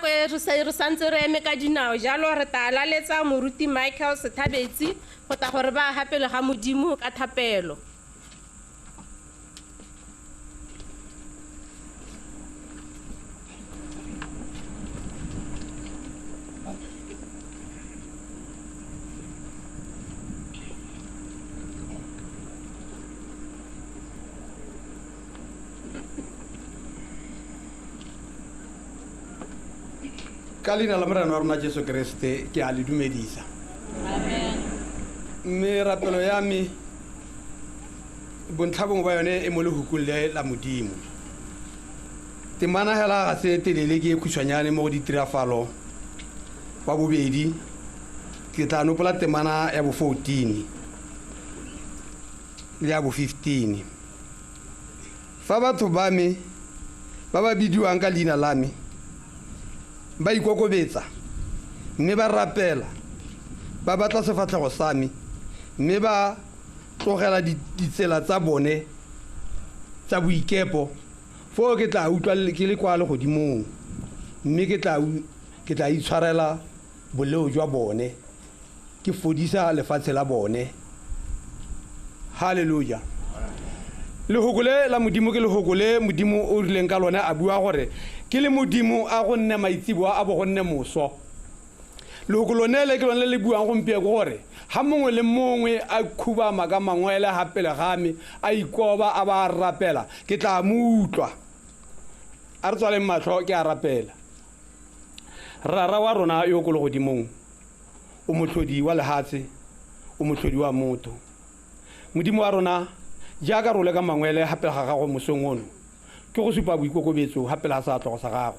nako e re santse re eme ka dinao jalo re tla laletsa moruti Michael Sethabetsi go tla gore ba aga pele ga Modimo ka thapelo. Ka leina la Morena wa rona Jesu Keresete ke a le dumedisa. Mme rapelo ya me bontlha bongwe ba yone e mo lehukung le la Modimo. Temana hela ga se telele, ke e khutshwanyane mo go ditirafalo wa bobedi. Ke tla nopola temana ya bo 14 le ya bo 15. Fa batho ba me ba ba bidiwang ka leina la me ba ikokobetsa mme ba rapela, ba batla sefatlhego sa me mme ba tlogela ditsela tsa bone tsa boikepo, foo ke tla utlwa ke le kwa legodimong mme ke tla itshwarela boleo jwa bone, ke fodisa lefatshe la bone. Haleluja. Lehoko le la Modimo ke lehoko le Modimo o rileng ka lone a bua gore ke le Modimo a go nne maitseboa a bo go nne moso. Lehoko lone le ke lone le le buang gompieno gore ha mongwe le mongwe a khubama ka mangwele ha pele ga me a ikoba a ba a rapela, ke tla mo utlwa. A re tswaleng matlho, ke a rapela. Rara wa rona yo ko legodimong, o motlhodi wa lehatshe, o motlhodi wa motho. Modimo wa rona, jaaka re le ka mangwele ha pele ga gago mosong ono, ke go supa boikokobetso ha pele ga seatlogo sa gago.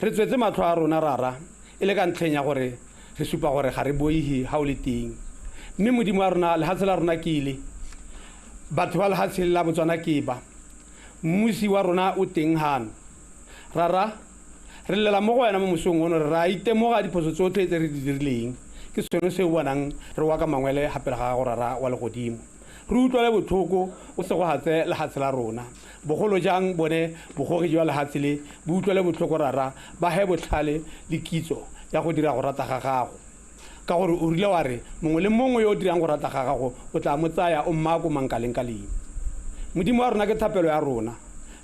Re tswetse matlho a rona, Rara, e le ka ntlheng ya gore re supa gore ga re boihe ha o le teng. Mme Modimo wa rona, lehatshe la rona ke le, batho ba lehatshe la Botswana ke ba, mmusi wa rona o teng hano. Rara, re llela mo go wena mo mosong ono, re ra itemoga diphoso tsotlhe tse re di dirileng. Ke sone se o bonang re wa ka mangwele ha pele ga gago, Rara wa legodimo. Re utlwele botlhoko, o segogatse lehatshe la rona. Bogolo jang bone bogogi jwa lehatshe le, bo utlwele botlhoko, Rara, ba he botlhale le kitso ya go dira go rata ga gago. Ka gore o rile wa re mongwe le mongwe yo o dirang go rata ga gago o tla mo tsaya o mmaya ko mankaleng ka leng. Modimo wa rona, ke thapelo ya rona.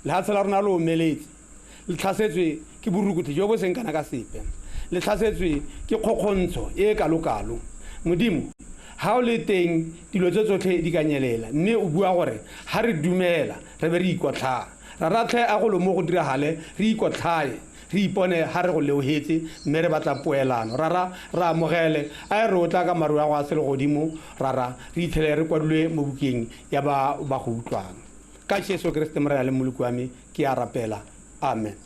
Lehatshe la rona le omeletse, le tlhasetswe ke borukutlhi jo bo seng kana ka sepe, le tlhasetswe ke kgokgontsho e e kalokalo. Modimo, ha o le teng dilo tse tsotlhe di ka nyelela, mme o bua gore ha re dumela re be re ikotlhaa. Raratlhe a go lo mo go diragale, re ikotlhaye, re ipone ha re go leohetse mme re batla poelano. Rara, re amogele, a e re o tla ka maru a go a selegodimo, Rara, re itlhele re kwadilwe mo bukeng ya ba ba go utlwang. Ka Jesu Keresete Morena le Mmoloki wa me ke a rapela. Amen.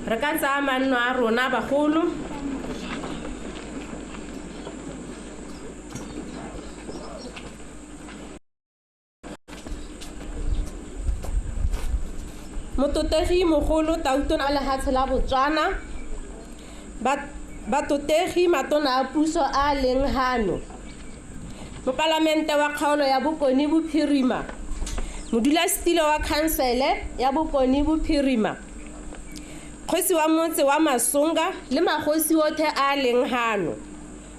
Re ka tsaya manno a rona bagolo. Mototegi mogolo Tautona a lehatshe la Botswana, batotegi matona a puso a leng hano, mopalamente wa kgaolo ya Bokone Bophirima, modulasetilo wa khansele ya Bokone Bophirima, kgosi wa motse wa Masonga le magosi othe a leng hano,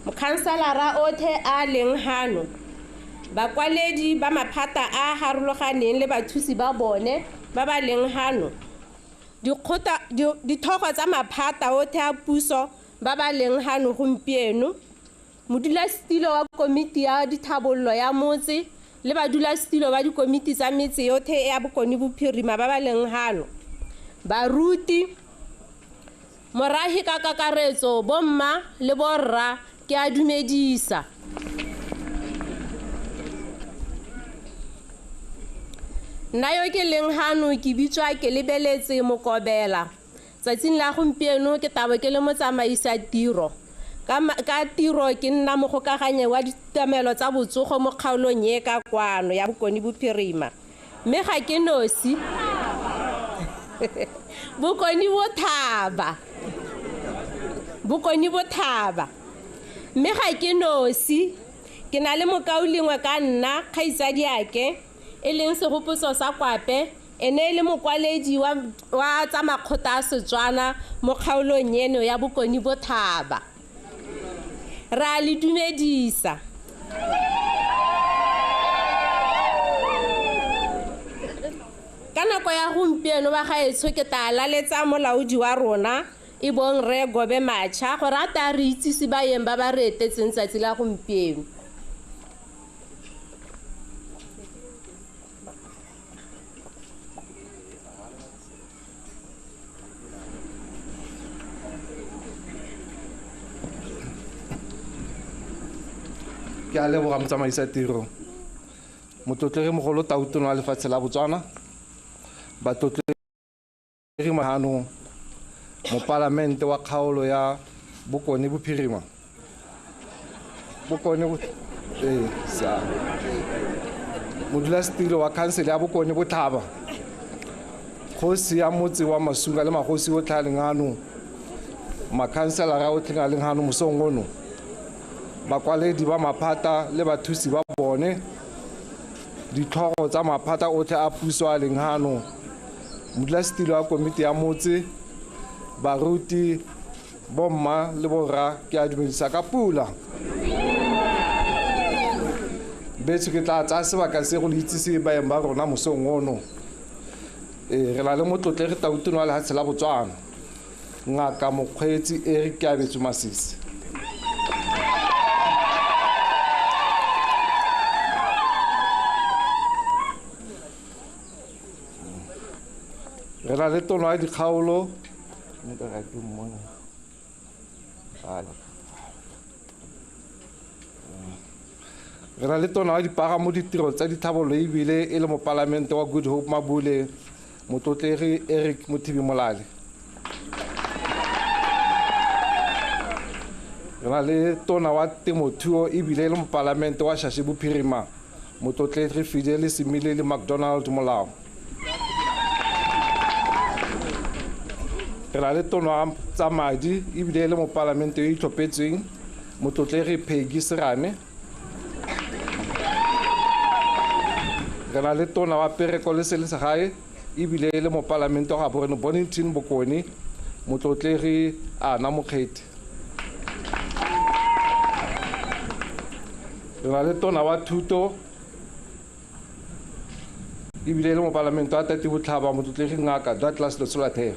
mokhanselara othe a leng hano, bakwaledi ba maphata a harologaneng le bathusi ba bone ba ba leng hano, dithogo tsa maphata othe a puso ba ba leng hano gompieno, modulasetilo wa komiti ya dithabollo ya motse le badulasetilo ba dikomiti tsa metse yothe ya Bokone Bophirima ba ba leng hano, baruti, morahi ka kakaretso, bomma le borra, ke a dumedisa. Nna yo ke leng hano ke bitswa ke lebeletse Mokobela. Tsatsing la gompieno ke tabo ke le motsamaisa tiro. Ka tiro ke nna mogokaganye wa ditlamelo tsa botsogo mo kgaolong e ka kwano ya Bokone Bophirima. Mme ga ke nosi. Bokone Bothaba. Bokone Bothaba. Mme ga ke nosi. Ke na le mokaulengwe ka nna, kgaitsadiake. e leng segopotso sa Kwape, ene e le mokwaledi wa tsa makgotla a Setswana mo kgaolong eno ya Bokone Botlhaba. Re a le dumedisa. Ka nako ya gompieno ba gaetsho ke tla laletsa molaodi wa rona e bong Rre Gobe Macha gore a tla re itsise baeng ba ba re etetseng tsatsi la gompieno. Ke a leboga motsamaisa tiro. Motlotlegi mogolo Tautona wa lefatshe la Botswana, batlotlegi mahano, mopalamente wa kgaolo ya Bokone Bophirima. Bokone modulasetilo wa khansele ya Bokone Botlhaba, kgosi ya motse wa Masunga le magosi otlhe a leng ano, makhanselara otlhe a leng ano mosong ono, bakwaledi ba maphata le bathusi ba bone, ditlhogo tsa maphata otlhe a puso a leng hano, modulasetilo wa komiti ya motse, baruti, bomma le borra, ke a dumedisa ka pula. Betsho ke tla tsaya sebaka se go le itsise baeng ba rona mosong ono. Re na le motlotlegi Tautona wa lefatshe la Botswana, Ngaka Mokgweetsi Eric Keabetswe Masisi. Re na le tono ya dikgaolo, re na le tono ya dipagamo ditiro tsa ditlhabololo ebile e le mopalamente wa Good Hope Mabule, motlotlegi Eric Mothibi Molale. Re na le tona wa temothuo ebile e le mopalamente wa Shashe Bophirima, motlotlegi Fidele Semile le McDonald Molao. Re na le tono wa tsa madi ebile e le mopalamente yo itlhophetsweng, motlotlegi Peggy Serame. Re na le tona wa pereko le selegae ebile e le mopalamente wa Gaborone Bonnington Bokone, motlotlegi Ana Mokgethi. Re na le tona wa thuto ebile e le mopalamente wa Tati Botlhaba, motlotlegi Ngaka Douglas Letsholathebe.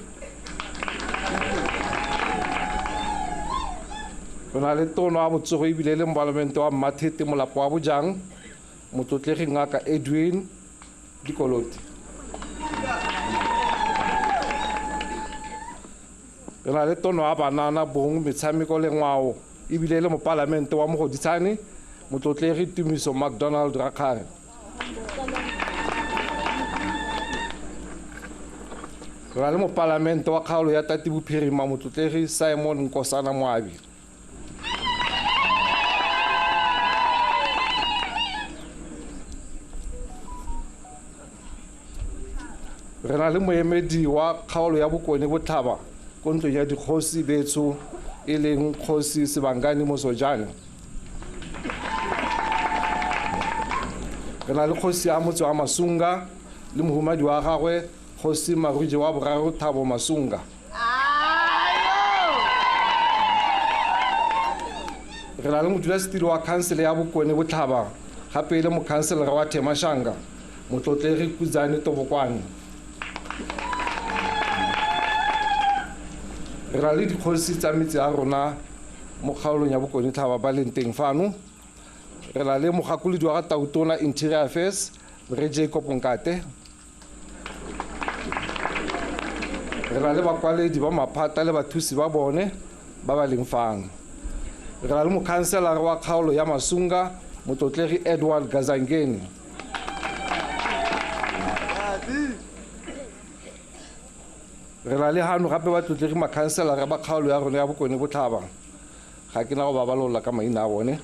Re na le tona wa botsogo ebile e le mopalamente wa Mmathete Molapo wa Bojang, motlotlegi Ngaka Edwin Dikoloti. Re na le tona wa banana, bong, metshameko le ngwao ebile e le mopalamente wa Mogoditshane, motlotlegi Tumiso McDonald Rakgare. Re na le mopalamente wa kgaolo ya Tati Bophirima, motlotlegi Simon Nkosana Moabi. Re na le moemedi wa kgaolo ya Bokone Botlhaba ko ntlong ya dikgosi betsho e leng Kgosi Sebangani Mosojane. Re na le kgosi ya motse wa Masunga le mohumadi wa gagwe Kgosi Maruje wa boraro Thabo Masunga. Re na le modulasetilo wa khansele ya Bokone Botlhaba gape e le mokhanselara wa Themashanga, motlotlegi Kudzane Tobokwane. Re na le dikgosi tsa metse ya rona mo kgaolong ya Bokone Tlhaba ba leng teng fano. Re na le mogakolodi wa ga Tautona Interior Affairs, Rre Jacob Nkate. Re na le bakwaledi ba maphata le bathusi ba bone ba ba leng fano. Re na le mokhanselara wa kgaolo ya Masunga, motlotlegi Edward Gazangeni. Re na le hano gape batlotlegi makhanselara ba kgaolo ya rona ya Bokone Botlhaba, ga ke na go ba balola ka maina a bone.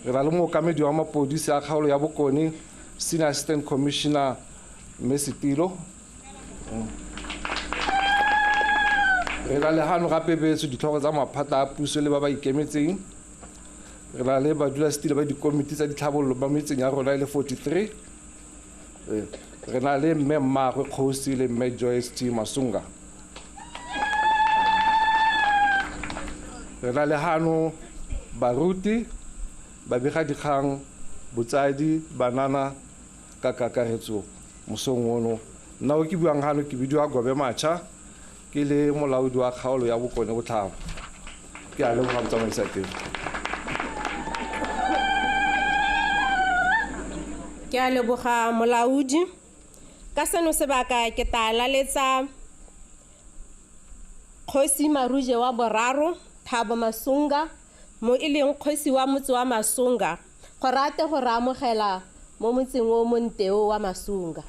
Re na le mookamedi wa mapodisi a kgaolo ya Bokone, Senior Assistant Commissioner Mme Setilo. Re na le hano gape betso ditlhogo tsa maphata a puso le ba ba ikemetseng. Re na le badulasetilo ba dikomiti tsa ditlhabololo ba metseng ya rona e le 43. Re na le mme mmaagwe kgosi le mme Joyce T Masunga. Re na le hano baruti, babegadikgang, botsadi, banana ka kakaretso mosong ono. Nna o ke buang hano ke bidiwa Gobe Macha, ke le molaodi wa kgaolo ya Bokone Botlhaba. Ke a leboga motsamaisa tiro. Ke a leboga molaodi. Ka seno sebaka ke tla laletsa Kgosi Maruje wa boraro, Thabo Masunga, mo e leng kgosi wa motse wa Masunga, go rate go re amogela mo motseng o monteo wa Masunga.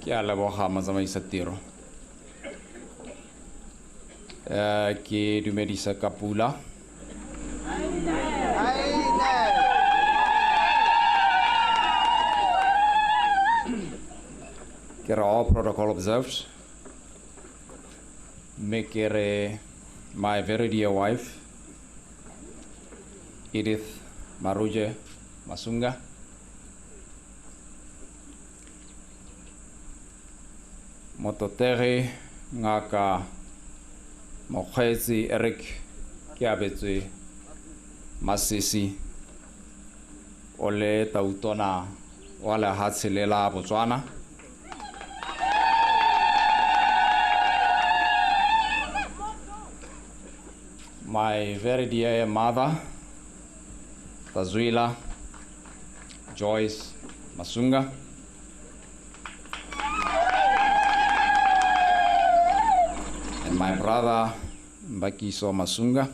Ke a leboga motsamaisa tiro. Ke dumedisa ka pula. Ke re all protocol observed. Mme ke re my very dear wife, Edith Maruje Masunga, mototegi Ngaka Mokgweetsi Eric Keabetswe Masisi, o le tautona wa lehatshe le la Botswana. My very dear mother, Tazwila Joyce Masunga, and my brother Mbakiso Masunga,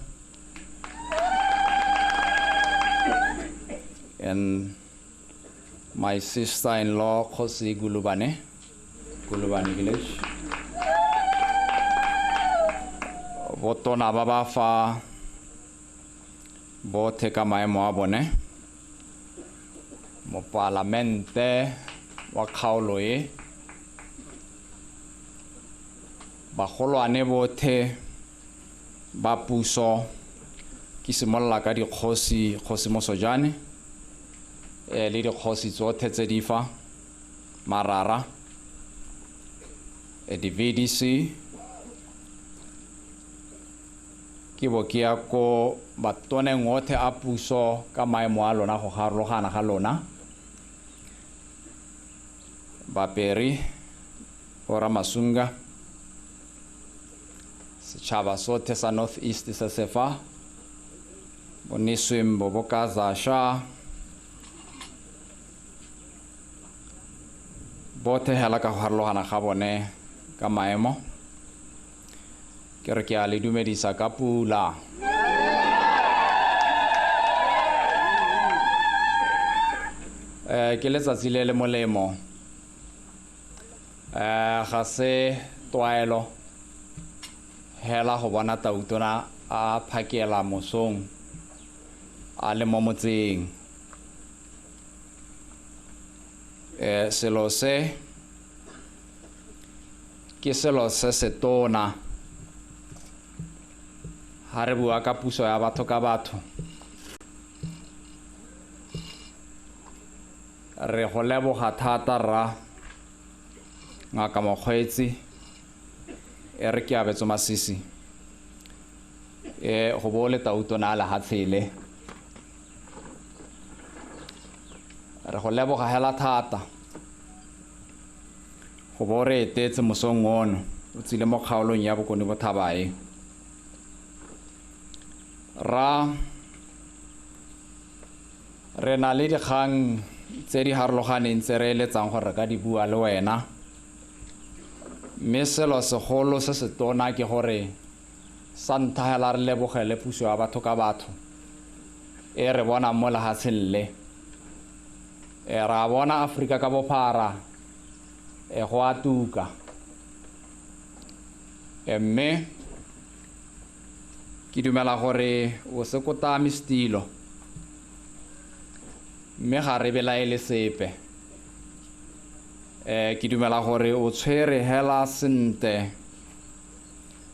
and my sister-in-law Kgosi Gulubane, Gulubane Village. Botona ba ba fa bothe ka maemo a bone, mopalamente wa kgaolo e, bagolwane bothe ba puso, ke simolola ka dikgosi, Kgosi Mosojane, le dikgosi tsothe tse di fa Marara, di-VDC, ke bo ke ya ko batoneng otlhe a puso ka maemo a lona go harologana ga lona, Baperi, Ora Masunga, setšhaba sotlhe sa North East se se fa, bonisweng bo bo ka Zasha, bothe hela ka go harologana ga bone ka maemo. Ke re ke a le dumedisa ka pula. Ke letsatsi le le molemo. Ga se tlwaelo hela go bona tautona a phakela mosong a le mo motseng. Selo se ke selo se se tona. Ha re bua ka puso ya batho ka batho, re go leboga thata rra Ngaka Mokgweetsi Eric Keabetswe Masisi, go bo le tautona a lehatshe le. Re go leboga hela thata go bo re etetse mosong ono, o tsile mo kgaolong ya Bokone Botlhaba e. Ra re na le dikgang tse di harologaneng tse re eletsang gore re ka di bua le wena, mme selo segolo se se tona ke gore sa ntlha hela re lebogele puso ya batho ka batho e re bonang mo lehatsheng le. Ra bona Afrika ka bophara, go a tuka. Mme ke dumela gore o se kotame setilo, mme ga re belaele sepe. Ke dumela gore o tshwere hela sentle,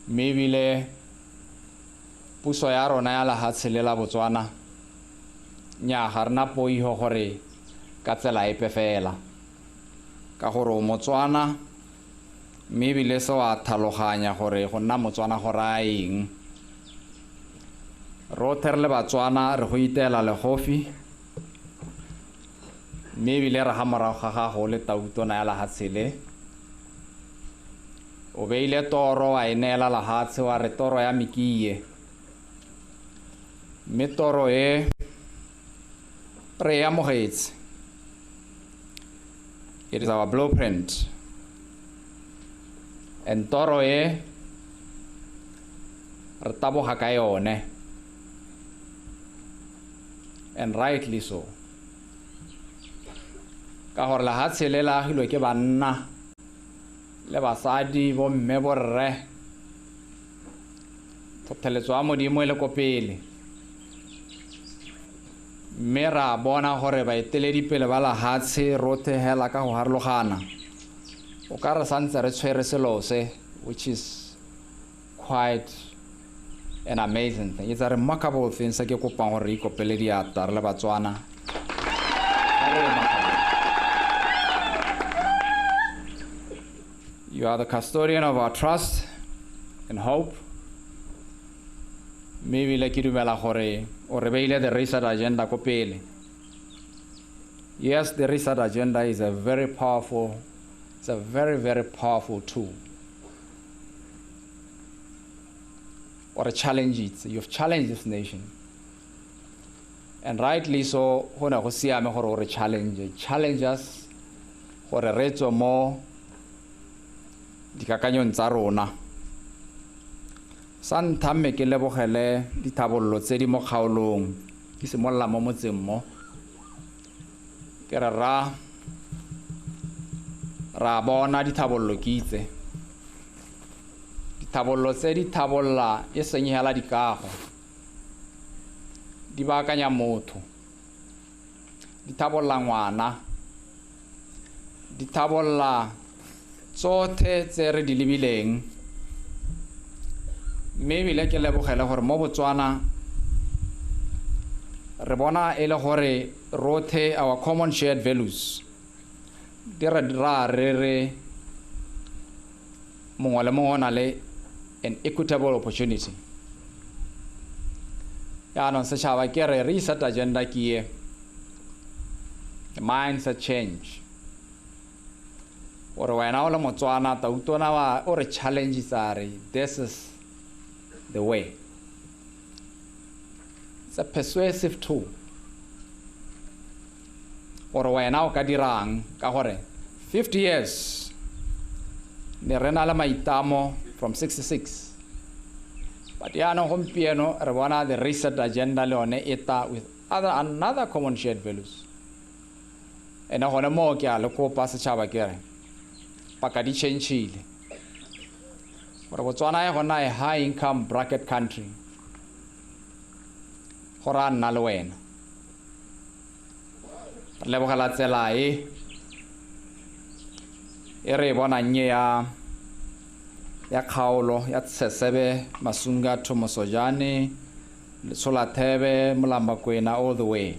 mme ebile puso ya rona ya lehatshe le la Botswana nnyaa ga rena poiho gore ka tsela epe fela, ka gore o Motswana, mme ebile se wa tlhaloganya gore go nna Motswana go raya eng. Rotlhe re le Batswana re go iteela legofi, mme ebile re ga morago ga gago le tautona ya lehatshe le. O beile toro wa e neela lehatshe, wa re toro ya me ke e, mme toro e re e amogetse. It is our blueprint. And toro e re taboga ka yone, and rightly so, ka gore lehatshe le le agilwe ke banna le basadi, bomme, borre. Tlhotlheletso ya Modimo e le ko pele, mme ra bona gore baeteledipele ba lehatshe rotlhe hela ka go harologana, o ka re santse re tshwere selo se, which is quite an amazing thing. It's a remarkable thing se ke kopang gore re ikopele diatla re le Batswana. Very remarkable. You are the custodian of our trust and hope. Mme ebile ke dumela gore o re beile the reset agenda ko pele. Yes, the reset agenda is a very powerful, it's a very, very powerful tool. Or a challenge it. You've challenged this nation. And rightly so, go ne go siame gore o re challenge. Challenge us gore re tswe mo dikakanyong tsa rona. Sa ntlha mme ke lebogele dithabollo tse di mo kgaolong, ke simolola mo motseng mo. Ke re ra bona dithabollo ke itse. Dithabollo tse di thabolla e seng hela dikago, di baakanya motho, di thabolla ngwana, di thabolla tsotlhe tse re di lebileng. Mme ebile ke lebogele gore mo Botswana re bona e le gore rotlhe our common shared values di re ra re re mongwe le mongwe o na le an equitable opportunity. Jaanong setšhaba ke re reset agenda ke e, the mindset change. Gore wena o le Motswana, tautona wa o re challenge tsa re this is the way. It's a persuasive tool. Gore wena o ka dirang ka gore 50 years ne re na le maitamo from 66. But jaanong gompieno re bona the reset agenda le yone e tla with another common shared values. Ene gone moo ke a le kopa setšhaba ke re paka di change-ile. Gore Botswana e gona a high income bracket country, gore a nna le wena. Re lebogela tsela e e re e bonang e ya kgaolo ya Tshesebe, Masunga, Thomosojane, Letsholathebe, Molambakwena, all the way.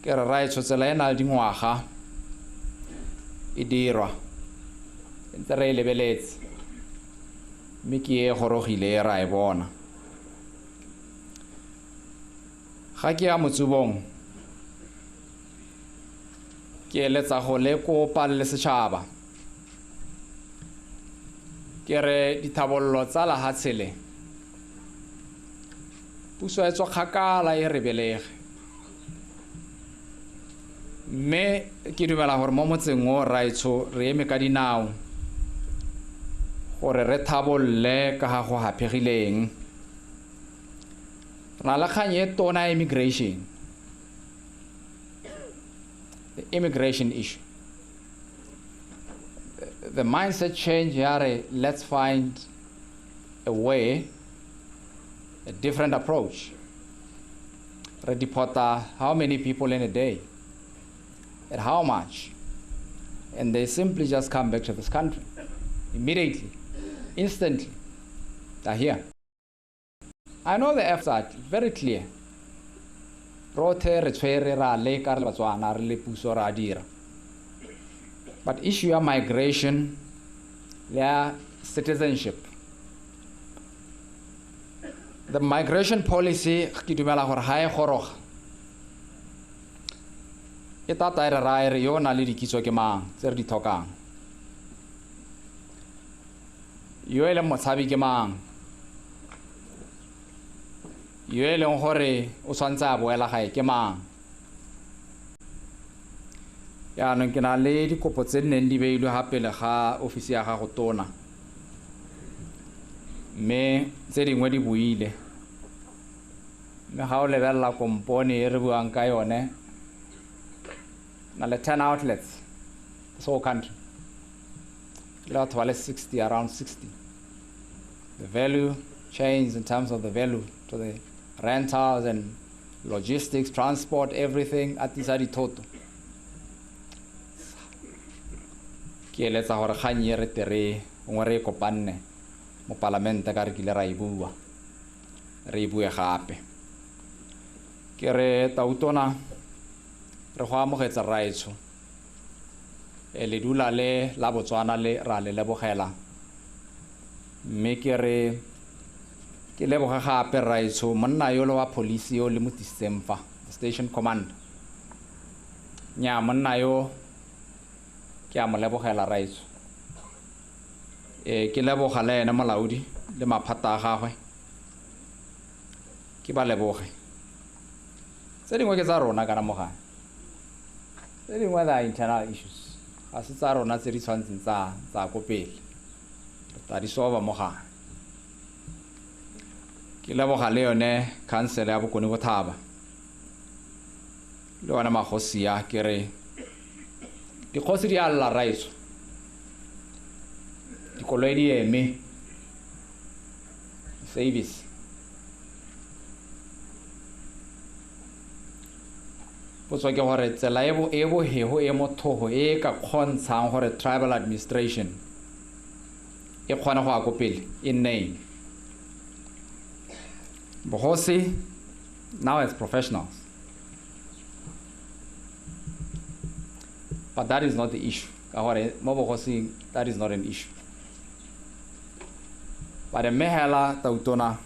Ke re raetsho tsela e na le dingwaga e dirwa, e ntse re e lebeletse, mme ke e gorogile e ra e bona. Ga ke ya motsubong, ke eletsa go le kopa le setšhaba. Ke re dithabollo tsa lehatshe le, puso e tswa kgakala e re belege. Mme ke dumela gore mo motseng o raetsho re eme ka dinao gore re thabolle ka ga go haphegileng. Re na le kgang e tona ya immigration, the immigration issue. The mindset change here, let's find a way, a different approach. Re deport how many people in a day? At how much? And they simply just come back to this country. Immediately, instantly, they're here. I know the efforts are very clear. Rote re tshwere ra leka re Batswana re le puso ra dira. But issue of migration, their citizenship. The migration policy ke dumela gore ha e goroga. E tata e re raya re yo o nang le dikitso ke mang tse re di tlhokang. Yo e leng motshabi ke mang. Yo e leng gore o tshwanetse a boela gae ke mang. Jaanong ke na le dikopo tse di neng di beilwe ga pele ga ofisi ya gago tona. Mme tse dingwe di buile. Mme ga o lebelela kompone e re buang ka yone, na le 10 outlets this whole country. Le batho ba le 60, around 60. The value change in terms of the value to the rentals and logistics, transport, everything at tisa dithoto. Ke eletsa gore kgang e re tere gongwe re e kopanne mo palamente ka re kile ra e bua, re e bue gape. Ke re tautona re go amogetse rraetsho. E le dula le la Botswana le ra le lebogela. Mme ke re ke leboga gape rraetsho monna yo le wa police yo le mo tlisitseng fa, the station command. Nya monna yo ke a mo lebogela rraetsho. Ke leboga le ene molaodi le maphata a gagwe. Ke ba leboge. Tse dingwe ke tsa rona kana mo gae. Tse dingwe tsa internal issues. Ga se tsa rona tse di tshwanetseng tsa ko pele. Re tla di solve mo gae. Ke leboga le yone council ya Bokone Botlhaba. Le yone magosi a ke re dikgosi di a lla rraetsho. Dikoloi di eme. Service. Potso ke gore tsela e bohego e mothogo e ka kgontshang gore tribal administration e kgone go ya ko pele e nne eng. Bogosi now as professionals. But that is not the issue. Ka gore mo bogosing that is not an issue. But mme hela tautona,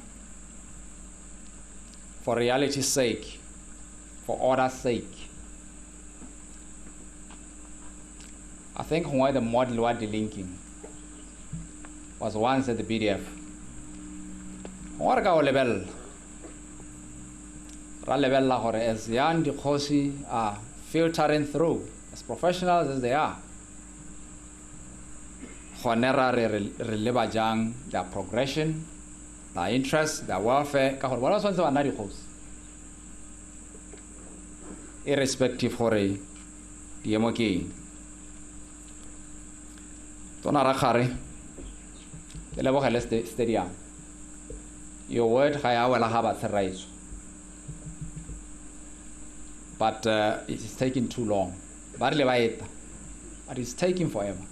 for reality's sake, for order's sake, I think why the model wa delinking was once at the BDF. Gongwe re ka o lebelela. Ra lebelela gore as young dikgosi are filtering through, as professionals as they are, gone ra re leba jang their progression, their interests, their welfare, ka gore bona ba tshwanetse ba nna dikgosi. Irrespective gore diemo ke eng. Tona Rakgare, ke lebogele stadium. Your word ga ya wela ga batshe rraetsho. But it is taking too long. Ba rile ba eta, but it's taking forever.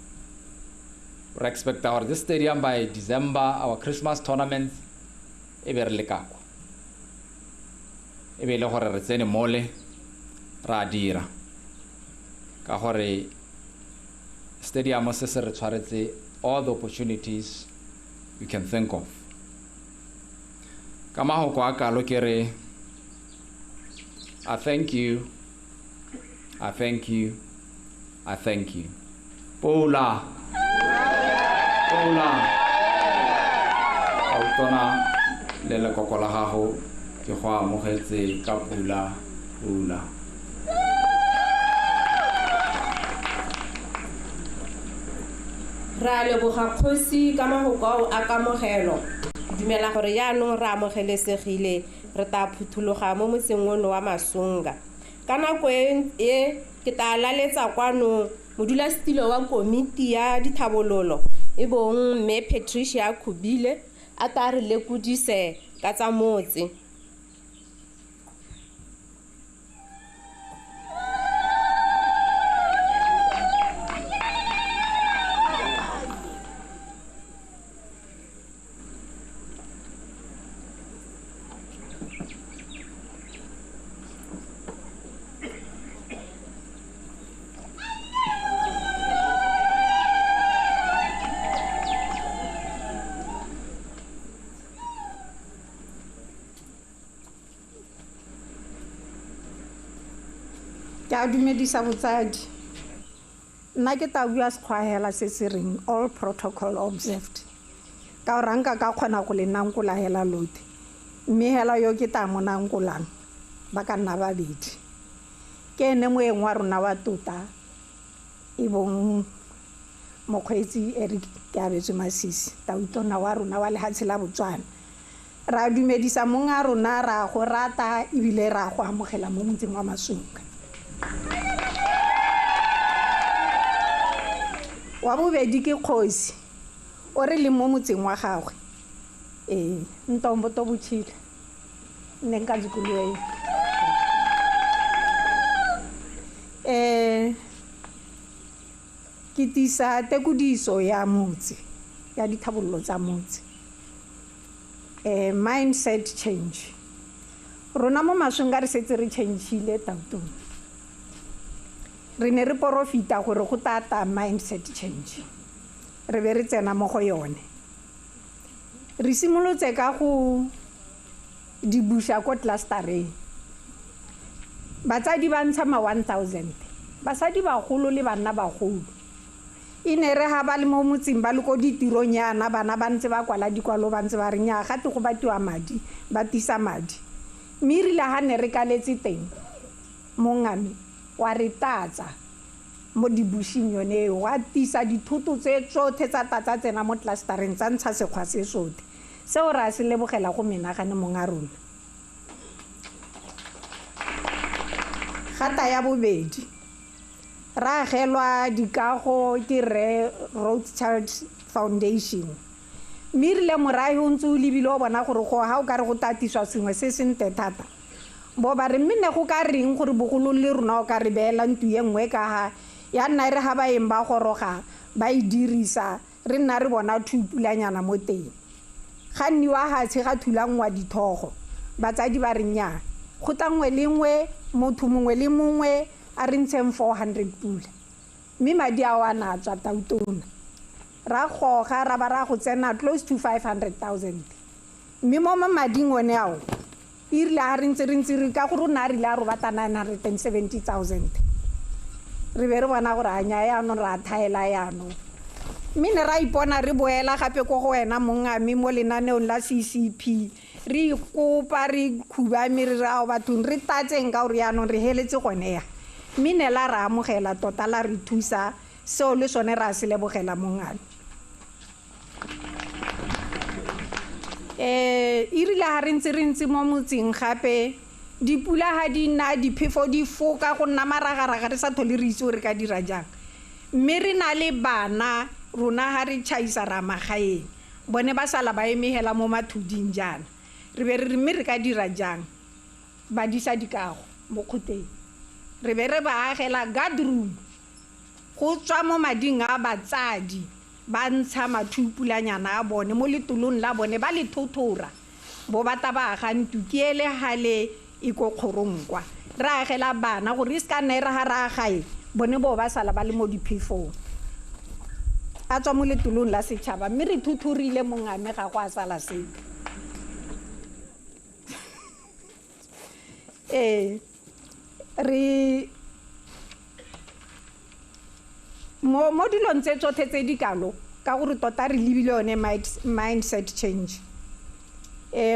We expect our this stadium by December, our Christmas tournaments, e be re le ka kwa. E be le gore re tsene mole, ra dira. Ka gore stadium se se re tshwaretse all the opportunities you can think of. Ka mahoko a kalo ke re, I thank you, I thank you, I thank you. Pula, pula, Tautona le lekoko la gago ke go amogetse ka pula, pula. Ra leboga kgosi ka mahoko ao a kamogelo. Dumela gore jaanong re amogelesegile, re tla phuthologa mo motseng ono wa Masunga. Ka nako e ke tla laletsa kwano Modulasetilo wa komiti ya dithabololo e bong mme Patricia Khubile a ta re lekodise ka tsa motse. Ke a dumedisa botsadi. Nna ke tla bua Sekgowa hela se se reng all protocol observed. Ka gore nka ka kgona go le nankola hela lote. Mme hela yo ke tla mo nankolang ba ka nna babedi. Ke ene moeng wa rona wa tota e bong mokgweetsi Eric Keabetswe Masisi, tautona wa rona wa lehatshe la Botswana. Ra dumedisa mong a rona, ra go rata ebile ra go amogela mo motseng wa Masunga. Wa bobedi ke kgosi o re leng mo motseng wa gagwe. Ee, Ntombo to botshila nne nka dikoloe. Ke tisa tekodiso ya motse, ya dithabololo tsa motse. Mindset change. Rona mo Masunga re setse re change-ile tautong. Re ne re porofita gore go tata mindset change. Re be re tsena mo go yone. Re simolotse ka go di busa ko clustereng. Batsadi ba ntsha ma 1000. Basadi bagolo le banna bagolo. E ne re ha ba le mo motseng ba le ko ditirong yana, bana ba ntse ba kwala dikwalo ba ntse ba re nnyaa, gate go batiwa madi, ba tisa madi. Mme erile ha ne re kaletse teng, mongame wa re tatsa mo dibushing yone eo, wa tisa dithoto tse tsotlhe tsa tatsa tsena mo clustereng tsa ntsha sekgwa se sotlhe. Seo re a se lebogela go menagane mong a rona. Gata ya bobedi, ra agelwa dikago ke Rre Rothschild Foundation. Mme erile morahi o ntse o lebile o bona gore go ha o ka re go tatiswa sengwe se sentle thata. Bo ba re mme ne go ka reng gore bogolo le rona o ka re beela ntlo e nngwe ka ha ya nna e re ha baeng ba goroga ba e dirisa, re nna re bona thupulanyana mo teng. Ga nniwa hatshe ga thulanngwa dithogo, batsadi ba re nnyaa, go tla nngwe le nngwe, motho mongwe le mongwe a re ntsheng 400 pula. Mme madi ao a na a tswa tautona. Ra goga ra ba ra go tsena close to 500,000. Mme mo mading one ao, e rile ha re ntse re ntse re ka gore o ne a rile a robata 970,000. Re be re bona gore a nnyaa yaanong re a thaela yaanong. Mme ne ra ipona re boela gape ko go wena mongame mo lenaneong la CCP. Re ikopa re khubame re re ao bathong re tatseng ka gore yaanong re heletse gone ya. Mme ne la re amogela tota la re thusa, seo le sone ra se lebogela mongame. E rile ha re ntse re ntse mo motseng gape, dipula ha di nna, diphefo di foka go nna maragaraga re sa tlhole re itse gore re ka dira jang. Mme re na le bana rona ha re tšhaisa ra magaeng, bone ba sala ba eme hela mo mathuding jaana. Re be re re mme re ka dira jang? Ba disa dikago mo kgoteng. Re be re ba agela guard room go tswa mo mading a batsadi ba ntsha mathupulanyana a bone mo letolong la bone ba le thothora bo bata ba aga ntlo ke ele hale e ko kgorong kwa. Re agela bana gore e se ka nna e re ha re agae bone bo ba sala ba le mo diphefong. A tswa mo letolong la setšhaba mme re thuthurile mongame ga go a sala sepe. Re mo dilong tse tsotlhe tse di kalo ka gore tota re lebile yone mindset change.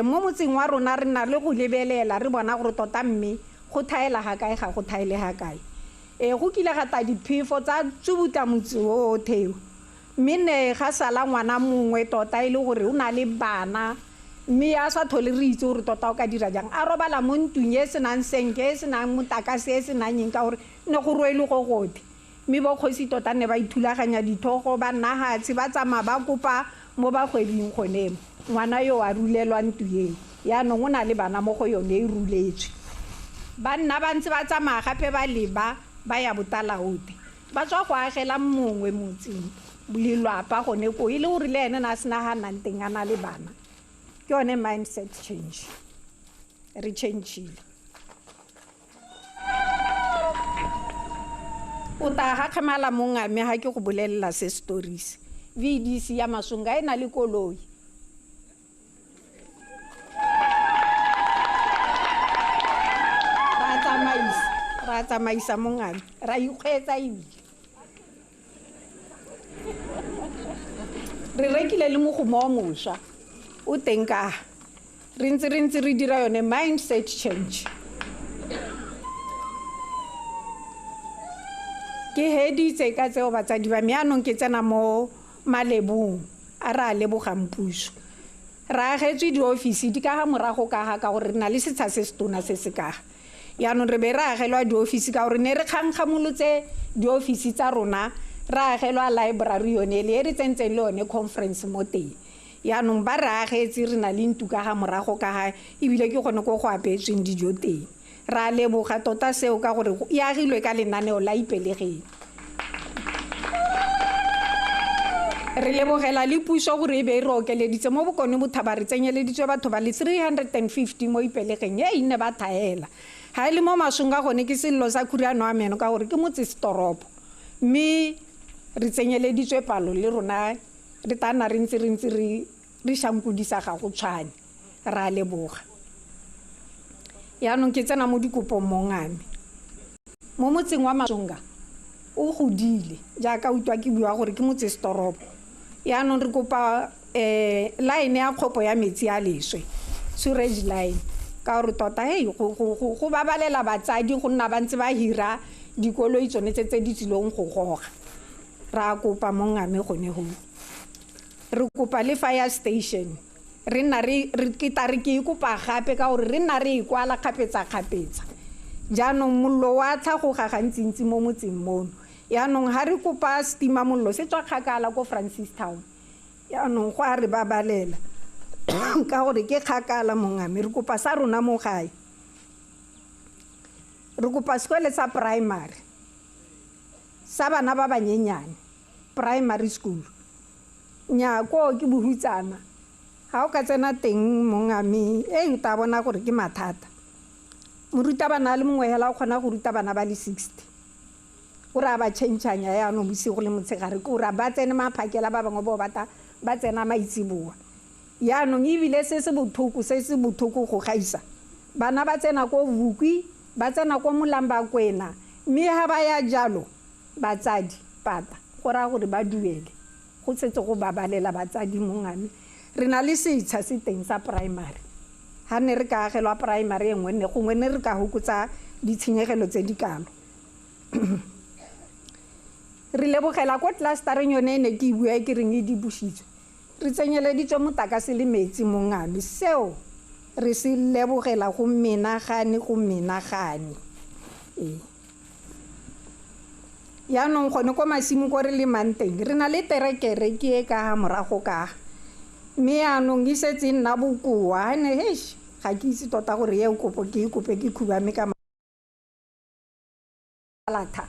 Mo motseng wa rona re na le go lebelela re bona gore tota mme go thaela ga kae ga go thaele ga kae. Go kile ga ta diphefo tsa tsubutla motse otlhe, mme ne ga sala ngwana mongwe tota e le gore o na le bana mme a sa tlhole re itse gore tota o ka dira jang. A robala mo ntlong e senang senke, e senang motlakase, e senang eng ka gore ne go rwele go gotlhe. Mme bokgosi tota ne ba ithulaganya dithogo, ba nna hatshe, ba tsamaya ba kopa mo bagwebing gone mo. Ngwana yo a rulelwa ntlo eo, yaanong o na le bana mo go yone e ruletswe. Ba nna ba ntse ba tsamaya gape ba leba ba ya Botalaote, ba tswa go agela mongwe motseng lelwapa gone ko, e le gore le ene na a sena ga nnang teng a na le bana. Ke yone mindset change, re change-ile. O tla gakgamala mongwe mme ga ke go bolelela se stories. VDC ya Masunga e na le koloi. Ra tsamaisa mongame, ra ikgweetsa ebile. Re rekile le mogomo o mošwa o teng ka re ntse re dira yone mindset change. Ke heditse ka tseo batsadi ba me, yaanong ke tsena mo malebong a re a lebogang puso. Re agetswe diofisi di ka ga morago ka ga, ka gore re na le setsha se se tona se se ka ga. Yaanong re be re agelwa diofisi ka gore ne re kgankgamolotse diofisi tsa rona, re agelwa library yone le e re tsentseng le yone conference mo teng. Yaanong ba re agetse, re na le ntlo ka ga morago ka ga, ebile ke gone ko go apeetsweng dijo teng. Re a leboga tota seo ka gore e agilwe ka lenaneo la Ipelegeng. Re lebogela le puso gore e be e re okeleditse mo Bokone Botlhaba, re tsenyeleditswe batho ba le 350 mo Ipelegeng, e nne ba thaela. Ga e le mo Masunga gone ke sello sa khuriano a meno ka gore ke motsesetoropo, mme re tsenyeleditswe palo le rona re tla nna re ntse re ntse re shankodisa ga go tshwane. Re a leboga. Yaanong ke tsena mo dikopong mongame. Mo motseng wa Masunga o godile jaaka utlwa ke bua gore ke motsesetoropo. Yaanong re kopa line ya kgopo ya metsi a leswe, sewerage line, ka gore tota hei go babalela batsadi go nna ba ntse ba hira dikoloi tsone tse di tsilong go goga. Re a kopa mongame gone go. Re kopa le fire station. Re nna re ke tla re ke e kopa gape ka gore re nna re e kwala kgapetsa-kgapetsa. Jaanong mollo wa tlhagoga gantsintsi mo motseng mono. Yaanong ga re kopa setima mollo se tswa kgakala ko Francistown. Yaanong go a re babalela ka gore ke kgakala mongame, re kopa sa rona mo gae. Re kopa sekole sa primary sa bana ba banyenyane, primary school. Nnyaa, koo ke bohutsana. Ga o ka tsena teng mongame, o tla bona gore ke mathata. Morutabana a le mongwe hela o kgona go ruta bana ba le 60. O re a ba change-anya yaanong bosigo le motshegare, ke ore ba tsene maphakela ba bangwe bao ba tsena maitseboa. Yaanong ebile se se botlhoko, se se botlhoko go gaisa, bana ba tsena ko Vukwi, ba tsena ko Molambakwena, mme ga ba ya jalo batsadi pata go raya gore ba duele. Go setse go babalela batsadi mongame. Re na le setsha se teng sa primary. Ga ne re ka agelwa primary e nngwe ne gongwe ne re ka hokotsa ditshenyegelo tse di kalo. Re lebogela ko clustereng yone e ne ke e bua e ke reng e dibositswe. Re tsenyeleditswe motlakase le metsi mongame. Seo re se lebogela go menagane, go menagane. Yaanong gone ko masimo ko re lemang teng, re na le terekere ke e ka ga morago ka. Mme yaanong e setse e nna bokoa. Ne heish, ga ke itse tota gore eo kopo ke e kope ke khubame ka latha.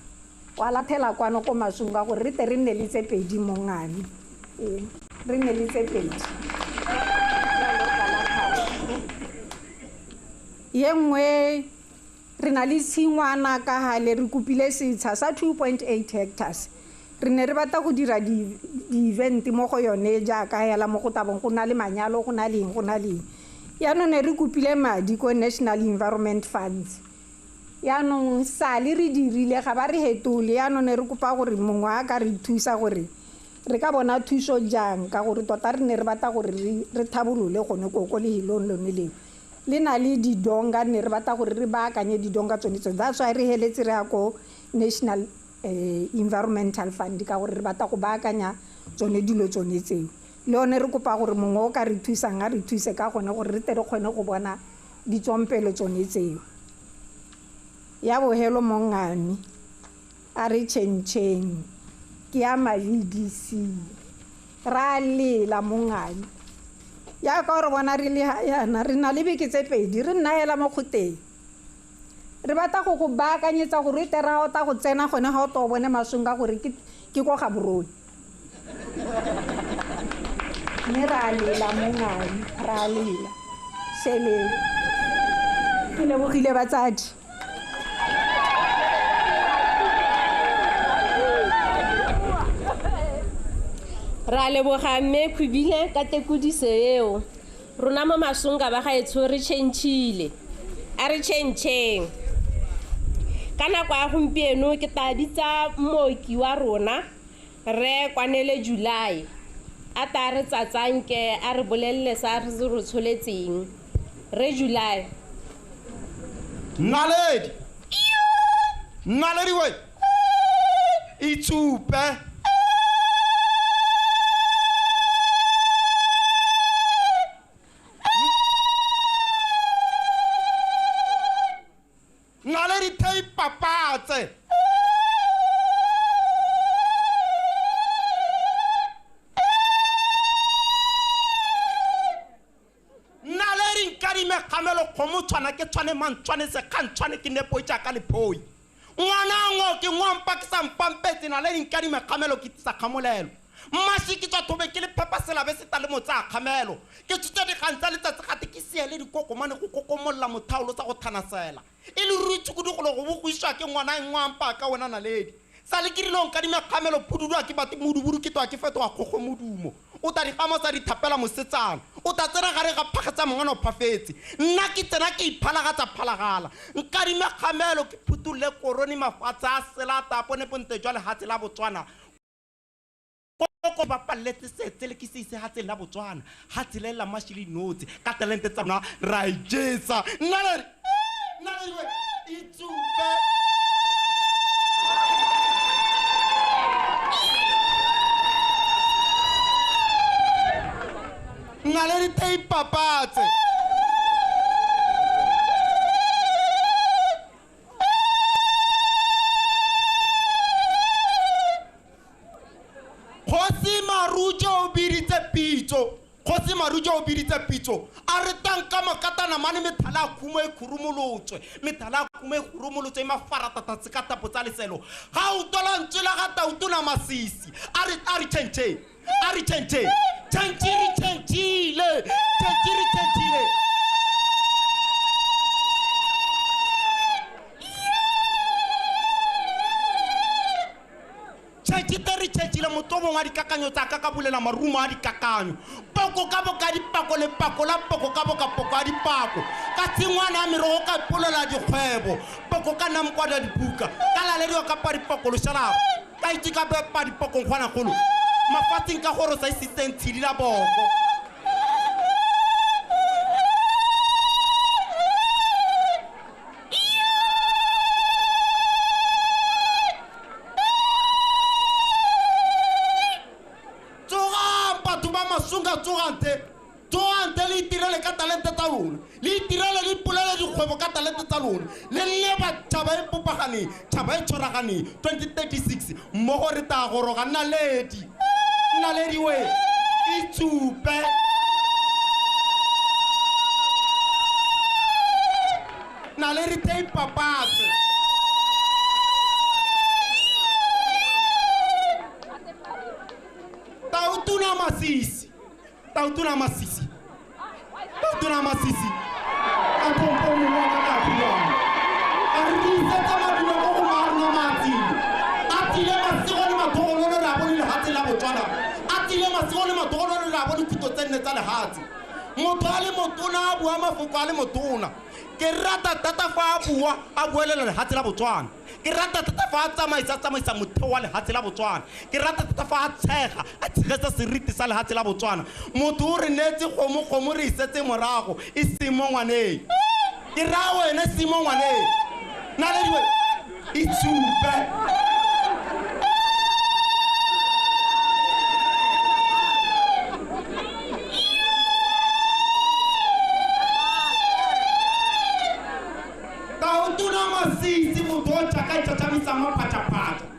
Wa lathela kwano ko Masunga gore re tle re nne le tse pedi mongame. Re nne le tse pedi. Ye nngwe re na le tshingwana ka gale, re kopile setsha sa 2.8 hectares. Re ne re batla go dira di-event mo go yone jaaka hela mo go tabong go na le manyalo, go na le eng, go na le eng. Yaanong ne re kopile madi ko National Environment Funds. Yaanong sale re dirile ga ba re hetole. Yaanong ne re kopa gore mongwe a ka re thusa gore re ka bona thuso jang, ka gore tota re ne re batla gore re thabolole gone ko ko lehelong lone leo. Le na le didonga, ne re batla gore re baakanye didonga tsone tseo. That's why re heletse re ya ko National Environmental Fund ka gore re batla go baakanya tsone dilo tsone tseo. Le yone re kopa gore mongwe o ka re thusang a re thuse ka gone gore re tle re kgone go bona ditsompelo tsone tseo. Ya bohelo mongame, A re tšhentšheng ke ya ma-U_D_C. Ra lela mongane. Jaaka o re bona re le yana re na le beke tse pedi re nna hela mo kgoteng. Re batla go go baakanyetsa gore e tere ga o ta go tsena gone ga o to bone masong ka gore ke ko Gaborone. Mme ra lela mongane, ra lela. Šeleng. Ke lebogile batsadi. Ra leboga mme Khubile ka tekodiso eo. Rona mo Masunga ba gaetsho re tšhentšhile. A re tšhentšheng. Ka nako ya gompieno ke tla bitsa mooki wa rona re Kwanele July. A ta re tsatsanke a re bolelele sa re se re tsholetseng. Re July. Naledi. Naledi we. Itsupe. Naledi thei papatse. Naledi nkadime kgamelo kgomo tshwana ke tshwane mantshwane sekgang tshwane ke nepo jaaka lephoi. Ngwana ngo ke ngwampa ke sa mpampetse naledi nkadime kgamelo ke tisa kgamolelo. Mmashi ke tswa thobe ke le phepa selabe se ta le motsa kgamelo. Ke tsutsa dikgang tsa letsatsi gate ke siele dikokomane go kokomolla mothaolo tsa go thanasela. E le ruri tshukudugo go bo go iswa ke ngwana ngwampa ka wena naledi. Sa le ke rilong ka dimekgamelo phududwa ke bate modubudu ke twa ke fetoga kgogo modumo. O ta digama tsa dithapela mosetsana. O ta tsena gare ga phagetsa mongwana o phafetse. Nna ke tsena ke iphalagatsa phalagala. Nka dimekgamelo ke phuthulle korone mafatshe a sela tapone ponte jwa lehatshe la Botswana. Koko ba paletse setse le ke se ise hatshe la Botswana. Hatshe le la mashili notse ka talente tsa rona ra ijesa. Naledi naledi we itsupe. Naledi thei papatse. Kgosi Marujo o biditse pitso. Kgosi Marujo o biditse pitso. A re tanka makatana mane methala a khumo e khurumolotswe. Methala a khumo e khurumolotswe e mafaratata tse ka tapo tsa leselo. Ga o tola ntswe la ga Tautona Masisi. A re tšhentšhe. A re tšhentšhe. Tšhentšhiri tšhentšhile. Tšhentšhiri tšhentšhile. Tšhentšhiteri tšhentšhile motho mongwe a dikakanyo tsa ka ka bulela marumo a dikakanyo. Poko ka boka dipako le pako la poko ka boka poko a dipako. Ka tshingwana ya merogo ka ipolola dikgwebo. Poko ka namkwada dibuka. Ka lalediwa ka pa dipoko loshalaba. Ka itse ka pa dipoko nkgwanagolo. Mafatsheng ka gore sa isitseng tshidi la boko. Tsogang batho ba Masunga, tsogang te. Tsogang te le itirele ka talente tsa lona. Le itirele le ipolele dikgwebo ka talente tsa lona. Le nne ba tšhaba e popaganeng, tšhaba e tshwaraganeng. 2036 mmogo re tla goroga naledi. Naledi we itsupe. Naledi thei papatse. Tautona Masisi. Tautona Masisi. Tautona Masisi. A pompo mongwana ka khulwana. A re isetsa madulo ko go maarona matsile. A tsile masigo le mathogonolo re a bone lehatshe la Botswana. A tsile masigo le mathogonolo re a bone khuto tse nne tsa lehatshe. Motho a le motona a bua mafoko a le motona. Ke rata thata fa a bua a buelela lehatshe la Botswana. Ke rata thata fa a tsamaisa motheo wa lehatshe la Botswana. Ke rata thata fa a tshega a tshegetsa seriti sa lehatshe la Botswana. Motho o re neetse kgomo kgomo re isetse morago e seng mo ngwaneng. Ke raya wena e seng mo ngwaneng. Naledi we itshupe. Tautona Masisi motho o tšhaka tšhatšhamisang maphatšaphatša.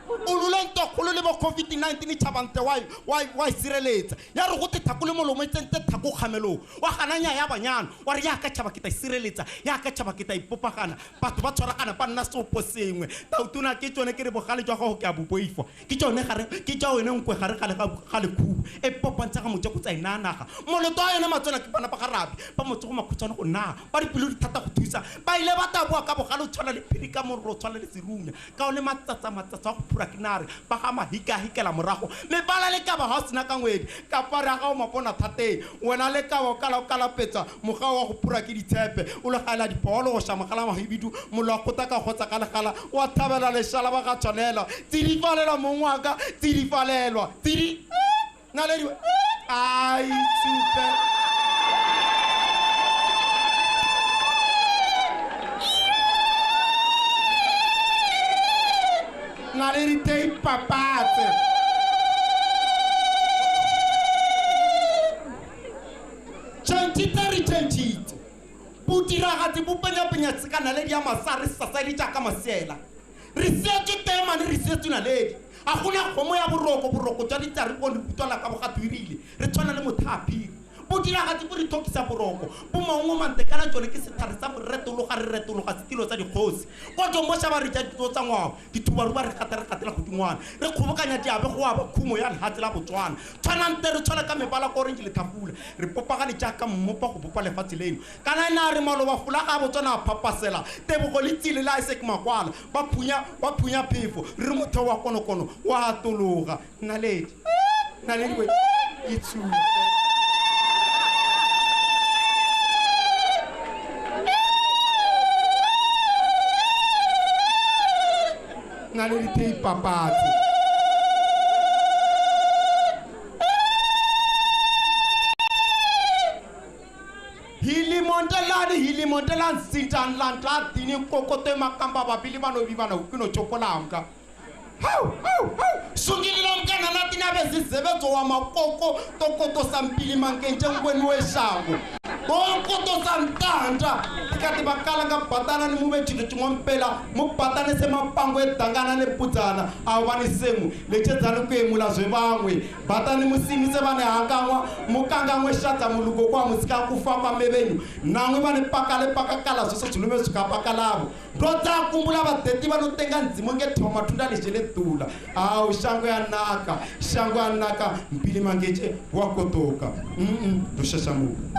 le bo COVID-19 tšhabante wa sireletsa ya re go te thako le molomo e tsentse thako kgamelong wa gananya ya banyana wa re yaka tšhaba ke ta sireletsa yaka tšhaba ke ta ipopagana batho ba tshwaragana ba nna seopo sengwe tautona ke tsone ke re bogale jwa gago ke a boboifo ke tsone gare ke tša wene nkwe gare ga lekhubu e popantsa ga motse go tsa inanaga moloto wa yone matswana ke bana ba ga rabi ba motsogo makhutshwane go nna ba dipelo di thata go thusa ba ile ba taboa ka bogale o tshwana le phiri ka morro o tshwana le serunya ka o le matsatsa matsatsa wa go phura ke nare ba ga mahikahikela morago mebala le kaba ga o sena ka ngwedi kapa re ga o mapona thateng wena le kaba o kala o kalapetsa moga wa go phura ke ditshepe o le gaela dipholo go ša mogala mahibidu mollo wa kgota ka kgotsa ka legala wa thabela lešala ba ga tshwanela tsidifalelwa mong wa ka tsidifalelwa tsidi naledi ai tshupe naledi tei papatse tšhentšhitse re tšhentšhitse bodiragatse bo penyapenya seka naledi ya masa re sasaele jaaka masiela re sietswe temane re sietswe naledi a gona kgomo ya boroko boroko jwa ditsare bone utlwala ka bogato erile re tshwana le motho a phiri bodiragatse bo re thokisa boroko bo maungo mantekana tsone ke setlhare sa moretologa re retologa setilo sa dikgosi kwa jomoša ba re ja ditso tsa ngwao dithubaruba re gata re gatela godingwana re kgobokanya diabe go aba khumo ya lehatshe la Botswana tshwanang te re tshwana ka mebala ka orange le thapula re popagane jaaka mmopa go bopa lefatshe leno kana ena re maloba folaga a Botswana a phapasela tebogo le tsile le Isaac Makwala ba phunya phefo re re motheo wa konokono wa atologa naledi naledi we itshupe naledi tei papatse hilimontelani sintan lantla tini kokote makamba babili banobi bana ukino chokolamka hau hau hau sungilila mkana natina bezizebedzo wa makoko tokoto sampili mankenje ngweni weshango bokoto santanta tikati bakala nga batana ni mube tshithu tshiṅwe mpela mubatane se mapango e dangana le pudzana a vha ni semu letshedzani ku emula zwe vhaṅwe batani musimi se vhane hangangwa mukangangwe shatsa mulugo kwa musika kufa kwa mevenyu nangwe vhane pakale pakakala zwe zwilume zwika pakalavo ndo dza kumbula vhaḓeti vha no tenga ndzimo nge thoma thunda lizhe le ḓula au shango ya naka mpili mangetshe wa kotoka ndo shashamuka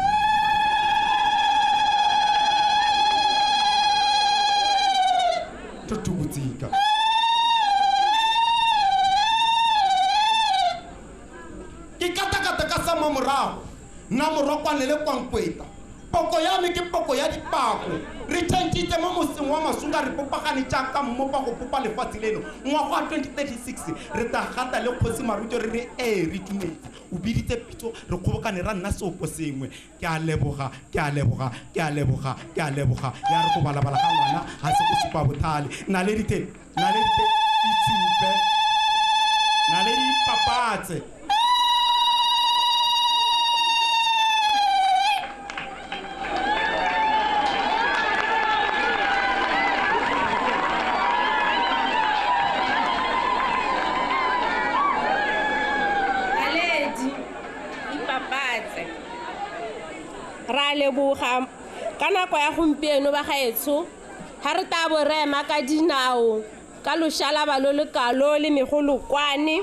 tutubudzika ke katakata ka sa morago nna morokwane le kwankweta poko ya me ke poko ya dipako re tšhentšhitse mo moseng wa masunga re popagane jaaka mmopa go popa lefatshe leno ngwaga wa 2036 re ta gata le kgosi Maruto re re ee re tumetse o biditse pitso re kgobokane ra nna seopo sengwe ke a leboga ke a leboga ke a leboga ke a leboga ya re go balabala ga ngwana ga se go supa bothale naledi te itshupe naledi papatse ra leboga ka nako ya gompieno ba gaetsho ga re tabo re ema ka dinao ka loshalaba lo le kalo le megolokwane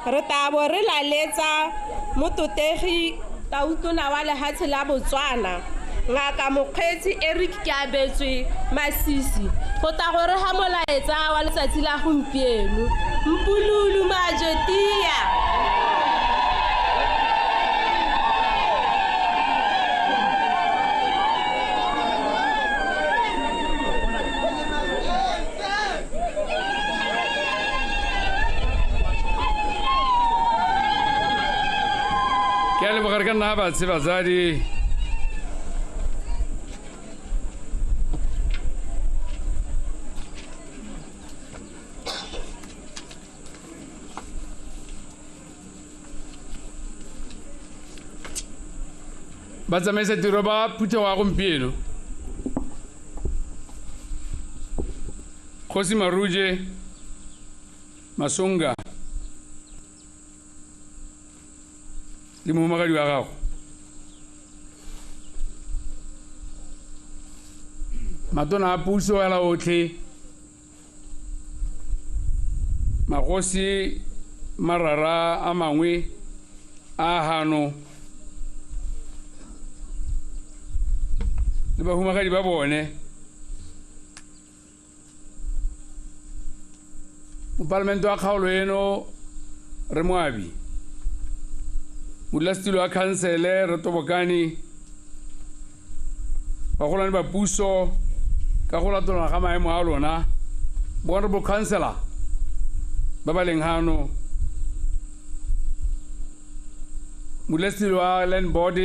re tabo re laletsa mototegi tautona wa lehatshe la Botswana ngaka Mokgweetsi Eric Keabetswe Masisi go tla gore ga molaetsa wa letsatsi la gompieno Mpululu Majotia. Ke a leboga re ka nna batshe batsadi ba tsamaisa tiro ba phuthego ya gompieno Kgosi Maruje Masunga Le mohumagadi wa gago. Matona a puso hela otlhe, magosi marara a mangwe a hano le bahumagadi ba bone. Mopalamente wa kgaolo eno re Moabi, modulasetilo wa khansele re Tobokane, bagolwane ba puso ka go latolana ga maemo a lona, honorable councillor ba ba leng hano, modulasetilo wa land board,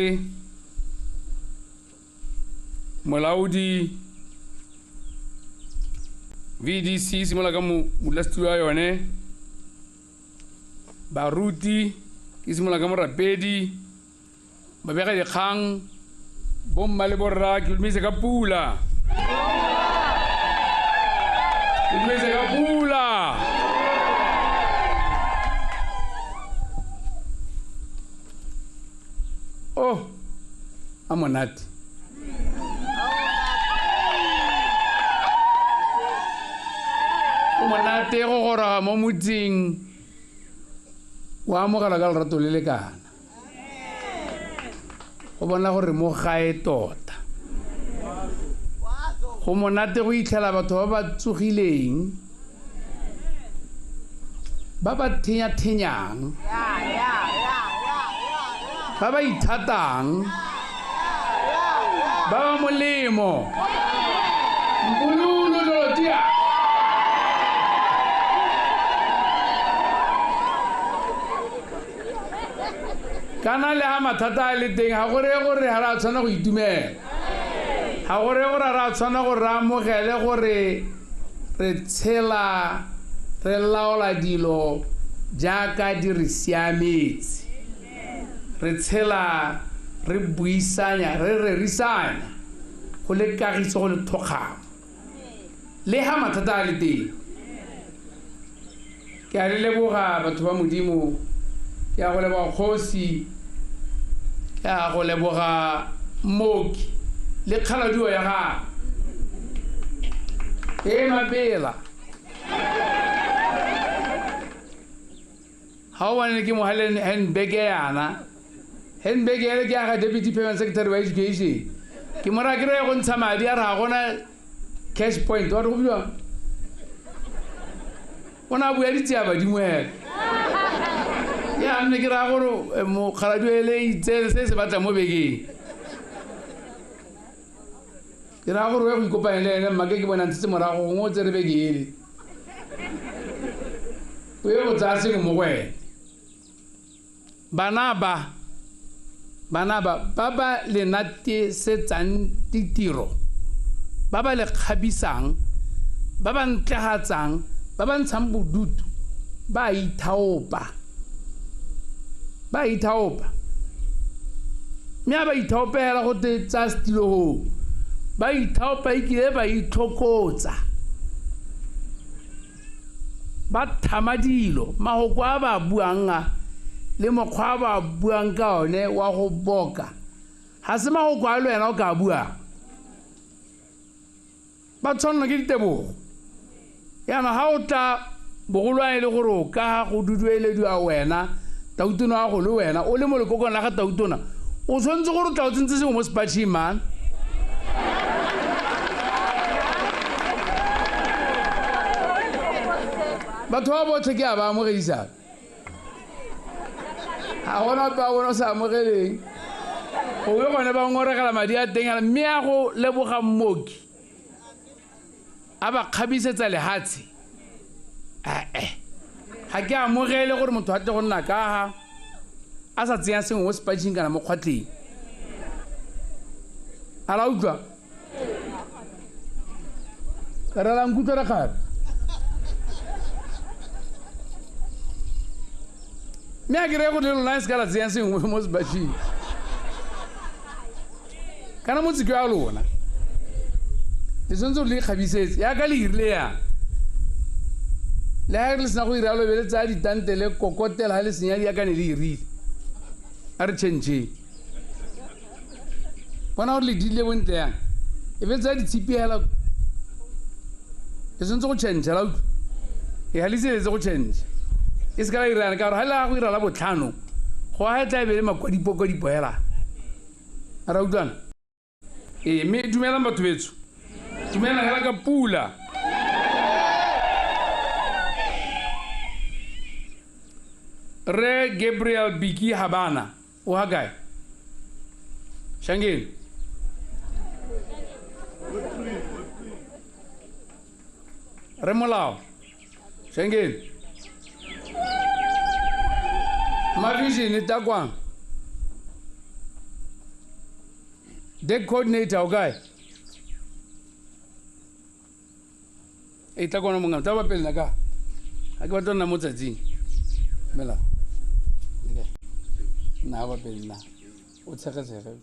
molaodi VDC simolola ka modulasetilo wa yone, baruti ke simolola ka morapedi, babega dikgang, bomma le borra, ke dumedise ka pula. Ke dumedise ka pula. Oh, a monate. O monate go goroga mo motseng, o amogela ka lerato le le kana. Go bona gore mo gae tota. Go monate go itlhela batho ba ba tsogileng, ba ba thenya-thenyang, ba ba ithatang, ba ba molemo. Mpululu Dorothea. Kana le ha mathata a le teng, ga go reye gore ga re a tshwana go itumela, ga go reye gore ga re a tshwana gore re amogele gore re tshela re laola dilo jaaka di re siametse, re tshela re buisanya, re rerisanya go le kagiso, go le thokgamo le ha mathata a le teng. Ke a le leboga batho ba Modimo, ke a go leboga kgosi, ke a go leboga mmoki le kgaladuo ya gago e mabela. Ga o bone ke mo handbag yana, handbag ele ke ya ga deputy permanent secretary wa education, ke mo raya ke re go ntsha madi a re ga gona cash point, wa re go bidiwang, o ne a bua ditsia badimo hela. Ya nne ke raya gore mokgaladuo ele itseele se se batlang mo bekeng. Ke raya gore o ye go ikopanya le ene, mmake ke bona ntshetse morago gongwe o tsere beke ele, o ye go tsaya sengwe mo go ene. Bana ba ba ba le natesetsang ditiro, ba ba le kgabisang, ba ba ntlegatsang, ba ba ntshang bodutu, ba ithaopa. Ba ithaopa. Mme a ba ithaopela go te tsaya setilo goo, ba ithaopa ekile ba itlhokotsa, ba thama dilo, mahoko a ba buang a le mokgwa a ba buang ka one wa go boka, ga se mahoko a le wena o ka buang. Ba tshwanelwa ke ditebogo. Jaanong ga o tla bogolwane le gore o ka go duduelediwa wena, tautona wa go le wena o le mo lekokong la ga tautona, o tshwanetse gore o tla o tsentse sengwe mo sepatšhing man. Batho ba botlhe ke a ba amogedisang, ga gona ope a bona o sa amogeleng, gongwe gone ba ngoregela madi a teng, mme a go leboga mmoki a ba kgabisetsa lehatshe. Ee, ga ke amogele gore motho a tle go nna ka ga a sa tsenya sengwe mo sepatšhing kana mo kgwatleng. A la utlwa? Ka re la nkutlwa rakgare. Mme a ke reye gore le lona e se ka la tsenya sengwe mo sepatšhing, kana motse ke wa lona, le tshwanetse gore le ikgabisetse yaka le irile yang. Le ha le sena go ira lo be le tsaya ditante le kokotela ha le senya di akane le irile. A re change. Bona gore le dile bontle yang. E be tsa ditshipi hela. E sentse go change la utlwa. E ha le se go change. E se ka la irana ka gore ha la go ira la botlhano. Go ha tla be le makwadipo hela. A ra utlwana. E mme dumelang batho betso. Dumela hela ka pula. Re Gabriel Biki Habana. O ha kae? Shangeni. Re Molao. Shangeni. Mavision Takwang. Deck coordinator o kae? E tla kona monga, tla ba pele ka. Ha ke batla nna mo tsatsing. Mela. Nna ba pele nna. O tshegetsege.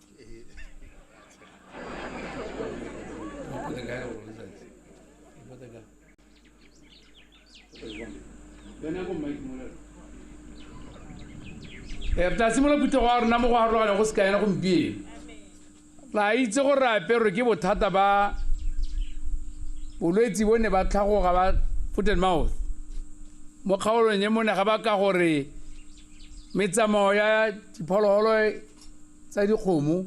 Re tla simolola phuthego ya rona mo go harologana go se ka ena gompieno. La itse gore re aperwe ke bothata ba bolwetse bo ne ba tlhagoga ba foot and mouth. Mo kgaolong e mone ga ba ka gore metsamao ya diphologolo tsa dikgomo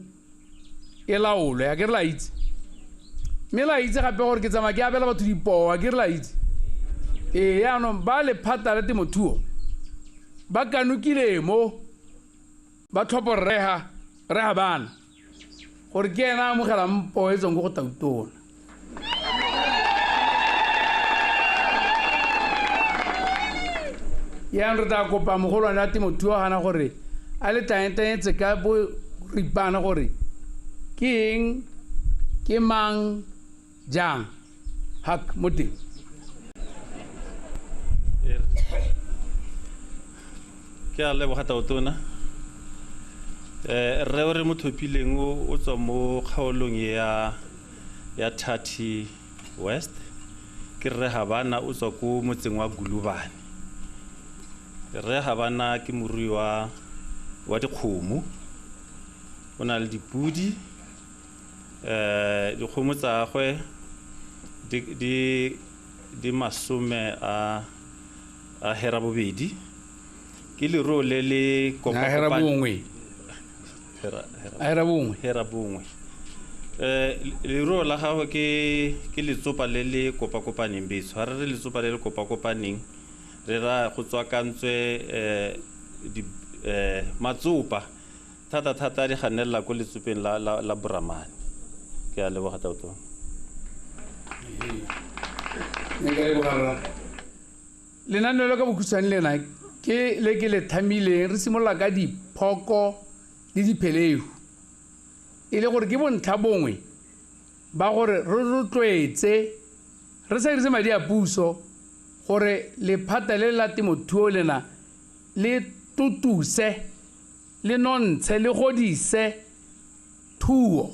e laolwe, a ke re la itse. Mme la itse gape gore ke tsamaya ke abela batho dipoo, a ke re la itse. Ee, yaanong ba lephata la temothuo ba kanokile mo ba tlhopho rreha bana gore ke ena a amogelang poo e tswang ko go Tautona. Yaanong re tla kopa mogolwane wa temothuo gana gore a le tanyetanyetse ka bo ripana gore ke eng, ke mang, jang, hak mo teng. Ke a leboga Tautona. Rre o re mo thopileng o tswa mo kgaolong ya Tati West. Ke Rre Habana o tswa ko motseng wa Gulubane. Rre Habana ke morui wa dikgomo. O na le dipudi. Dikgomo tsa gagwe di masome a herabobedi. Ke leruo le le kopakopane. Herabongwe. Leruo la gagwe ke letsopa le le kopakopaneng betso. Ha re re letsopa le le kopakopaneng re ra go tswakantswe matsopa thata thata di ganelela ko letsopeng la Boramane. Ke a leboga Tautona. Lenaneo le ka bokhutshwane lena ke le ke le thamileng re simolola ka diphoko le dipheleu e le gore ke bontlha bongwe ba gore re rotloetse re sa dirise madi a puso gore lephata le la temothuo lena le totuse le nontshe le godise thuo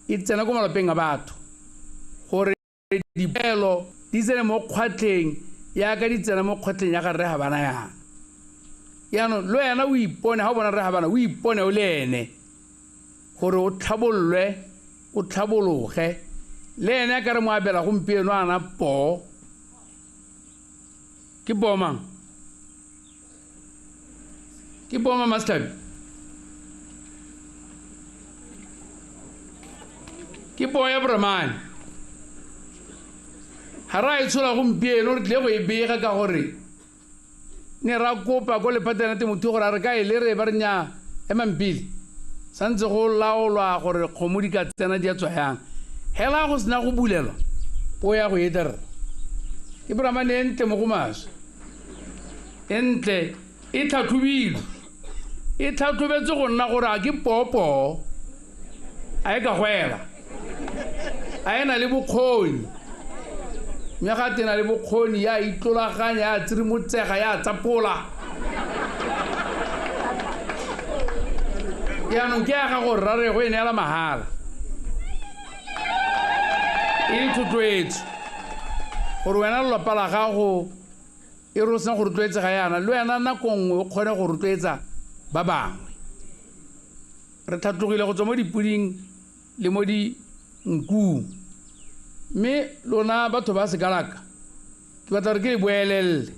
e tsena ko malapeng a batho gore dipelo di tsene mo kgwatlheng yaka di tsena mo kgwatlheng ya ga Rre Habana yang. Yaanong le wena o ipone ha o bona Rre Habana o ipone o le ene gore o tlhabololwe o tlhabologe le ene a ka re mo abela gompieno ana poo. Ke poo mang? Ke poo mang Masetlhabi? Ke poo ya Boramane. Ha ra e tshola gompieno re tlile go e bega ka gore ne ra kopa ko lephateng la temothuo gore a re ka e le re ba re nya emang pele santse go laolwa gore kgomo di ka tsena di a tswa yang. Hela go sena go bulelwa poo ya go e rra. Ke Boramane e ntle mo go maswe. E ntle e tlhatlhobilwe. E tlhatlhobetse go nna gore a ke poopoo a e ka gwela. A e na le bokgoni. Mme ga tena le bokgoni ya itlolaganya ya tsirimotsega ya tsapola. Yaanong ke ya gago rra re go e neela mahala. E le thotloetso gore wena lelapa la gago e re o sena go rotloetsega yana le wena nako nngwe o kgone go rotloetsa ba bangwe. Re tlhatlogile go tswa mo dipuding le mo dinkung, mme lona batho ba Sekalaka ke batla gore ke le boelelele.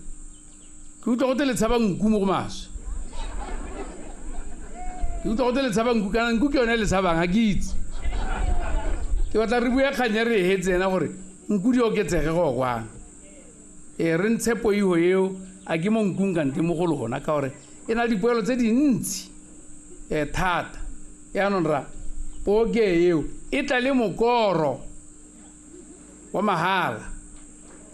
Ke utlwa gote le tshaba nku mo go maswe, ke utlwa gote le tshaba nku, kana nku ke yone e le tshabang, ga ke itse. Ke batla re bue kgang e re e hetse ena gore nku di oketsege go kwano. Ee, re ntshe poiho eo, a ke mo nkung kante mo go lona, ka gore e na le dipoelo tse dintsi thata. Yaanong ra poo ke eo e tla le mokoro wa mahala,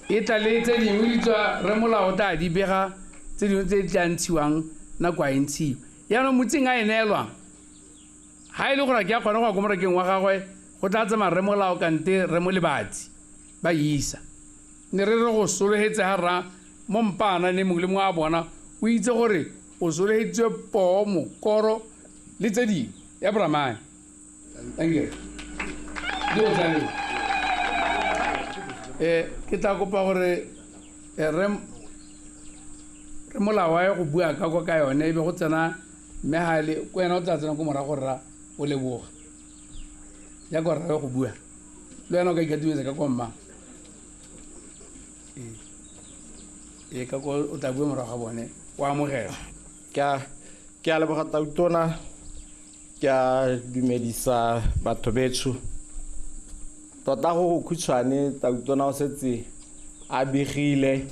e tla le tse dingwe di tswa re molao tla di bega, tse dingwe tse di tla ntshiwang nako a e ntshiwa. Yaanong motseng a e neelwang, ga e le gore ke a kgone go ya ko morekeng wa gagwe, go tla tsamaya re molao kante re mo lebatsi ba isa. Ne re re go sologetse ga rra mo mpaana ne mongwe le mongwe a bona o itse gore o sologetswe poo, mokoro le tse dingwe ya Brahmane. Thank you. Di go tla ke tla kopa gore re molao wa go bua ka kwa ka yone, e be go tsena mme ga le ko wena o tla tsena ko morago rra o leboga ya ko rra go bua le wena o ka ikatumetsa ka kwa mma e ka ko o tla bua morago ga bone o amogela. Ke a leboga Tautona, ke a dumedisa batho betsho. Tota go go khutshwane, Tautona o setse a begile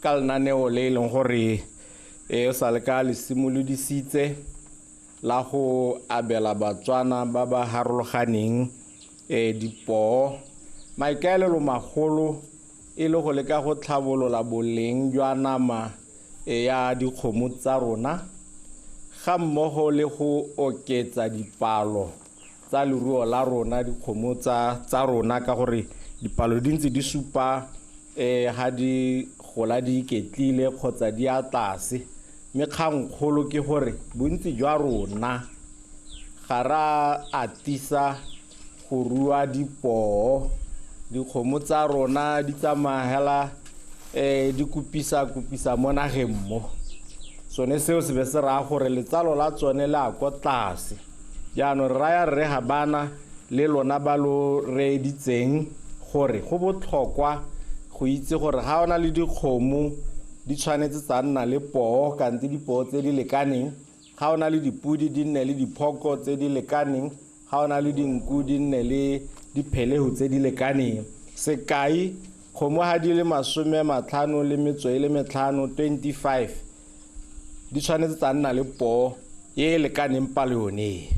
ka lenaneo le e leng gore o sa le ka le simolodisitse la go abela Batswana ba ba harologaneng dipoo. Maikaelelo magolo e le go leka go tlhabolola boleng jwa nama ya dikgomo tsa rona, ga mmogo le go oketsa dipalo tsa leruo la rona, dikgomo tsa rona, ka gore dipalo di ntse di supa ga di gola di iketlile kgotsa di a tlase. Mme kgangkgolo ke gore bontsi jwa rona ga ra atisa go rua dipoo. Dikgomo tsa rona di tsamaya hela di kopisa mo nageng mo. Sone seo se be se raya gore letsalo la tsone le a ko tlase. Jaanong re raya rre Habana le lona ba lo reeditseng gore go botlhokwa go itse gore ga o na le dikgomo di tshwanetse tsa nna le poo, kante dipoo tse di lekaneng, ga o na le dipudi di nne le diphoko tse di lekaneng, ga o na le dinku di nne le diphelego tse di lekaneng. Sekai, kgomo ga di le 55, 25 di tshwanetse tsa nna le poo e e lekaneng palo yone.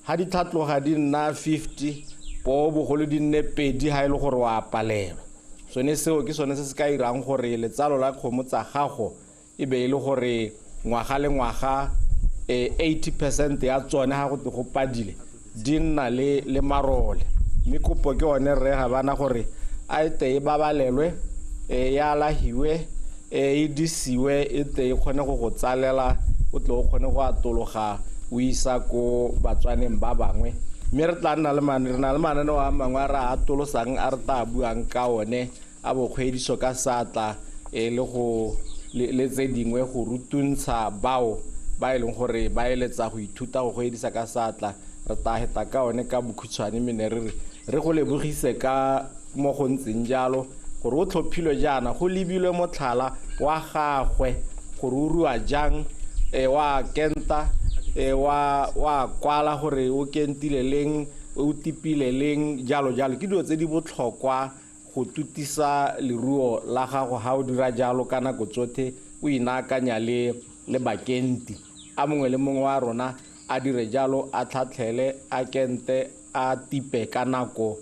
Ga di tlhatloga di nna 50, poo bogolo di nne 2 ga e le gore wa palelwa. Sone seo ke sone se se ka irang gore letsalo la kgomo tsa gago e be e le gore ngwaga le ngwaga 80% ya tsone ga go te go padile di nna le marole. Mme kopo ke one rre Habana gore a e te e babalelwe, e alahiwe, e disiwe, e te e kgone go go tsalela, o tle o kgone go atologa o isa ko Batswaneng ba bangwe. Mme re tla nna le re na le mananeo a mangwe a re a atolosang a re tla buang ka one a bokgwediso ka seatla le go le tse dingwe go rutuntsha bao ba e leng gore ba eletsa go ithuta go kgwedisa ka seatla. Re tla heta ka one ka bokhutshwane, mme ne re re go lebogise ka mo go ntseng jalo gore o tlhophilwe jaana go lebilwe motlhala wa gagwe gore o rua jang, wa kenta, wa kwala gore o kentile leng, o tipile leng, jalo jalo. Ke dilo tse di botlhokwa go tutisa leruo la gago ga o dira jalo ka nako tsotlhe, o inaakanya le bakenti. A mongwe le mongwe wa rona a dire jalo, a tlhatlhele, a kente, a tipe ka nako,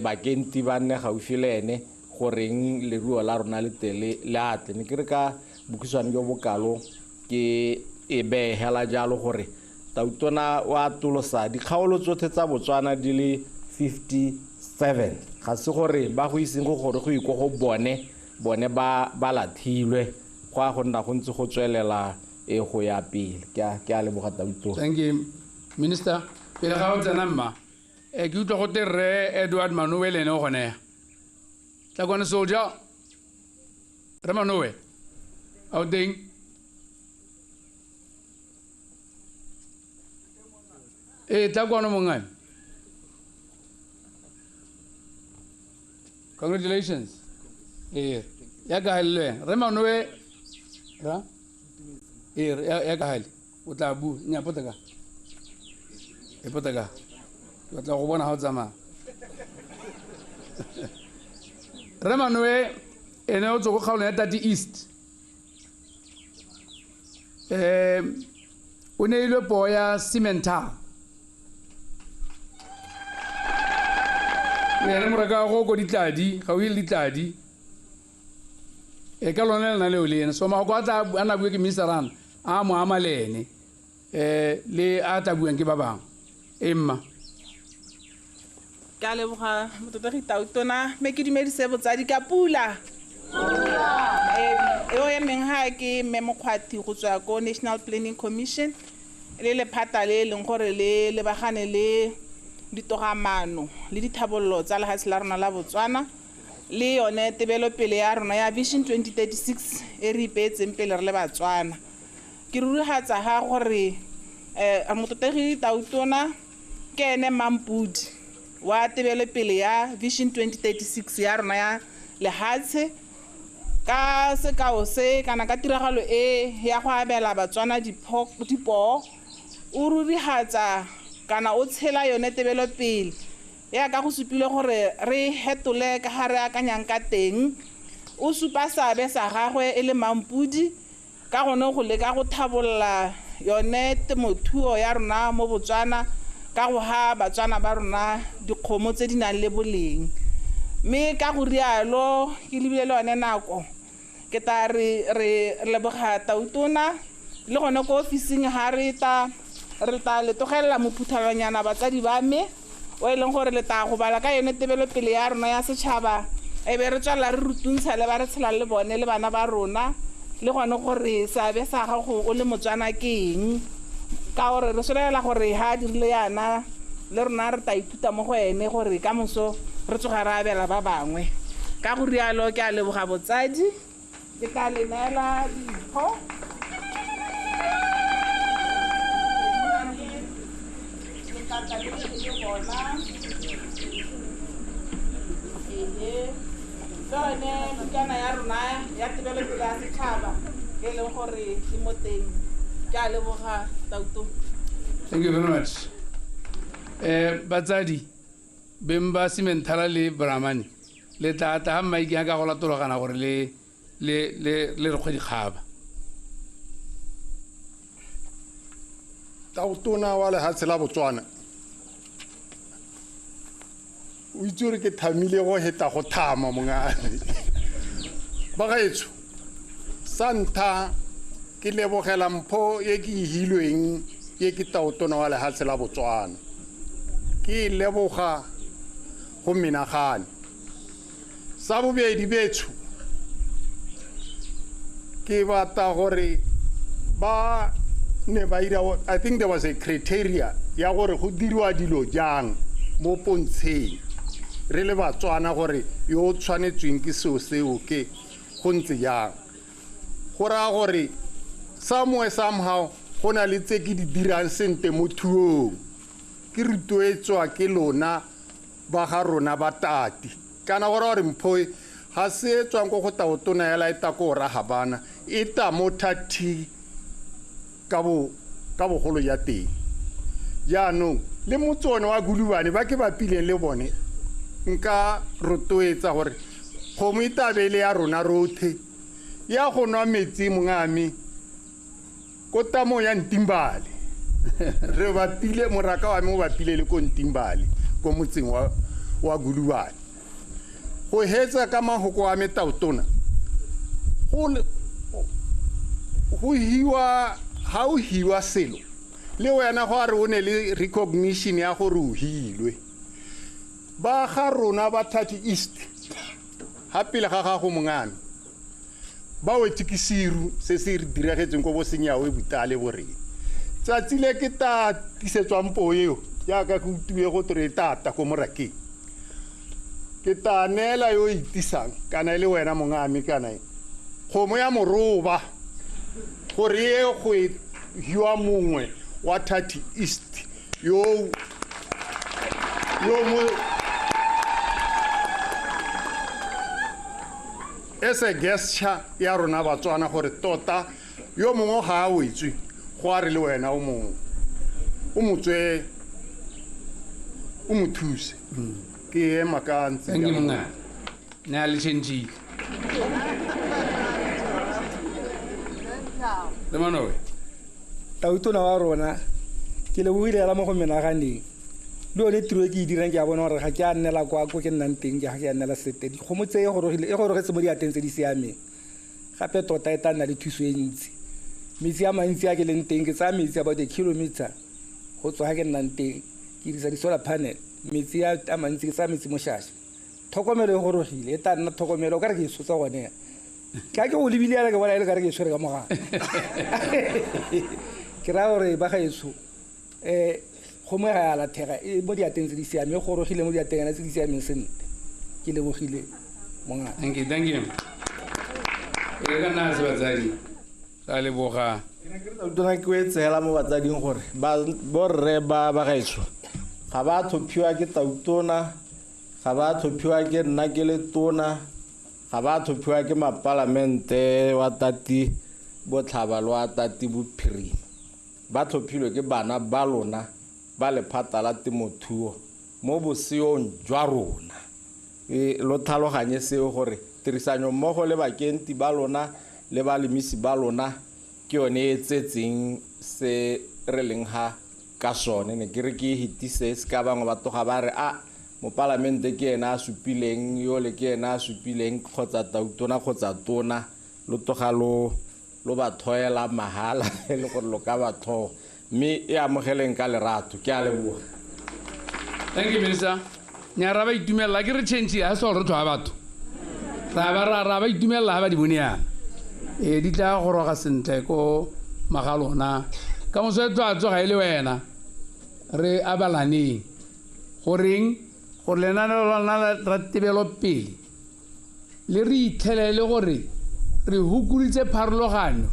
bakenti ba nne gaufi le ene goreng leruo la rona le tele le atle. Ne ke re ka bokhutshwane jo bokalo ke e bee hela jalo gore Tautona wa atolosa dikgaolo tsotlhe tsa Botswana di le 57. Ga se gore ba go iseng go gore go iko go bone ba lathilwe, go a go nna go ntse go tswelela go ya pele. Ke a leboga Tautona. Thank you, Minister. Pele ga o tsena mma, ke utlwa go te rre Edward Manowe le ene o gone. Tla kwane soldier. Rre Manowe, a o teng? Ee, tla kwano mongame. Congratulations. Ee, ya ka le wena. Re Manoe ra? Ee, ya ka hale. O tla bua. Nya pota ka. E pota ka. Ke batla go bona ha o tsamaya. Re Manoe ene o tswa ko kgaolong ya Tati East. O neilwe poo ya Simmental. Ene moraka wa go ko ditladi, ga o ile ditladi. E ka lone lena leo le ene. So mahoko a tla a na bue ke Minister Rana, a mo ama le ene. Le a tla buang ke ba bangwe. E mma. Ke a leboga motlotlegi Tautona, mme ke dumedise botsadi ka pula. Eo emeng ga ke mme Mokgwathi go tswa ko National Planning Commission, le lephata le e leng gore le lebagane le ditogamano le dithabollo tsa lehatshe la rona la Botswana, le yone tebelopele ya rona ya Vision 2036 e re ipeetseng pele re le Batswana. Ke rurihatsa ga gore motlotlegi Tautona ke ene mampudi wa tebelopele ya Vision 2036 ya rona ya lehatshe. Ka sekao se kana ka tiragalo e ya go abela Batswana dipoo, o rurihatsa kana o tshela yone tebelopele ya ka go supile gore re hetole ka ga re akanyang ka teng. O supa seabe sa gagwe e le mampudi ka gone go leka go thabolla yone temothuo ya rona mo Botswana ka go ha Batswana ba rona dikgomo tse di nang le boleng. Mme ka go rialo ke lebile le yone nako ke ta re leboga Tautona le gone ko ofising ha re ta le tlogelela mophuthelwanyana batsadi ba me o e leng gore le ta go bala ka yone tebelopele ya rona ya setšhaba, e be re tswelela re rutuntsha le ba re tshelang le bone le bana ba rona, le gone gore seabe sa gago o le Motswana ke eng, ka gore re solela gore ha dirile yana le rona re ta ithuta mo go ene gore ka moso re tsoga re abela ba bangwe. Ka go rialo ke a leboga botsadi, ke tla le neela dimpho. Yone bukana ya rona ya tebelopele ya setšhaba e leng gore e mo teng. Ke a leboga Tauto. Thank you very much. Batsadi beng ba Simmenthala le Brahmane le tla tla ha mmaiki a ka go latologana gore le re kgwe dikgaba. Tautona wa lehatshe la Botswana, o itse gore ke thamile go heta go thama mongame. Bagaetsho, sa ntlha ke lebogela mpho e ke e hilweng e ke Tautona wa lehatshe la Botswana. Ke leboga go menagane. Sa bobedi betsho, ke batla gore ba ne ba ira, I think there was a criteria ya gore go diriwa dilo jang mo pontsheng re le Batswana gore yo o tshwanetsweng ke seo seo ke go ntse jang. Go raya gore somewhere somehow go na le tse ke di dirang sentle mo thuong, ke rotloetswa ke lona ba ga rona ba tati. Kana go raya gore mpho e ga se e tswang ko go Tautona hela e ta ko Rahabana, e ta mo Tati ka bogolo ya teng. Jaanong le motse one wa Gulubane ba ke bapileng le bone, nka rotloetsa gore kgomo e tabe le ya rona rotlhe ya go nwa metsi mongame ko tamong ya Ntimbale. Re bapile moraka wa me o bapile le ko Ntimbale ko motseng wa Gulubane. Go hetsa ka mahoko a me Tautona, go hiwa ha o hiwa selo le wena go a re o ne le recognition ya gore o hilwe. Ba ga rona ba Tati East ha pele ga gago mongame ba wetse ke seru se se re diragetseng ko bo Senyawe Butale boreng. Tsatsi le ke ta tisetswang poo eo jaaka ke utlwile go tore e tata ko morakeng, ke ta neela yo itisang kana e le wena mongame kana e kgomo ya moroba gore e go e hiwa mongwe wa Tati East Yo yo mo as a gesture ya rona Batswana gore tota yo mongwe ga a wetswe go a re le wena o mongwe o mo tswe o mo thuse. Ke ema ka ntse. Thank you, mongaka. Ne a le change. Le manowe. Tautona wa rona ke lebogile hela mo go menaganeng. Le yone tiro e ke e dirang ke a bona gore ga ke a nnela kwa ko ke nnang teng, ke ga ke a nnela sete. Dikgomo tse e gorogile, e gorogetse mo diateng tse di siameng. Gape tota e tla nna le thuso e ntsi. Metsi a mantsi a ke leng teng, ke tsaya metsi about a kilometer go tswa ga ke nnang teng, ke dirisa di-solar panel. Metsi a mantsi ke tsaya metsi mo Shasha. Tlhokomelo e gorogile, e tla nna tlhokomelo, o ka re ke e tshotsa gone ya. Ka ke go lebile yana ke bona e le ka re ke e tshwere ka mogala. Ke raya gore ba gaetsho, kgomo e ga ya lathega, e mo diateng tse di siameng, e gorogile mo diateng tse di siameng sentle. Ke lebogile mongaka. Thank you, thank you. E ka nna se batsadi. Ra leboga. Ke ke o e tseela mo batsading gore borre ba ba gaetsho ga ba tlhophiwa ke tautona, ga ba tlhophiwa ke nna ke le tona, ga ba tlhophiwa ke mapalamente wa Tati Botlhaba le wa Tati Bophirima. Ba tlhophilwe ke bana ba lona ba lephata la temothuo mo boseong jwa rona. E lo tlhaloganye seo gore tirisanyo mmogo le bakenti ba lona le balemisi ba lona ke yone e tsetseng se re leng ga ka sone. Ne ke re ke hetise se ka bangwe ba tloga ba re a mopalamente ke ena a supileng, yole ke ena a supileng, kgotsa tautona kgotsa tona, lo tloga lo ba thoela mahala e le gore lo ka ba thoa. Mme e amogeleng ka lerato. Ke a leboga. Thank you, Minister. Nya ra ba itumella ke re change ha se re tlhoa batho. Ra ba ra ba itumella ha ba di bone yana. E di tla goroga sentle ko magalona. Ka moso e tla tsoga e le wena. Re abalaneng. Goreng gore lenaneo la lona la tebelopele le re itlhelele gore re hukuritse pharologanyo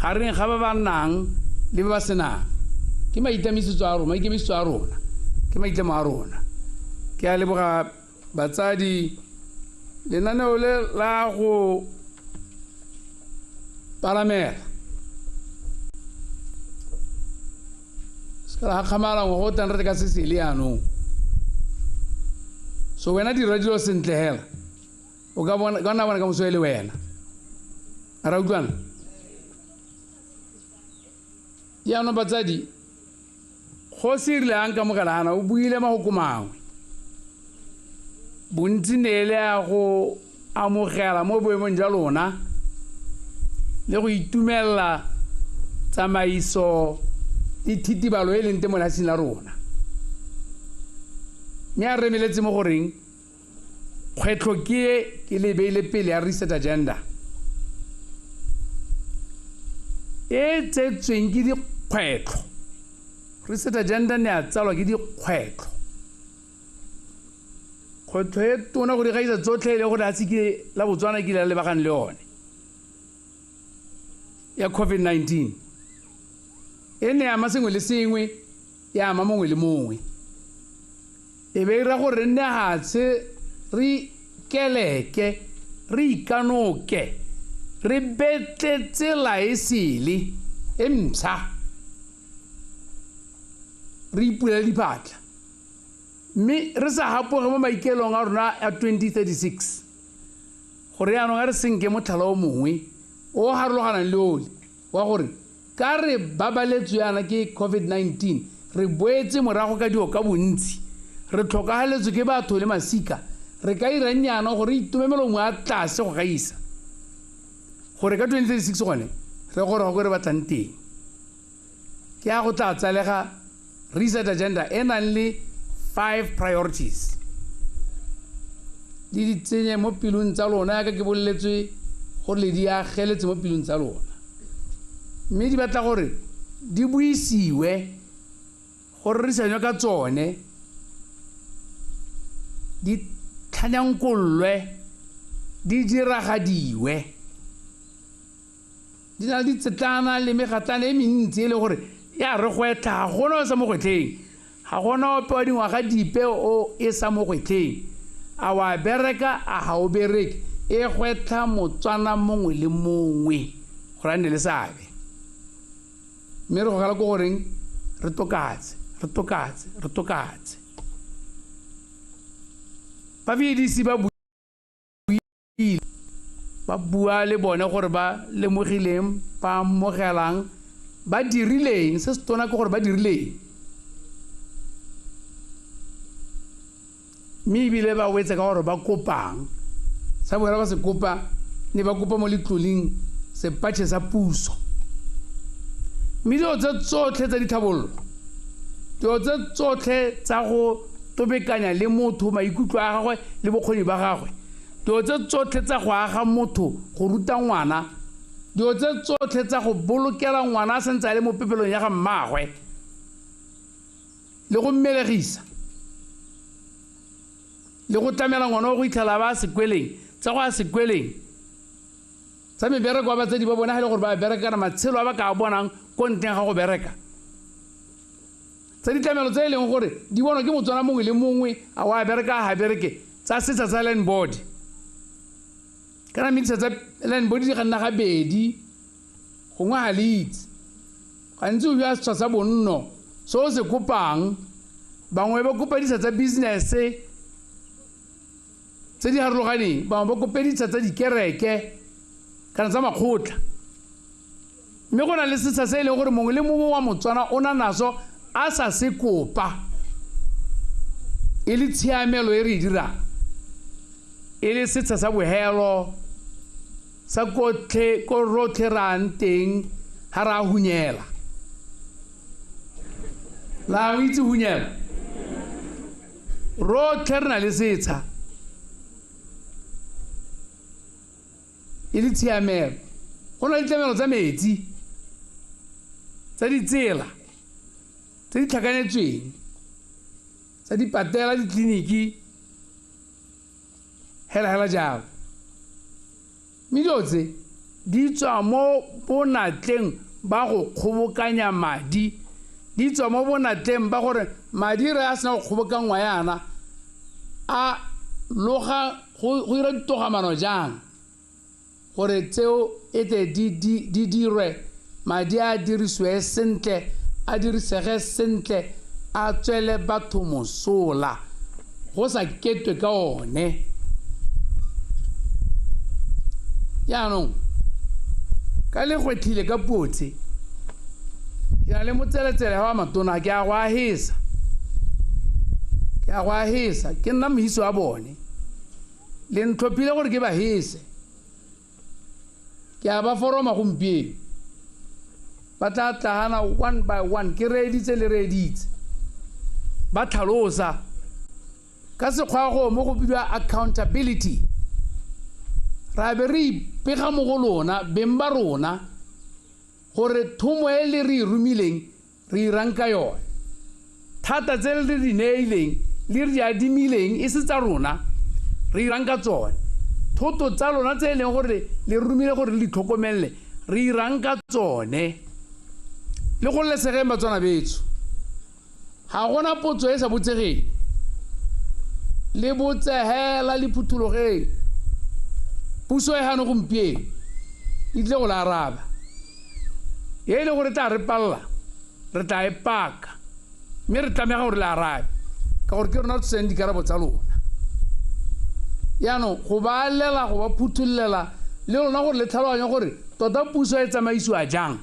gareng ga ba ba nang le ba ba senang. Ke maikemisetso a rona, maikemisetso a rona, ke maitlamo a rona. Ke a leboga batsadi. Lenaneo le la go palamela se ka la gakgamala ngwaga o tlang re ka se sele jaanong. So wena dira dilo sentle hela, o ka bona ka nna bona ka moso e le wena. A ra utlwana? Jaanong batsadi, kgosi e rile a nkamogela yana, o buile mafoko mangwe. Bontsi ne e le a go amogela mo boemong jwa lona le go itumella tsamaiso le thitibalo e leng teng mo lefatsheng la rona. Mme a remeletse mo goreng kgwetlho ke e ke le beile pele ya reset agenda e tsetsweng ke dikgwetlho. Reset agenda ne a tsalwa ke dikgwetlho. Kgwetlho e tona go di gaisa tsotlhe e le gore a se ke la Botswana ke la lebagane le yone ya COVID-19. E ne ama sengwe le sengwe, ya ama mongwe le mongwe. E be e ra gore re nne hatshe, re keleke, re ikanoke, re betle tsela e sele e ntšha, re ipulele diphatlha, mme re sa hapoge mo maikelong a rona a 2036 gore jaanong a re senke motlhala o mongwe o harologanang le ole wa gore ka re babaletswe yana ke COVID-19, re boetse morago ka dio ka bontsi, re tlhokagaletswe ke batho le masika, re ka irang yana gore re itome melomo ya tlase go gaisa gore ka 2036 gone re goroga ko re batlang teng. Ke ya go tla tsalega reset agenda e nang le 5 priorities. Di di tsenye mo pelong tsa lona yaka ke boleletswe gore le di ageletse mo pelong tsa lona. Mme di batla gore di buisiwe gore re sanywe ka tsone, di tlhanyankollwe, di diragadiwe. Di na le ditsetlana le megatlana e mentsi e le gore ya re gwetlha, ga gona o sa mo gwetlheng. Ga gona ope wa dingwaga dipe o e sa mo gwetlheng. A wa bereka a ga o bereke, e gwetlha Motswana mongwe le mongwe gore a nne le seabe. Mme re gogela ko goreng re tokatse, re tokatse, re tokatse. Ba VDC ba buile, ba bua le bone gore ba lemogileng, ba amogelang, ba dirileng, se se tona ke gore ba dirileng. Mme ebile ba wetse ka gore ba kopang. Sa bogela ba se kopa, ne ba kopa mo letloleng sepatšhe sa puso. Mme dilo tse tsotlhe tsa ditlhabololo, dilo tse tsotlhe tsa go tobekanya le motho, maikutlo a gagwe le bokgoni ba gagwe, dilo tse tsotlhe tsa go aga motho, go ruta ngwana, dilo tse tsotlhe tsa go bolokela ngwana a santse a le mo pepelong ya ga mmaagwe le go mmelegisa le go tlamela ngwana o go itlhela ba sekweleng, tsa go a sekweleng, tsa mebereko wa batsadi ba bone ga e le gore ba bereka kana matshelo a ba ka a bonang ko ntleng ga go bereka, tsa ditlamelo tse e leng gore di bonwa ke Motswana mongwe le mongwe a wa bereka a ga bereke, tsa setsha sa land board. Kana mme ditsha tsa land board di ga nna gabedi, gongwe ga le itse. Gantsi o fiwa setsha sa bonno se o se kopang, bangwe ba kopa ditsha tsa business tse di harologaneng, bangwe ba kope ditsha tsa dikereke kana tsa makgotla. Mme go na le setsha se e leng gore mongwe le mongwe wa Motswana o na naso a sa se kopa, e le tshiamelo e re e dirang, e le setsha sa bohelo sa kotlhe ko rotlhe re ang teng ga re a hunyela. La o itse hunyela? Rotlhe re na le setsha, e le tshiamelo. Go na le ditlamelo tsa metsi, tsa ditsela tse di tlhakanetsweng, tsa dipatela, ditleliniki, hela hela jalo. Mme dilo tse di tswa mo bonatleng ba go kgobokanya madi, di tswa mo bonatleng ba gore madi re a sena go kgobokanngwa yana a loga go dira ditogamano jang gore tseo e tle di dirwe, madi a dirisiwe sentle, a dirisege sentle, a tswele batho mosola, go sa ketwe ka one. Jaanong ka le gwetlhile ka puo tse, ke na le motseletsele wa matona, ke a go ahesa, ke a go ahesa, ke nna mohiso wa bone. Le ntlhophile gore ke ba hese, ke a ba foroma gompieno. Ba tla tlagana one by one, ke reeditse le reeditse, ba tlhalosa ka sekgwa go mo go bidiwa accountability. Ra be re ipega mo go lona beng ba rona gore thomo e le re e romileng re irang ka yone, thata tse le di neileng le re di adimileng e se tsa rona re irang ka tsone, thoto tsa lona tse e leng gore le romile gore le di tlhokomelele re irang ka tsone. Le go lesegeng Batswana betsho, ga gona potso e sa botsegeng, le botsegela le phuthologeng. Puso e gano gompieno e tlile go le araba, e e leng gore tla re palla, re tla e paka, mme re tlamega gore le arabe ka gore ke rona re tsoseng dikarabo tsa lona. Jaanong go ba alela, go ba phuthollela le lona gore le tlhaloganye gore tota puso e tsamaisiwa jang.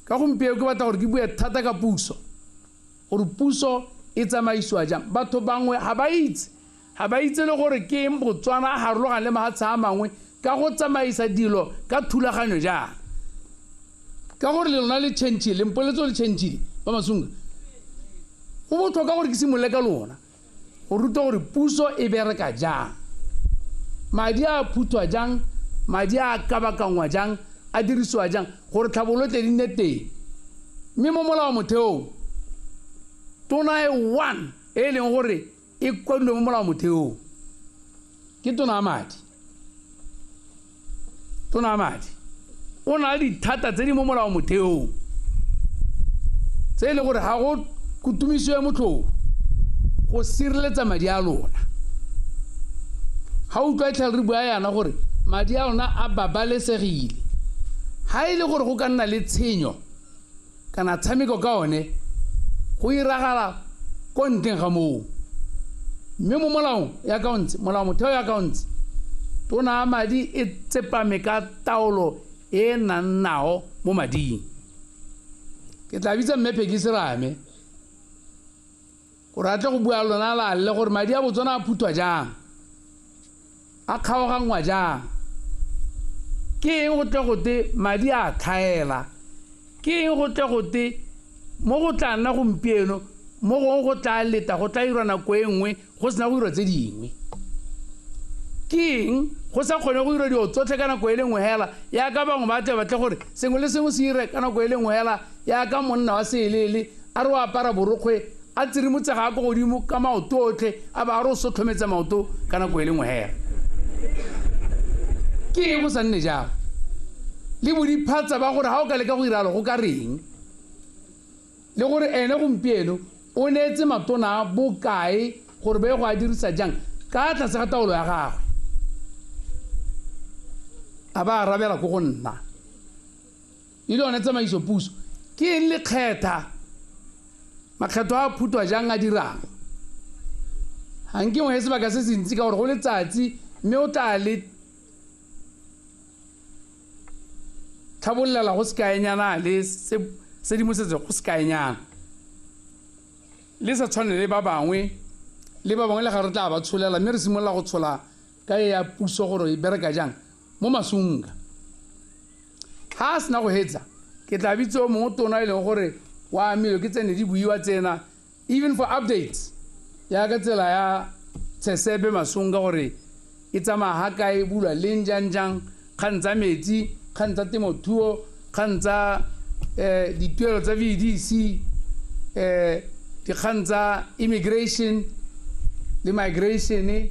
Ka gompieno ke batla gore ke bue thata ka puso, gore puso e tsamaisiwa jang. Batho bangwe ga ba itse, ga ba itse le gore ke eng Botswana a harologana le mafatshe a mangwe ka go tsamaisa dilo ka thulaganyo jang. Ka gore le lona le change-ile, le mpoletse le change-ile ba Masunga. Go botlhokwa gore ke simolole ka lona go ruta gore puso e bereka jang, madi a phuthwa jang, madi a kabakangwa jang, a dirisiwa jang gore tlhabololo tle di nne teng. Mme mo molao motheong tona e one e e leng gore e kwadilwe mo molao motheong ke tona ya madi. Tona ya madi o na le dithata tse di mo molao motheong tse e leng gore ga go Kutumiso ya motlhofo go sireletsa madi a lona. Ga utlwa tlhale re bua yana gore madi a lona a babalesegile. Ga e le gore go ka nna le tshenyo kana tshameko ka one go iragala ko ntleng ga moo. Mme mo molaong ya kaontse, molao motheo ya kaontse, tona ya madi e tsepame ka taolo e nang nao mo mading. Ke tla bitsa mme Peggy Serame gore a tle go bua lona la le gore madi a Botswana a phuthwa jang, a kgaoganngwa jang. Ke eng go tle gote madi a tlhaela? Ke eng go tle gote mo go tla nna gompieno, mo gongwe go tla leta, go tla irwa nako e nngwe go sena go irwa tse dingwe? Ke eng go sa kgone go irwa dilo tsotlhe ka nako e le nngwe hela, yaka bangwe ba tle batle gore sengwe le sengwe se ire ka nako e le nngwe hela, yaka monna wa seelele a re o apara borokgwe a tsirimotshega a ko godimo ka maoto otlhe a ba a re o sotlhometsa maoto ka nako e le nngwe hela. Ke eng go sa nne jalo? Le bodiphatsa ba gore ga o ka leka go iralo go ka reng? Le gore ene gompieno o neetse matona a bokae gore ba ye go a dirisa jang ka tlase ga taolo ya gagwe. A ba arabela ko go nna. E le yone tsamaiso puso. Ke eng lekgetha? Makgetho a phutwa jang a dirang? Ga nke ngwe sebaka se se ntsi ka gore go letsatsi mme o tla le tlhabololela go sekaenyana le sedimosetso go sekaenyana. Le sa tshwane le ba bangwe, le ba bangwe le ga re tla ba tsholela mme re simolola go tshola ka e ya puso gore e bereka jang mo Masunga. Ha a sena go hetsa, ke tla bitsa o mongwe tona e leng gore wa amilwe ke tsene di buiwa tsena, even for updates ya ka tsela ya Tshesebe Masunga gore e tsamaya ga kae, e bulwa leng jang jang, kgang tsa metsi, kgang tsa temothuo, kgang tsa dituelo tsa VDC, dikgang tsa immigration le migration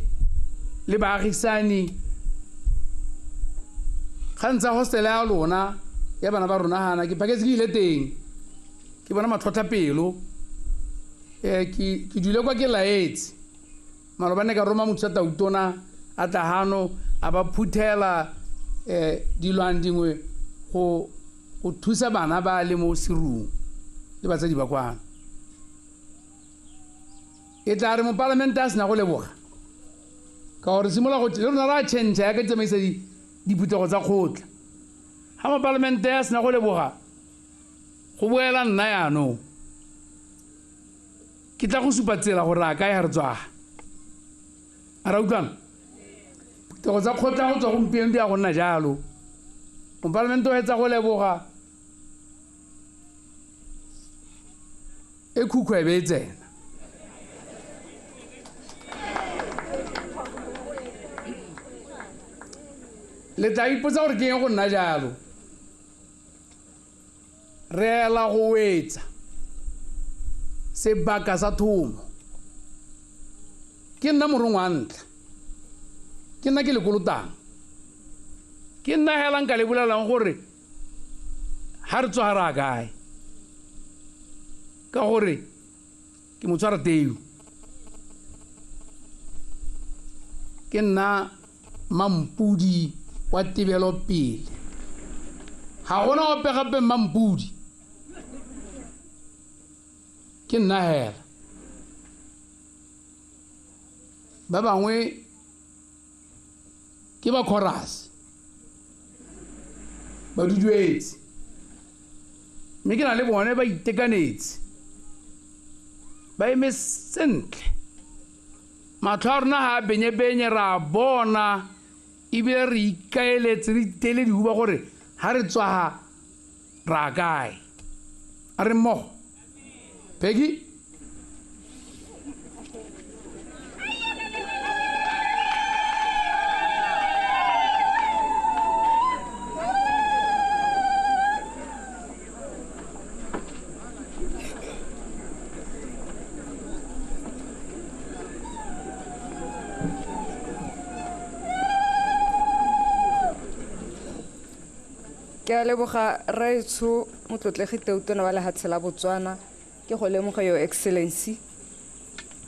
le baagisani, kgang tsa hostel ya lona ya bana ba rona gana ke phaketse ke ile teng ke bona matlhotlhapelo. Ke dule kwa ke laetse maloba ne ka roma mothusa tautona a tla hano a ba phuthela dilwana dingwe go thusa bana ba le mo serung le batsadi ba kwano. E tla re mopalamente a sena go leboga ka gore simolola go le rona ra change ya ka tsamaisa diphuthego tsa kgotla. Ha mopalamente a sena go leboga go boela nna yaanong ke tla go supa tsela gore a kae ha re tswa. A ra utlwana? Phuthego tsa kgotla go tswa gompieno di ya go nna jalo. Mopalamente o hetsa go leboga e khukhu e be e tsena. Le tla ipotsa gore ke eng go nna jalo. Re ela go wetsa sebaka sa thomo. Ke nna morongwa wa ntlha, ke nna ke le kolotang, ke nna hela nka le bolelang gore ha re tswa ha re a kae, ka gore ke motshwara teu, ke nna mampudi wa tebelopele. Ga gona ope gape mampudi, ke nna hela. Ba bangwe ke ba chorus, ba duduetse, mme ke na le bone ba itekanetse, ba eme sentle. Matlho a rona ga a benye-benye, ra bona ebile re ikaeletse, re iteile dihuba gore ha re tswa ha ra kae. A re mmogo. Peggy? Ke a leboga rraetsho motlotlegi Tautona wa lehatshe la Botswana Ke go lemoge Your Excellency,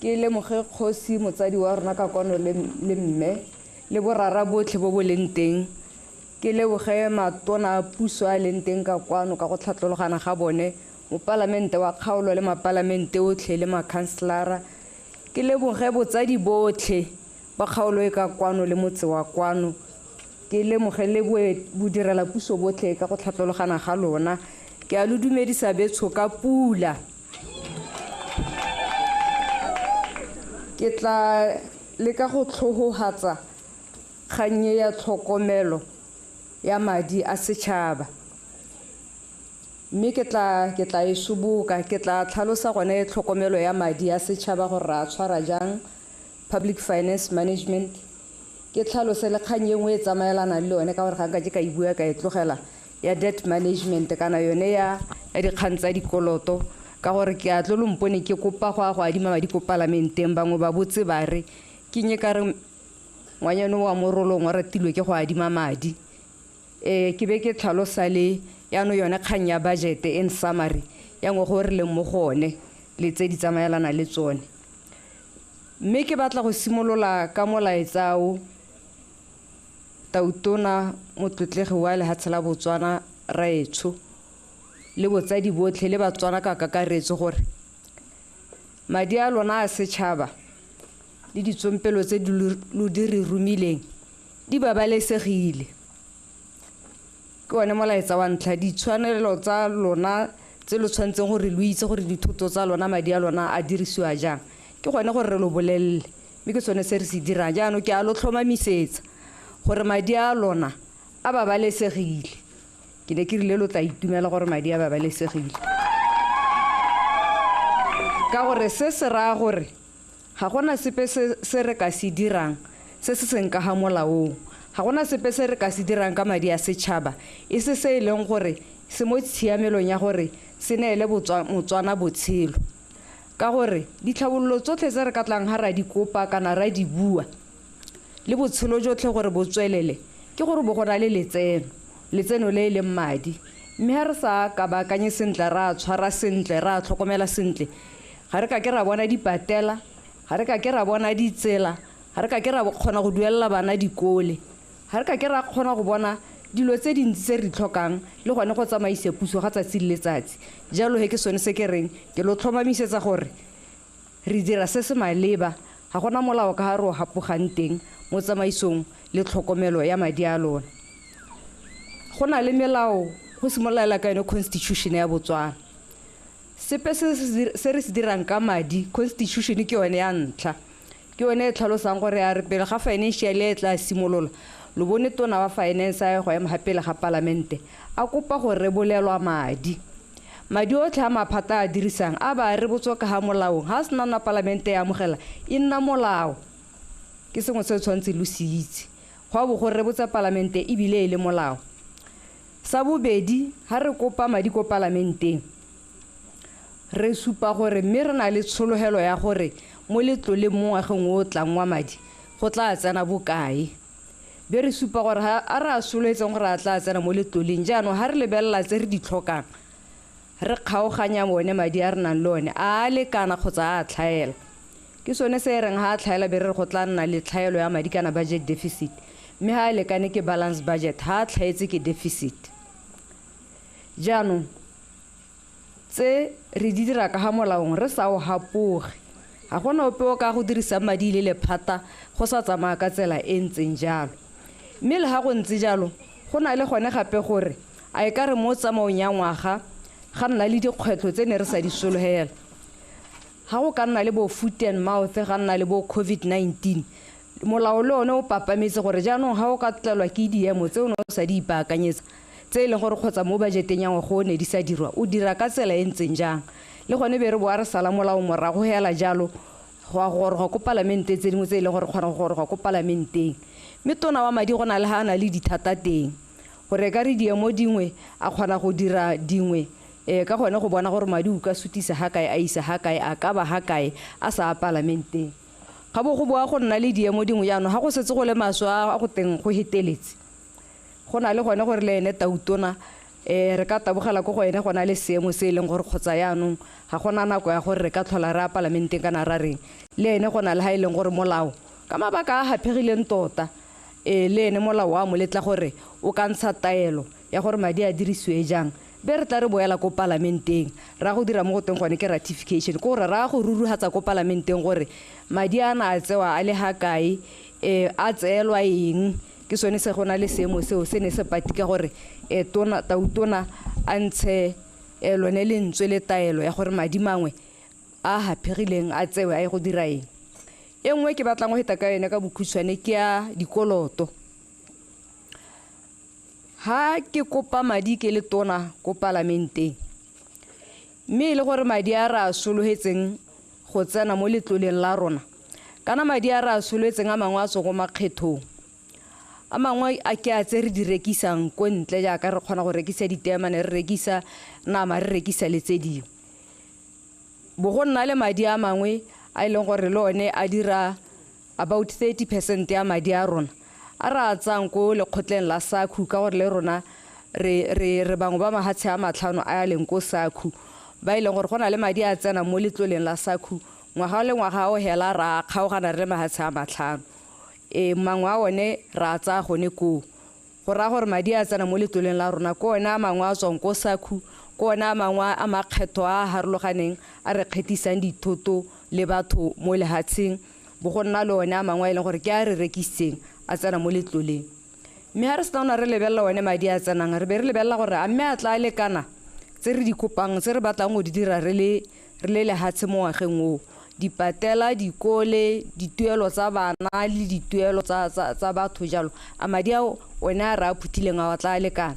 ke lemoge kgosi motsadi wa rona ka kwano le mme le borara botlhe bo bo leng teng. Ke leboge matona a puso a leng teng ka kwano ka go tlhatlologana ga bone, mopalamente wa kgaolo le mapalamente otlhe le makhanselara. Ke leboge botsadi botlhe ba kgaolo e ka kwano le motse wa kwano. Ke lemoge le bodirela puso botlhe ka go tlhatlologana ga lona. Ke a lo dumedisa betsho ka pula. Ke tla leka go tlhogohatsa kgannye ya tlhokomelo ya madi a setšhaba, mme ke tla e soboka. Ke tla tlhalosa gone tlhokomelo ya madi a setšhaba gore re a tshwara jang, public finance management. Ke tlhalose le kgang e nngwe e tsamaelanang le yone, ka gore ga nka ke ka e bua ka e tlogela, ya debt management kana yone ya dikgang tsa dikoloto, ka gore ke a tlo lo mpone ke kopa go a go adima madi ko palamenteng. Bangwe ba botse ba re ke nye ka re ngwanyane wa morolong wa ratilwe ke go adima madi. Ke be ke tlhalosa le yaanong yone kgang ya budget in summary ya ngwaga o re leng mo go one le tse di tsamaelana le tsone. Mme ke batla go simolola ka molaetsa o Tautona motlotlegi wa lehatshe la Botswana raetsho le botsadi botlhe le Batswana ka kakaretso gore madi a lona a setšhaba le ditsompelo tse di lo di re romileng di babalesegile. Ke one molaetsa wa ntlha. Ditshwanelo tsa lona tse lo tshwanetseng gore lo itse gore dithoto tsa lona, madi a lona a dirisiwa jang, ke gone gore re lo bolelele, mme ke sone se re se dirang. Jaanong ke a lo tlhomamisetsa gore madi a lona a babalesegile. Ke ne ke rile lo tla itumela gore madi a babalesegile, ka gore se se raya gore ga gona sepe se re ka se dirang se se seng ka ga molaong. Ga gona sepe se re ka se dirang ka madi a setšhaba e se se e leng gore se mo tshiamelong ya gore se neele Motswana botshelo, ka gore ditlhabololo tsotlhe tse re ka tlang ga ra di kopa kana ra di bua le botshelo jotlhe gore bo tswelele, ke gore bo go na le letseno le e leng madi. Mme ga re sa kabakanye sentle, ra tshwara sentle, ra tlhokomela sentle, ga re ka ke ra bona dipatela, ga re ka ke ra bona ditsela, ga re ka ke ra kgona go duelela bana dikole, ga re ka ke ra kgona go bona dilo tse dintsi tse re di tlhokang le gone go tsamaisa puso ga tsatsi le letsatsi. Jalo he ke sone se ke reng ke lo tlhomamisetsa gore re dira se se maleba. Ga gona molao ka ga re o hapogang teng mo tsamaisong le tlhokomelo ya madi a lona. Go na le melao go simolola ka yone constitution ya Botswana. Sepe se re se dirang ka madi, constitution ke yone ya ntlha, ke yone e tlhalosang gore ya re pele ga financial e tla simolola, lo bone tona wa finance a ye go ema pele ga palamente a kopa go rebolelwa madi. Madi otlhe a maphata a dirisang a ba rebotswa ka ga molaong, ga a sena nna palamente e amogela e nna molao. Ke sengwe se tshwanetse lo se itse, go a bo go rebotsa palamente ebile e le molao. Sa bobedi, ga re kopa madi ko palamenteng, re supa gore mme re na le tshologelo ya gore mo letloleng mo ngwageng o o tlang wa madi go tla tsena bokae. Be re supa gore a re a sololetseng gore a tla tsena mo letloleng. Jaanong ga re lebelela tse re di tlhokang, re kgaoganya bone madi a re nang le one, a lekana kgotsa a tlhaela. Ke sone se e reng ga a tlhaela be re go tla nna le tlhaelo ya madi kana budget deficit, mme ga a lekane ke balance budget, ga a tlhaetse ke deficit. Jaanong tse re di dira ka ga molaong re sa o hapoge. Ga gona ope o ka go dirisang madi le lephata go sa tsamaya ka tsela e ntseng jalo. Mme le ga go ntse jalo, go na le gone gape gore a e ka re mo tsamaong ya ngwaga ga nna le dikgwetlho tse ne re sa di sologela. Ga go ka nna le bo foot and mouth, ga nna le bo COVID-19, molao le one o papametse gore jaanong ga o ka tlelwa ke diemo tse o ne o sa di ipaakanyetsa, tse e leng gore kgotsa mo budgeteng ya ngwaga o ne di sa dirwa, o dira ka tsela e ntseng jang. Le gone be re boa re sala molao morago hela jalo go a goroga ko palamente tse dingwe tse e leng gore kgona go goroga ko palamenteng. Mme tona wa madi go na le ga a na le dithata teng gore ka re diemo dingwe a kgona go dira dingwe ka gone go bona gore madi o ka sutisa ha kae, a isa ha kae, a ka ba ha kae a sa a palamenteng. Ga bo go boa go nna le diemo dingwe jaanong ga go setse go le maswe a go teng go heteletse, go na le gone gore le ene tautona Re ka tabogela ko go ene go na le seemo se e leng gore kgotsa yaanong ga gona nako ya gore re ka tlhola re ya palamenteng kana ra reng. Le ene go na le ha e leng gore molao ka mabaka a haphegileng tota, le ene molao wa mo letla gore o ka ntsha taelo ya gore madi a dirisiwe jang. Be re tla re boela ko palamenteng ra go dira mo go teng gone ke ratification, ke gore ra go ruruhatsa ko palamenteng gore madi a na a tsewa a le ha kae, a tseelwa eng. Ke sone se go na le seemo seo se ne se patika gore tona tautona a ntshe lone lentswe le taelo ya gore madi mangwe a haphegileng a tsewe a ye go dira eng. E nngwe ke batlang go feta ka yone ka bokhutshwane ke ya dikoloto. Ha ke kopa madi ke le tona ko palamenteng, mme e le gore madi a re a sologetseng go tsena mo letloleng la rona, kana madi a re a sologetseng a mangwe a tswa ko makgethong, a mangwe a ke a tse re di rekisang ko ntle jaaka re kgona go rekisa diteemane, re rekisa nama, re rekisa le tse dingwe. Bo go nna le madi a mangwe a e leng gore le one a dira about 30% ya madi a rona a re a tsayang ko lekgotleng la SACU, ka gore le rona re bangwe ba mahatshe a matlhano a leng ko SACU, ba e leng gore go na le madi a tsenang mo letloleng la SACU ngwaga le ngwaga o hela ra kgaogana re le mahatshe a matlhano. Mangwe a one ra a tsaya gone koo, go raya gore madi a tsenang mo letloleng la rona ke one a mangwe a tswang ko SACU, ke one a mangwe a makgetho a a harologaneng a re kgethisang dithoto le batho mo lehatsheng, bo go nna le one a mangwe a e leng gore ke a re rekisitseng a tsena mo letloleng. Mme ha re sena ona re lebelela one madi a tsenang, re be re lebelela gore a mme a tla lekana tse re di kopang, tse re batlang go di dira re le lehatshe mo ngwageng oo, dipatela, dikole, dituelo tsa bana le dituelo tsa batho jalo, a madi ao one a re a phuthileng a tla lekana.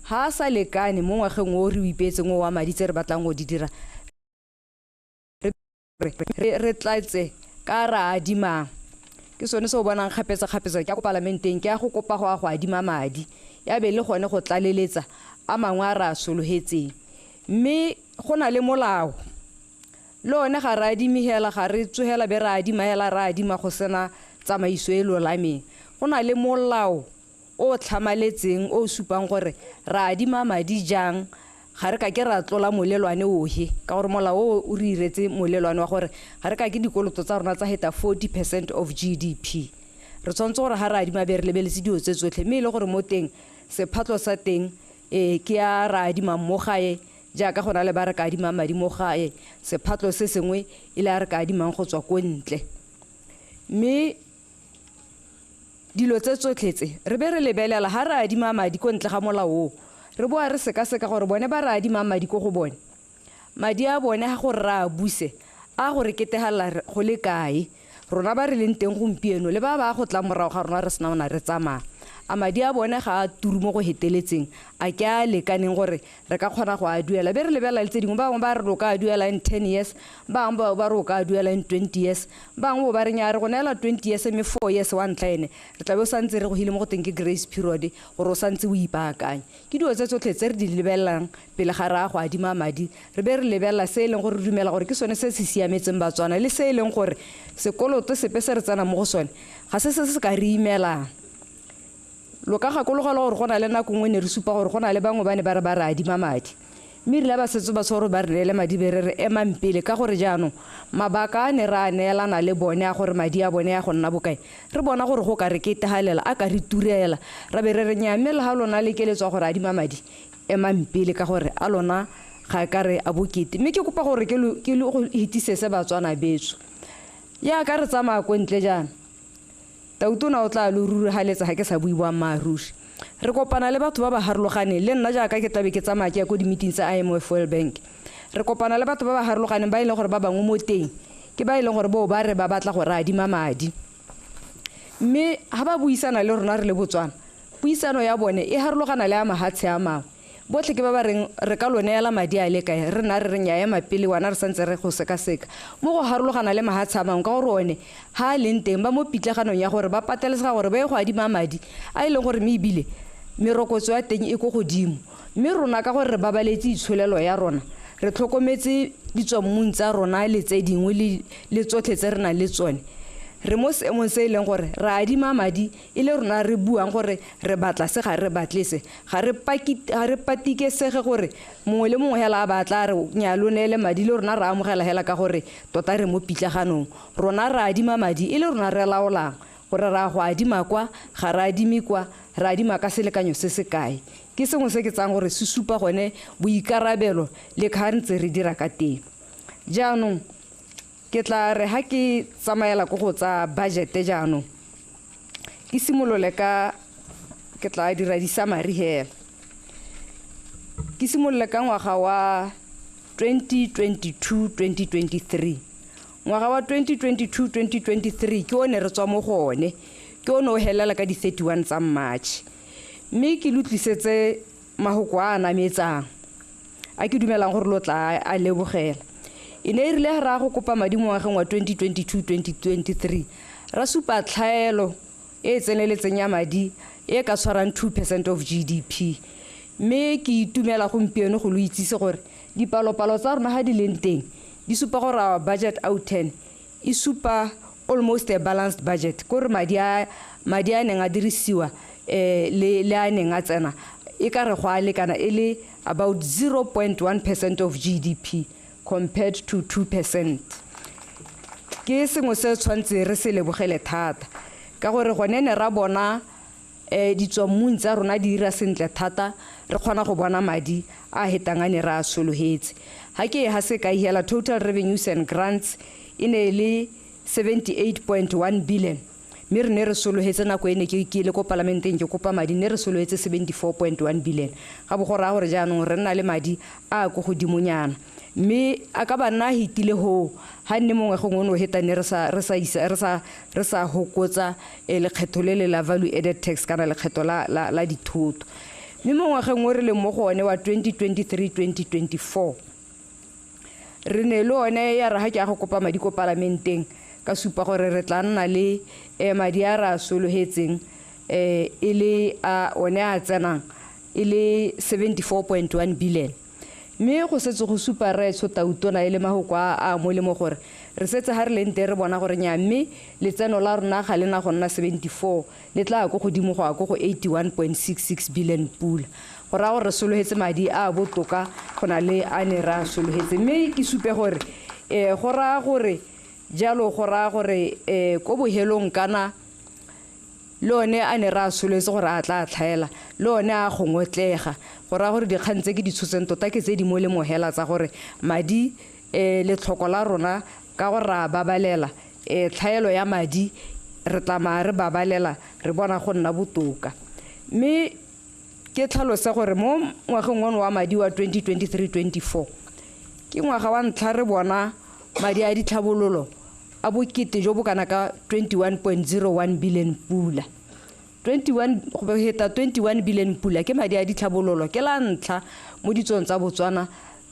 Ha a sa lekane mo ngwageng o re o ipeetseng o wa madi tse re batlang go di dira, re tlatse ka ra adimang. Ke sone se o bonang kgapetsa-kgapetsa ke ya ko palamenteng, ke ya go kopa go ya go adima madi, ya be le gone go tlaleletsa a mangwe a re a sologetseng. Mme go na le molao, le one ga re adime hela, ga re tsogela be re adima hela, re adima go sena tsamaiso e lolameng. Go na le molao o tlhamaletseng o supang gore re adima madi jang, ga re ka ke ra tlola molelwane ohe, ka gore molao o o re iretse molelwane wa gore ga re ka ke dikoloto tsa rona tsa heta 40% of GDP. Re tshwanetse gore ga re adima be re lebeletse dilo tse tsotlhe, mme e le gore mo teng sephatlo sa teng ke a re adimang mo gae, jaaka go na le ba re ka adimang madi mo gae, sephatlo se sengwe e le a re ka adimang go tswa ko ntle. Mme dilo tse tsotlhe tse re be re lebelela ga re adima madi ko ntle ga molao o, re boa re sekaseka gore bone ba re adimang madi ko go bone, madi a bone ga gore re a buse a gore ketegela go le kae, rona ba re leng teng gompieno le ba ba go tla morago ga rona re sena ona re tsamaya, a madi a bone ga a turu mo go heteletseng, a ke a lekaneng gore re ka kgona go a duela. Be re lebelela le tse dingwe, ba bangwe ba re o ka duela in 10 years, ba bangwe ba re o ka duela in 20 years, ba bangwe ba re nya re go neela 20 years mme 4 years wa ntlha ene re tla be o santse re go hile mo go teng ke grace period gore o santse o ipaakanye. Ke dilo tse tsotlhe tse re di lebelelang pele ga re a go adima madi, re be re lebelela se e leng gore re dumela gore ke sone se se siametseng Batswana, le se e leng gore sekoloto sepe se re tsenang mo go sone ga se se se ka re imelang. Lo ka gakologelwa gore go na le nako nngwe ne re supa gore go na le bangwe ba ne ba re ba re adima madi, mme rile ba setse ba tshware ba re neele madi be re re emang pele, ka gore jaanong mabaka a ne re a neelana le bone a gore madi a bone a go nna bokae, re bona gore go ka re ketegalela a ka re turela, ra be re re nnyaa, mme le ga lona le keletswa gore adima madi, emang pele ka gore a lona ga ka re a bokete. Mme ke kopa gore ke lo go hitise se Batswana betso jaaka re tsamaya ko ntle jaana, tautona o tla lo rurigaletsa ga ke sa bue boammaaruri. Re kopana le batho ba ba harologaneng, le nna jaaka ke tlabe ke tsamaya ke ya ko di-meeting tsa IMF World Bank, re kopana le batho ba ba harologaneng ba e leng gore ba bangwe mo teng ke ba e leng gore boo ba re ba batla go re adima madi, mme ga ba buisana le rona re le Botswana, puisano ya bone e harologana le ya mahatshe a mangwe. Botlhe ke ba ba reng re ka lo neela madi a le kae, re nna re re nnyaa, ema pele wena re santse re go sekaseka. Mo go harologana le mahatshe a mangwe ka gore one ha a leng teng ba mo pitlaganong ya gore ba patelesega gore ba ye go adima madi a e leng gore mme ebile merokotso ya teng e ko godimo, mme rona ka gore re babaletse itsholelo ya rona, re tlhokometse ditswammung tsa rona le tse dingwe le tsotlhe tse re nang le tsone, Re mo seemong se e leng gore re adima madi e le rona re buang gore re batla se, ga re batle se, ga re patikesege gore mongwe le mongwe hela a batla re nya lo neele madi, le rona re amogela hela ka gore tota re mo pitlaganong. Rona re adima madi e le rona re laolang gore ra go adima kwa, ga re adime kwa, re adima ka selekanyo se se kae. Ke sengwe se ke tsang gore se supa gone boikarabelo le ka ntse re dira ka teng. Jaanong ke tla re ha ke tsamaela ko go tsa budget jaanong, ke simolole ka, ke tla dira di-summary hela. Ke simolole ka ngwaga wa 2022-2023. Ngwaga wa 2022-2023 ke one re tswa mo go one, ke one o helela ka di-31 tsa March. Mme ke lo tlisetse mahoko a a nametsang a ke dumelang gore lo tla a lebogela. E ne e rile ra go kopa madi mo ngwageng wa 2022-2023, ra supa tlhaelo e e tseneletseng ya madi e ka tshwarang 2% of GDP. Mme ke itumela gompieno go lo itsise gore dipalopalo tsa rona ga di leng teng di supa gore our budget outturn e supa almost a balanced budget, kore madi a neng a dirisiwa le a neng a tsena e ka re go a lekana e le about 0.1% of GDP compared to 2%. Ke sengwe se tshwanetse re se lebogele thata ka gore gone ne ra bona ditswammung tsa rona di dira sentle thata, re kgona go bona madi a hetang a ne re a sologetse. Ha ke ha se ka hela, total revenues and grants e ne le 78.1 billion, mme re ne re sologetse nako e ne ke le ko palamenteng ke kopa madi, ne re sologetse 74.1 billion. Ga bo go raya gore jaanong re nna le madi a ko godimonyana, mme a ka ba nna a hetile hoo ha nne mongwe gongwe o ne o heta ne re sa hokotsa lekgetho le le la value added tax kana lekgetho la dithoto. Mme mo ngwageng o re leng mo go one wa 2023-2024, re ne le one ya re ha ke a go kopa madi ko palamenteng ka supa gore re tla nna le madi a re a sologetseng e le a one a tsenang e le 74.1 billion. Mme go setse go supa rraetsho Tautona e le mahoko a molemo gore re setse ha re leng teng re bona gore nya, mme letseno la rona ga le na go nna 74, le tla ko godimo go ya ko go 81.66 billion pula. Go raya gore re sologetse madi a botoka go na le a ne re a sologetse. Mme ke supe gore go raya gore jalo, go raya gore ko bohelong kana le one a ne re a sologetse gore a tla tlhaela, le one a go ngotlega. Go raya gore dikgang tse ke di tshotseng tota ke tse di molemo hela tsa gore madi letlhoko la rona ka gore ra babalela tlhaelo ya madi, re tlamaya re babalela re bona go nna botoka. Mme ke tlhalose gore mo ngwageng ono wa madi wa 2023-24 ke ngwaga wa ntlha re bona madi a ditlhabololo a bokete jo bo kana ka 21.01 billion pula. 21 go heta 21 billion pula ke madi a ditlhabololo, ke la ntlha mo ditsong tsa Botswana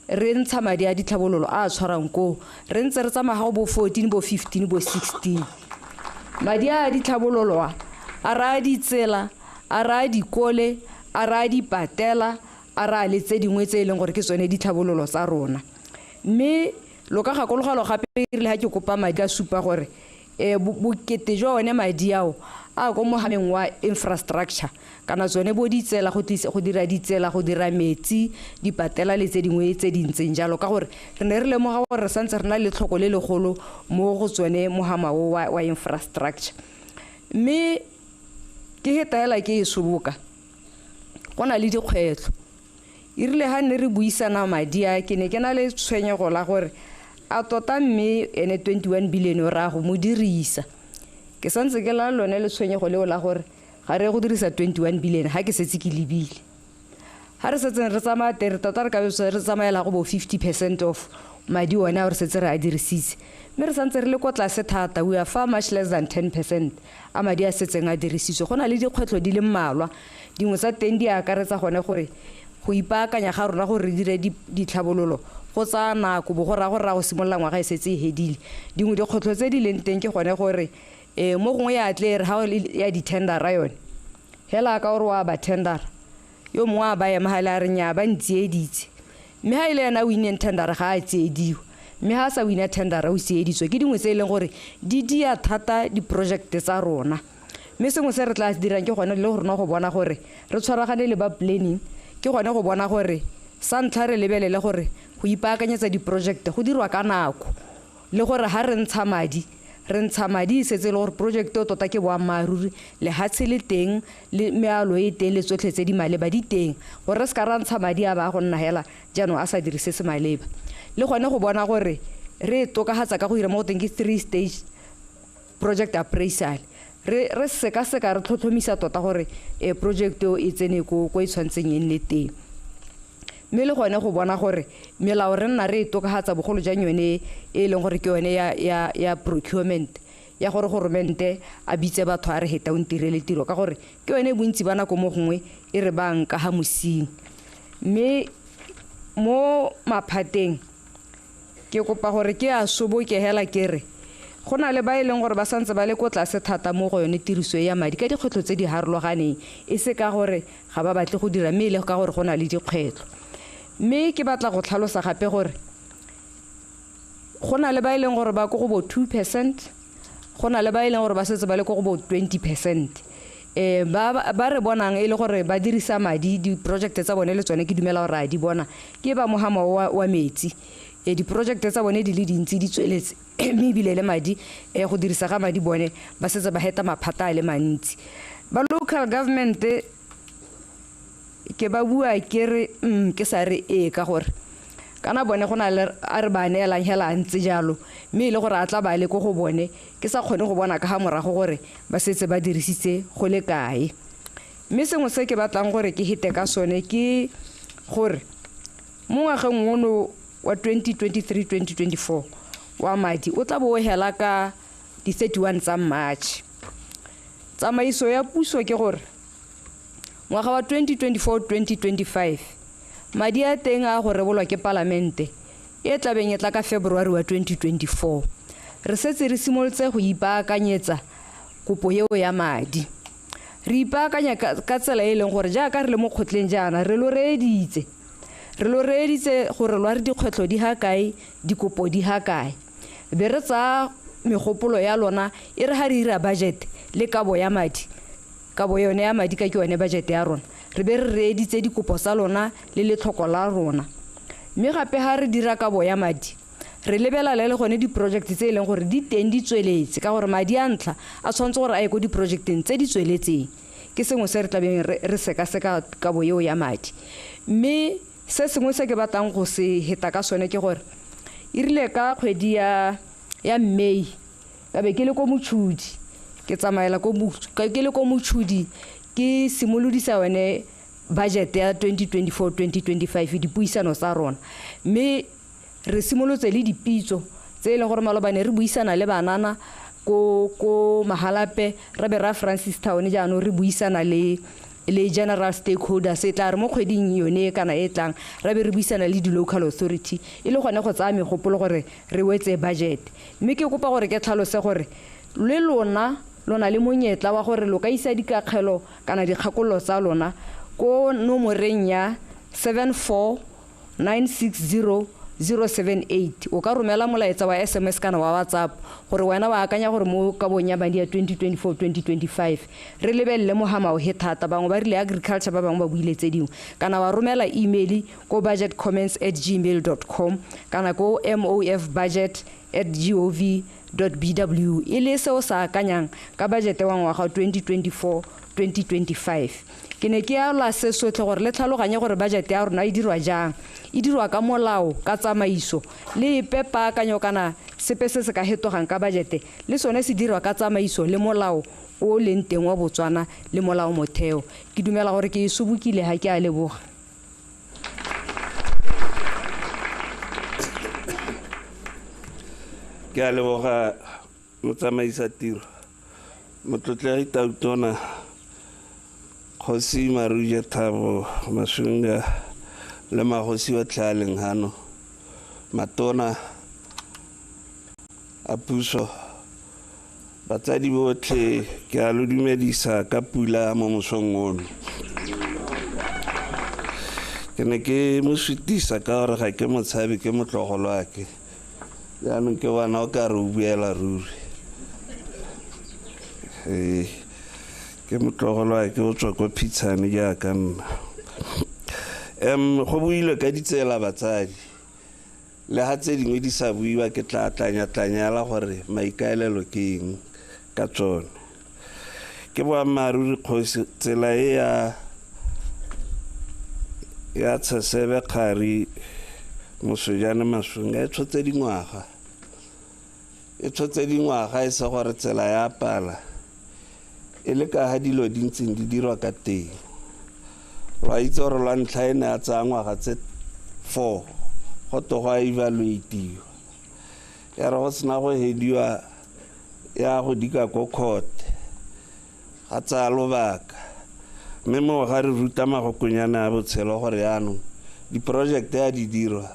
re ntsha madi a ditlhabololo a tshwarang koo, re ntse re tsamaya go bo 14 bo 15 bo 16. Madi a ditlhabololo a raya ditsela, a raya dikole, a raya dipatela, a raya le tse dingwe tse e leng gore ke tsone ditlhabololo tsa rona. Mme lo ka gakologelwa gape e rile ha ke kopa madi a supa gore bokete jwa one madi ao a ko mohameng wa infrastructure kana tsone bo ditsela, go dira ditsela, go dira metsi, dipatela le tse dingwe tse di ntseng jalo, ka gore re ne re lemoga gore re santse re na le tlhoko le legolo mo go tsone mohama o wa infrastructure. Mme ke heta hela ke e soboka, go na le dikgwetlho. E rile ha ne re buisana madi a, ke ne ke na le tshwenyego la gore a tota mme ene 21 billion o raya go mo dirisa. Ke santse ke la lone le tshwenyego leo la gore ga re go dirisa 21 billion ha ke setse ke lebile. Ha re setseng re tsamaya teng, re tota re ka be re tsamaela go bo 50% of madi one a re setse re a dirisitse. Mme re santse re le ko tlase thata, we are far much less than 10% a madi a setseng a dirisitswe. Go na le dikgwetlho di le mmalwa, dingwe tsa teng di akaretsa gone gore go ipaakanya ga rona gore re dire ditlhabololo go tsaya nako, bo go raya gore ra go simolola ngwaga e setse e hedile. Dingwe dikgwetlho tse di leng teng ke gone gore mo gongwe ya tle re ha ya di-tendera yone hela ka gore wa ba tendera, yo mongwe a ba ema gale a re nnyaa ba ntsieditse, mme ha e le ena o inneng tendera ga a tsiediwa. Mme ga a sa wina tendera o sieditswe ke dingwe tse e leng gore di dia thata diprojekte tsa rona. Mme sengwe se re tla se dirang ke gone le go rona go bona gore re tshwaragane le ba planning, ke gone go bona gore sa ntlha re lebelele gore go ipaakanyetsa diprojekte go dirwa ka nako, le gore ga re ntsha madi, re ntsha madi e setse e le gore project o tota ke boammaaruri, lehatshe le teng le mealo e teng le tsotlhe tse di maleba di teng, gore re se ka ra ntsha madi a ba go nna hela jaanong a sa dirise se maleba. Le gone go bona gore re e tokafatsa ka go dira mo go teng ke 3 stage project appraisal, re sekaseka re tlhotlhomisa tota gore project eo e tsene ko e tshwanetseng e nne teng. Mme le gone go bona gore melao re nna re e tokafatsa bogolo jang yone e leng gore ke yone ya procurement, ya gore goromente a bitse batho a re heta o ntirele tiro, ka gore ke yone bontsi ba nako mo gongwe e re bang ka ga mosing. Mme mo maphateng ke kopa gore ke a soboke hela ke re go na le ba e leng gore ba santse ba le ko tlase thata mo go yone tiriso ya madi ka dikgwetlho tse di harologaneng, e se ka gore ga ba batle go dira, mme e le ka gore go na le dikgwetlho. Mme ke batla go tlhalosa gape gore go na le ba e leng gore ba ko go bo 2%, go na le ba e leng gore ba setse ba le ko go bo 20%. Ba re bonang e le gore ba dirisa madi diprojekte tsa bone le tsone ke dumela gore a di bona ke ba mohama wa metsi. Diprojekte tsa bone di le dintsi di tsweletse, mme ebile le madi go dirisa ga madi bone ba setse ba heta maphata a le mantsi. Ba local government ke ba bua ke re ke sa re ee, ka gore kana bone go na le a re ba neelang hela a ntse jalo, mme e le gore a tla ba le ko go bone ke sa kgone go bona ka ga morago gore ba setse ba dirisitse go le kae. Mme sengwe se ke batlang gore ke hete ka sone ke gore mo ngwageng ono wa 2023-2024 wa madi o tla bo o hela ka di 31 tsa March. Tsamaiso ya puso ke gore ngwaga wa 2024-2025 madi a teng a go rebolwa ke palamente e tlabeng e tla ka February wa 2024. Re setse re simolotse go ipaakanyetsa kopo eo ya madi. Re ipaakanya ka tsela e leng gore jaaka re le mo kgotleng jaana re lo reeditse gore lwa re dikgwetlho di ha kae, dikopo di ha kae, be re tsaya megopolo ya lona e re ga re ira budget le kabo ya madi, kabo yone ya madi ka ke yone budget ya rona, re be re reeditse dikopo tsa lona le letlhoko la rona. Mme gape ga re dira kabo ya madi re lebela le gone diproject tse e leng gore di teng di tsweletse, ka gore madi a ntlha a tshwanetse gore a ye ko diprojecteng tse di tsweletseng. Ke sengwe se re tlabeng re sekaseka kabo eo ya madi. Mme se sengwe se ke batlang go se heta ka sone ke gore e rile ka kgwedi ya May ka be ke le ko Mochudi, ke tsamaela ko ke le ko Mochudi ke simolodisa yone budget ya 2024-2025 dipuisano tsa rona. Mme re simolotse le dipitso tse e leng gore malobane re buisana le banana ko Mahalape, re be ra Francistown jaanong re buisana le general stakeholders, e tla re mo kgweding yone kana e tlang ra be re buisana le di-local authority e le gone go tsaya megopolo gore re wetse budget. Mme ke kopa gore ke tlhalose gore le lona lo na le monyetla wa gore lo ka isa dikakgelo kana dikgakololo tsa lona ko nomoreng ya 74960078. O ka romela molaetsa wa SMS kana wa WhatsApp gore wena wa akanya gore mo kabong ya madi ya 2024-2025 re lebelele mohama o he thata, bangwe ba rile agriculture, ba bangwe ba buile tse dingwe, kana wa romela email ko budgetcomments@gmail.com kana ko mofbudget@gov.bw e le seo sa akanyang ka budget wa ngwaga 2024-2025. Ke ne ke ala se sotlhe gore le tlhaloganye gore budget ya rona e dirwa jang, e dirwa ka molao, ka tsamaiso, le epe paakanyo kana sepe se se ka hetogang ka budget le sone se dirwa ka tsamaiso le molao o leng teng wa Botswana le molao motheo. Ke dumela gore ke e sobokile, ha ke a leboga. Ke a leboga motsamaisa tiro, motlotlegi Tautona Kgosi Maruje Thabo Masunga le magosi otlhe a leng hano, matona a puso, batsadi botlhe, ke a lo dumedisa ka pula mo mosong ono. Ke ne ke mo sutisa ka gore ga ke motshabi, ke motlogolo wa ke. Jaanong ke bona o ka re o buela ruri. Ee, ke motlogolo wa ke o tswa ko Phitshane jaaka nna. Go builwe ka ditsela batsadi, le ga tse dingwe di sa buiwa ke tla tlanya-tlanyela gore maikaelelo ke eng ka tsone. Ke boammaaruri kgosi, tsela e ya Tshesebe Kgari Mosojane Masunga e tshotse dingwaga. E tshotse dingwaga e se gore tsela ya pala e le ka ga dilo di ntseng di dirwa ka teng. Lwa itse gore lwa ntlha e ne a tsaya ngwaga tse 4 go to go a evaluatiwa. Ya re go sena go hediwa ya go dika ko court, ga tsaya lobaka. Mme moo ga re ruta magokonyana a botshelo gore jaanong diprojekte a di dirwa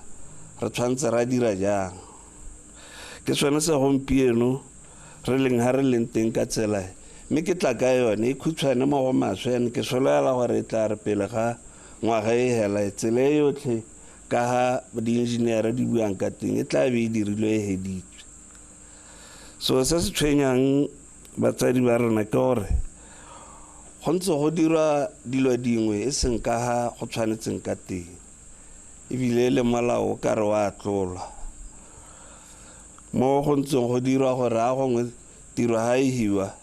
re tshwanetse ra dira jang. Ke sone se gompieno re leng ha re leng teng ka tsela e. Mme ke tla ka yone e khutshwane mo go maswe, and ke solofela gore e tla re pele ga ngwaga e hela e tsela e yotlhe ka ga di-engineer di buang ka teng e tla be e dirilwe e heditswe. So se se tshwenyang batsadi ba rona ke gore go ntse go dirwa dilo dingwe e seng ka ga go tshwanetseng ka teng, ebile le molao o ka re wa tlolwa. Mo go ntseng go dirwa gore a gongwe tiro ha e hiwa,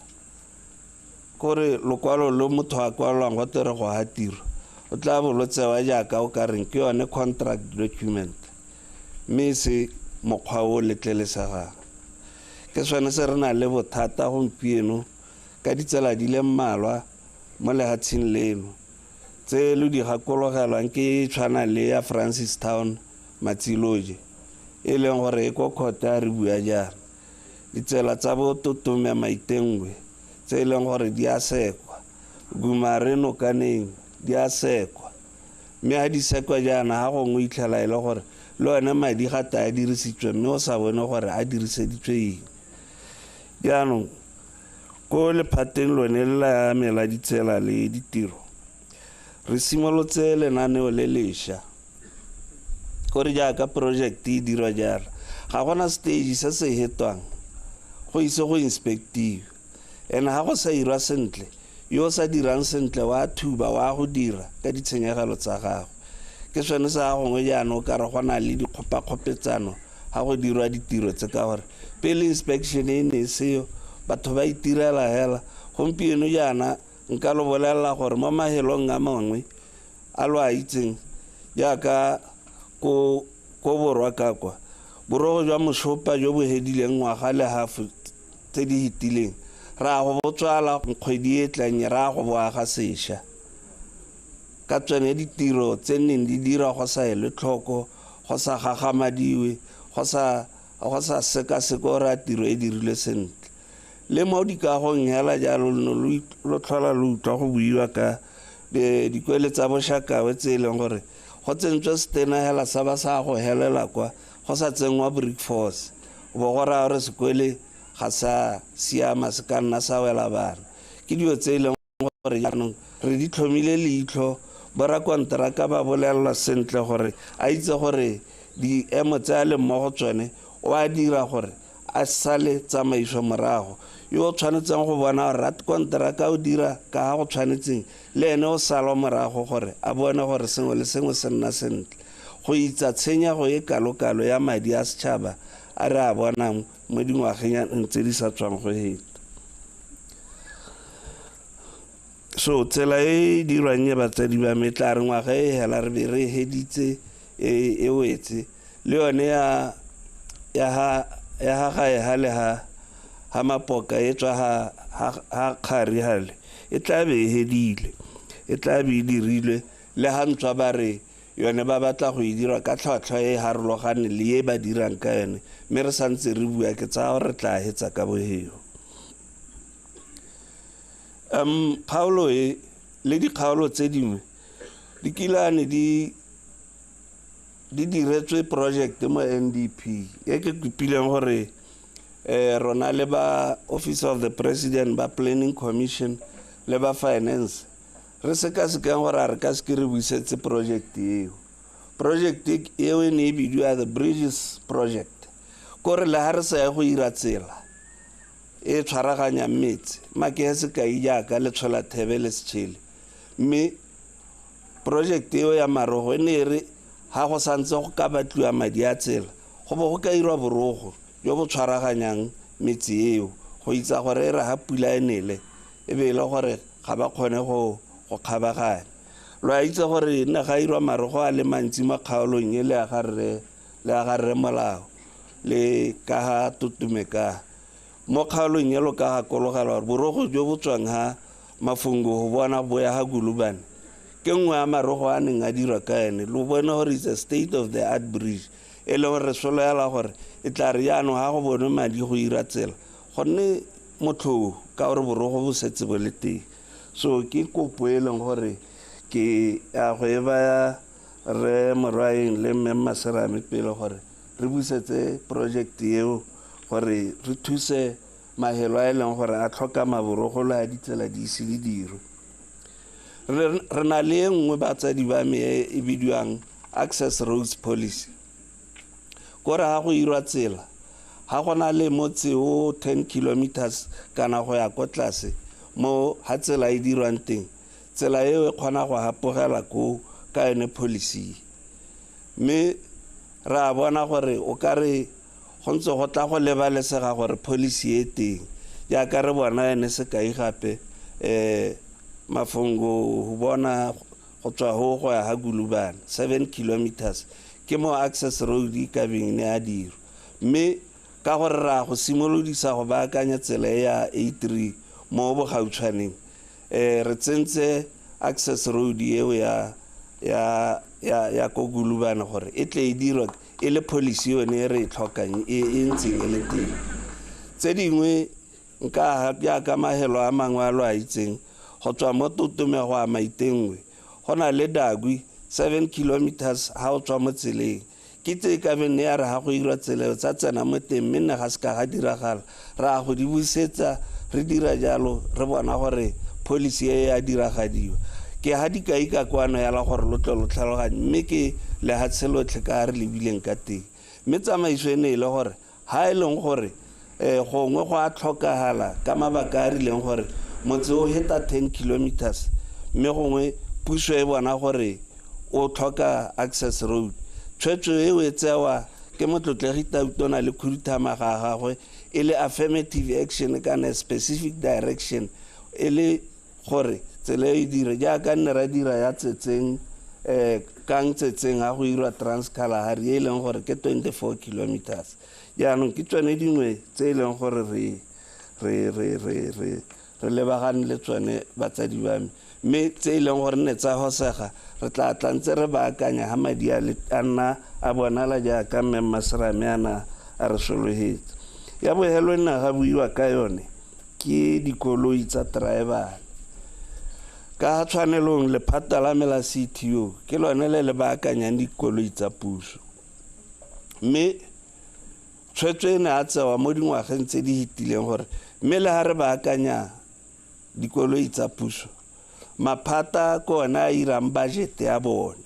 kore lokwalo lo motho a kwalwang go tere go ha tiro, o tla bo lo tsewa jaaka o ka reng ke yone contract document, mme e se mokgwa o letlelesegang. Ke sone se re nang le bothata gompieno ka ditsela di le mmalwa mo lefatsheng leno tse lo di gakologelwang ke e tshwana le ya Francistown Matsiloje, e leng gore e ko court a re bua jaana. Ditsela tsa bo Totome Maitengwe tse e leng gore di a sekwa, Gumare Nokaneng di a sekwa, mme ha di sekwa jaana ga gongwe itlhela e le gore le one madi ga ta a dirisitswe mme o sa bone gore a diriseditswe eng. Jaanong ko lephateng lone le la me la ditsela le ditiro re simolotse lenaneo le lešwa gore jaaka project e dirwa jaana ga gona stage se se hetwang go ise go inspectiwe, and ga go sa irwa sentle yo o sa dirang sentle wa thuba wa go dira ka ditshenyegelo tsa gagwe. Ke sone sa gongwe jaanong o ka re go na le dikgopakgopetsano ga go dirwa ditiro tse, ka gore pele inspection e ne e seo, batho ba itirela hela. Gompieno jaana nka lo bolelela gore mo mahelong a mangwe a lo a itseng jaaka ko borwa ka kwa, borogo jwa Moshopa jo bo hedileng ngwaga le half tse di fetileng, ra go botswala kgwedi e tlang ra go boa ga sešwa ka tsone ditiro tse neng di dira go sa elwe tlhoko, go sa gagamadiwe, go sa sekaseke gore a tiro e dirilwe sentle. Le mo dikagong hela jalo lo tlhola lo utlwa go buiwa ka dikwele tsa boshakawe tse e leng gore go tsentswe setena hela sa ba sa go helela kwa, go sa tsenngwa brick force, bo go raya gore sekwele ga sa siama, se ka nna sa wela bana. Ke dilo tse e leng gore jaanong re di tlhomile leitlho, borakonteraka ba bolelelwa sentle gore a itse gore diemo tse a leng mo go tsone o a dira gore a sale tsamaiso morago. Yo o tshwanetseng go bona gore rakonteraka o dira ka ga go tshwanetseng, le ene o salwa morago gore a bone gore sengwe le sengwe se nna sentle, go itsa tshenyego e kalokalo ya madi a setšhaba a re a bonang mo dingwageng tse di sa tswang go heta. So tsela e e dirwang e batsadi ba me tla re ngwaga e hela re be re heditse e wetse le yone ya ga gae ha le ha Mapoka e tswa ha Kgari hale e tla be e hedile, e tla be e dirilwe. Le ha ntswa ba re yone ba batla go e dira ka tlhwatlhwa e harologane le e ba dirang ka yone, mme re santse re bua ke tsaya gore re tla hetsa ka boheo. Kgaolo e le dikgaolo tse dingwe di kilane di diretswe project mo NDP e ke kopileng gore rona le ba Office of the President, ba Planning Commission le ba Finance re sekasekeng gore a re ka seke re buisetse project eo. Project eo e ne e bidiwa the Bridges Project. Kore le ha re sa ye go ira tsela e tshwaraganyang metse, make sekai jaaka Letsholathebe le Setšhele, mme project eo ya marogo e ne e re ha go santse go ka batliwa madi a tsela, go bo go ka irwa borogo jo bo tshwaraganyang metse eo, go itsa gore e re ha pula e nele e be e le gore ga ba kgone go kgabaganya. Lo a itse gore ne ga irwa marogo a le mantsi mo kgaolong e le ya ga rre le ya ga rre Molao le ka ga Tutume ka mo kgaolong e lo ka gakologelwa gore borogo jo bo tswang ha Mafungo go bona bo ya ga Gulubane ke nngwe ya marogo a neng a dirwa ka ene. Lo bone gore it's a state of the art bridge, e leng gore re sologela gore e tla re jaanong ga go bonwe madi go ira tsela gonne motlhoo ka gore borogo bo setse bo le teng. So ke kopo e leng gore ke a go e baya re Morwaeng le mme Maserame pele gore re busetse project eo gore re thuse mahelo a e leng gore a tlhoka maborogo le a ditsela di ise di dirwe. Re na le e nngwe batsadi ba me e bidiwang Access Roads Policy. Kore ha go irwa tsela, ha go na le motse o 10 kilometers kana go ya ko tlase mo ha tsela e dirwang teng, tsela eo e kgona go hapogela ko ka yone policy. Mme re a bona gore o ka re go ntse go tla go lebalesega gore policy e teng, jaaka re bona ene sekai gape Mafungo go bona go tswa ho go ya ha Gulubane 7 kilometers ke mo access road e ka beng ne a dirwa. Mme ka gore ra go simolodisa go baakanya tsela ya A3 mo bogautshwaneng, re tsentse access road eo ya ya ya ya ko Gulubane gore e tle e dirwe e le policy yone e re e tlhokang e ntseng e le teng. Tse dingwe nka jaaka mahelo a mangwe a lo a itseng go tswa mo Tutume go a Maitengwe go na le Dagwi 7 kilometers ha o tswa mo tseleng, ke tse ka beng ne ya re ha go irwa tsela tsa tsena mo teng mme nne ga se ka ga diragala, ra go di busetsa re dira jalo re bona gore policy e ya diragadiwa. Ke ha dikai ka kwano ya la gore lo tle lo tlhaloganye, mme ke lehatshe lotlhe ka re lebileng ka teng. Mme tsamaiso e ne e le gore ha e leng gore gongwe go a tlhokagala ka mabaka a rileng gore motse o heta 10 kilometers, mme gongwe puso e bona gore o tlhoka access road, tshwetso eo e tsewa ke motlotlegi Tautona le khuduthamaga ya gagwe e le affirmative action kana specific direction, e le gore tsela e dire jaaka nne ra dira ya Tsetseng kang Tsetseng ha go irwa Trans Kalahari e leng gore ke 24 kilometers. Jaanong ke tsone dingwe tse e leng gore re re re re re re lebagane le tsone batsadi ba me, mme tse e leng gore ne tsa hosega re tla tla ntse re baakanya ha madi a nna a bonala jaaka mme Maserame ana a re sologetse. Ya bohelo nna ga buiwa ka yone ke dikoloi tsa tribal. Ka tshwanelong lephata la me la CTO ke lone le le baakanyang dikoloi tsa puso, mme tshwetso e ne a tsewa mo dingwageng tse di fetileng gore mme le ha re baakanya dikoloi tsa puso, maphata ke one a irang budget ya bone,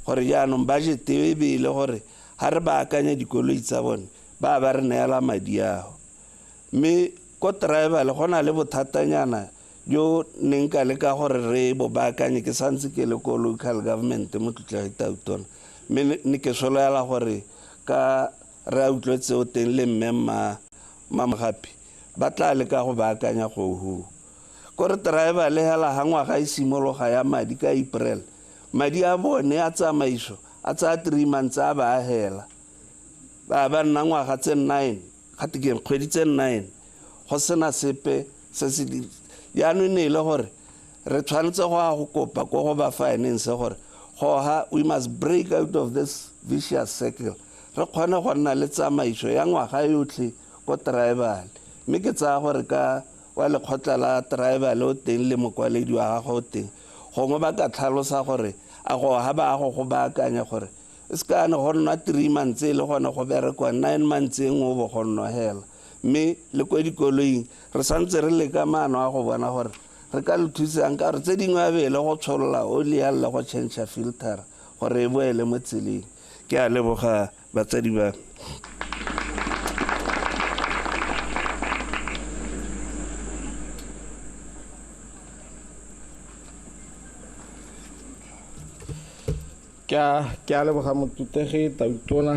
gore jaanong budget e be e le gore ha re baakanya dikoloi tsa bone ba ba re neela madi ao. Mme ko tribal go na le bothatanyana jo neng ka leka gore re bo baakanye ke santse ke le ko local government mo Tlotlegi Tautona, mme ne ke sologela gore ka re a utlwetse o teng le mme Mmamogapi ba tla leka go baakanya go ho. Kore tribal hela ha ngwaga e simologa ya madi ka April, madi a bone a tsamaiso a tsaya 3 months a ba a hela, ba ba nna ngwaga tse 9 gate ke kgwedi tse 9 go sena sepe se se di. Jaanong ne e le gore re tshwanetse go ya go kopa ko go ba finance gore goha we must break out of this vicious circle, re kgone go nna le tsamaiso ya ngwaga yotlhe ko tribal. Mme ke tsaya gore ka wa lekgotla la tribal o teng le mokwaledi wa gagwe o teng, gongwe ba ka tlhalosa gore a go ha ba go go baakanya gore e se ka ne go nna 3 months e le gone go berekwa 9 months e nngwe bo go nna hela. Mme le ko dikoloing re santse re leka maano a go bona gore re ka le thusang ka gore tse dingwe a be le go tsholola oli ya le go change filter gore e boele mo tseleng. Ke a leboga batsadi ba me. Ke a leboga motutegi Tautona,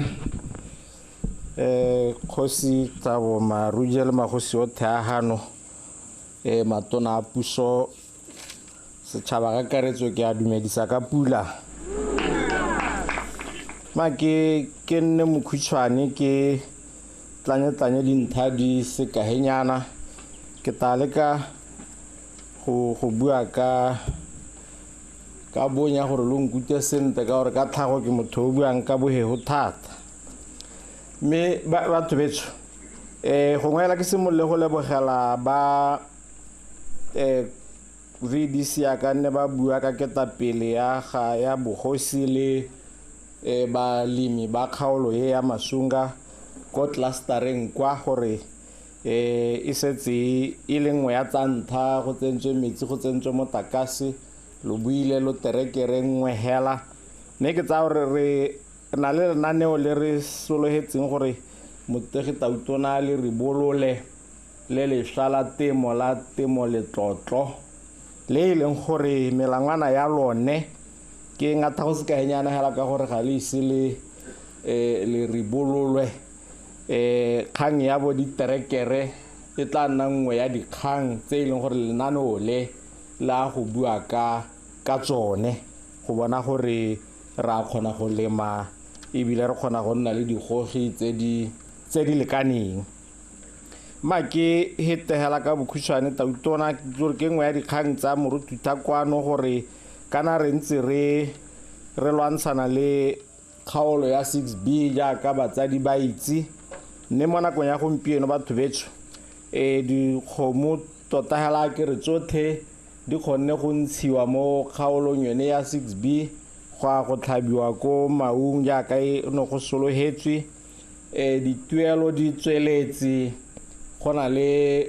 kgosi Thabo Maruje le magosi otlhe a gano, matona a puso, setšhaba kakaretso, ke a dumedisa ka pula. Ma ke nne mokhutshwane, ke tlanye-tlanye dintlha di sekaenyana. Ke tla leka go bua ka bonya gore lo nkute sentle, ka gore ka tlhago ke motho o buang ka bohego thata. Mme batho betsho, gongwe hela ke simolole go lebogela ba VDC ya ka nne ba bua ka ketapele ya bogosi le balemi ba kgaolo e ya Masunga ko clustereng kwa, gore e setse e le nngwe ya tsa ntlha, go tsentswe metsi, go tsentswe motlakase, lo buile lo terekere nngwe hela. Mme ke tsaya gore re na le lenaneo le re sologetseng gore motegi Tautona le re bolole le lešwa la temo letlotlo, le e leng gore melangwana ya lone ke ngata go sekaenyana hela, ka gore ga le ise le ribololwe. Kgang ya bo diterekere e tla nna nngwe ya dikgang tse e leng gore lenaneo le la go bua ka tsone, go bona gore ra kgona go lema ebile re kgona go nna le digogi tse di lekaneng. Ma ke hetegela ka bokhutshwane Tautona, gore ke nngwe ya dikgang tsa morututa kwano, gore kana re ntse re lwantshana le kgaolo ya 6B jaaka batsadi ba itse. Mme mo nakong ya gompieno batho betsho, dikgomo tota hela ke re tsotlhe di kgonne go ntshiwa mo kgaolong yone ya 6B go ya go tlhabiwa ko Maung jaaka e ne go sologetswe. Dituelo di tsweletse, go na le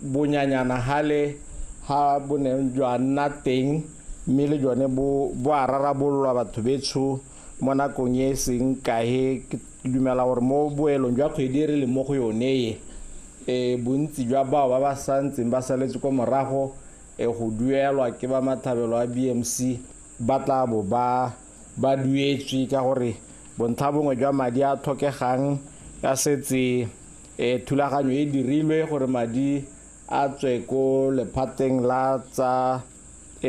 bonyanyana hale ha bo neng jwa nna teng, mme le jone bo a rarabololwa batho betsho mo nakong e seng kae. Ke dumela gore mo boelong jwa kgwedi e re leng mo go yone e, bontsi jwa bao ba ba santseng ba saletse ko morago go duelwa ke ba matlhabelo a BMC ba tla bo ba duetswe, ka gore bontlha bongwe jwa madi a tlhokegang a setse thulaganyo e dirilwe gore madi a tswe ko lephateng la tsa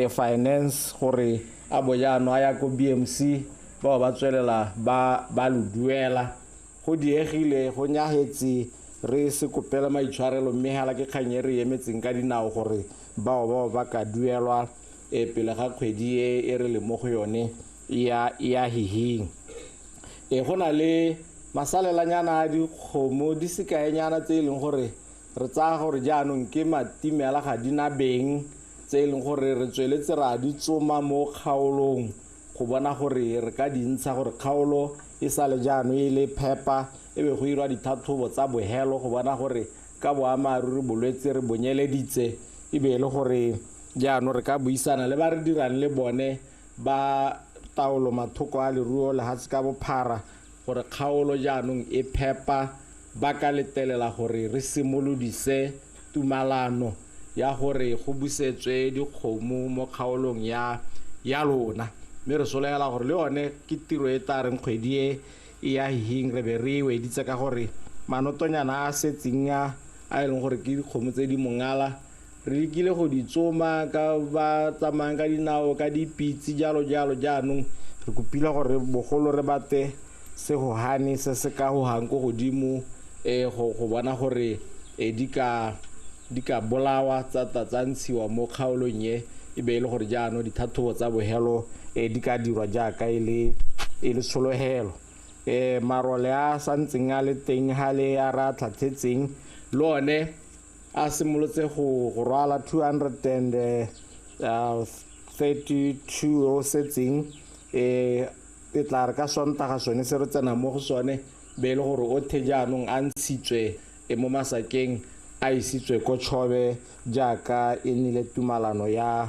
finance, gore a bo jaanong a ya ko BMC, bao ba tswelela ba lo duela. Go diegile, go nyagetse, re se kopela maitshwarelo, mme hela ke kgang e re emetseng ka dinao gore bao ba ka duelwa pele ga kgwedi e re leng mo go yone ya hihing. Go na le masalelanyana a dikgomo di sekaenyana tse e leng gore re tsaya gore jaanong ke matimela ga di na beng, tse e leng gore re tsweletse ra di tsoma mo kgaolong go bona gore re ka di ntsha, gore kgaolo e sale jaanong e le phepa, e be go irwa ditlhatlhobo tsa bohelo go bona gore ka boammaaruri bolwetse re bonyeleditse, e be e le gore jaanong re ka buisana le ba re dirang le bone ba taolo mathoko a leruo lehatshe ka bophara gore kgaolo jaanong e phepa, ba ka letelela gore re simolodise tumalano ya gore go busetswe dikgomo mo kgaolong ya lona. Mme re solegela gore le yone ke tiro e tla reng kgwedi e ya hihing re be re e weditse, ka gore manotonyana a setseng a e leng gore ke dikgomo tse di mongala, re lekile go di tsoma ka ba tsamayang ka dinao ka dipitse jalo jalo. Jaanong re kopile gore bogolo re bate segohane se se ka gogang ko godimo, go bona gore di ka bolawa tsa ntshiwa mo kgaolong e, e be e le gore jaanong ditlhatlhobo tsa bohelo di ka dirwa jaaka e le tshologelo. Marole a santseng a le teng ha le a ra tlhatlhetseng le one a simolotse go rwala 232 o setseng, e tla re ka Sontaga sone se re tsena mo go sone, be e le gore otlhe jaanong a ntshitswe mo masakeng a isitswe ko Chobe jaaka e nnile tumalano ya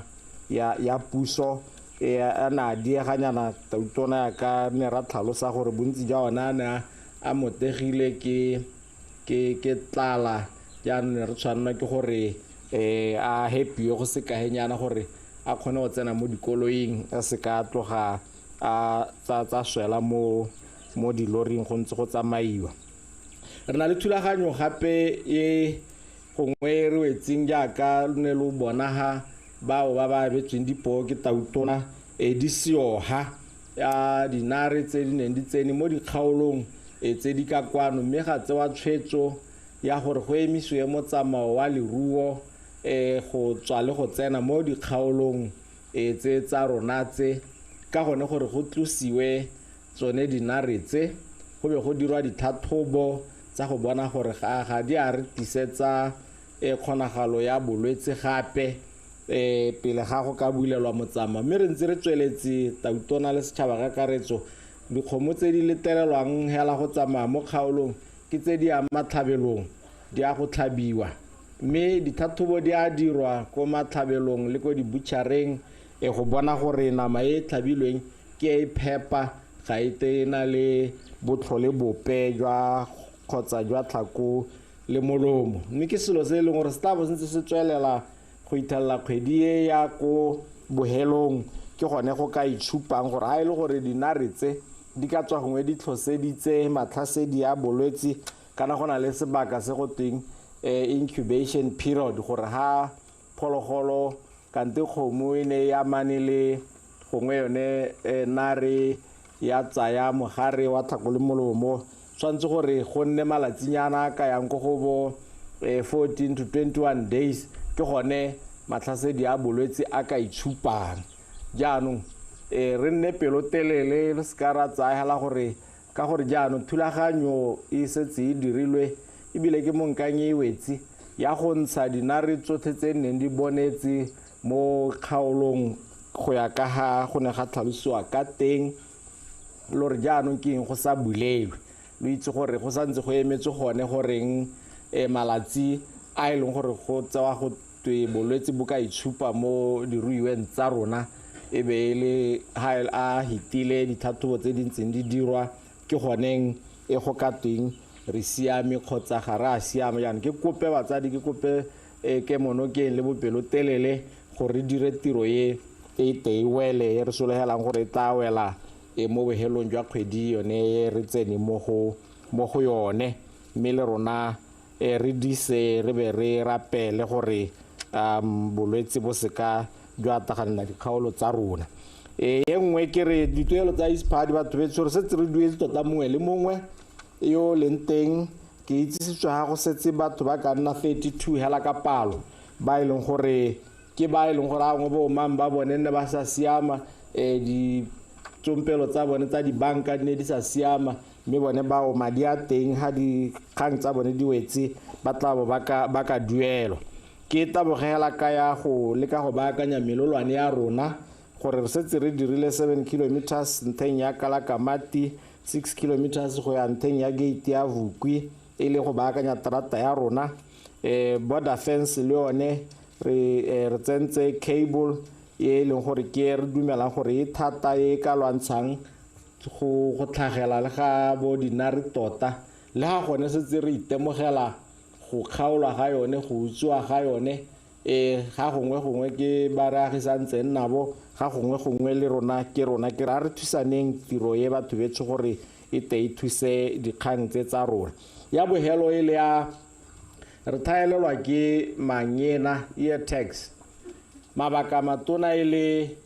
puso. A na a dieganyana Tautona ya ka ne ra tlhalosa gore bontsi jwa ona a ne a motegile ke tlala, jaanong ne re tshwanela ke gore a happy go sekaenyana gore a kgone go tsena mo dikoloing a se ka tloga a tsa swela mo diloring go ntse go tsamaiwa. Re na le thulaganyo gape e gongwe re wetseng jaaka ne lo bona ha bao ba ba abetsweng dipoo ke tautona di seoha ya dinare tse di neng di tsene mo dikgaolong tse di ka kwano, mme ga tsewa tshwetso ya gore go emisiwe motsamao wa leruo go tswa le go tsena mo dikgaolong tse tsa rona tse, ka gone gore go tlosiwe tsone dinare tse, go be go dirwa ditlhatlhobo tsa go bona gore ga di a re tisetsa kgonagalo ya bolwetse gape pele ga go ka bulelwa motsamao. Mme re ntse re tsweletse tautona le setšhaba kakaretso, dikgomo tse di letelelwang hela go tsamaya mo kgaolong ke tse di yang matlhabelong, di a go tlhabiwa, mme ditlhatlhobo di a dirwa ko matlhabelong le ko dibutšhareng go bona gore nama e tlhabilweng ke e phepa, ga e te na le botlhole bope jwa kgotsa jwa tlhako le molomo. Mme ke selo se e leng gore se tla bo sentse se tswelela go ithelela kgwedi e ya ko bohelong, ke gone go ka itshupang gore ha e le gore dinare tse di ka tswa gongwe di tlhoseditse matlhasedi a bolwetse, kana go na le sebaka se go tweng incubation period, gore ha phologolo kante kgomo e ne e amane le gongwe yone nare ya tsaya mogare wa tlhako le molomo, tshwanetse gore go nne malatsinyana a ka yang ko go bo 14 to 21 days, ke gone matlhasedi a bolwetse a ka itshupang. Jaanong re nne pelotelele, re se ka ra tsaya hela gore ka gore jaanong thulaganyo e setse e dirilwe ebile ke monkang e wetse ya go ntsha dinare tsotlhe tse neng di bonetse mo kgaolong go ya ka ga go ne ga tlhalosiwa ka teng, le gore jaanong ke eng go sa bulelwe. Lo itse gore go santse go emetse gone goreng malatsi a e leng gore go tsewa go twe bolwetse bo ka itshupa mo diruiweng tsa rona e be e le ha a hitile ditlhatlhobo tse di ntseng di dirwa, ke goneng e go ka tweng re siame kgotsa ga re a siama. Jaanong ke kope batsadi, ke kope kemonokeng le bopelotelele gore re dire tiro e e te e wele, e re sologelang gore e tla wela mo bohelong jwa kgwedi yone e re tsene mo go yone, mme le rona re dise re be re rapele gore bolwetse bo seka jwa ataganela dikgaolo tsa rona. E nngwe ke re dituelo tsa ISPAD batho betsho re setse re duetse tota mongwe le mongwe yo leng teng. Ke itsisitswe ga go setse batho ba ka nna 32 hela ka palo ba e leng gore ke ba e leng gore a ngwe bo mang ba bone nne ba sa siama, ditsompelo tsa bone tsa dibanka di ne di sa siama, mme bone bao madi a teng ha dikgang tsa bone di wetse ba tla bo ba ka duelwa. Ke tabogela ka ya go leka go baakanya melolwane ya rona gore re setse re dirile 7 kilometers ntlheng ya Kalakamati, 6 kilometers go ya ntlheng ya gate ya Vukwi, e le go baakanya terata ya rona. Border fence le yone re tsentse cable e leng gore ke re dumelang gore e thata e ka lwantshang go tlhagela le ga bo dinare tota, le ga gone setse re itemogela go kgaolwa ga yone, go utswiwa ga yone, ga gongwe gongwe ke ba re agisantseng nabo, ga gongwe gongwe le rona ke rona ke re a re thusaneng tiro e batho betsho gore e te e thuse dikgang tse tsa rona. Ya bohelo e le ya re thaelelwa ke manyena ear tags, mabaka matona e le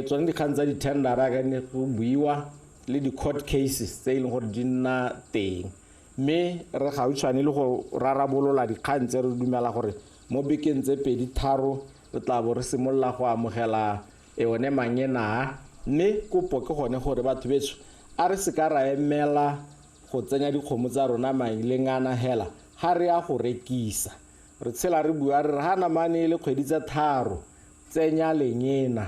tsone dikgang tsa di-tendera ka ne go buiwa le di-court cases tse e leng gore di nna teng, mme re gautshwane le go rarabolola dikgang tse re dumela gore mo bekeng tse 2-3 re tla bo re simolola go amogela yone manyena a. Mme kopo ke gone gore batho betsho a re se ka ra emela go tsenya dikgomo tsa rona malengana hela ga re ya go rekisa. Re tshela re bua re re ga namane e le kgwedi tse 3 tsenya lenyena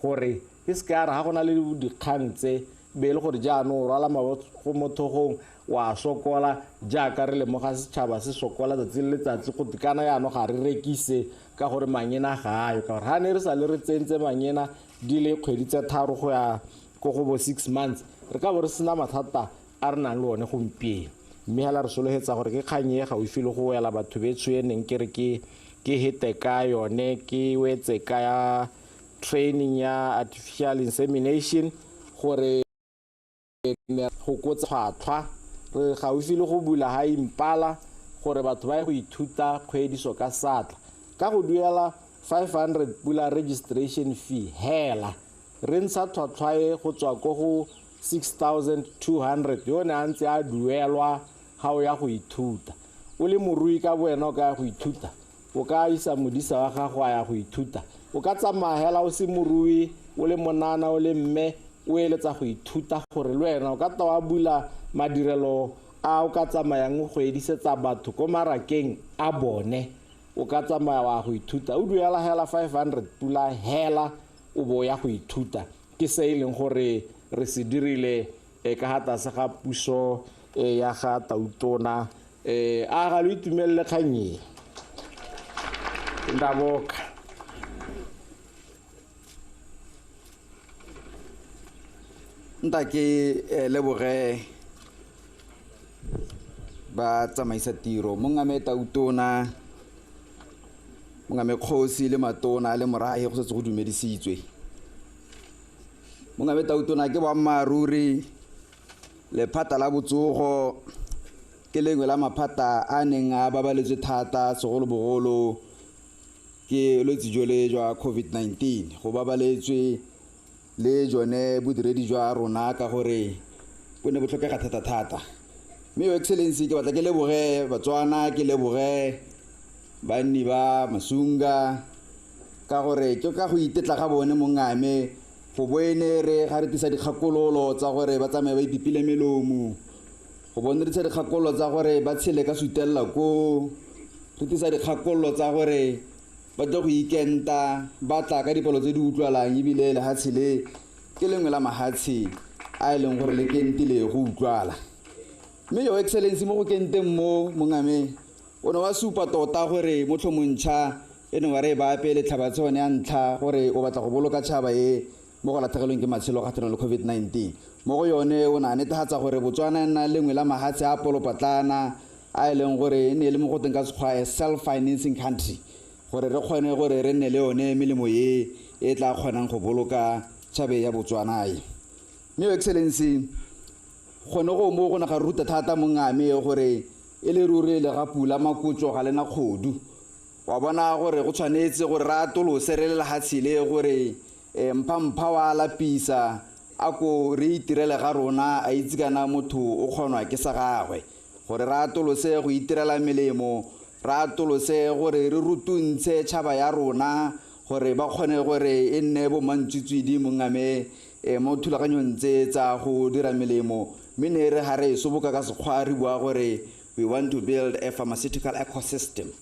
gore e se ka re ga go na le dikgang tse be e le gore jaanong o rwala mabogo mo thogong wa sokola jaaka re lemoga setšhaba se sokola tsatsi le letsatsi go kana jaanong ga re rekise ka gore manyena ga ayo, ka gore ga ne re sa le re tsentse manyena di le kgwedi tse 3 go ya ko go bo 6 months re ka bo re sena mathata a re nang le one gompieno. Mme hela re sologetsa gore ke kgang e gaufi le go wela batho betsho e neng ke re ke Ke hete ka yone, ke wetse ka ya training ya artificial insemination gore go kotsa tlhwatlhwa. Re gaufi le go bula ga Impala gore batho ba ye go ithuta kgwediso ka satla ka go duela 500 pula registration fee hela. Re ntsha tlhwatlhwa e go tswa ko go 6200 yo ne a ntse a duelwa ga o ya go ithuta. O le morui ka bowena o ka ya go ithuta, o ka isa modisa wa gago a ya go ithuta, o ka tsamaya hela o se morui, o le monana, o le mme, o eletsa go ithuta gore le wena o ka tla wa bula madirelo a o ka tsamayang go edisetsa batho ko marakeng a bone. O ka tsamaya wa go ithuta, o duela hela 500 pula hela, o bo ya go ithuta. Ke se e leng gore re se dirile ka ga tlase ga puso ya ga Tautona. A ga lo itumelele kgang e? Ndaboka. Nta ke leboge ba tsamaisa tiro, mongame Tautona, mongame kgosi le matona le morahe, go setse go dumedisitswe. Mongame Tautona, ke boammaaruri lephata la botsogo ke lengwe la maphata a neng a babaletswe thata segolobogolo ke bolwetse jole jwa COVID-19. Go babaletswe le jone bodiredi jwa rona ka gore bo ne bo tlhokega thata-thata. Mme Your Excellency, ke batla ke leboge Batswana, ke leboge banni ba Masunga ka gore ke ka go itetla ga bone mongame go boene re ga re tlisa dikgakololo tsa gore ba tsamaye ba ipipile melomo, go bone re tlisa dikgakololo tsa gore ba tshele ka sutelela koo, re tlisa dikgakololo tsa gore ba tle go ikenta, ba tla ka dipalo tse di utlwalang. Ebile lehatshe le ke lengwe la mahatshe a e leng gore le kentile go utlwala. Mme Your Excellency, mo go kenteng mo mongame o ne wa supa tota gore mo tlhomontšha e ne wa re ba pele tlhabatshone ya ntlha gore o batla go boloka tšhaba e mo go latlhegelweng ke matshelo kgatlhanong le COVID-19. Mo go yone o ne a netefatsa gore Botswana e nna lengwe la mahatshe a polopatlana a e leng gore e ne e le mo go teng ka sekgwa a self-financing country, gore re kgone gore re nne le yone melemo e e tla kgonang go boloka tšhabe ya Botswana e. Mme Your Excellency, gone go mo go ne ga ruta thata mongame gore e le ruri le ga pula makotso ga lena kgodu. Wa bona gore go tshwanetse gore re atolose re le lehatshe le gore mphampha wa lapisa a ko re itirele ga rona, a itse kana motho o kgonwa ke sa gagwe. Gore re atolose go itirela melemo, re atolose gore re rutuntshe tšhaba ya rona gore ba kgone gore e nne bo mantswitswidi mongame mo thulaganyong tse tsa go dira melemo. Mme ne re ga re e soboka ka sekgwa re bua gore we want to build a pharmaceutical ecosystem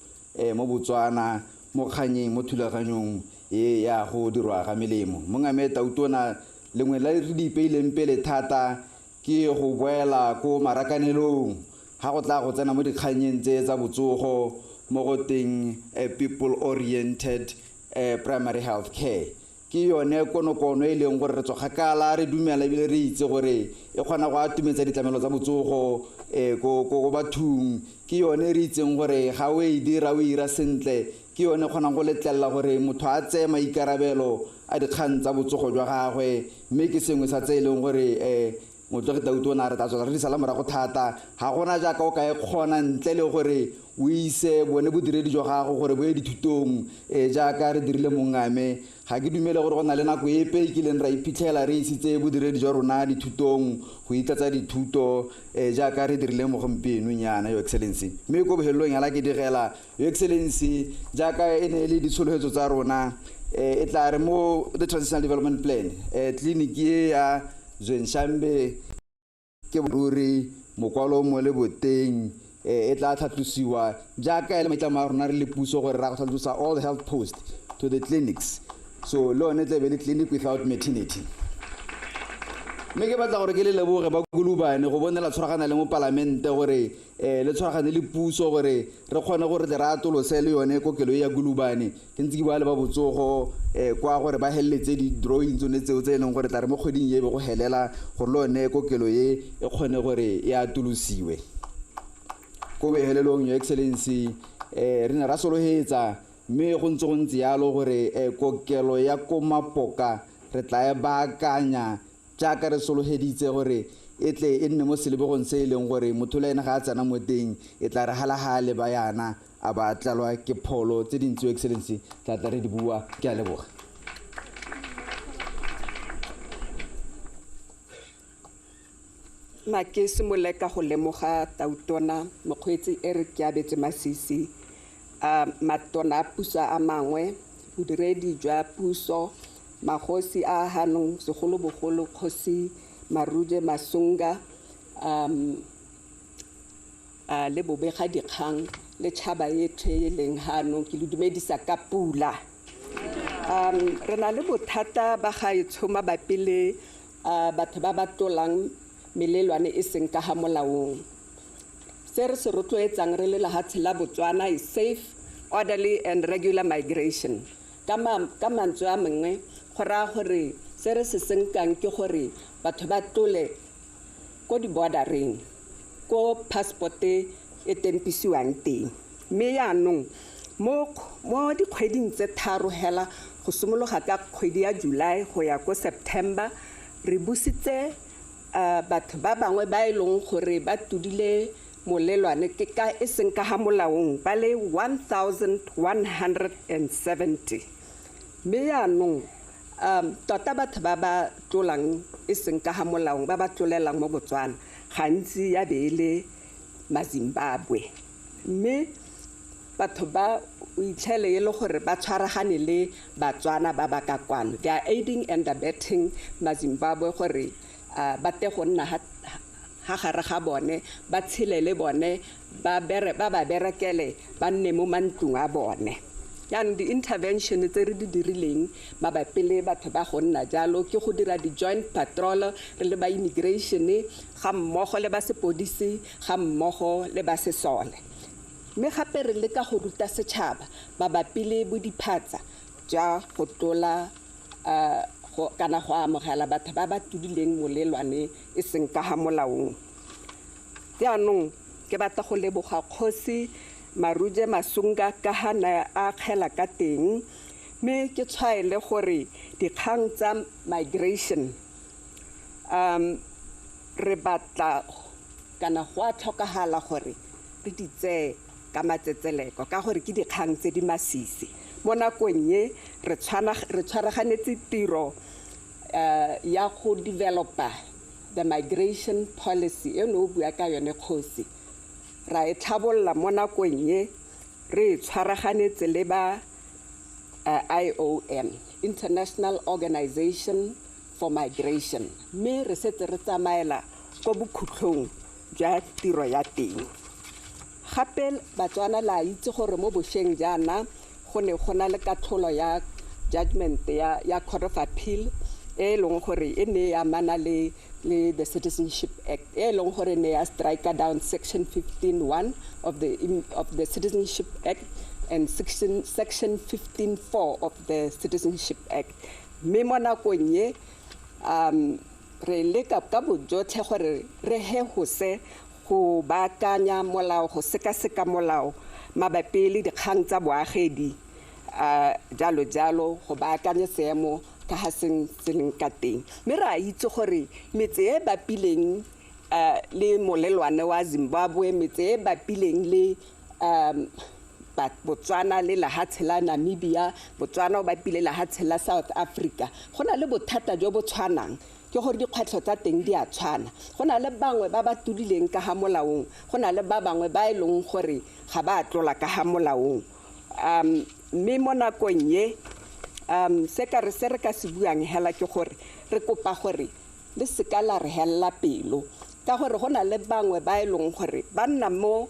mo Botswana, mo kganyeng, mo thulaganyong e ya go dirwa ga melemo. Mongame Tautona, lengwe la re di ipeileng pele thata ke go boela ko marakanelong ga go tla go tsena mo dikganyeng tse tsa botsogo mo go teng people oriented primary health care. Ke yone konokono e leng gore re tswa kgakala re dumela ebile re itse gore e kgona go atumetsa ditlamelo tsa botsogo ko bathong. Ke yone re itseng gore ga o e dira o ira sentle, ke yone kgonang go letlelela gore motho a tseye maikarabelo a dikgang tsa botsogo jwa gagwe. Mme ke sengwe sa tse e leng gore Motlogi Tautona re tla tswela re di sala morago thata. Ga gona jaaka o ka e kgona ntle le gore o ise bone bodiredi jwa gago gore bo ye dithutong jaaka re dirile mongame. Ga ke dumele gore go na le nako epe e kileng ra iphitlhela re isitse bodiredi jwa rona dithutong go itlatsa dithuto jaaka re dirile mo gompienong yana, Your Excellency. Mme ko bohelelong yala ke digela, Your Excellency, jaaka e ne e le ditsholofetso tsa rona e tla re mo the Transitional Development Plan tleliniki e ya Zwenshambe ke ruri mokwalo mo le boteng e tla tlhatlosiwa jaaka e le maitlamo a rona re le puso gore ra go tlhatlosa all the health post to the clinics. So le yone tla be le clinic without maternity. Mme ke batla gore ke le leboge ba Gulubane go bonela tshwaragana le mo palamente gore le tshwaragane le puso gore re kgone gore tle re atolose le yone kokelo ya Gulubane. Ke ntse ke bua le ba botsogo kwa gore ba heleletse di-drawing tsone tseo tse e leng gore tla re mo kgweding e be go helela gore le yone kokelo e e kgone gore e atolosiwe. Ko bohelelong, Your Excellency, re ne ra solohetsa Mme go ntse go ntse yalo gore kokelo ya ko Mapoka re tla e baakanya jaaka re sologeditse gore e tle e nne mo selebegong se e leng gore motho le ene ga a tsena mo teng e tla re hala ha leba yana a ba tlalwa ke pholo tse dintsi. Excellency, tla tla re di bua. Ke a leboga. Ma ke simolole ka go lemoga tautona mokgweetsi e re ke abetse Masisi, matona a puso a mangwe, bodiredi jwa puso, magosi a hanong, segolobogolo kgosi Maruje Masunga, le bobega dikgang le tšhaba e tlhe e leng hanong, ke le dumedisa ka pula. Re na le bothata ba gaetsho mabapi le batho ba ba tlolang melelwane e seng ka ga molaong. Se re se rotloetsang re le lehatshe la Botswana is safe, orderly and regular migration. Ka mantswe a mangwe go raya gore se re se senkang ke gore batho ba tlole ko di-bordereng, ko passport e tempisiwang teng. Mme yaanong mo dikgweding tse tharo hela go simologa ka kgwedi ya July go ya ko September, re busitse batho ba bangwe ba e leng gore ba tudile molelwane ke ka e seng ka ga molaong ba le 1170. Mme yaanong tota batho ba ba tlolang e seng ka ga molaong, ba ba tlolelang mo Botswana gantsi ya be e le maZimbabwe. Mme batho ba o itlhele e le gore ba tshwaragane le Batswana ba ba ka kwano. They are aiding and abetting maZimbabwe gore ba te go nna ha gare ga bone, ba tshele le bone, ba ba berekele, ba nne mo mantlong a bone. Jaanong di-intervention tse re di dirileng mabapi le batho ba go nna jalo ke go dira di-joint patrol re le ba immigration ga mmogo le ba sepodisi ga mmogo le ba sesole. Mme gape re leka go ruta setšhaba mabapi le bodiphatsa jwa go tlola kana go amogela batho ba ba tudileng molelwane e seng ka ga molaong. Jaanong ke batla go leboga kgosi Maruje Masunga ka ga ne a akgela ka teng, mme ke tshwaele gore dikgang tsa migration re batla kana go a tlhokagala gore re di tseye ka matsetseleko ka gore ke dikgang tse di masisi. Mo nakong e re tshwaraganetse tiro ya go developa the migration policy e ne o bua ka yone kgosi. Ra e tlhabolla mo nakong e re tshwaraganetse le ba IOM, International Organization for Migration, mme re setse re tsamaela ko bokhutlong jwa tiro ya teng. Gape Batswana la itse gore mo bošweng jaana go ne go na le katlholo ya judgment ya Court of Appeal e leng gore e ne ya amana le the Citizenship Act, e leng gore ne ya strike down section 15(1) of the Citizenship Act and section 15(4) of the Citizenship Act. Mme mo nakong e re leka ka bojotlhe gore re hehose go baakanya molao, go sekaseka molao mabapi le dikgang tsa boagedi, jalo jalo, go baakanya seemo ka ga se leng ka teng. Mme re a itse gore metse e bapileng le molelwane wa Zimbabwe, metse e bapileng le Botswana le lehatshe la Namibia, Botswana o bapile lehatshe la South Africa, go na le bothata jo bo tshwanang, ke gore dikgwetlho tsa teng di a tshwana. Go na le bangwe ba ba tudileng ka ga molaong, go na le ba bangwe ba e leng gore ga ba tlola ka ga molaong. Mme mo nakong e se ka re se re ka se buang hela ke gore re kopa gore le seka la re hella pelo, ka gore go na le bangwe ba e leng gore ba nna mo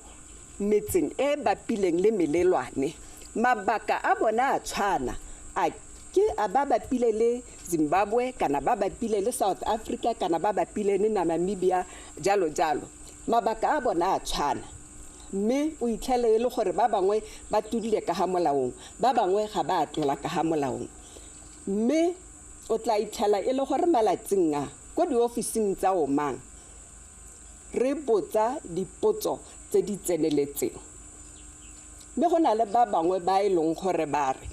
metseng e bapileng le melelwane, mabaka a bona a tshwana, a ke a ba bapile le Zimbabwe kana ba bapile le South Africa kana ba bapile le Namibia, jalo jalo, mabaka a bona a tshwana. Mme o itlhele e le gore ba bangwe ba tudile ka ga molaong, ba bangwe ga ba tlola ka ga molaong. Mme o tla itlhela e le gore malatsing a ko diofising tsa omang re botsa dipotso tse di tseneletseng. Mme go na le ba bangwe ba e leng gore ba re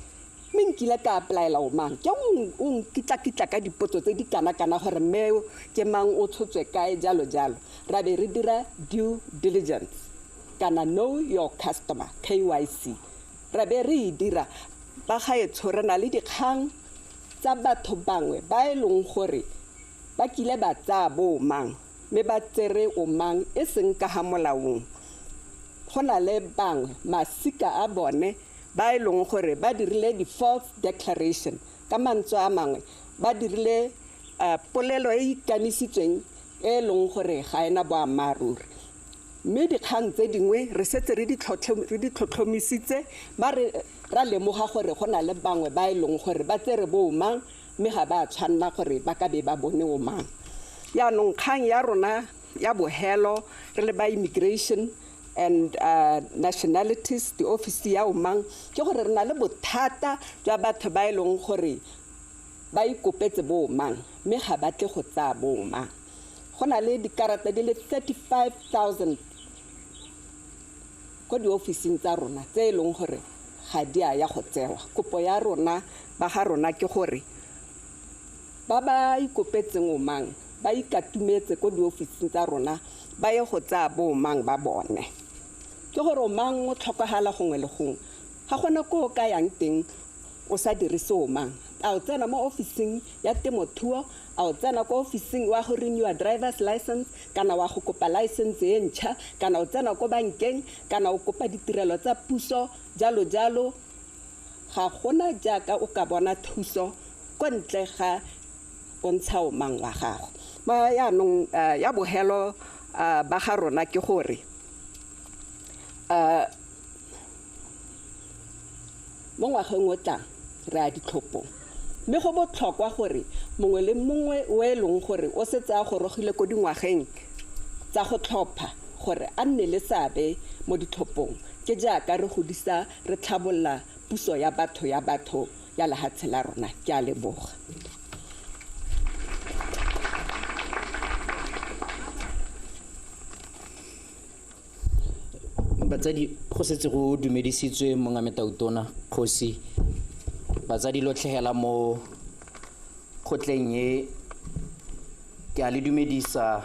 mme nkile ka applyela Omang, ke o nkitlakitla ka dipotso tse di kana-kana gore mme ke mang, o tshotswe kae, jalo jalo. Ra be re dira due diligence kana know your customer, KYC, ra be re e dira. Ba gaetsho, re na le dikgang tsa batho bangwe ba e leng gore ba kile ba tsaya bo Omang, mme ba tsere Omang e seng ka ga molaong. Go na le bangwe masika a bone ba e leng gore ba dirile di-false declaration, ka mantswe a mangwe ba dirile polelo e ikanisitsweng e leng gore ga ena boammaaruri. Mme dikgang tse dingwe re setse re di tlhotlhomisitse, ba re ra lemoga gore go na le bangwe ba e leng gore ba tsere bo Omang, mme ga ba tshwanela gore ba ka be ba bone Omang. Yaanong kgang ya rona ya bohelo re le ba immigration and nationalities, the office ya Omang, ke gore re na le bothata jwa batho ba e leng gore ba ikopetse bo Omang, mme ga ba tle go tsaya bo Omang. Go na le dikarata di le 35,000 ko diofising tsa rona tse e leng gore ga di a ya go tsewa. Kopo ya rona ba ga rona ke gore ba ba ikopetseng Omang ba ikatumetse ko diofising tsa rona ba ye go tsaya bo Omang ba bone. Ke gore Omang o tlhokagala gongwe le gongwe, ga gona ko o ka yang teng o sa dirise Omang. A o tsena mo ofising ya temothuo, a o tsena ko ofising wa go renewa driver's license, kana wa go kopa license e ntšha, kana o tsena ko bankeng, kana o kopa ditirelo tsa puso, jalo jalo. Ga gona jaaka o ka bona thuso ko ntle ga o ntsha Omang wa gago. Ma yaanong ya bohelo ba ga rona ke gore mo ngwageng o tlang re a ditlhophong, mme go botlhokwa gore mongwe le mongwe o e leng gore o setse a gorogile ko dingwageng tsa go tlhopha gore a nne le seabe mo ditlhophong. Ke jaaka re godisa re tlhabolla puso ya batho ya lehatshe la rona. Ke a leboga. Batsadi, go setse go dumedisitswe mongame Tautona kgosi. Batsadi lotlhegela mo kgotleng e, ke a le dumedisa,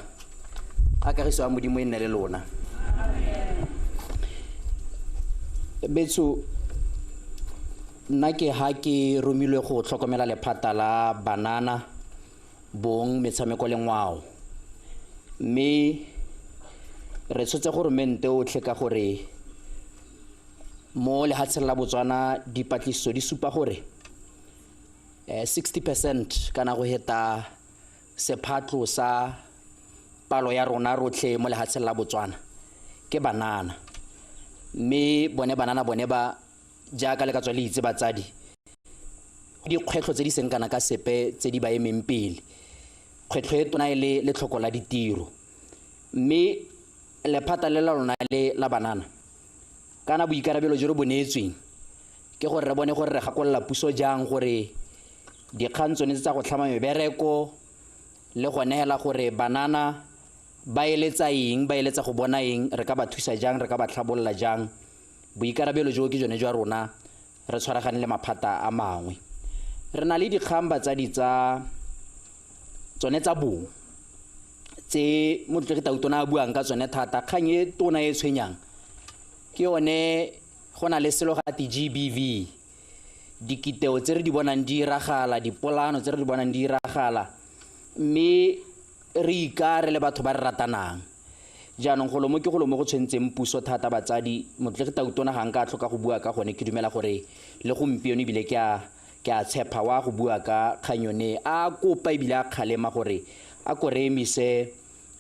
a kagiso ya Modimo e nne le lona. Betso, nna ke ha ke romilwe go tlhokomela lephata la banana, bong, metshameko le ngwao. Mme re tshotse goromente otlhe ka gore mo lehatsheng la Botswana dipatlisiso di supa gore 60% kana go heta sephatlo sa palo ya rona rotlhe mo lehatsheng la Botswana ke banana. Mme bone banana bone ba jaaka le ka tswa le itse batsadi, dikgwetlho tse di seng kana ka sepe tse di ba emeng pele. Kgwetlho e tona e le letlhoko la ditiro. Mme lephata le la lona le la banana kana boikarabelo jo re bo neetsweng ke gore re bone gore re gakolola puso jang gore dikgang tsone tsa go tlhama mebereko le go neela gore banana ba eletsa eng, ba eletsa go bona eng, re ka ba thusa jang, re ka ba tlhabolola jang. Boikarabelo jo ke jone jwa rona, re tshwaragane le maphata a mangwe. Re na le dikgang batsadi tsa tsone tsa bong tse motlotlegi Tautona a buang ka tsone thata. Kgang e tona e tshwenyang ke yone go na le selo gate GBV, dikiteo tse re di bonang di iragala, dipolano tse re di bonang di iragala, mme re ikare le batho ba re ratanang. Jaanong golo mo ke golo mo go tshwentseng puso thata batsadi. Motlotlegi Tautona ga nka a tlhoka go bua ka gone, ke dumela gore le gompieno ebile ke a tshepa wa go bua ka kgang yone, a kopa ebile a kgalema gore a ko re emise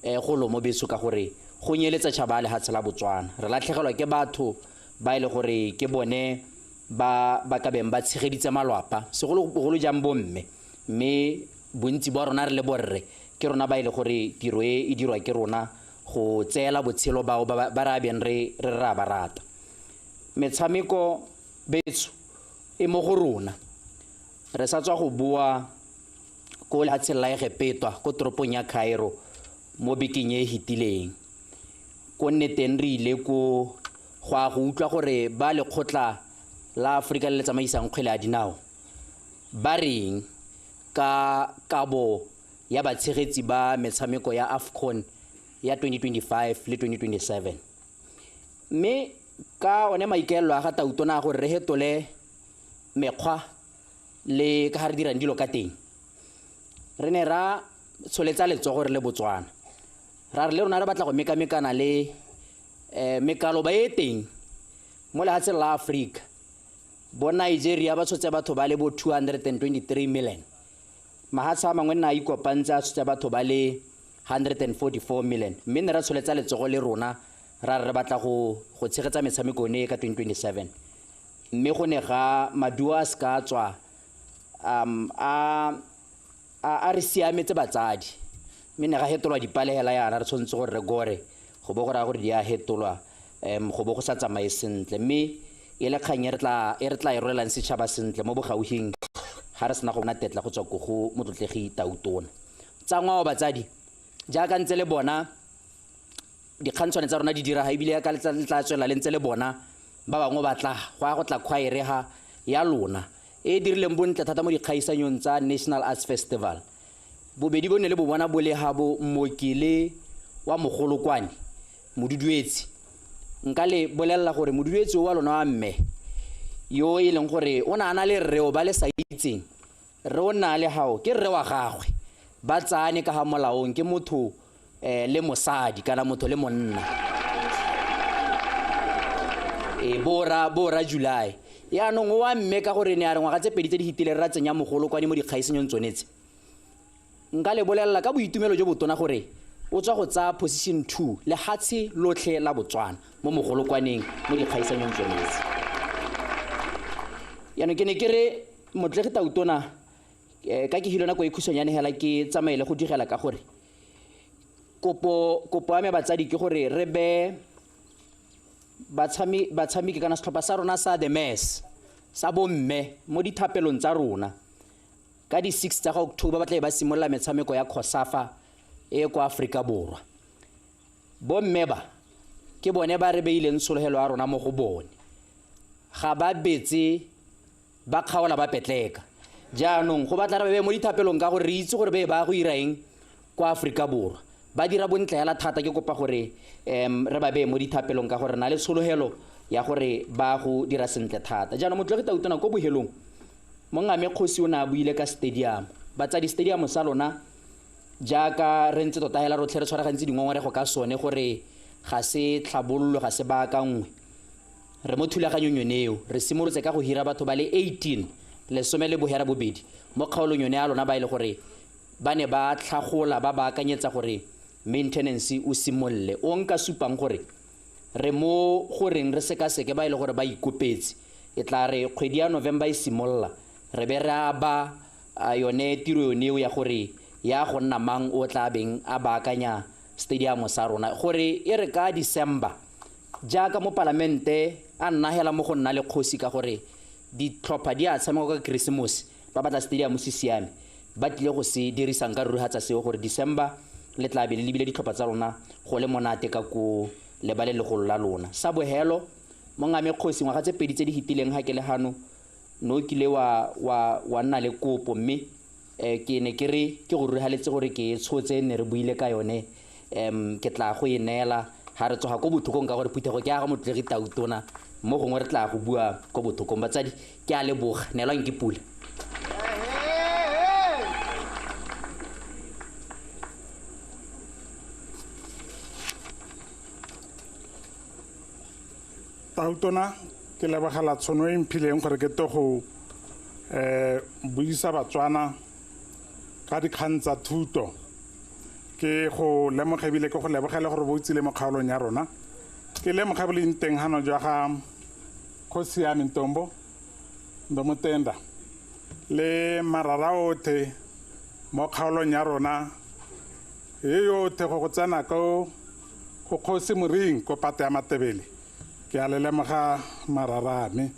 golo mo betso ka gore go nyeletsa tšhaba a lehatshe la Botswana. Re latlhegelwa ke batho ba e le gore ke bone ba ka beng ba tshegeditse malwapa, segolobogolo jang bomme, mme bontsi ba rona re le borre ke rona ba e le gore tiro e e dirwa ke rona go tseela botshelo bao ba re abeng re re a ba rata. Metshameko betso e mo go rona. Re sa tswa go bua ko lefatsheng la Egepetwa ko toropong ya Cairo mo bekeng e e fetileng. Ko nne teng re ile ko go a go utlwa gore ba lekgotla la Aforika le le tsamaisang kgwele ya dinao ba reng ka kabo ya batshegetsi ba metshameko ya AFCON ya 2025 le 2027. Mme ka one maikaelelo a ga Tautona a gore re hetole mekgwa le ka ga re dirang dilo ka teng, re ne ra tsholetsa letsogo re le Botswana, ra re le rona re batla go mekamekana le mekaloba e teng mo lefatsheng la Aforika. Bo Nigeria ba tshotse batho ba le bo 223 million, mahatshe a mangwe nna a ikopantse a tshotse batho ba le 144 million. Mme ne ra tsholetsa letsogo le rona ra re re batla go tshegetsa metshameko ne ka 2027, mme go ne ga maduo a se ka tswa a re siametse batsadi, mme ne ga hetolwa dipalegela yana re tshwanetse gore re gore go bo go raya gore di a hetolwa, go bo go sa tsamaye sentle. Mme e le kgang e re tla e rolelang setšhaba sentle mo bogaufing ga re sena go bona tetla go tswa ko go motlotlegi Tautona. Tsa ngwao batsadi, jaaka ntse le bona dikgantshwane tsa rona di dira, ebile ka le tla tswelela le ntse le bona ba bangwe ba tla go ya go tla khwaere ga ya lona e dirileng bontle thata mo dikgaisanyong tsa National Arts Festival. Bobedi bo ne le bo bona bo le ga bo mmoki le wa mogolokwane Moduduetsi. Nka le bolelela gore Moduduetsi wa lona wa mme yo e leng gore o ne a na le rre o ba le sa itseng, rre o nna le gao ke rre wa gagwe, ba tsane ka ga molaong ke motho le mosadi kana motho le monna. Bora July yaanong o wa mme ka gore ne a re ngwaga tse pedi tse di fetileng ra tsenya mogolokwane mo dikgaisanyong tsone tse. Nka le bolelela ka boitumelo jo botona gore o tswa go tsaya position 2 lehatshe lotlhe la Botswana mo mogolokwaneng mo dikgaisanyong tsone tse. Yaanong ke ne ke re motlegi Tautona, ka ke hile nako e khutshwanyane hela ke tsamaele go digela ka gore kopo ya me batsadi ke gore re be batshameki kana setlhopha sa rona sa The Mess sa bomme mo dithapelong tsa rona. Ka di 6 tsa ga October ba tla ba simolola metshameko ya COSAFA e kwa Afrika Borwa. Bomme ba ke bone ba re beileng tshologelo ya rona mo go bone, ga ba betse ba kgaola ba petleka. Jaanong go batla re be mo dithapelong ka gore re itse gore be ba go ira eng kwa Afrika Borwa. Ba dira bontle hela thata, ke kopa gore re ba beye mo dithapelong ka gore na le tshologelo ya gore ba go dira sentle thata. Jaanong motlegi Tautona ko bohelong, mongame kgosi o ne a buile ka stadium. Batsadi, stadium sa lona jaaka re ntse tota hela rotlhe re tshwaragantse dingongorego ka sone gore ga se tlhabololwe, ga se baakangwe. Re mo thulaganyong yone eo, re simolotse ka go hira batho ba le 18, 18 mo kgaolong yone ya lona ba e le gore ba ne ba tlhagola ba baakanyetsa gore maintenance o simolole. O nka supang gore re mo goreng re sekaseke ba e le gore ba ikopetse, e tla re kgwedi ya November e simolola re be re aba yone tiro yone eo ya gore ya go nna mang o tla beng a baakanya stadium sa rona, gore e re ka December jaaka mo palamente a nna hela mo go nna le kgosi ka gore ditlhopha di a tshameka ka Christmas, ba batla stadium se siame, ba tlile go se dirisang ka rurihatsa seo gore December le tla be le lebile ditlhopha tsa rona go le monate ka ko lebale legolo la lona. Sa bohelo mongame kgosi, ngwaga tse pedi tse di fetileng ga ke le gano no kile wa nna le kopo, mme ke ne ke re ke go rurihaletse gore ke e tshotse ne re buile ka yone, ke tla go e neela ga re tsoga ko bothokong ka gore phuthego ke ya ga motlegi Tautona, mo gongwe re tla go bua ko bothokong. Batsadi, ke a leboga, neelwang ke pula. Tautona, ke lebogela tshono e mphileng gore ke tle go buisa Batswana ka dikgang tsa thuto. Ke go lemoga ebile ke go lebogele gore bo tsile mo kgaolong ya rona. Ke lemoga boleng teng gano jwa ga kgosi ya Ntombo, Ndomotenda le marara otlhe mo kgaolong ya rona e yotlhe go tsena ko go kgosi Moring ko pate ya Matebele. Ke a le lemoga marara me.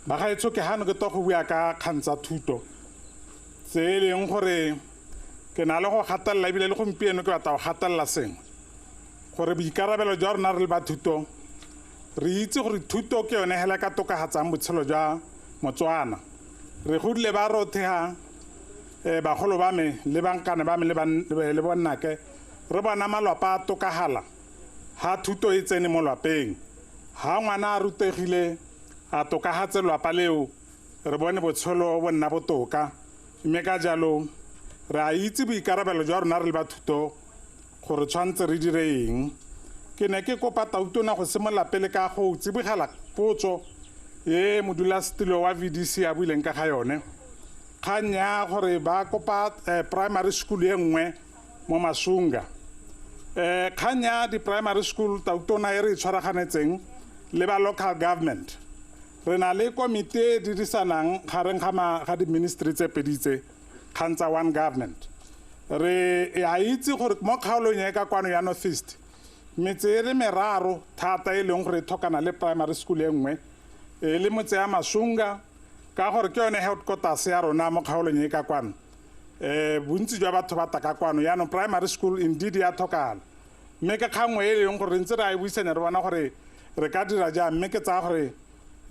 Bagaetsho, ke gano ke to go bua ka kgang tsa thuto tse e leng gore ke na le go gatelela ebile le gompieno ke batla go gatelela sengwe gore boikarabelo jwa rona re le ba thuto Re itse gore thuto ke yone hela ka tokafatsang botshelo jwa Motswana. Re godile ba rothega bagolo ba me le bankane ba me le bonnake, re bona malwapa a tokagala ha thuto e tsene mo lwapeng. Ha ngwana a rutegile a tokagatse lwapa leo, re bone botshelo bo nna botoka. Mme ka jalo re a itse boikarabelo jwa rona re le ba thuto gore tshwanetse re dire eng. Ke ne ke kopa tautona go simolola pele ka go tsibogela potso e modulasetilo wa VDC a buileng ka ga yone, kgang ya gore ba kopa primary school e nngwe mo Masunga. Kgang ya di-primary school, tautona, e re e tshwaraganetseng le ba local government, re na le komiti e dirisanang gareng ga di-ministry tse pedi tse, kgang tsa one government. Re a itse gore mo kgaolong e ka kwano ya North East, metse e le meraro thata e leng gore e tlhokana le primary school e nngwe, e le motse ya Masunga, ka gore ke yone headquarters ya rona mo kgaolong e ka kwano. Bontsi jwa batho ba tla ka kwano, yaanong primary school indeed ya tlhokagala. Mme ke kgangwe e leng gore re ntse re a e buisanya, re bona gore re ka dira jang. Mme ke tsaya gore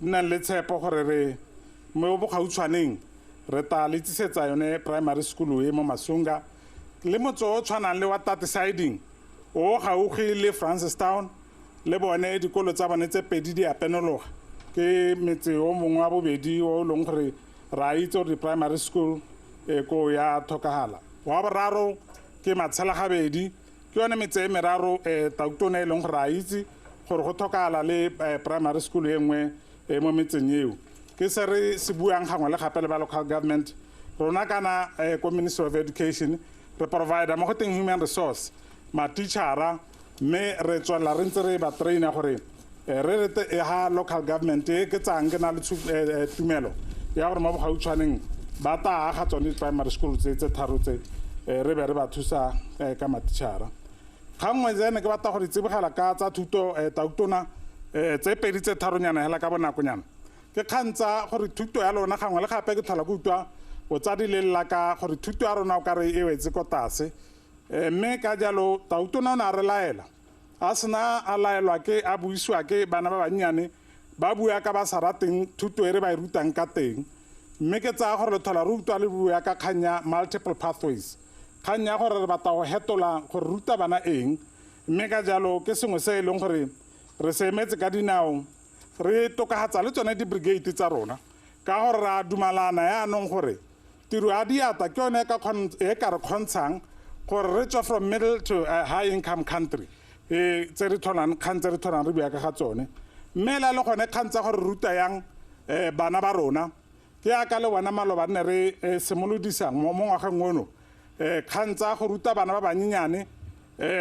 nnang le tshepo gore re mo bogautshwaneng re tla le tsisetsa yone primary school e mo Masunga. Le motse o tshwanang le wa Tati Siding o gaufi le Francistown, le bone dikolo tsa bone tse pedi di a penologa. Ke metse o mongwe wa bobedi o leng gore re a itse gore di-primary school e ko ya tlhokagala. Wa boraro ke Matshelagabedi. Ke yone metse e meraro, tautona, e leng gore a itse gore go tlhokagala le primary school e nngwe mo metseng eo. Ke se re se buang gangwe le gape le ba local government rona kana ko Ministry of Education, re provide mo go teng human resource, ma-teachera, mme re tswelela re ntse re ba traina gore re rete ha local government e ke tsang ke na le tumelo ya gore mo bogautshwaneng ba tla aga tsone di-primary school tse tharo tse, re be re ba thusa ka ma-teachera. Ga nngwe tsene ke batla gore tsibogela ka tsa thuto, tautona, tse pedi tse tharonyana hela ka bonakonyana. Ke kgang tsa gore thuto ya lona, gangwe le gape ke tlhola ke utlwa botsadi le lla ka gore thuto ya rona o ka re e wetse ko tlase. Mme ka jalo tautona o ne a re laela, a sena a laelwa ke a buisiwa ke bana ba bannyane ba bua ka ba sa rateng thuto e re ba e rutang ka teng. Mme ke tsaya gore le tlhola re utlwa le bua ka kgang ya multiple pathways, kgang ya gore re batla go hetola gore ruta bana eng. Mme ka jalo ke sengwe se e leng gore re se emetse ka dinao, re tokafatsa le tsone di-brigade tsa rona, ka gore re a dumalana yaanong gore tiro ya diatla ke yone e ka re kgontshang gore re tswe from middle to high income country e tse re tlholang kgang tse re tlholang re bua ka ga tsone. Mme le gone kgang tsa gore ruta yang bana ba rona, ke yaka le bona maloba nne re simolodisang mo ngwageng ono kgang tsa go ruta bana ba banyenyane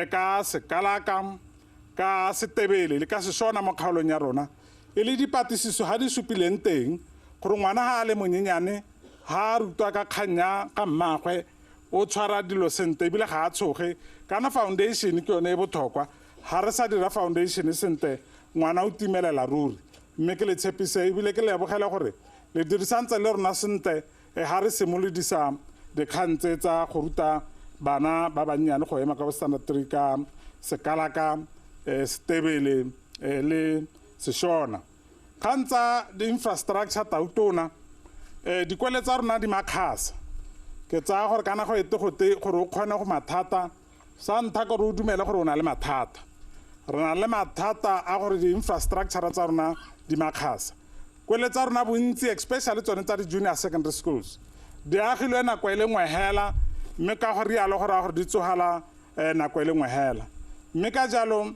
ka Sekalaka, ka Setebele le ka Seshona mo kgaolong ya rona. E le dipatlisiso ga di supileng teng gore ngwana ga a le monyenyane, ga a rutwa ka kgang ya ga mmagwe, o tshwara dilo sentle ebile ga a tshoge. Kana foundation ke yone e botlhokwa, ga re sa dira foundation sentle ngwana o timelela ruri. Mme ke le tshepise ebile ke lebogele gore le dirisantse le rona sentle ga re simolodisa dikgang tse tsa go ruta bana ba bannyane go ema ka bo standard 3 ka Sekalaka, Setebele le Seshona. Kgang tsa di-infrastructure, tautona, dikole tsa rona di makgasa. Ke tsaya gore kana go ete gote gore o kgone go mathata, sa ntlha gore o dumele gore o na le mathata. Re na le mathata a gore di-infrastructure tsa rona di makgasa. Kwele tsa rona bontsi, especially tsone tsa di-junior secondary schools, di agilwe nako e le nngwe hela, mme ka go rialo go raya gore di tsogela nako e le nngwe hela. Mme ka jalo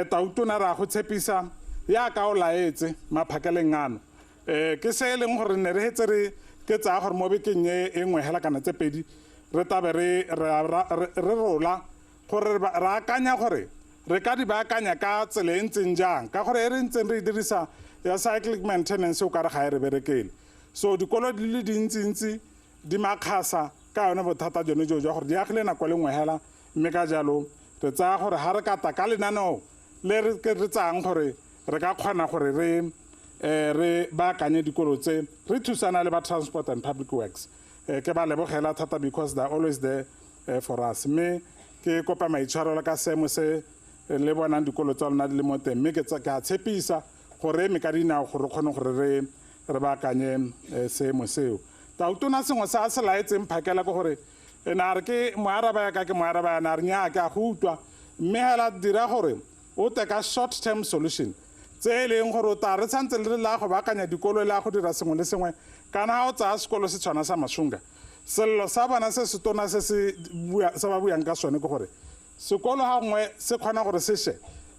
tautona re a go tshepisa yaka o laetse maphakeleng ano. Ke se e leng gore ne re hetse re ke tsaya gore mo bekeng e nngwe hela kana tse pedi re tabe re rola gore re akanya gore re ka di baakanya ka tsela e ntseng jang, ka gore e re ntseng re e dirisa ya cyclic maintenance o ka re ga e re berekele. So dikolo di le dintsintsi di makgasa ka yone bothata jone jo jwa gore di agile nako le nngwe hela. Mme ka jalo re tsaya gore ga re ka tla ka lenaneo le re tsayang gore re ka kgona gore re baakanye dikolo tse, re thusana le ba Transport and Public Works. Ke ba lebogela thata because they are always there for us. Mme ke kopa maitshwarelo ka seemo se le bonang dikolo tsa lona di le mo teng, mme ke a tshepisa gore eme ka dinao gore re kgone gore re baakanye seemo seo. Tautona sengwe se a se laetseng phakela ke gore e ne a re ke moaraba ya ka, ke moaraba yana, a re nnyaa, ke a go utlwa, mme hela dira gore o tle ka short term solution tse e leng gore o tla re tshwanetse le re la go baakanya dikolo le a go dira sengwe le sengwe. Kana ha o tsaya sekolo se tshwana sa Masunga, sello sa bona se se tona se se bua, se ba buang ka sone ke gore sekolo ha nngwe se kgona gore se she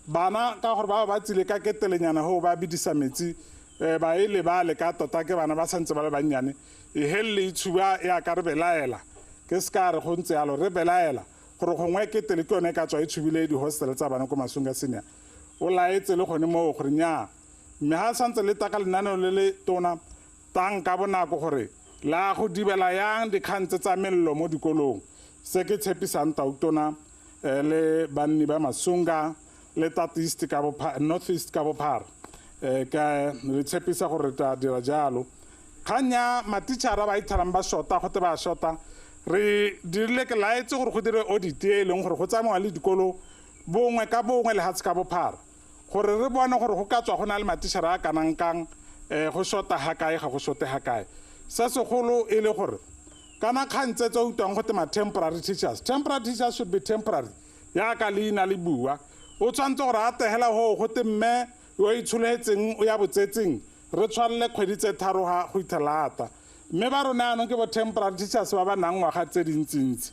bana ka gore ba ba tsile ka ketelenyana ho ba bidisa metsi, ba e lebale ka tota ke bana ba santse ba le bannyane, e helle itshuba ya ka re belaela, ke se ka re go ntse yalo, re belaela gore gongwe ketele ke yone e ka tswa e tshubile di-hostel tsa bana ko Masunga Senior. O laetse le gone moo gore nnyaa, mme ha santse le taka lenaneo le le tona tang ka bonako gore la go dibela yang dikgang tse tsa mello mo dikolong. Se ke tshepisang tautona le banni ba Masunga le North East ka bophara, North East ka bophara, ka re tshepisa gore re tla dira jalo. Kgang ya matitjhara ba ithalang ba shota, gote ba shota, re dirile ke laetse gore go dire audit e leng gore go tsamaiwa le dikolo bongwe ka bongwe lehatshe ka bophara, gore re bone gore go ka tswa go na le matitjhara a kanang kang, go shota ha kae, ga go shote ha kae. Se segolo e le gore kana kgang tse tse utlwang gote ma temporary teachers, temporary teachers should be temporary, yaka leina le bua, o tshwanetse gore a tegela ho gote mme yo itsholetseng o ya botsetseng, re tshwarele kgwedi tse tharo ga go ithelata. Mme ba rona yanong ke bo temporary teachers ba ba nang ngwaga tse dintsintsi,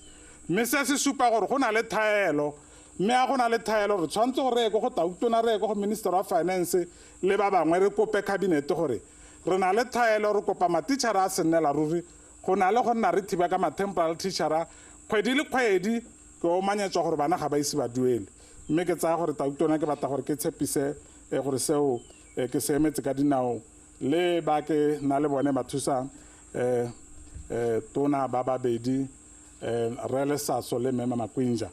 mme se se supa gore go na le thaelo, mme a go na le thaelo re tshwanetse gore re ye ko go tautona, re ye ko go Minister wa Finance le ba bangwe, re kope cabinet gore re na le thaelo, re kopa matitjhara a se nnela ruri, go na le go nna re thiba ka ma-temporary teacher-a kgwedi le kgwedi, ke omanyetswa gore bana ga ba ise ba duele. Mme ke tsaya gore tautona ke batla gore ke tshepise gore seo ke se emetse ka dinao le ba ke na le bone ba thusa tona ba babedi, Rre Lesaso le Mme Makwinja,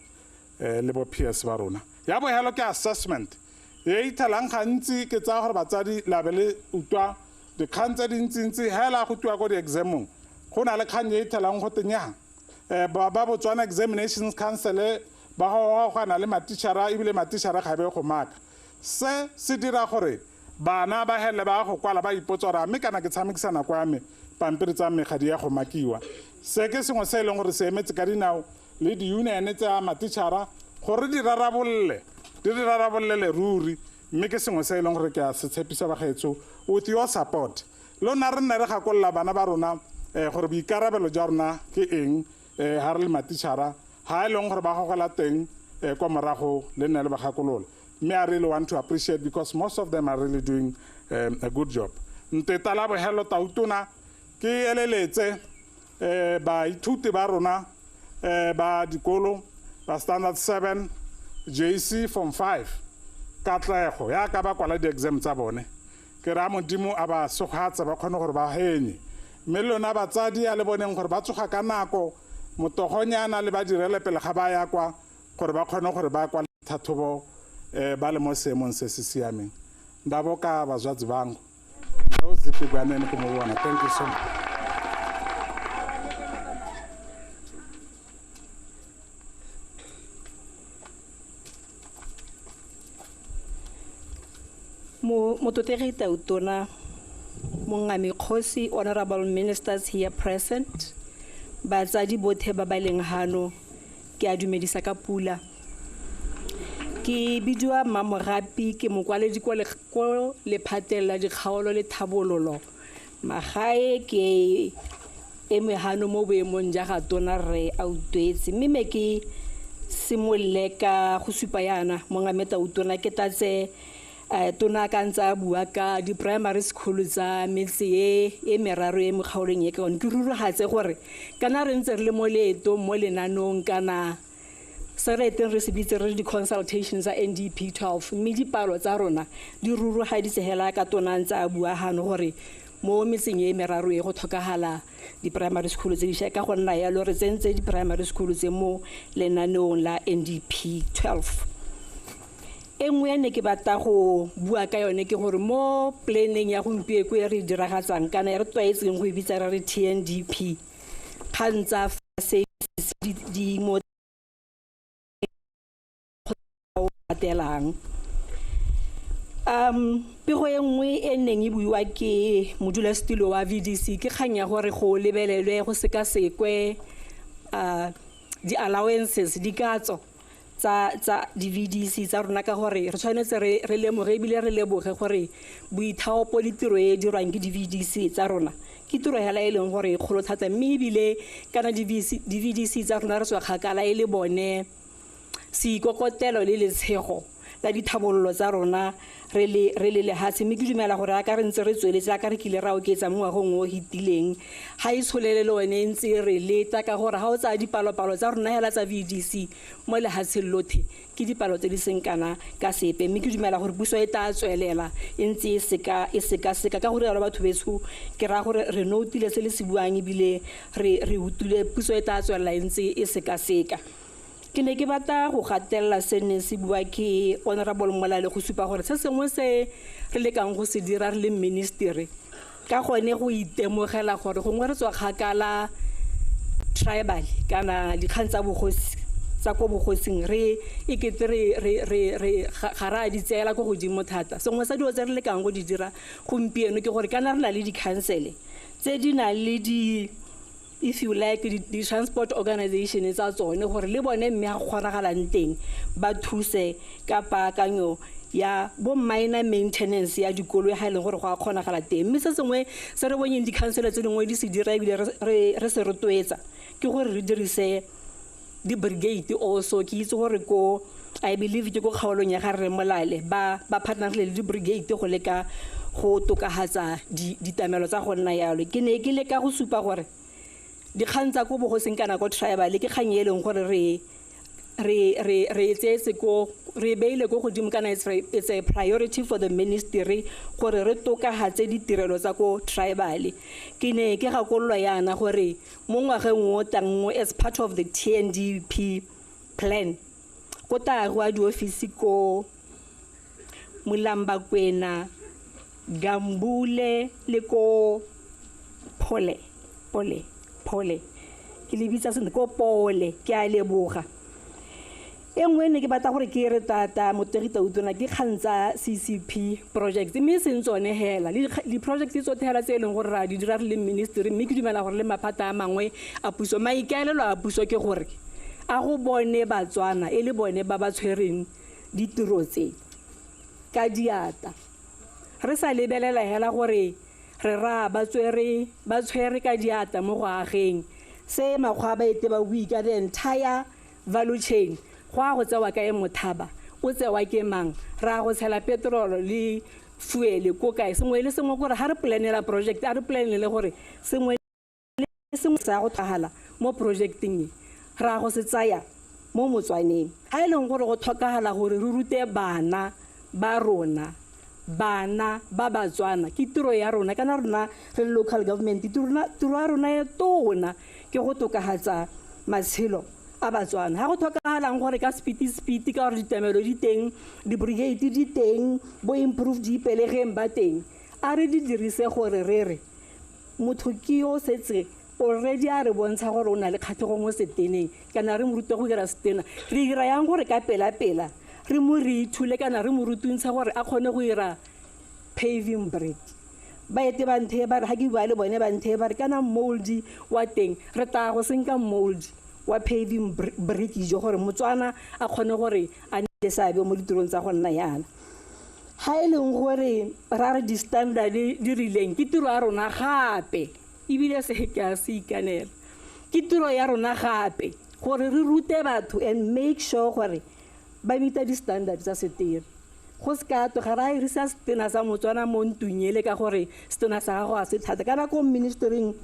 le bo PS ba rona. Ya bohelo ke assessment e ithelang gantsi, ke tsaya gore batsadi la be le utlwa dikgang tse dintsintsi hela go tiwa ko di-examong, go na le kgang e ithelang go teng ba Botswana Examinations Council ba gogana le matitjhara, ebile matitjhara ga be go maka. Se se dira gore bana ba hele ba go kwala ba ipotsa gore mme kana ke tshamekisa nako ya me, pampiri tsa me ga di ya go makiwa. Se ke sengwe se e leng gore se emetse ka dinao le di-union tsa matitjhara gore di rarabolle, di di rarabollele ruri, mme ke sengwe se e leng gore ke a se tshepisa bagaetsho with your support. Lona re nne re gakolola bana ba rona gore boikarabelo jwa rona ke eng, ha re le matitjhara, ha e leng gore ba gogela teng kwa morago le nne le ba gakolola. Mme I really want to appreciate because most of them are really doing a good job. Nteta la bohelo tautona ke eleletse baithuti ba rona ba dikolo ba standard 7 JC form 5 katlego ya ka ba kwala di-exam tsa bone, ke ra modimo a ba sogatsa ba kgone gore ba henye. Mme le lona batsadi a le boneng gore ba tsoga ka nako motogonyana le ba direle pele ga ba ya kwa gore ba kgone gore ba kwale tlhatlhobo ba le mo seemong se se siameng. Ndaboka bazwadzi bangu ndozipigwaneni go mo bona. Thank you so much. Motlotlegi Tautona, Mongame Kgosi, honorable ministers here present, batsadi botlhe ba ba leng hano, ke a dumedisa ka pula. Ke bidiwa Mmamogapi, ke mokwaledi ko lephateng la dikgaolo le tlhabololo magae, ke eme hano mo boemong ja ga tona Rre Autlwetse. Mme me ke simolole ka go supa yana Mongame Tautona, ke tlatse tona ka ntse a bua ka di-primary school tsa metse e meraro e mo kgaolong e ka yone. Ke rurigatse gore kana re ntse re le mo leetong mo lenanong kana se re eteng re se bitse re di-consultations tsa NDP 12, mme dipalo tsa rona di rurugaditse hela ka tona ntse a bua gano gore mo metseng e meraro e go tlhokagala di-primary school tse dišwa, ka go nna yalo re tsentse di-primary school tse mo lenaneong la NDP 12. E nngwe ya ne ke batla go bua ka yone ke gore mo planeng ya gompieno e re diragatsang kana e re tlwaetseng go e bitsa re re TNDP, kgang tsa di mo latelang. Pego e nngwe e neng e buiwa ke modulasetilo wa VDC ke kgang ya gore go lebelelwe go sekasekwe di-allowances, dikatso tsa di-VDC tsa rona, ka gore re tshwanetse re lemoge ebile re leboge gore boithaopo le tiro e dirwang ke di-VDC tsa rona ke tiro hela e leng gore e kgolo thata, mme ebile kana di-VDC tsa rona re tswa kgakala e le bone seikokotelo le letshego la dithabololo tsa rona re le lehatshe. Mme ke dumela gore a ka re ntse re tsweletse, a ka re kile ra oketsa mo ngwagong o fetileng, ga e tsholele le one e ntse re leta, ka gore ga o tsaya dipalopalo tsa rona hela tsa VDC mo lehatsheng lothe ke dipalo tse di seng kana ka sepe. Mme ke dumela gore puso e tla tswelela e ntse e sekaseka, ka gore yalo batho betsho ke raya gore re noutile se le se buang ebile re utlwile, puso e tla tswelela e ntse e sekaseka. Ke ne ke batla go gatelela se neng se bua ke Honorable Molale go supa gore se sengwe se re lekang go se dira re le ministry ka gone go itemogela gore gongwe re tswa kgakala tribal kana dikgang tsa bogosi tsa ko bogosing re ekete re ga re a di tseela ko godimo thata. Sengwe sa dilo tse re lekang go di dira gompieno ke gore kana re na le di-council tse di nang le di, if you like, di transport organization tsa tsone, gore le bone mme ga kgonagalang teng ba thuse ka paakanyo ya bo minor maintenance ya dikoloi ga e leng gore go a kgonagala teng. Mme se sengwe se re bonyeng di-council tse dingwe di se dira ebile re se rotloetsa ke gore re dirise di-brigade also. Ke itse gore ko, I believe ke ko kgaolong ya ga Rre Molale ba partner le di-brigade go leka go tokafatsa ditamelo tsa go nna yalo. Ke ne ke leka go supa gore dikgang tsa ko bogosing kana ko tribal ke kgang e leng gore re tseetse ko, re beile ko godimo kana it's a priority for the ministry gore re tokafatse ditirelo tsa ko tribal. Ke ne ke gakololwa yana gore mo ngwageng o tlang as part of the TNDP plan go tla agiwa diofisi ko Mulambakwena, Gambule le ko Pole, Pole ke le bitsa sentle ko Pole. Ke a leboga. E nngwe ne ke batla gore ke re tata Motegi Tautona ke kgang tsa CCP project, mme e seng tsone hela le di-project tsotlhe hela tse e leng gore ra di dira re le ministry, mme ke dumela gore le maphata a mangwe a puso, maikaelelo a puso ke gore a go bone Batswana e le bone ba ba tshwereng ditiro tse ka diata. Re sa lebelela hela gore re ra ba tshwere ka diata mo go ageng se makgwa ba ete ba bui ka the entire value chain, go a go tsewa kae mothaba, o tsewa ke mang, ra go tshela petrol le fuel ko kae, sengwe le sengwe gore ga re planela project a re planele gore sengwe le sengwe sa go tlhagala mo projecteng e ra go se tsaya mo Motswaneng. Ga e leng gore go tlhokagala gore re rute bana ba rona, bana ba Batswana, ke tiro ya rona kana rona re le local government, tiro ya rona e tona ke go tokafatsa matshelo a Batswana. Ga go tlhokagalang gore ka speed ka gore ditamelo di teng, di-brigade di teng, bo improve di ipelegeng ba teng, a re di dirise gore re re motho ke yo setse already a re bontsha gore o na le kgatlhego mo seteneng, kana re mo rute go dira setena, re dira yang gore ka pela-pela re mo re ithule kana re mo rutuntsha gore a kgone go dira paving brick. Ba ete ba nthe ba re ga ke bua le bone ba nthe ba re kana mold wa teng re tla go senka mold wa paving brick jo gore Motswana a kgone gore a nne le seabe mo ditirong tsa go nna yana. Ga e leng gore ra re di-standard di rileng ke tiro ya rona gape, ebile se ke a se ikanela, ke tiro ya rona gape gore re rute batho and make sure gore ba meeta di-standard tsa setene. Go se ka twe ga re a irisa setena sa Motswana mo ntlong ele ka gore setena sa gago ga se thata. Kana ko ministering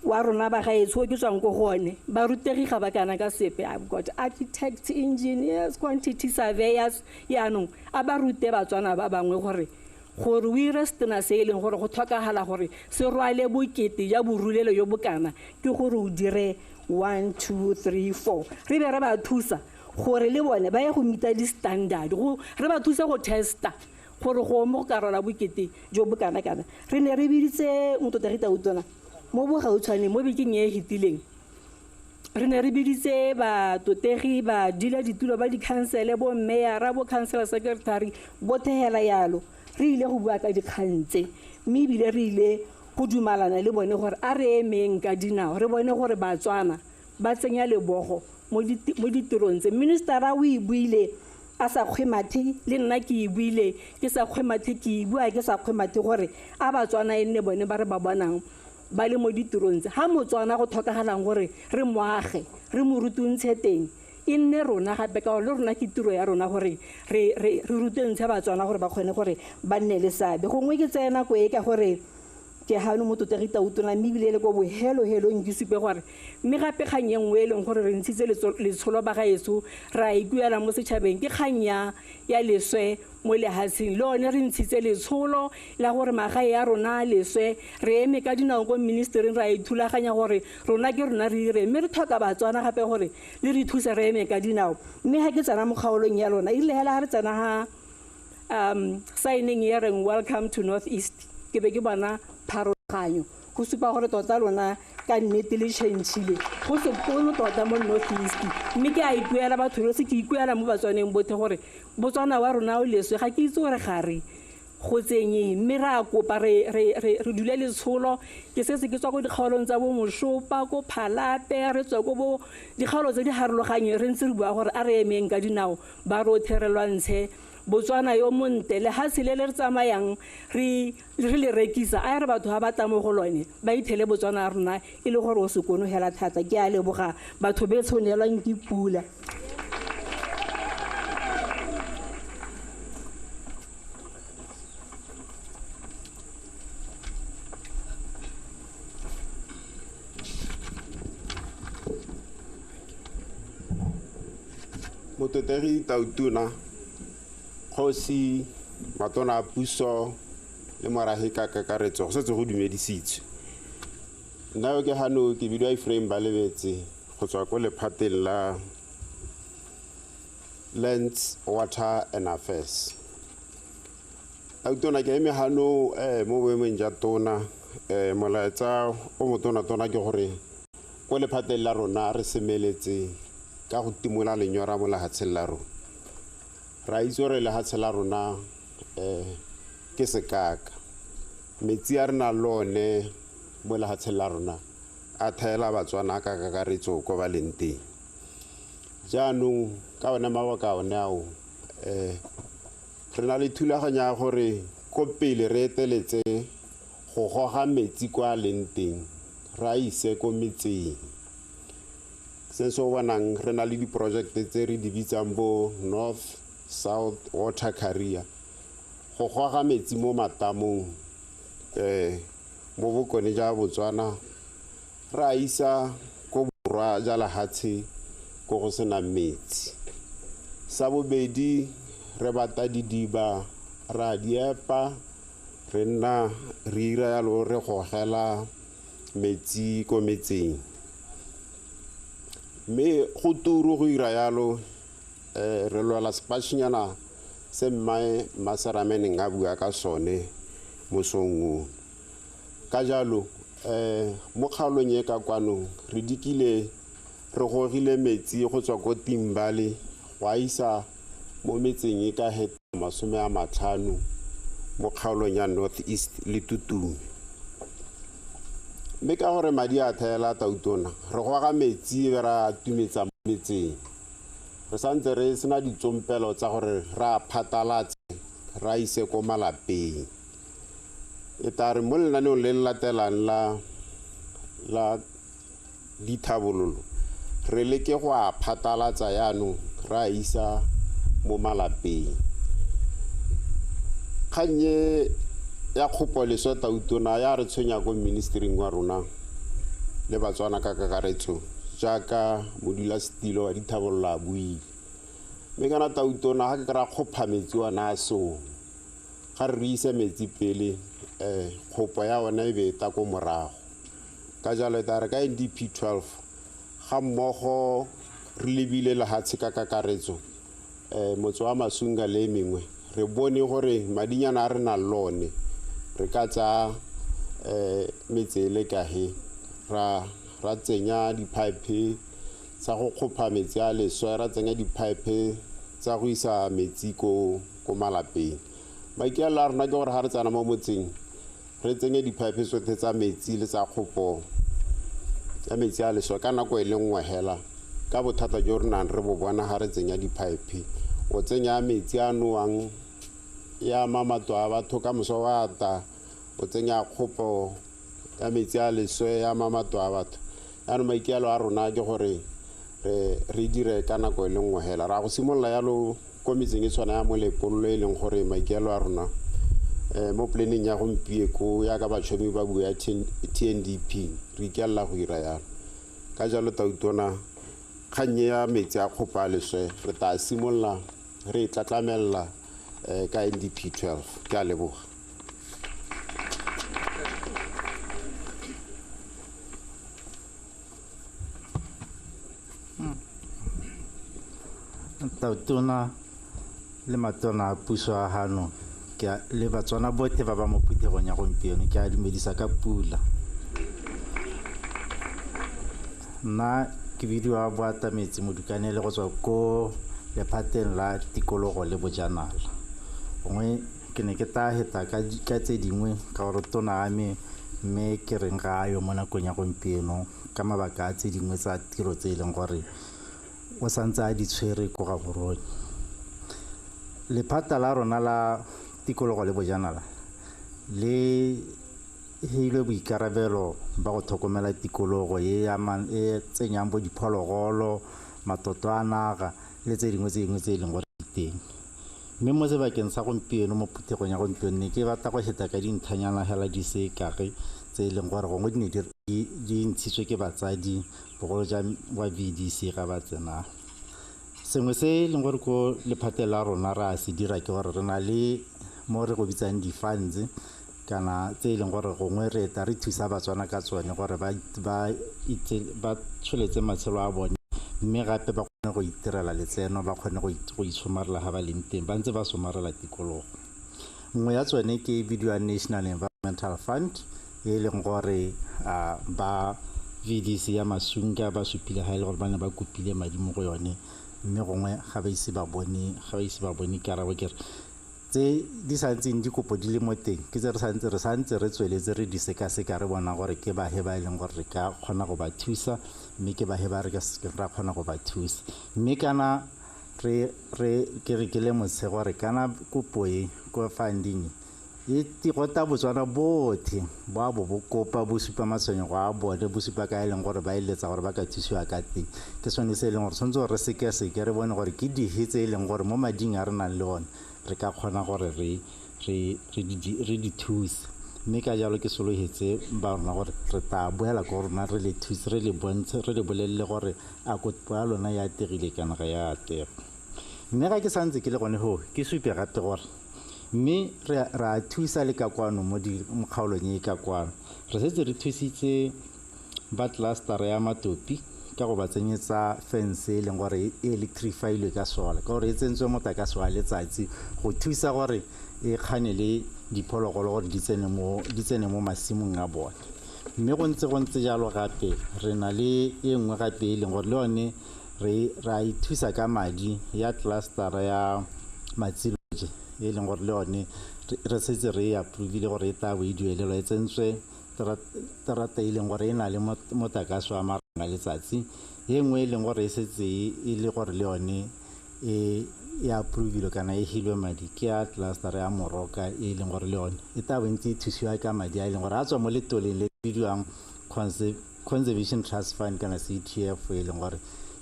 wa rona ba gaetsho ke tswang ko go one, barutegi ga ba kana ka sepe. I've got architects, engineers, quantity surveyors, yaanong a ba rute Batswana ba bangwe gore o ire setena se e leng gore go tlhokagala gore se rwale bokete ja borulelo jo bokana, ke gore o dire 1 2 3 4. Re be re ba thusa gore le bone ba ye go meeta di-standard, re ba thusa go testa gore go mo go ka rwala bokete jo bokana kana. Re ne re biditse Mototegi Tautona mo bogautshwaneng mo bekeng e e fetileng, Re ne re biditse batotegi ba dula ditulo ba dikhansele, bo meyara, bo council secretary, bothe hela yalo. Re ile go bua ka dikgang tse, mme ebile re ile go dumalana le bone gore a re emeng ka dinao, re bone gore Batswana ba tsenya lebogo mo ditirong tse. Ministera o e buile a sa kgwe mathe, le nna ke e buile ke sa kgwe mathe, ke e bua ke sa kgwe mathe gore a Batswana e nne bone ba re ba bonang ba le mo ditirong tse. Ha Motswana go tlhokagalang gore re mo age, re mo rutuntshe teng, e nne rona gape, ka gore le rona ke tiro ya rona gore re rutuntshe Batswana gore ba kgone gore ba nne le seabe. Gongwe ke tseye nako e ka gore ke gano mototegi Tautona, mme ebile le ko bohelohelong ke supe gore mme gape kgang e nngwe e leng gore re ntshitse letsholo ba gaetsho ra ikuela mo setšhabeng ke kgang ya leswe mo lehatsheng. Le one re ntshitse letsholo la gore magae a rona a leswe, re eme ka dinao ko ministereng ra ithulaganya gore rona ke rona re ire, mme re tlhoka Batswana gape gore le re thuse re eme ka dinao. Mme ga ke tsena mo kgaolong ya lona, erile hela ga re tsena ga signing ya reng welcome to North East, ke be ke bona pharologanyo go supa gore tota lona ka nnete le change-ile go sekono tota mo North East. Mme ke a ikuela batho rotlhe, ke ikuela mo Batswaneng bothe gore Botswana wa rona o leswe, ga ke itse gore ga re go tsenyeng, mme re a kopa re dule letsholo. Ke setse ke tswa ko dikgaolong tsa bo Moshopa, ko Phalape, re tswa ko bo dikgaolo tse di harologanyeng, re ntse re bua gore a re emeng ka dinao ba rothe re lwantshe Botswana yo montle. Lehatshe le le re tsamayang re le rekisa, a re batho ha ba tla mo go lone ba ithele Botswana ya rona e le gore o se kono hela thata. Ke a leboga batho be tshwanelwang ke pula. Mototegi Tautona, kgosi, matona a puso le morafe ka kakaretso, go setse go dumedisitswe. Nna yo ke gano ke bidiwa Ephraim Balebetse go tswa ko lephateng la Lands, Water and Affairs. Tautona, ke eme gano mo boemong jwa tona, molaetsa o motona-tona ke gore ko lephateng la rona re semeletse ka go timola lenyora mo lehatsheng la rona. Ra itse gore lehatshe la rona ke sekaka, metsi a re nang le one mo lehatsheng la rona a thaela Batswana ka kakaretso ko ba leng teng. Jaanong ka one mabaka one ao, re na le thulaganyo ya gore ko pele re eteletse go goga metsi kwa a leng teng re a ise ko metseng. Se se o bonang re na le diprojekte tse re di bitsang bo North South Water Carrier, go goga metsi mo matamong mo bokone jwa Botswana re a isa ko borwa jwa lehatshe ko go senang metsi. Sa bobedi, re bata didiba ra di epa, re nna re ira yalo re gogela metsi ko metseng. Mme go turu go ira yalo, re lwela sepatšhinyana se mmae Maserameneng a bua ka sone mosong o. Ka jalo mo kgaolong e ka kwano re dikile re gogile metsi go tswa ko Timbale go a isa mo metseng e ka heta 50 mo kgaolong ya North East le Tutume. Mme ka gore madi a thaela Tautona, re goga metsi be ra tumetsa mo metseng. Re santse re sena ditsompelo tsa gore re a phatalatse re a ise ko malapeng. E tla re mo lenaneong le le latelang la dithabololo re leke go a phatalatsa yaanong re a isa mo malapeng. Kgang e ya kgopo leswe Tautona ya re tshwenya ko ministering wa rona le Batswana ka kakaretso jaaka modulasetilo wa dithabololo a buile. Mme kana Tautona ga ke kry-a kgopha metsi ona a song, ga re ise metsi pele kgopo ya ona e be e ta ko morago. Ka jalo e tla re ka NDP 12 ga mmogo re lebile lehatshe ka kakaretso, motse wa Masunga le e mengwe, re bone gore madinyana a re nang le one re ka tsaya metse e le kahe ra tsenya di-pipe Tsa go kgopha metsi a leswe, ra tsenya di-pipe tsa go isa metsi ko malapeng. Maikaelelo a rona ke gore ga re tsena mo motseng re tsenye di-pipe tsotlhe tsa metsi le tsa kgopo ya metsi a leswe ka nako e le nngwe hela, ka bothata jo re nang re bo bona ga re tsenya di-pipe. O tsenya metsi a nowang ya ama matlo a batho ka moso wa ata, o tsenya kgopo ya metsi a leswe ya ama matlo a batho. Jaanong maikaelelo a rona ke gore re dire ka nako e le nngwe hela. Ra go simolola yalo ko metseng e tshwana ya Molepololo, e leng gore maikaelelo a rona mo planning ya gompieko yaka batšhomi ba bua ya TNDP, re ikaelela go ira yalo. Ka jalo Tautona, kgang ya metsi a kgopo a leswe re tla simolola re e tlatlamelela ka NDP 12. Ke a leboga. Tautona le matona a puso a hano le Batswana botlhe ba ba mo phuthegong ya gompieno, ke a dumedisa ka pula. Nna ke bidiwa Boatametse Modukanele go tswa ko lephateng la tikologo le bojanala. Gongwe ke ne ke tla heta ka tse dingwe ka gore tona a me mme ke reng ga a yo mo nakong ya gompieno ka mabaka a tse dingwe tsa tiro tse e leng gore o santse a di tshwere ko Gaborone. Lephata la rona la tikologo le bojanala le heilwe boikarabelo ba go tlhokomela tikologo e e tsenyang bo diphologolo, matoto a naga le tse dingwe tse e leng gore di teng. Mme mo sebakeng sa gompieno, mo phuthegong ya gompieno, ne ke batla go heta ka dintlhanyana hela di se kage tse e leng gore gongwe di ne di ntshitswe ke batsadi bogolo jang wa VDC ga ba tsena. Sengwe se e leng gore ko lephateng la rona re a se dira ke gore re na le mo re go bitsang di-funds kana tse e leng gore gongwe re eta re thusa Batswana ka tsone gore ba tsholetse matshelo a bone, mme gape ba kgone go itirela letseno, ba kgone go itshomarela ga ba leng teng, ba ntse ba somarela tikologo. Nngwe ya tsone ke e bidiwang National Environmental Fund, e leng gore ba VDC ya Masunga ba supile ga e le gore ba ne ba kopile madi mo go yone, mme gongwe ga ba ise ba bone karabo. Ke re tse di santseng dikopo di le mo teng ke tse re santse re tsweletse re di sekaseka, re bona gore ke bahe ba e leng gore re ka kgona go ba thusa, mme ke bahe ba re ka se ra kgona go ba thusa. Mme kana re ke re ke lemotshe gore kana kopo e ko funding e go ta Botswana botlhe bo a bo bo kopa, bo supa matshwenyego a bone, bo supa ka e leng gore ba eletsa gore ba ka thusiwa ka teng. Ke sone se e leng gore tshwanetse gore re sekaseke re bone gore ke dife tse e leng gore mo mading a re nang le one re ka kgona gore re di thuse. Mme ka jalo ke sologetse ba rona gore re tla boela ko rona re le thuse, re le bontshe, re le bolelele gore a kopo ya lona ya ategile kana ga ya atega. Mme ga ke santse ke le gone foo, ke supe gape gore mme re a thusa le ka kwano mo kgaolong e ka kwano. Re setse re thusitse ba cluster ya Matopi ka go ba tsenyetsa fence e leng gore e electrify-ilwe ka sola, ka gore e tsentswe motlakase wa letsatsi go thusa gore e kganele diphologolo gore di tsene mo masimong a bone. Mme go ntse jalo gape re na le e nngwe gape e leng gore le yone re a ithusa ka madi ya cluster ya Matsiloje, e leng gore le yone re setse re e approve-ile gore e tla bo e duelelwa, e tsentswe terata e leng gore e na le motlakase wa marang a letsatsi. E nngwe e leng gore e setse e le gore le yone e approve-ilwe kana e hilwe madi ke ya cluster ya Moroka, e leng gore le yone e tla bo ntse e thusiwa ka madi a e leng gore a tswa mo letoleng le bidiwang Conservation Trust Fund kana CTF, e leng gore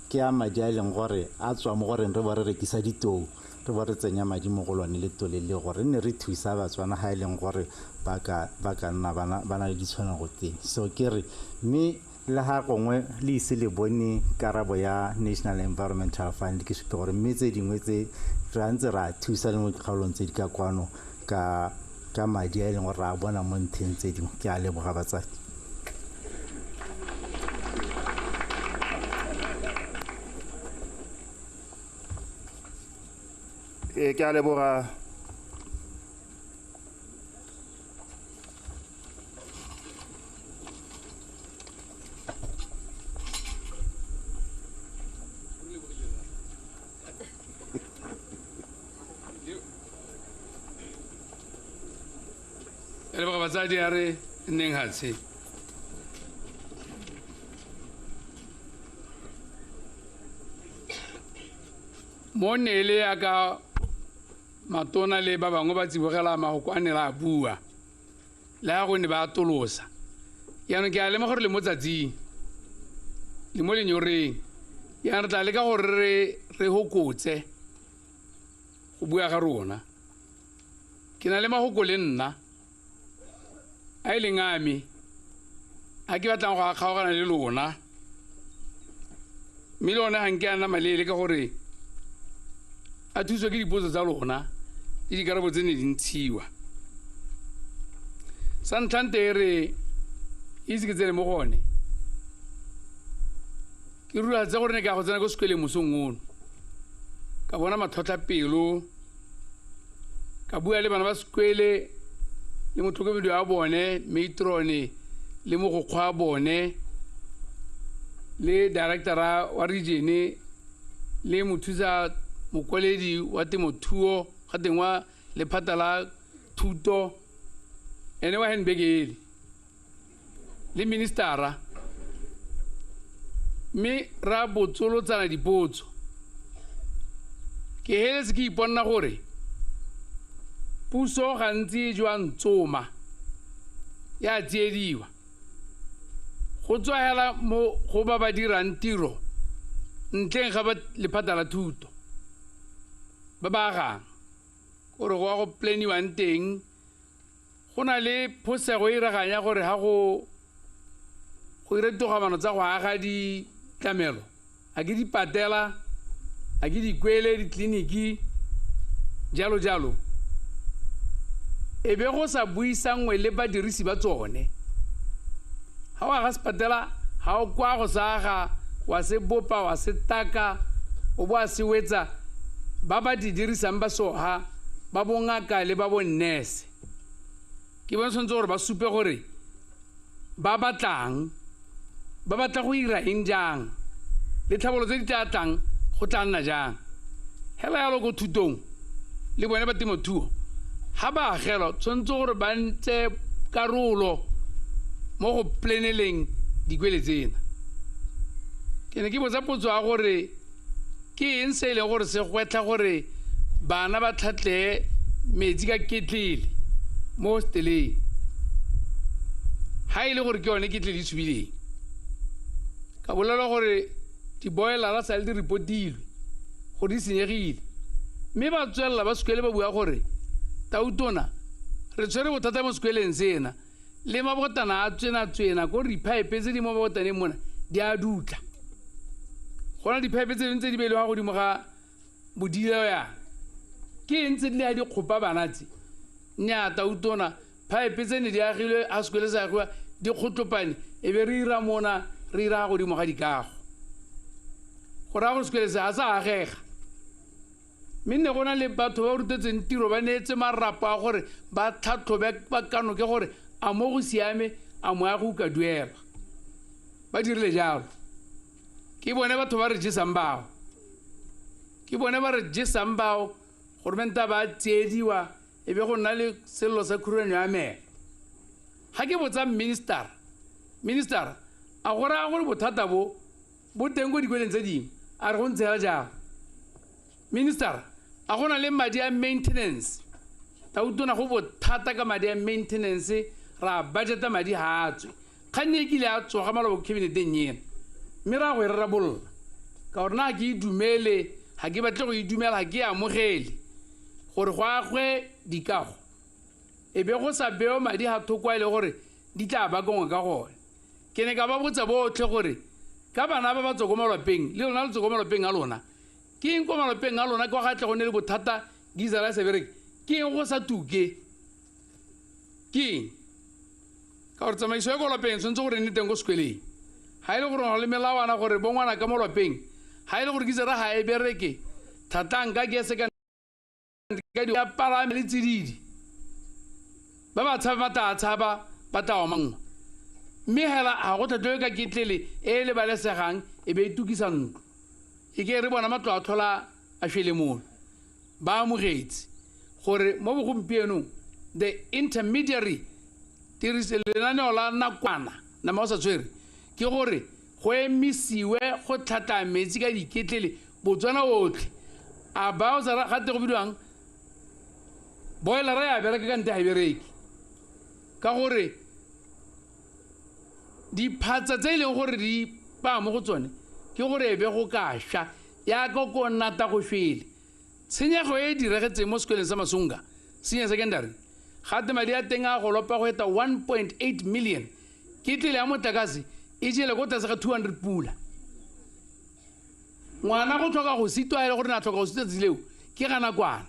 ke a madi a e leng gore a tswa mo goreng re bo re rekisa ditou, re bo re tsenya madi mo go lone letole le gore nne re thusa Batswana ga e leng gore ba ka nna ba na le ditshwanego teng. So ke re mme le ga gongwe le ise le bone karabo ya National Environmental Fund, ke supe gore mme tse dingwe tse re ntse ra thusa le mo dikgaolong tse di ka kwano ka madi a e leng gore ra bona mo ntlheng tse dingwe. Ke a leboga batsadi. Ke a leboga. Ka leboga batsadi a re nneng hatshe. Mo ne le ya ka matona le ba bangwe ba tsibogela magoko a ne la bua le ya go ne ba atolosa. Jaanong ke a lemoga gore le mo tsatsing le mo lenyoreng, jaanong re tla leka gore re hokotse go bua ga rona. Ke na le magoko le nna a e leng a me a ke batlang go a kgaogana le lona, mme le one ga nke a nna maleele ka gore a thuswa ke dipotso tsa lona le dikarabo tse ne di ntshiwa. Sa ntlha nte e re itse ke tsene mo go one, ke rulagatse gore ne ke ya go tsena ko sekweleng mosong ono, ka bona matlhotlhapelo, ka bua le bana ba sekwele le motlhokomedi wa bone matrone le mogokgo wa bone le directora wa region le mothusa mokwaledi wa temothuo ga teng wa lephata la thuto ene wa handbag ele le ministera, mme ra botsolotsana dipotso. Ke heletse ke iponna gore puso gantsi e jwa ntsoma ya tsiediwa go tswa hela mo go ba ba dirang tiro ntleng ga ba lephata la thuto ba ba agang gore go a go planiwang teng go na le phosego e iraganya gore ga go ire togamano tsa go aga ditlamelo a ke dipatela a ke dikwele ditleliniki jalo jalo, e be go sa buisangwe le badirisi ba tsone. Ga o aga sepatela ga o kwa go sa aga wa se bopa wa se taka o bo a se wetsa, ba ba di dirisang ba soga ba bongaka le ba bonnese ke bone tshwanetse gore ba supe gore ba batlang ba batla go ira eng jang le tlhabolo tse di tla tlang go tla nna jang. Hela yalo ko thutong le bone ba temothuo ga ba agelwa tshwanetse gore ba ntse karolo mo go planeleng dikwele tsena. Ke ne ke botsa potso ya gore ke eng se e leng gore se gwetlha gore bana ba tlhatle metsi ka ketlele mo hosteleng ga e le gore ke yone ketlele e tshubileng. Ka bolelwa gore diboilara sa le di repotilwe gore di senyegile, mme ba tswelela ba sekwele ba bua gore tautona re tshwere bothata mo sekweleng sena le mabotana a tswena-tswena ko diphaepe tse di mo mabotaneng mona di a dutla. Go na diphaepe tse dingwe tse di beilweng godimo ga bodilo yana, ke eng tse di le di kgopa bana tse? Nnyaa tautona, phaepe tse ne di agilwe a sekwele sa agiwa di kgotlopane e be re ira mona re ira godimo ga dikago, go raya gore sekwele se ga sa agega. Mme ne go na le batho ba rutetseng tiro ba neetse marapo a gore ba tlhatlhobe ba kanoke gore a mo go siame a moagi o ka duelwa. Ba dirile jalo. Ke bone batho ba re jesang bao, ke bone ba re jesang bao gore menta ba tsiediwa e be go nna le sello sa khuruanyo ya mela. Ga ke botsa minister a go raya gore bothata bo bo teng ko dikweleng tse dingwe, a re go ntse hela jalo. Minister a go na le madi a maintenance, tautona go bothata ka madi a maintenance, ra budgeta madi ga a tswe. Kgang e kile a tsoga maloba ko cabineteng ena, mme ra go e rarabolola ka gore na ke e dumele, ga ke batle go e dumela, ga ke e amogele gore go agwe dikago e be go sa bewe madi ga thoko a e le gore di tla bakongwa ka gone. Ke ne ka ba botsa botlhe gore ka bana ba ba tswa ko malapeng le lona le tswa ko malapeng a lona, ke eng ko malapeng a lona kwa ga tle go nne le bothata geyser ya sa bereke, ke eng go sa tuke? Ke eng? Ka gore tsamaiso ya ko lapeng tshwanetse gore e nne teng ko sekweleng. Ga e le gore go na le melawana gore bo ngwana ka mo lapeng, ga e le gore geyser ga e bereke thatang ka gese ka di palame le tsididi ba ba tshaba ba tla tshaba ba tla omangwa, mme hela ga go tlhatlhowe ka ketlele e e lebalesegang e be e tukisa ntlo e ke re bona matlo a tlhola a shwele mono. Ba amogetse gore mo bogompienong the intermediary Tiriso lenaneo la nakwana nama o sa tshwere ke gore go emisiwe go tlhatla metsi ka diketlele Botswana otlhe a ba o sa gate go bidiwang boiler ya bereka ka nte ga e bereke ka gore diphatsa tse e leng gore di paa mo go tsone ke gore e be go ka swa yaka ko nata go shwele. Tshenyego e e diregetseng mo sekoleng sa Masunga senior secondary gate madi a teng a go lopa go eta 1.8 million ke tlele ya motlakase e jele ko tlase ga 200 pula. Ngwana go tlhoka go sitwa e le gore na tlhoka go sitwa tsatsi leo ke ga nakwana.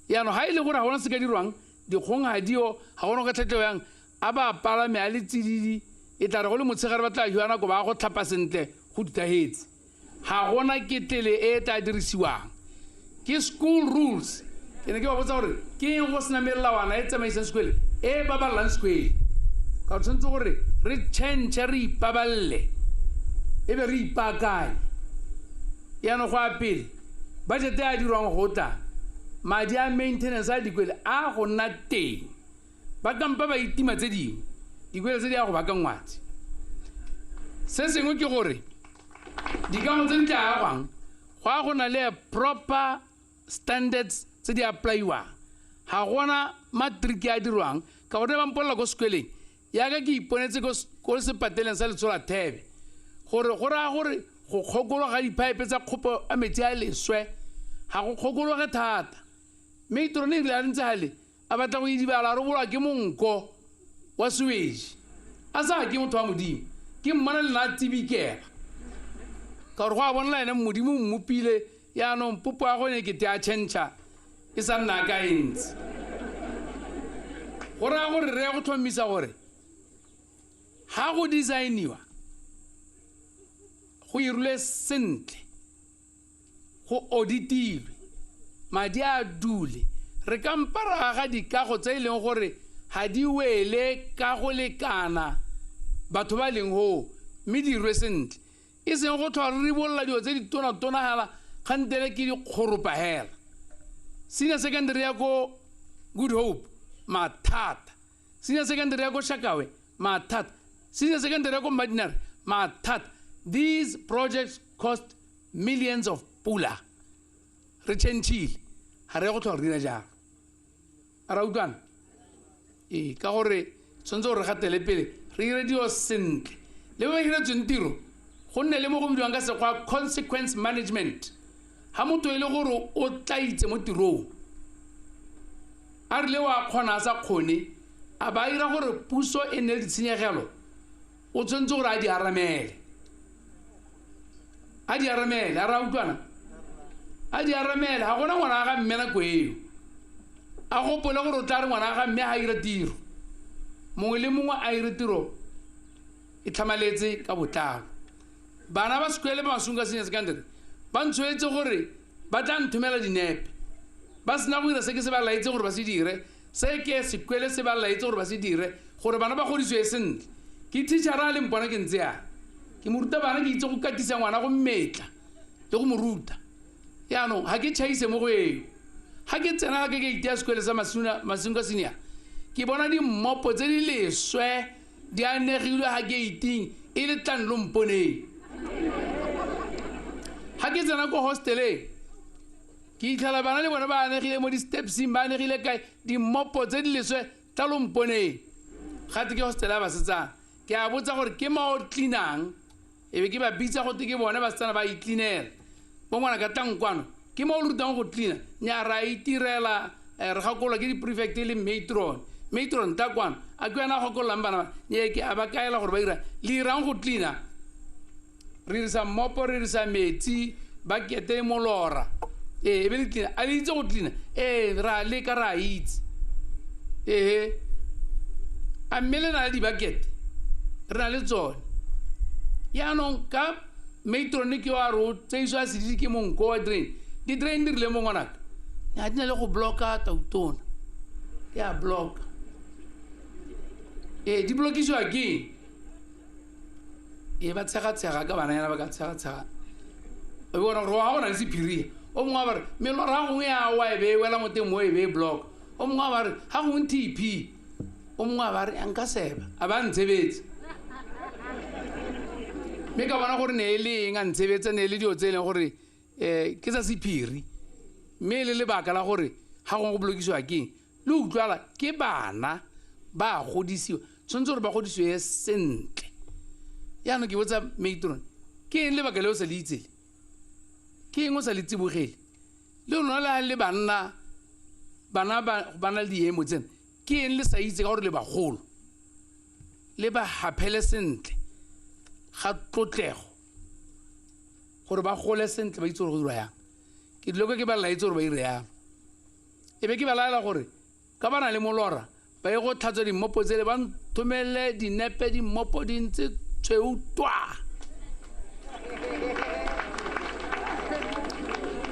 Yaanong ga e le gore ga gona se ka dirwang dikgong ga dio ga gona ka tlhatlhego yang a ba palame a le tsididi e tla re go le motshegare ba tla hiwa nako ba go tlhapa sentle go dutagetse. Ga gona ketlele e e tla dirisiwang ke school rules. Ke ne ke ba botsa gore ke eng go sena melawana e tsamaisang sekole e baballang sekole ka gore tshwanetse gore re change re ipaballe e be re ipaakanye. Yaanong go ya pele budget e a dirwang go tla madi a maintenance a dikwele a go nna teng ba kampa ba itima tse dingwe dikwele tse di ya go baakangwa tse. Se sengwe ke gore dikago tse di tla agwang go a go na le proper standards tse di apply-iwang ga gona matric a dirwang ka gore ba mpolelela ko sekweleng yaka ke iponetse ko sepateleng sa Letsholo Thebe gore go raya gore go kgokologa diphaepe tsa kgopo a metsi a leswe ga go kgokologe thata. Matron e rile a ntse gale a batla go idibala a robolwa ke monko wa sewage a sa ke motho wa Modimo ke mmona le nna a tsibikela ka gore go a bonela ene Modimo mmopile yaanong popo ya gone ke te a tšhentšha e sa nna ka e ntse. Go raya gore re ya go tlhomamisa gore ga go designiwa go irilwe sentle go auditilwe madi a dule re ka mpa ra aga dikago tse e leng gore ga di wele ka go lekana batho ba leng hoo mme di irwe sentle e seng go tlhola re ribolola dilo tse di tona-tona kgantele ke dikgoropa hela. Senior secondary ya ko Good Hope mathata, senior secondary ya ko Shakawe mathata, senior secondary ya ko Madinare mathata. These projects cost millions of pula. Re tšhentšhile ga re ye go tlhola re dira jalo. A ra utlwana? Ee, ka gore tshwanetse gore re gatele pele re dire dilo sentle le ba ba hiretsweng tiro go nne le mo go bidiwang ka sekgwa consequence management. Ga motho e le gore o tlaitse mo tirong a rile wa kgona a sa kgone a ba ira gore puso e nne le ditshenyegelo o tshwanetse gore a di aramele a di aramele a ra utlwana a di aramele. Ga gona ngwana ga mme nako eo a gopole gore o tla re ngwana ga mme ga ira tiro mongwe le mongwe a ire tiro e tlhamaletse ka botlalo. Bana ba sekwele ba Masunga senior secondary ba ntshwetse gore ba tla nthomela dinepe ba sena go dira se ke se ba laetse gore ba se dire se ke sekwele se ba laetse gore ba se dire gore bana ba godisiwe sentle. Ke teacher a le mpona ke ntse yana ke mo ruta bana ke itse go katisa ngwana go mmetla le go mo ruta. Yaanong ga ke tšhaise mo go eo ga ke tsena ke ke itea sekwele sa Masunga senior ke bona dimmopo tse di leswe di anegilwe ga ke iting e le tlang lo mponeng. Ga ke tsena ko hosteleng ke itlhela bana le bone ba anegile mo di-stepseng ba anegile kae dimmopo tse di leswe tla lo mponeng. Gate ke hostel ya basetsana ke a botsa gore ke mao cleanang e be ke ba bitsa gote ke bone basetsana ba icleanela bo ngwana ka tlang kwano ke mo o rutang go cleana nya ra itirela re gakolwa ke di-prefect le matron matron tla kwano a ke wena a gakololang bana ba nye ke a ba kaela gore ba ira le irang go cleana re dirisa mmopo re dirisa metsi bakete molora ee e be le cleana a le itse go cleana ee ra leka ra itse ee a mme le na le dibakete re na le tsone. Yaanong ka matron ke wa re o tseiswa sedidi ke monko wa drain di-drain di rile mo ngwanaka ga di na le go blocka tautona di a blocka ee di blockisiwa ke eng e ba tshegatshega ka bananyana ba ka tshegatshega o bona gore ga go na le sephiria o mongwe a ba re melora ga gongwe ya wa e be e wela mo teng mo e be e block o mongwe a ba re ga gongwe TP O mongwe a ba re nka seba a ba ntshebetse mme ka bona gore ne e le eng a ntshebetse ne e le dilo tse e leng gore ke tsa sephiri mme e le lebaka la gore ga gongwe go bolokisiwa ke eng le utlwala ke bana ba godisiwa tshwanetse gore ba godisiwe sentle. Yaanong ke botsa matron ke eng lebaka le o sa le itsele ke eng o sa le tsibogele le lona le ha le banna bana ba na le diemo tsena ke eng le sa itse ka gore le bagolo le ba haphele sentle ga tlotlego gore ba gole sentle ba itse gore go dirwa yang. Ke dilo ke ba laetse gore ba ire yang e be ke ba laela gore ka ba na le molora ba ye go tlhatswa dimmopo tsele ba nthomele dinepe dimmopo di ntse tshweu twa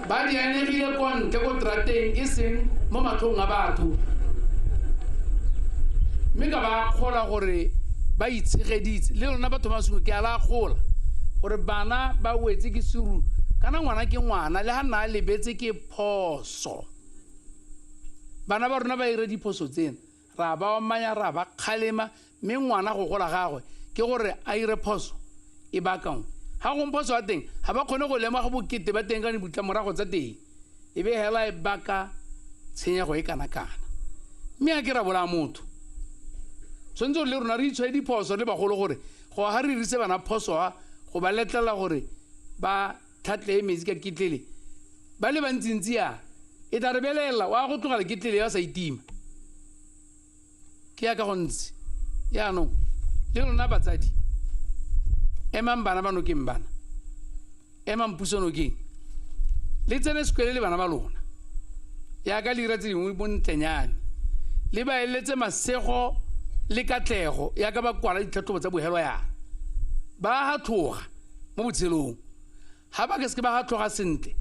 ba di anegile kwa ntle ko trateng e seng mo matlhong a batho mme ka ba kgola gore ba itshegeditse le lona batho ba sengwe ke a la kgola gore bana ba wetse ke seru kana ngwana ke ngwana le ha nna a lebetse ke phoso. Bana ba rona ba ire diphoso tsena ra ba omanya ra ba kgalema mme ngwana go gola gagwe ke gore a ire phoso e bakangwe ga gongwe phoso ya teng ga ba kgone go lemoga bokete ba teng ka dibutlamorago tsa teng e be hela e baka tshenyego e kana-kana mme a ke ra bolaya motho. Tshwanetse gore le rona re itshwae diphoso le bagolo gore go ga re irise bana phoso a go ba letlela gore ba tlhatleye metsi ka ketlele ba le bantsintsi ya e tla re belela wa go tlogela ketlele ya sa itima ke ya ka go ntse. Yaanong le lona batsadi emang bana ba nokeng bana emang puso nokeng le tsene sekwele le bana ba lona yaka le ira tse dingwe bontlenyane le ba eletse masego le katlego yaka ba kwala ditlhatlhobo tsa bogelo yana ba ha tloga mo botshelong ga ba ke seke ba ha tloga sentle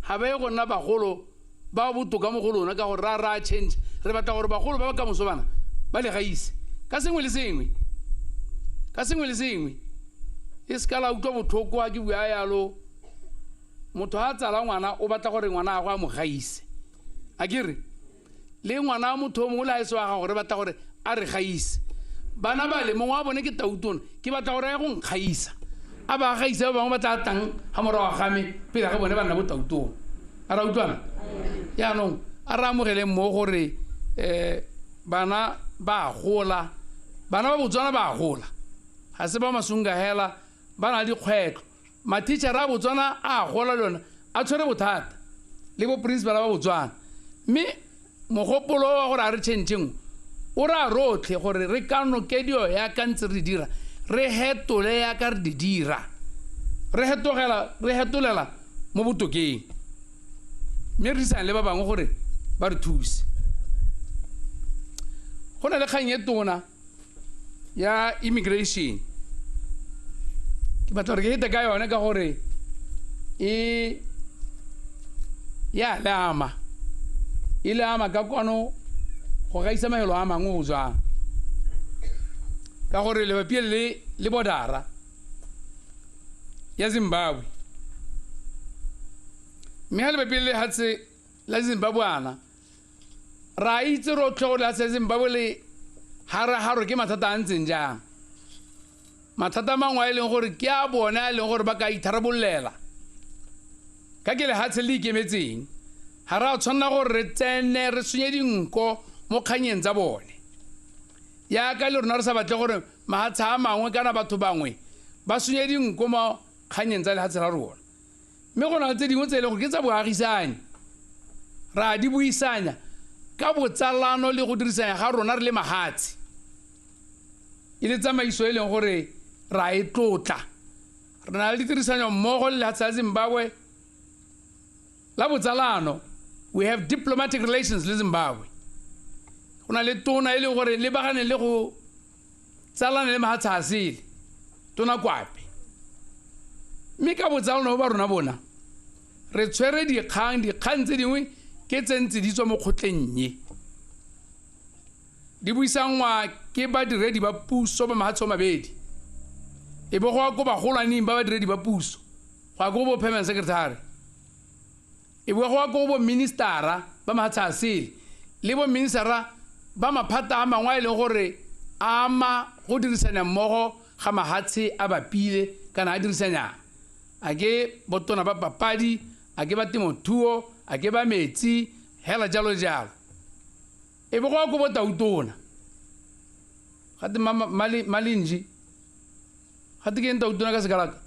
ga ba ye go nna bagolo ba botoka mo go lona ka gore ra change re batla gore bagolo ba ba kamoso bana ba le gaise ka sengwe le sengwe ka sengwe le sengwe e se ka la utlwa botlhoko a ke bua yalo. Motho ha tsala ngwana o batla gore ngwana a go a mo gaise a ke re le ngwana motho o mongwe le a e se wa gago re batla gore a re gaise bana ba le mongwe wa bone ke tautona ke batla gore a ye go nkgaisa a ba gaise ba bangwe ba tla tlang ga morago ga me pele ga bone ba nna bo tautona a ra utlwana. Yaanong a re amogeleng mo gore bana ba gola bana ba Botswana ba gola ga se ba Masunga hela ba na le dikgwetlho mathichara a Botswana a gola le yona a tshwere bothata le bo principal ba Botswana mme mogopolo wa gore a re change-eng o ra rotlhe gore re ka nokedio ya ka ntse re dira re hetole ya ka re di dira re hetolela mo botokeng mme re disane le ba bangwe gore ba re thuse. Go na le kgang e tona ya immigration ke batla gore ke hete ka yone ka gore e ya le ama e le ama ka kwano go gaisa mahelo a mangwe go jwang ka gore lebapi le bodara ya Zimbabwe mme ha lebapi le lehatshe la Zimbabwe ana ra itse rotlhe gore lehatshe la Zimbabwe le hare ke mathata a ntseng jang mathata mangwe a e leng gore ke a bone a e leng gore ba ka itharabololela ka ke lehatshe le ikemetseng ga re a tshwanela gore re tsene re senye dinko mo kganyeng tsa bone yaka le rona re sa batle gore mahatshe a mangwe kana batho bangwe ba senye dinko mo kganyeng tsa lehatshe la rona mme go na le tse dingwe tse e leng gore ke tsa boagisane ra di buisanya ka botsalano le go dirisanya ga rona re le mahatshe e le tsamaiso e leng gore ra e tlotla re na le ditirisanyo mmogo le lehatshe la Zimbabwe la botsalano. We have diplomatic relations le Zimbabwe go na le tona e leng gore le bagane le go tsalana le mahatshe a sele tona Kwape mme ka botsalano ba rona bona re tshwere dikgang tse dingwe ke tse ntse di tswa mo kgotleng ye di buisanngwa ke badiredi ba puso ba mahatshe a mabedi e be go ya ko bagolwaneng ba badiredi ba puso go ya ko bo permanent secretary e be go ya ko bo ministera ba mahatshe a sele le bo ministera ba maphata a mangwe a e leng gore a ama go dirisanya mmogo ga mahatshe a bapile kana a dirisanyang. A ke botona ba papadi, a ke ba temothuo, a ke ba metsi, hela jalo jalo. E be go ya ko bo tautona. Gate Malinji. Gate ke eng tautona ka sekalaka?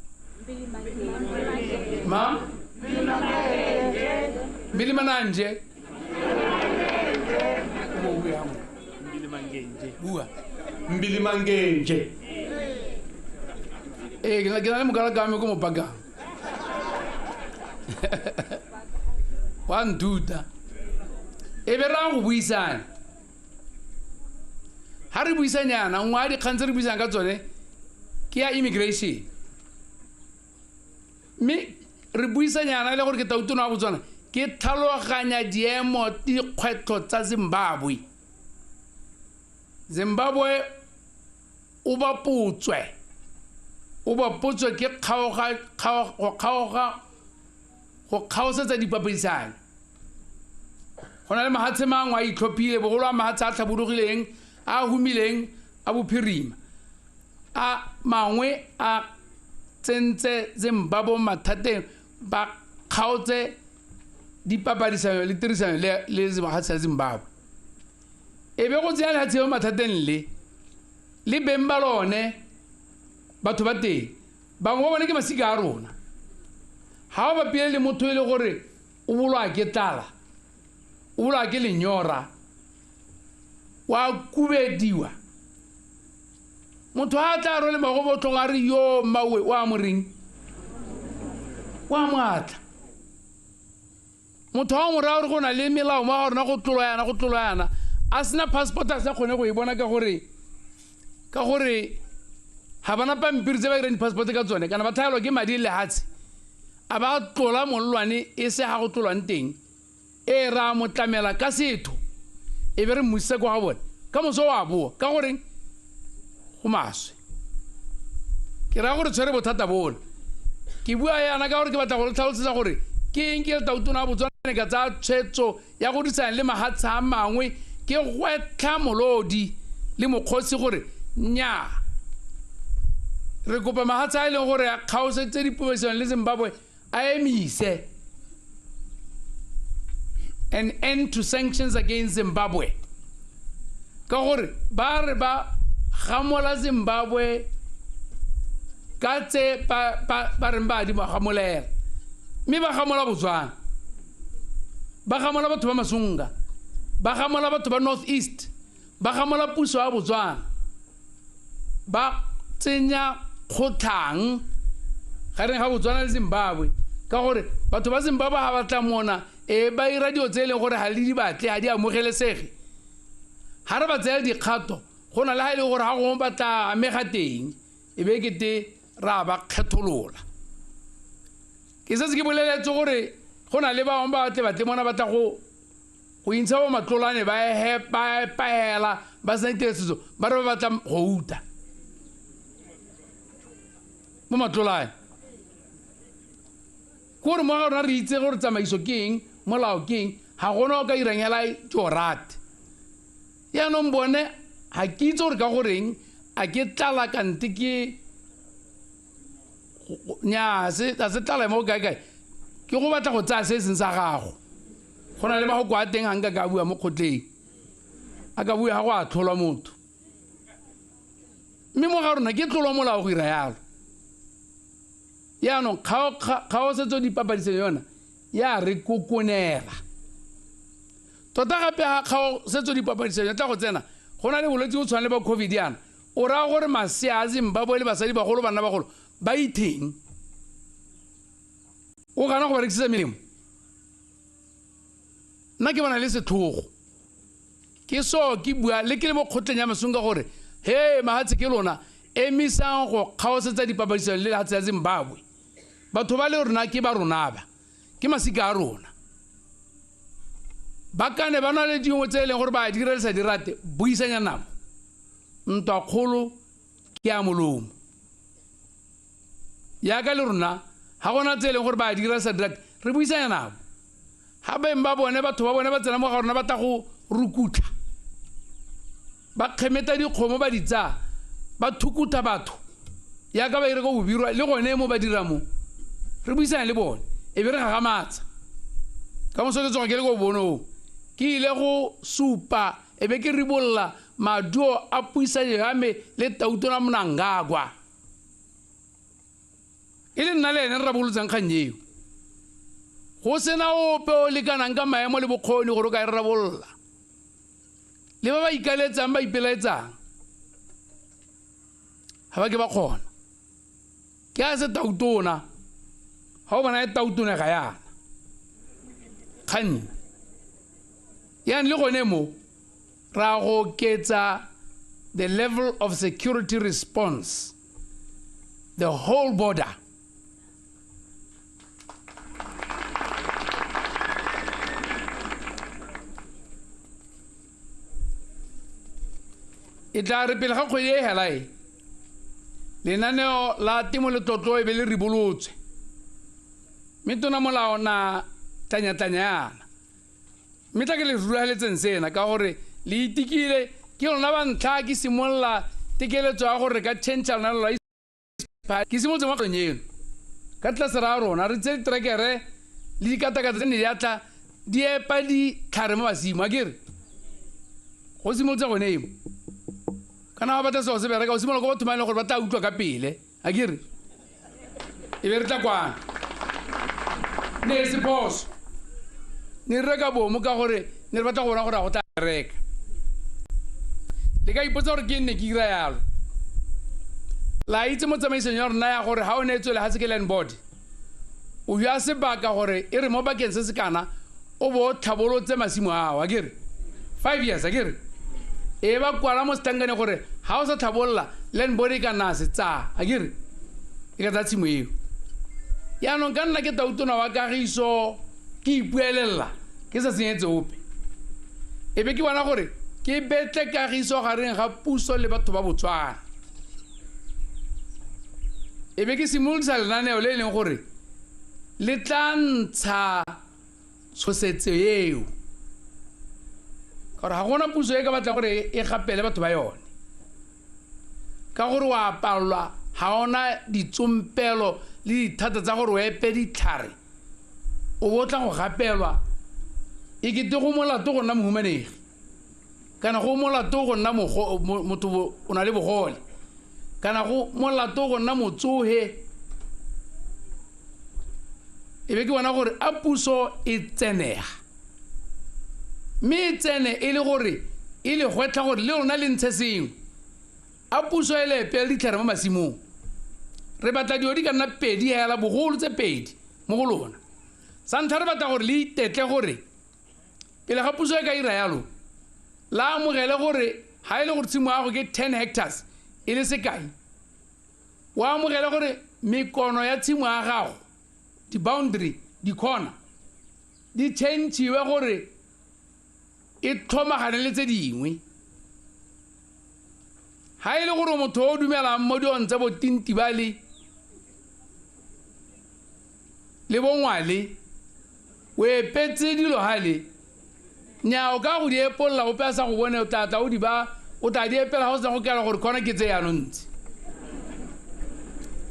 Ma? Mbili Mananje. Bua. Mbili Mangenje. Ke na le mokalaka wa me ko mo pakang. Wa nthuta. E be ra go buisana. Ha re buisanyana, nngwe ya dikgang tse re buisang ka tsone ke ya immigration. Mme re buisanyana le gore ke tautona wa Botswana, ke tlhaloganya diemo dikgwetlho tsa Zimbabwe. Zimbabwe o bapotswe. O bapotswe ke go kgaosetsa dipapadisano. Go na le mahatshe mangwe a itlhophile, bogolo a mahatshe a tlhabologileng, a humileng, a bophirima. A mangwe a tsentse Zimbabwe mathateng, ba kgaotse dipapadisano le tirisano le mahatshe a Zimbabwe. E be go tsenya lehatshe mo mathateng le beng ba lone batho ba teng, bangwe ba bone ke masika a rona. Ha o bapile le motho e le gore o bolwa ke tlala, o bolwa ke lenyora, wa kubediwa. Motho ha a tla rwele magobotlong a re yo mmawe, wa mo reng? Wa mo atla. Motho ha o mo raya gore go na le melao mo ga rona go tlolwa yana, go tlolwa yana, a sena passport, a sa kgone go e bona ka gore ga bana pampiri tse ba dirang di-passport ka tsone, kana ba tlhaelwa ke madi le lehatshe. A ba tlola mollwane e se ga go tlolwang teng, e ra mo tlamela ka setho, e be re mmusisa kwa ga bone. Ka moso wa boa, ka goreng go maswe. Ke raya gore tshwere bothata bona. Ke bua yana ka gore ke batla go le tlhalosetsa gore ke eng ke le tautona wa Botswana ka tsaya tshwetso ya go dirisana le mahatshe a mangwe, ke gwetlha molodi le mokgosi gore nnyaa, re kopa mahatshe a e leng gore a kgaosetse dipuisano le Zimbabwe a emise. An end to sanctions against Zimbabwe. Ka gore ba re ba gamola Zimbabwe ka tse ba reng ba di ba gamolela. Mme ba gamola Botswana. Ba gamola batho ba Masunga. Ba gamola batho ba North East. Ba gamola puso ya Botswana. Ba tsenya kgotlhang gareng ga Botswana le Zimbabwe. Ka gore batho ba Zimbabwe ha ba tla mona, e ba ira dilo tse e leng gore ga le di batle, ga di amogelesege. Ha re ba tsaya dikgato, go na le ha e le gore ga gongwe ba tla amega teng, e be kete ra ba kgetholola. Ke setse ke boleletse gore go na le ba bangwe ba tle batle mona ba tla go intsha bo matlolane, ba epaela, ba sena ditiresetso, ba re ba batla go uta mo matlolane. Kore mo ga rona re itse gore tsamaiso ke eng, molao ke eng, ga gona o ka irang hela ke o rate. Yaanong bone ga ke itse gore ka goreng a ke tlala kante ke nnyaa, ga se tlala mo kae kae, ke go batla go tsaya se e seng sa gago. Go na le mafoko a teng ga nka ka bua mo kgotleng, a ka bua ga go a tlholwa motho. Mme mo ga rona ke tlolo molao go ira yalo. Yaanong kgaosetso dipapadisano yona ya re kokonela. Tota gape ga kgaosetso dipapadisano tla go tsena, go na le bolwetse bo tshwana le ba COVID yana. O raya gore masea a Zimbabwe le basadi bagolo, banna bagolo ba itheng. O gana go ba rekisetsa melemo. Nna ke bona le setlhogo. Ke so ke bua le ke le mo kgotleng ya Masunga gore he mahatshe ke lona, emisang go kgaosetsa dipapadisano le lehatshe la Zimbabwe. Batho ba le rona ke ba rona ba, ke masika a rona. Ba kane ba na le dingwe tse e leng gore ba di dira le sa di rate, buisanya nabo. Ntwa kgolo ke ya molomo. Yaka le rona ga gona tse e leng gore ba di dira le sa di rate, re buisanya nabo. Ha beng ba bone, batho ba bone ba tsena mo ga rona ba tla go rukutlha. Ba kgemeta dikgomo ba di tsaya, ba thukutha batho yaka ba ire ko Bobirwa le gone mo ba dira mo. Re buisane le bone e be re gagamatsa. Ka moso ke tsoga ke le ko bonong, ke ile go supa e be ke ribolla maduo a puisanyo ya me le Tautona Mnangagwa. E le nna le ene re rabolotsang kgang eo. Go sena ope o lekanang ka maemo le bokgoni gore o ka e rarabolola. Le ba ba ikaletsang ba ipelaetsang ga ba ke ba kgona. Ke a se Tautona, ga o bona e Tautona ga yana kgang yana le gone mo ra go oketsa the level of security response, the whole border. E tla re pele ga kgwedi e hela e, lenaneo la temo le tlotlo e be le ribolotswe. Mme tona molao na tlanya-tlanya yana. Mme tla ke le rulaganetseng sena ka gore le itikile ke lona ba ntlha ke simolola tekeletso ya gore ka change lona la ke simolotse mo kgweding eno. Ka tlase ra rona re tse diterekere le dikatakata tse ne di atla di epa ditlhare mo masimo, a kere go simolotse gone eo. Kana ba batla seo se bereka o simolola ko batho ba e leng gore ba tla utlwa ka pele, a kere e be re tla kwana. Ne e se phoso, ne re reka bomo ka gore ne re batla go bona gore a go tla reka. Le ka ipotsa gore ke nne ke dira yalo. La itse mo tsamaisong ya rona ya gore ga o neetswe lehatshe ke land board, o bja sebaka gore e re mo bakeng se se kana o bo o tlhabolotse masimo ao, a kere 5 years, a kere e ba kwala mo setlankane gore ga o sa tlhabolola land board e ka nna se tsaya, a kere e ka tsaya tshimo eo. Yaanong ka nna ke Tautona wa kagiso ke ipuelela ke sa senyetse ope, e be ke bona gore ke betle kagiso gareng ga puso le batho ba Botswana. E be ke simolodisa lenaneo le e leng gore le tla ntsha tshosetso eo, ka gore ga gona puso e ka batla gore e gapele batho ba yone, ka gore wa palelwa ga ona ditsompelo le dithata tsa gore o epe ditlhare o bo tla go gapelwa. E kete go molato go nna mohumanegi kana go molato go nna motho o na le bogole kana go molato go nna motsohe. E be ke bona gore a puso e tsenega, mme e tsene e le gore e le gwetlha gore le lona le ntshe sengwe. A puso e le epele ditlhare mo masimong. Re batla dilo di ka nna pedi hela, bogolo tse pedi mo go lona. Sa ntlha re batla gore le itetle gore pele ga puso e ka ira yalo, la amogele gore ga e le gore tshimo ya gago ke 10 hectares e le sekai, o amogele gore mekono ya tshimo ya gago, di-boundary, di-corner di change-iwe gore e tlhomagane le tse dingwe. Ga e le gore motho o dumelang mo dilong tsa bo tintibale le bongwale, o epetse dilo gale, nnyaa o ka go di epolola ope a sa go bone, o tla tla o di ba, o tla di epela ga o sena go kela gore khona ke tse yaanong ntse.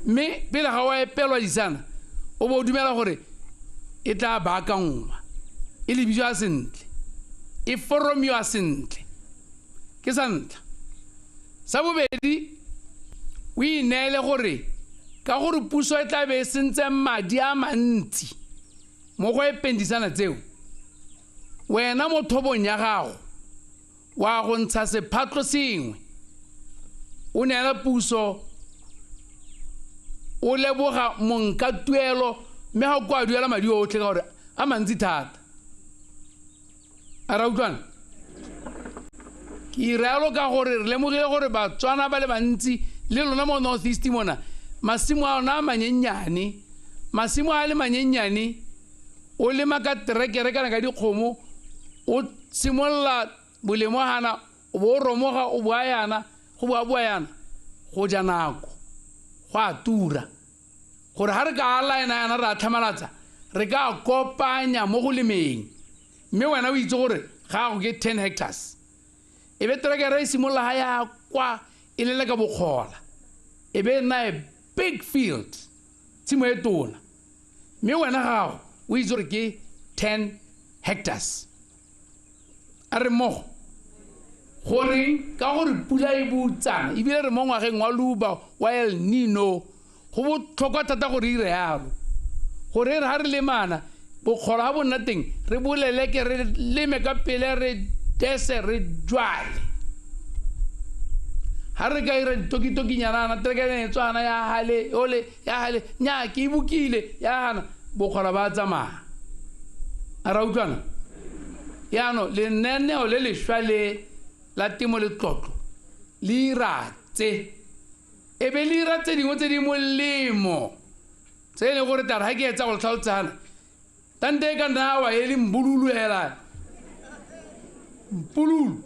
Mme pele ga o epelwa disana, o bo o dumela gore e tla baakangwa, e lebisiwa sentle, e foromiwa sentle. Ke sa ntlha. Sa bobedi, o ineele gore ka gore puso e tla be e sentse madi a mantsi mo go epeng disana tseo, wena mo thobong ya gago wa go ntsha sephatlo sengwe o neela puso, o leboga monka tuelo, mme ga o kwa duela madi otlhe ka gore a mantsi thata. A ra utlwana? Ke ira ka gore re lemogile gore Batswana ba le bantsi le lona mo North East mona, masimo a ona a manyenyane, masimo a le manyenyane, o lema ka terekere kana ka dikgomo, o simolola bolemogana, o bo o romoga, o boa yana, go boa boa yana, go ja nako, go a tura. Gore ga re ka alaena yana re a tlhamalatsa, re ka kopanya mo go lemeng. Mme wena o itse gore ga go ke 10 hectares. E be terekere e simolola ga ya kwa e leleka bokgola, e be e nna a big field, tshimo e tona. Mme wena gago o itse gore ke 10 hectares. A re mmogo goreng? Ka gore pula e botsana, ebile re mo ngwageng wa leuba wa El Nino, go botlhokwa thata gore ire yalo, gore re ga re lemana bokgola ga bo nna teng, re boleleke, re leme ka pele, re dese, re jwale. Ga re ka ira ditokitokinyanana, terekere e tswana ya gale ole ya gale, nnyaa ke e bokile ya gana, bokgola ba tsamaya. A ra utlwana? Jaanong lenaneo le lešwa le la temo letlotlo le ira tse, e be le ira tse dingwe tse di molemo, tse e leng gore tare ga ke etsa go le tlhalosana, tante e ka nna wa e le mbululu hela, mpululu.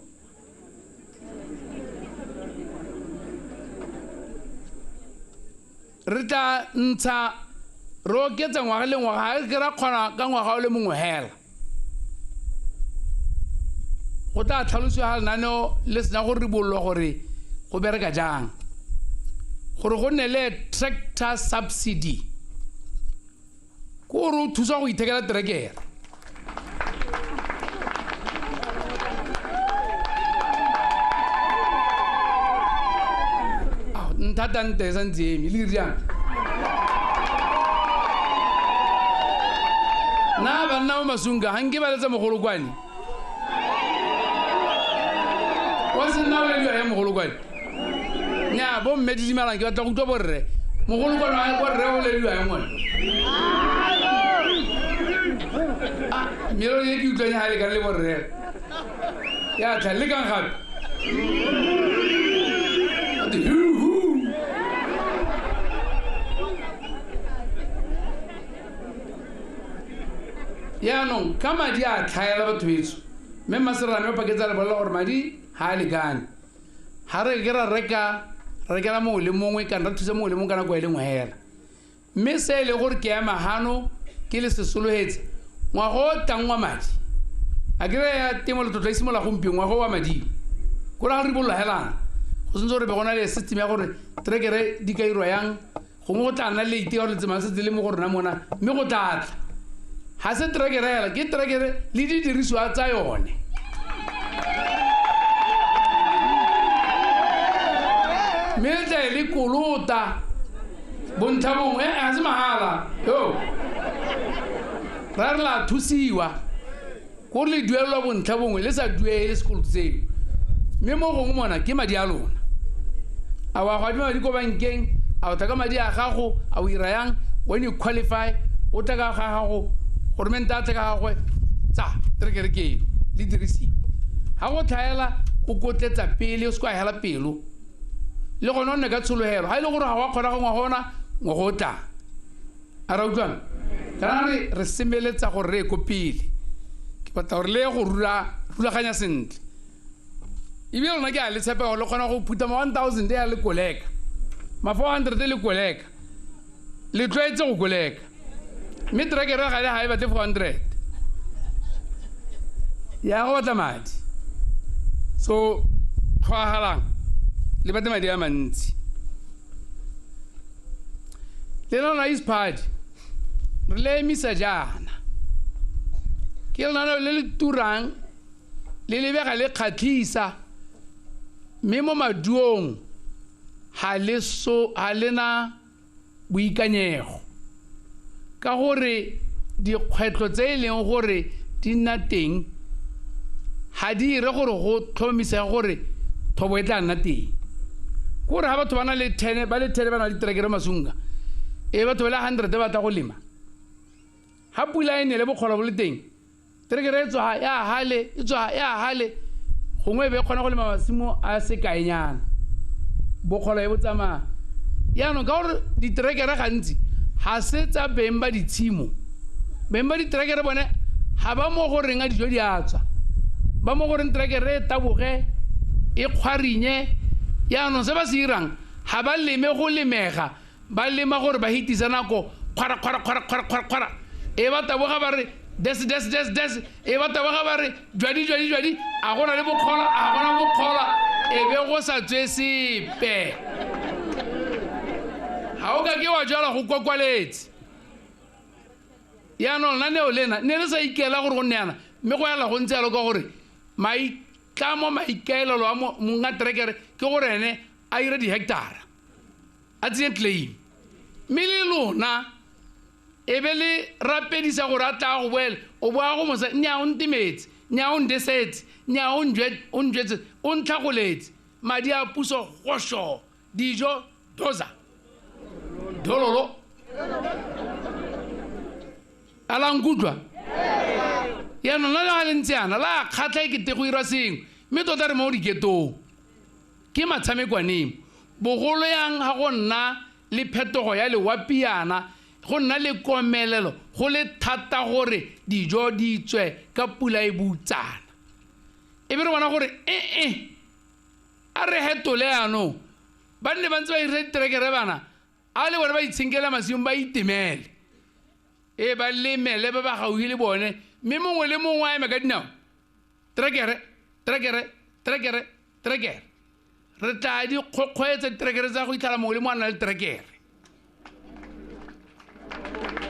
Re tla ntsha, re oketsa ngwaga le ngwaga, ga re ke ra kgona ka ngwaga o le mongwe hela. Go tla tlhalosiwa ga lenaneo le sena go ribololwa gore go bereka jang, gore go nne le tractor subsidy, ke gore o thusa go ithekela terekere. Nthata nte e santse e eme, le dire jang? Nna banna mo Masunga ga nke ba letsa mogolokwane. Wa se nna o lediwa ya mogolokwane? Nnyaa, bo mme didimalang, ke batla go utlwa borre. Mogolokwane wa borre o lediwa ya ngwana. Melodi e ke utlwang ya ga e lekane le borre. Ya tla, lekang gape. Jaanong ka madi a tlhaela batho betsho, mme Maserame o paketsa re bolela gore madi ga a lekane. Ga re ke ra reka, ra rekela mongwe le mongwe, kana ra thusa mongwe le mongwe ka nako e le nngwe hela. Mme se e le gore ke ema gano ke le sesologetse, ngwaga o tlang wa madi, a ke re ya temo letlotlo e simolola gompieno, ngwaga o wa madi ko ra go ribolola helana, go santse gore be go na le system ya gore terekere di ka irwa yang, gongwe go tla nna late ka gore letsemang setse le mo go rona mona, mme go tla tla. Ga se terekere hela, ke terekere le didirisiwa tsa yone. Mme le tla e le kolota bontlha bongwe, ga se mahala, yo. Ra re la thusiwa, ko le duelelwa bontlha bongwe, le sa duele sekoloto seo. Mme mo gongwe mona ke madi a lona. A wa go adima madi ko bankeng, a o tla ka madi a gago, a o ira yang, when you qualify, o tla ka ga gago, goromente a tle ka gagwe, tsa terekere ke eo, le dirisiwa. Ga go tlhaela, o kotletsa pele, o se ka wa hela pelo. Le gone o nne ka tshologelo, ga e le gore ga wa kgona go ngwaga ona, ngwaga o tlang. A ra utlwana? Kana re semeletsa gore re ye ko pele. Ke batla gore le ye go rulaganya sentle. Ebile lona ke a le tshepa gore le kgona go phutha ma 1000 ya le koleka, ma 400 le koleka, le tlwaetse go koleka. Mme terekere ga le ga e batle 400, ya go batla madi. So tlhoagalang le batle madi a mantsi. Lenaneo la ISPAD re le emisa jaana, ke lenaneo le le turang, le lebega le kgatlhisa, mme mo maduong ga le na boikanyego, ka gore dikgwetlho tse e leng gore di nna teng ga di ire gore go tlhomisege gore thobo e tla nna teng. Ke gore ga batho ba na le 10, ba le 10 ba na le diterekere Masunga, e batho ba le 100 ba tla go lema. Ga pula e nele bokgola bo le teng, terekere e tswa ya hale, e tswa ya hale, gongwe e be e kgona go lema masimo a sekaenyana, bokgola e bo tsamaya. Jaanong ka gore diterekere gantsi ga se tsa beng ba ditshimo, beng ba diterekere bone ga ba mo goreng a dijo di a tswa, ba mo goreng terekere e taboge, e kgwarinye. Jaanong se ba se irang, ga ba leme go lemega, ba lema gore ba hitisa nako, kgwara, kgwara, kgwara, kgwara, kgwara, kgwara. E ba taboga ba re Des des des des e ba taboga ba re jwadi jwadi jwadi a gona le bokgola a gona bokgola e be go sa tswe sepe. Ga o ka ke wa jala go kwakwaletse. Yaanong lenaneo lena ne le sa ikela gore go nne yana mme go yala go ntse yalo ka gore maitlamo maikaelelo a monga terekere ke gore ene a ire dihectara a tsenye claim. Mme le lona e be le rapedisa gore a tla go boela o boa go mosa nnyaa o ntimetse nnyaa o ndesetse nnyaa o njwetse o ntlhagoletse madi a puso gošo dijo doza dololo a la nkutlwa. Yaanong la le ga le ntse yana la kgatlha e kete go irwa sengwe mme tota re mo diketong ke matshamekwaneng bogolo yang ga go nna le phetogo ya lewapiana go nna le komelelo go le thata gore dijo di tswe ka pula e butsana. E be re bona gore ee a re hetole yaanong ba nne ba ntse ba irile diterekere bana a le bone ba itshenkela masimo ba itemele e ba lemele ba ba gaufi le bone mme mongwe le mongwe a eme ka dinao terekere terekere terekere terekere re tla di kgokgoetsa diterekere tsa go itlhela mongwe le mongwe a na le terekere.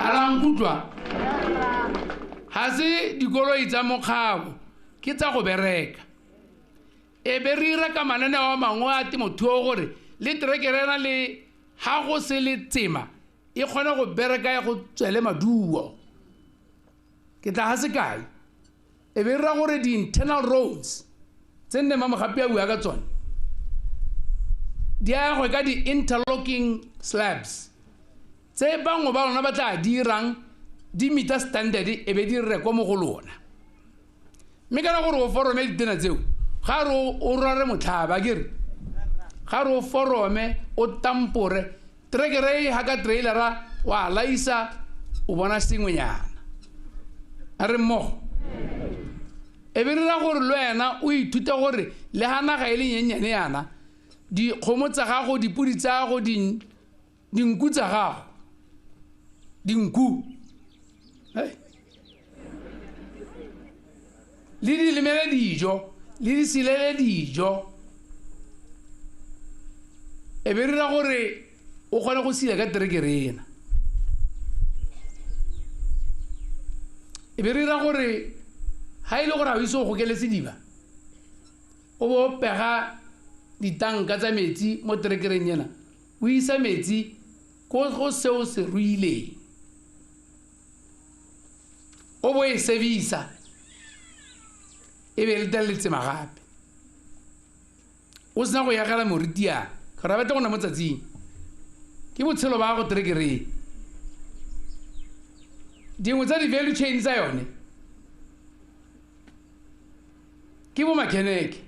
A la nkutlwa ga se dikoloi tsa mokgabo ke tsa go bereka. E be re ira ka mananeo a mangwe a temothuo gore le terekere ena le ga go se le tsema e kgone go bereka ya go tswele maduo. Ke tla ga sekai e be re gore di-internal roads tse nne Mamogapi a bua ka tsone di agwe ka di-interlocking slabs tse bangwe ba lona ba tla dirang di meter standard e be di rekwa mo go lona. Mme kana gore o forome ditena tseo ga re o rware motlhaba kere ga re o forome o tampore terekere e ga ka trailer-a wa laisa o bona sengwenyana. A re mmogo e be re ra gore le wena o ithute gore le ga naga e le nyenyane yana dikgomo tsa gago dipodi tsa gago dinku tsa gago dinku le di lemele dijo le di silele dijo e be re ra gore o kgone go sila ka terekere ena. E be re ra gore ga e le gore ga o ise o gokele sediba o bo o pega ditanka tsa metsi mo terekereng ena o isa metsi ko go seo se ruileng o bo e servisa e be le tla letsema gape o sena go yagela moritiana gore a batla go nna mo tsatsing ke botshelo ba go terekereng. Dingwe tsa di-value chain tsa yone ke bo mechanic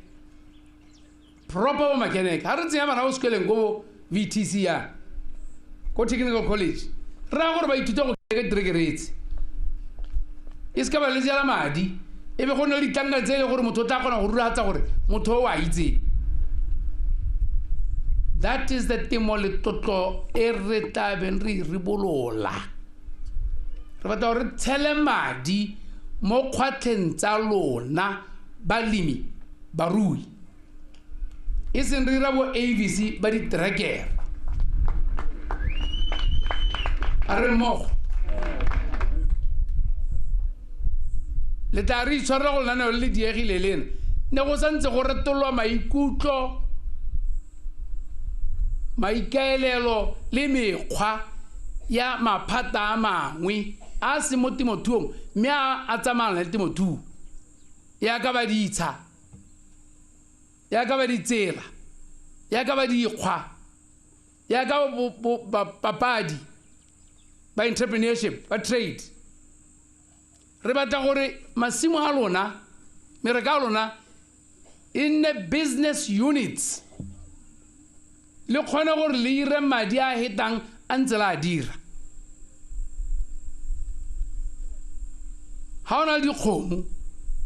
proper bo mechanic. Ga re tsenya bana go sekoleng ko VTC ya ko technical college re raya gore ba ithute go ka diterekeretse e se ka ba le jala madi e be go nna le ditlankana tse e le gore motho o tla kgona go ruragatsa gore motho o a itseng. That is the temo letlotlo e re tla beng re e ribolola. Re batla gore re tshele madi mo kgwatlheng tsa lona balemi barui e seng re ira bo AVC ba diterekere. A re mmogo le tla re itshwarela go lenaneo le le diegile lena ne go santse go retolwa maikutlo maikaelelo le mekgwa ya maphata a mangwe a se mo temothuong mme a tsamayana le temothuo yaka ba ditsha yaka ba ditsela yaka ba dikgwa yaka papadi ba entrepreneurship ba trade. Re batla gore masimo a lona mereka a lona e nne business units le kgone gore le ire madi a hetang a ntse le a dira. Ga o na le dikgomo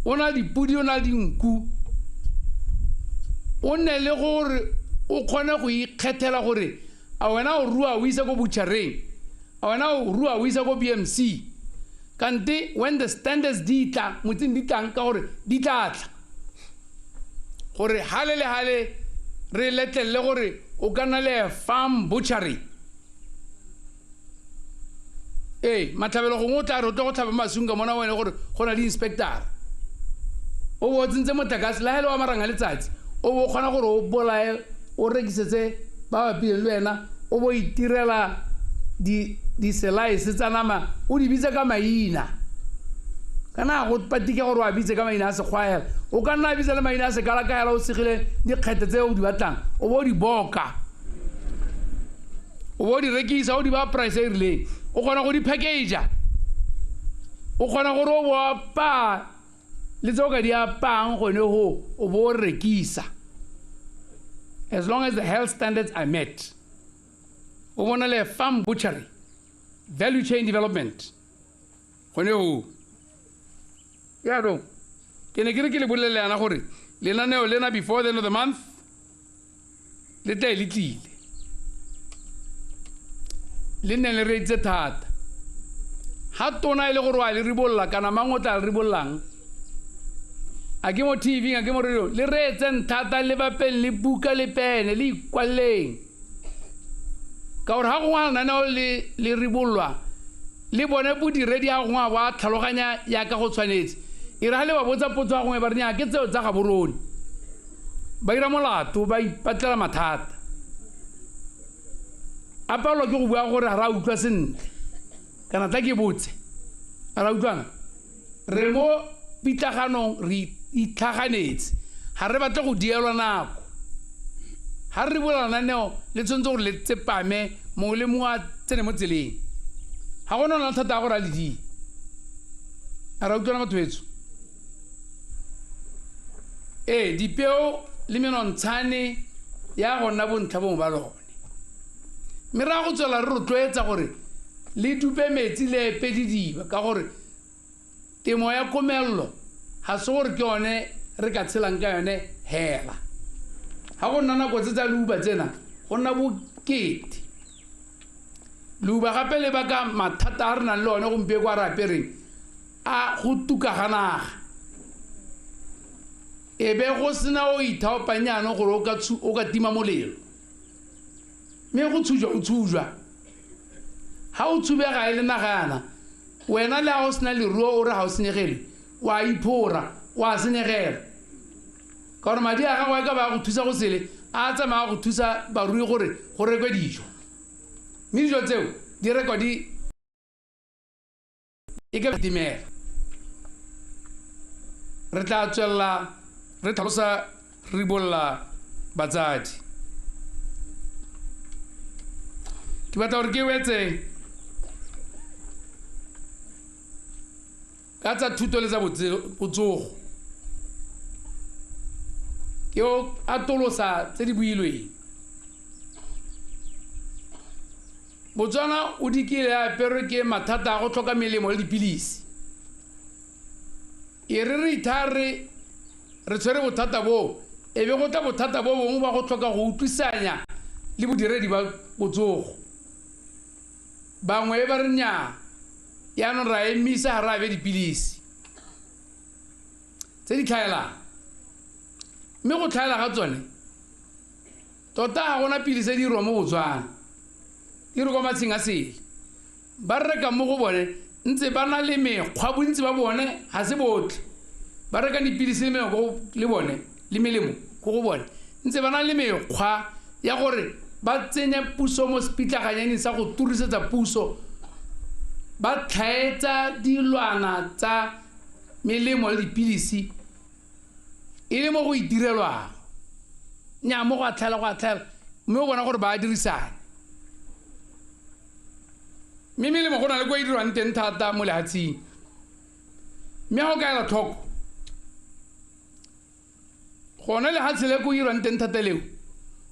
o na le dipodi o na le dinku o nne le gore o kgone go ikgethela gore a wena o rua o isa ko butchereng a wena o rua o isa ko BMC Kante when the standards di tla, motseng di tlang ka gore di tla tla. Gore hale le hale re letlelele gore o ka nna le farm butchery. Ee, matlhabelo gongwe o tla re o tlo go tlhaba masung ka mona wene gore go na le inspector. O bo o tsentse motlakase le ha e le wa marang a letsatsi, o bo o kgona gore o bolaye, o rekisetse ba bapileng le wena, o bo itirela di-slice tsa nama, o di bitse ka maina. Kana go patike gore o a bitse ka maina a sekgwa hela. O ka nna a bitsa le maina a sekalaka hela, o segile dikgethe tse o di batlang, o bo o di boka. O bo o di rekisa, o di ba price e rileng. O kgona go di package-a. O kgona gore o bo apaya le tse o ka di apayang gone ho, o bo o rekisa. As long as the health standards are met. O bona le farm butchery, value chain development. Gone ho. Jaanong, ke ne ke re ke le bolelele yana gore lenaneo lena before the end of the month le tla e le tlile. Le nne le reeditse thata. Ha tona e le gore wa le ribolola kana mang o tla le ribollang, a ke mo TV, a ke mo radio, le reetseng thata, le bapeng le buka le pene, le ikwalleng. Ka gore ha gongwe lenaneo le ribolwa, le bone bodiredi ha gongwe ba tlhaloganya yaka go tshwanetse. E re ha le ba botsa potso ha gongwe ba re nnyaa, ke tseo tsa Gaborone. Ba ira molato, ba ipatlela mathata. A palelwa ke go bua gore ga re a utlwa sentle. Kana tla ke botse. A re a utlwana? Re mo pitlaganong, re itlhaganetse. Ga re batle go dielwa nako. Ga re ribola lenaneo, le tshwanetse gore le tsepame, mongwe le mongwe a tsene mo tseleng. Ga gona ona thata ya gore a le die. A re a utlwana batho betsho? Ee, dipeo le menontshane ya go nna bontlha bongwe ba lone. Mme re ya go tswela re rotloetsa gore le dupe metsi le epe didiba, ka gore temo ya komello ga se gore ke yone re ka tshelang ka yone hela. Ga go nna nako tse tsa leuba tsena, go nna bokete. Leuba gape le baka mathata a re nang le one gompieno kwa re apereng a go tuka ga naga. E be go sena o ithaopang jaanong gore o ka tima molelo. Mme go tshujwa, o tshujwa. Ha o tshubega e le naga yana, wena le ha o sena leruo o re ha o senyegele, wa iphora, wa senyegela. Ka gore madi a gago a ka ba go thusa go sele, a tsamaya go thusa barui gore go rekwe dijo. Mme dijo tseo di rekwa di e ka timela. Re tla tswelela re tlhalosa re ribolla batsadi. Ke batla gore ke wetse ka tsa thuto le tsa botsogo. Ke o atolosa tse di builweng. Botswana o dikile a aperwe ke mathata a go tlhoka melemo le dipilisi. E re re ithaya re tshwere bothata bo, e be go tla bothata bo bongwe ba go tlhoka go utlwisanya le bodiredi ba botsogo. Bangwe ba re nnyaa, jaanong ra emisa ga re abe dipilisi tse di tlhaelang. Mme go tlhaela ga tsone, tota ga gona pilisi e di dirwang mo Botswana, di dirwa kwa matsheng a sele. Ba reka mo go bone ntse ba na le mekgwa, bontsi ba bone ga se botlhe. Ba reka dipilisi le melemo ko le bone, le melemo ko go bone. Ntse ba na le mekgwa ya gore ba tsenye puso mo sepitlaganyaneng sa go turisetsa puso, ba tlhaetsa dilwana tsa melemo le dipilisi e le mo go itirelwang. Nnyaa, mo go a tlhaela, go a tlhaela, mme o bona gore ba a dirisana. Mme melemo go na le kwa e dirwang teng thata mo lefatsheng. Mme ga o ka ela tlhoko, gone lefatshe le ko irwang teng thata leo,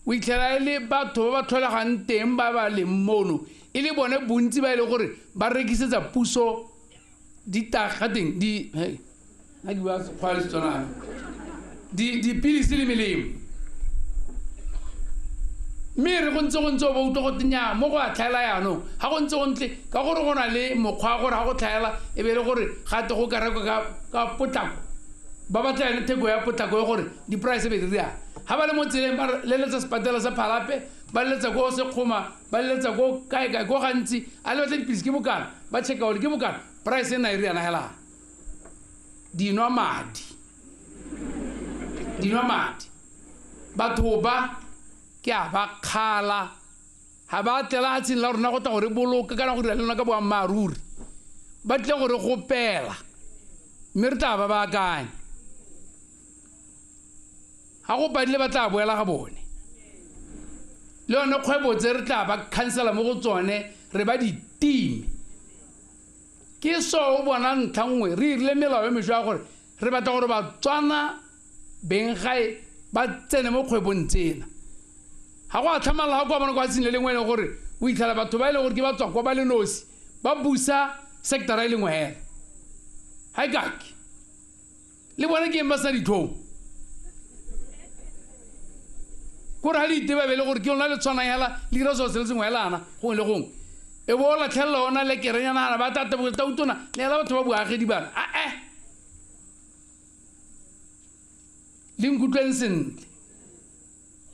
o itlhela e le batho ba ba tlholegang teng ba ba leng mono, e le bone bontsi ba e leng gore ba rekisetsa puso ditaga teng, di, hei, nna ke bua Sekgowa le Setswana, dipilisi le melemo. Mme re go ntse go ntse o ba utlwa go tenya mo go a tlhaela yaanong ga go ntse go ntle ka gore go na le mokgwa wa gore ga go tlhaela e be e le gore gate go ka rekwa ka potlako. Ba batla yone theko ya potlako e gore di-price be di riang. Ga ba le mo tseleng ba leletsa sepatela sa Phalape, ba leletsa ko Sekgoma, ba leletsa ko kae kae ko gantsi, a le batla dipilisi ke bokana, ba checka gore ke bokana, price e na e riana hela. Dinwa madi. Dinwa madi. Batho ba ke a ba kgala, ga ba tlela lefatsheng la rona go tla go re boloka kana go dira le lona ka boammaaruri. Ba tlile go re gopela, mme re tla ba baakanya. Ga go padile ba tla boela ga bone. Le yone kgwebo tse re tla ba khansela mo go tsone, re ba di time. Ke so o bona ntlha nngwe re irile melao e mešwa ya gore re batla gore Batswana beng gae ba tsene mo kgwebong tsena. Ga go a tlhamalala ga kwa bona kwa lefatsheng le lengwe e leng gore o itlhela batho ba e leng gore ke ba tswa kwa ba le nosi ba busa sectora e lengwe hela. Ga e kake. Le bone ke eng ba sa ditlhong. Kore ga le iteba be le gore ke lona le tshwanang hela le dira selo se le sengwe helana gongwe le gongwe. E bo o latlhelela ona le kerenyana ba tla tebogo tautona neela batho ba boagedi bana. A Le nkutlweng sentle.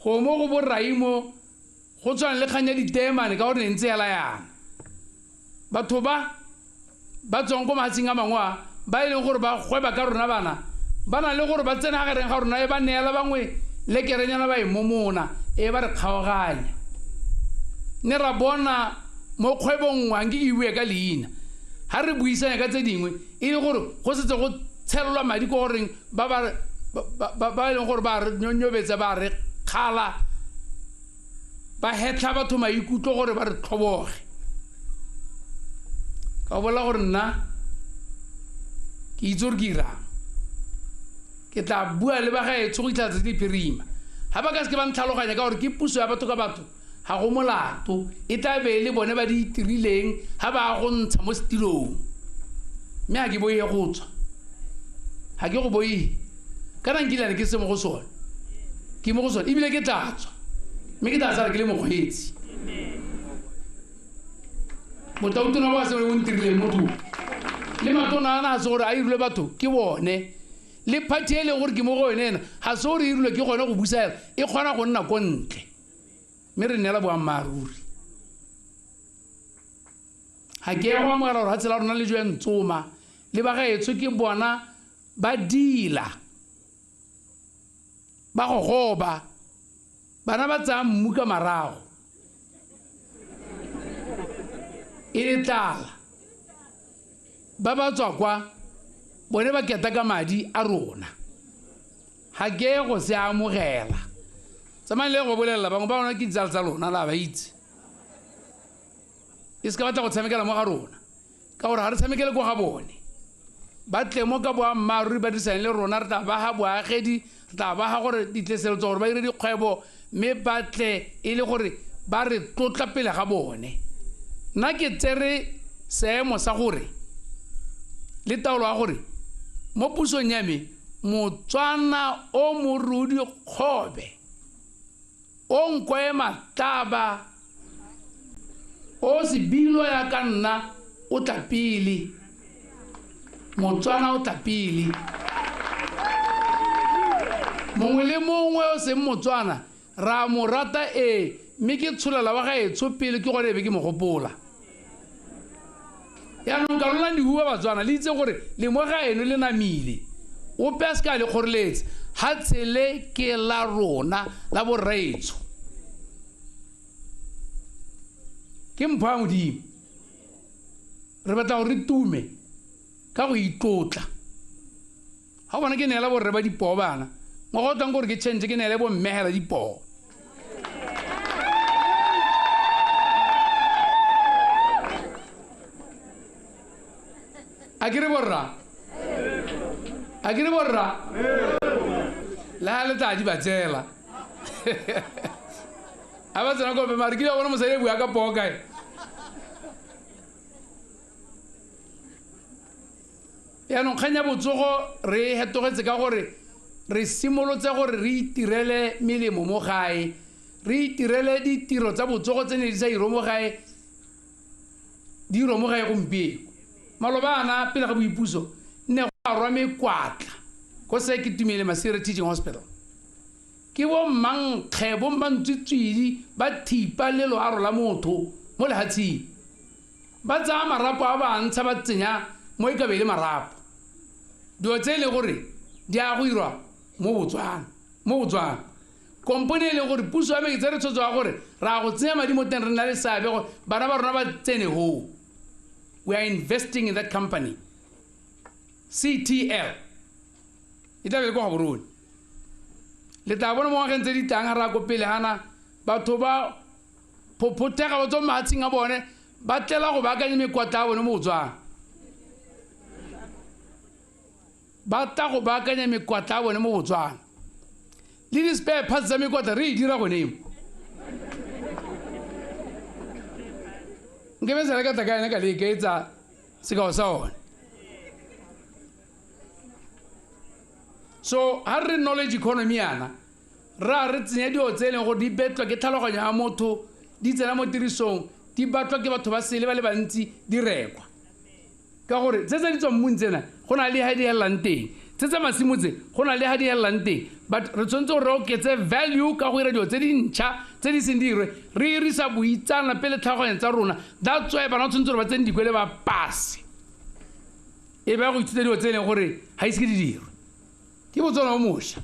Go mo go borai mo go tshwana le kgang ya diteemane ka gore ne ntse hela yana. Batho ba ba tswang ko mafatsheng a mangwe a ba e leng gore ba gweba ka rona bana ba na le gore ba tsena gareng ga rona e ba neela bangwe le kerenyana ba e momona e ba re kgaoganya. Ne ra bona mo kgwebong nngwe, ga nke ke bue ka leina, ga re buisanya ka tse dingwe e le gore go setse go tshelelwa madi ko goreng ba ba e leng gore ba re nyonyobetsa, ba re kgala, ba hetlha batho maikutlo gore ba re tlhoboge. Ka bolela gore nna ke itse gore ke irang. Ke tla bua le ba gaetsho go itlha tsatsi le phirima. Ga ba ka seke ba ntlhaloganya ka gore ke puso ya batho ka batho, ga go molato, e tla be e le bone ba di itirileng ga ba go ntsha mo setilong. Mme ga ke boiye go tswa. Ga ke go boiye. Kana nkile ke se mo go sone. Ke mo go sone ebile ke tla tswa. Mme ke tla sala ke le mokgweetsi. Motautona wa se o ntirileng motho. Le matona a na se gore a irile batho ke bone. Le party e leng gore ke mo go yone ena, ga se gore e irilwe ke gone go busa hela, e kgona go nna ko ntle. Mme re neela boammaaruri. Ga ke go amogela gore ga tsela rona le jwe ntsoma, le ba gaetsho ke bona ba dila, ba gogoba, bana ba tsaya mmu ka marago. E le tlala. Ba ba tswa kwa, bone ba keta ka madi a rona. Ga ke go se amogela. Tsamayang le go bolelela bangwe ba bona ke ditsala tsa lona la ba itse. E se ka batla go tshamekela mo ga rona, ka gore ga re tshamekele ko ga bone. Ba tle mo ka boammaaruri ba dirisane le rona, re tla ba ga boagedi, re tla ba ga gore ditlesetso gore ba dire dikgwebo, mme ba tle e le gore ba re tlotla pele ga bone. Nna ke tsere seemo sa gore le taolo ya gore mo pusong ya me Motswana o morudi kgobe o nko e matlaba o sebilo ya ka nna o tla pele. Motswana o tla pele. Mongwe le mongwe o seng Motswana ra mo rata ee, mme ke tsholela wa gaetsho pele ke gone e be ke mo gopola. Yaanong ka lona lehuba Batswana le itse gore le mo gaeno le namile, ope a se ka le kgoreletse, ga tsele ke la rona la borraetsho. Ke mpho ya Modimo. Re batla gore re tume ka go itlotla. Ga o bona ke neela borre ba dipoo bana, ngwaga o tlang gore ke change ke neele bomme hela dipoo. A ke re borra? A ke re borra? Le ha le tla di ba tsela. A ba tsena ko mare ke bona mosadi a bua ka poo kae. Yaanong kgang ya botsogo re hetogetse ka gore re simolotse gore re itirele melemo mo gae, Re itirele ditiro tsa botsogo tse ne di sa irwe mo gae, di irwa mo gae gompieno. Maloba ana pele ga boipuso ne go arwa mekwatla ko se ke tumele Masire Teaching Hospital. Ke bo mankge, bo mmantswitswidi ba thipa le loaro la motho mo lehatsheng. Ba tsaya marapo a ba ntsha ba tsenya mo e ka be e le marapo. Dilo tse e leng gore di a go irwa mo Botswana, mo Botswana. Kompone e leng gore puso ya me ke tsere tshwetso ya gore ra go tsenya madi mo teng, re nna le seabe gore bana ba rona ba tsene hoo. We are investing in that company. CTL. E tla be le kwa Gaborone. Le tla bona mo ngwageng tse di tlang ga re ya ko pele gana, batho ba phophothega ba tswa mo mahatsheng a bone, ba tlela go baakanya mekwatla ya bone mo Botswana. Ba tla go baakanya mekwatla ya bone mo Botswana. Le di-spare parts tsa mekwatla re e dira gone mo. Nke be sala ka tla ka ena ka le iketsa sekao sa one. So ha re knowledge economy yana, ra re tsenya dilo tse e leng gore di betlwa ke tlhaloganyo ya motho, di tsena mo tirisong, di batlwa ke batho ba sele ba le bantsi, di rekwa. Ka gore tse tse di tswang mmung tsena, go na le ha di helelang teng. Tse tsa masimo tse, go na le ha di helelang teng. But re tshwanetse gore re oketse value ka go dira dilo tse dintšha tse di seng di dirwe, re irisa boitseanape le tlhaloganyo tsa rona. That's why bana ba tshwanetse gore ba tsene dikwele ba pase. E ba go ithuta dilo tse e leng gore ga ise di dirwe. Ke Botswana o mošwa.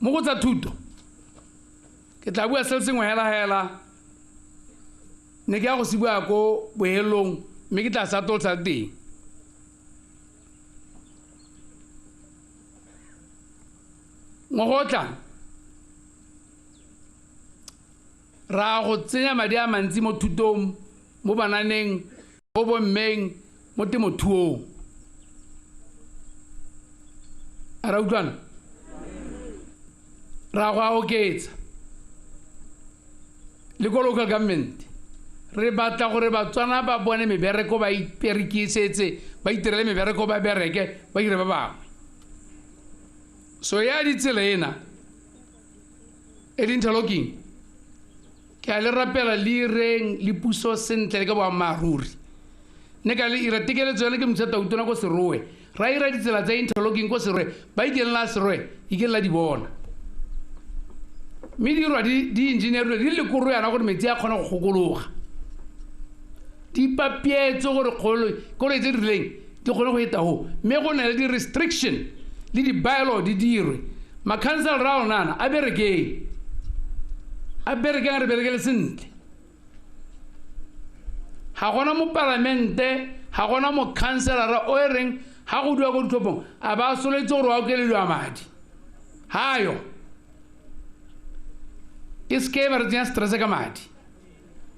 Mo go tsa thuto, ke tla bua se le sengwe hela hela. Ne ke ya go se bua ko bohelong, mme ke tla sa tolsa teng. Ngwaga o tlang, ra go tsenya madi a mantsi mo thutong, mo bananeng, mo bommeng, mo temothuong. A ra utlwana? Ra go a oketsa. Le ko local government, re batla gore Batswana ba bone mebereko, ba iperekisetse, ba itirele mebereko, ba bereke, ba dire ba bangwe. So ya ditsela ena, e di interlocking, ke a le rapela le ireng le puso sentle le ka boammaaruri. Ne ka le ira tekeletso yone ke motho Tautona ko Serowe. Ra ira ditsela tsa interlocking ko Serowe, ba ikeng la Serowe, ikeng la di bona. Mme di dirwa di engineer-ilwe, di le koro yana gore metsi a kgone go gokologa. Di papietse gore koloi tse di rileng di kgone go eta ho. Mme go na le di-restriction le di-bylaw di dirwe. Ma-council ra rona ana, a berekeng. A berekeng, re berekele sentle. Ga gona mopalamente, ga gona mokhanselara o e reng ga go dua ko ditlhophong, a ba soletse gore wa okelediwa madi. Ha yo. E seke ba re tsenya stress ka madi.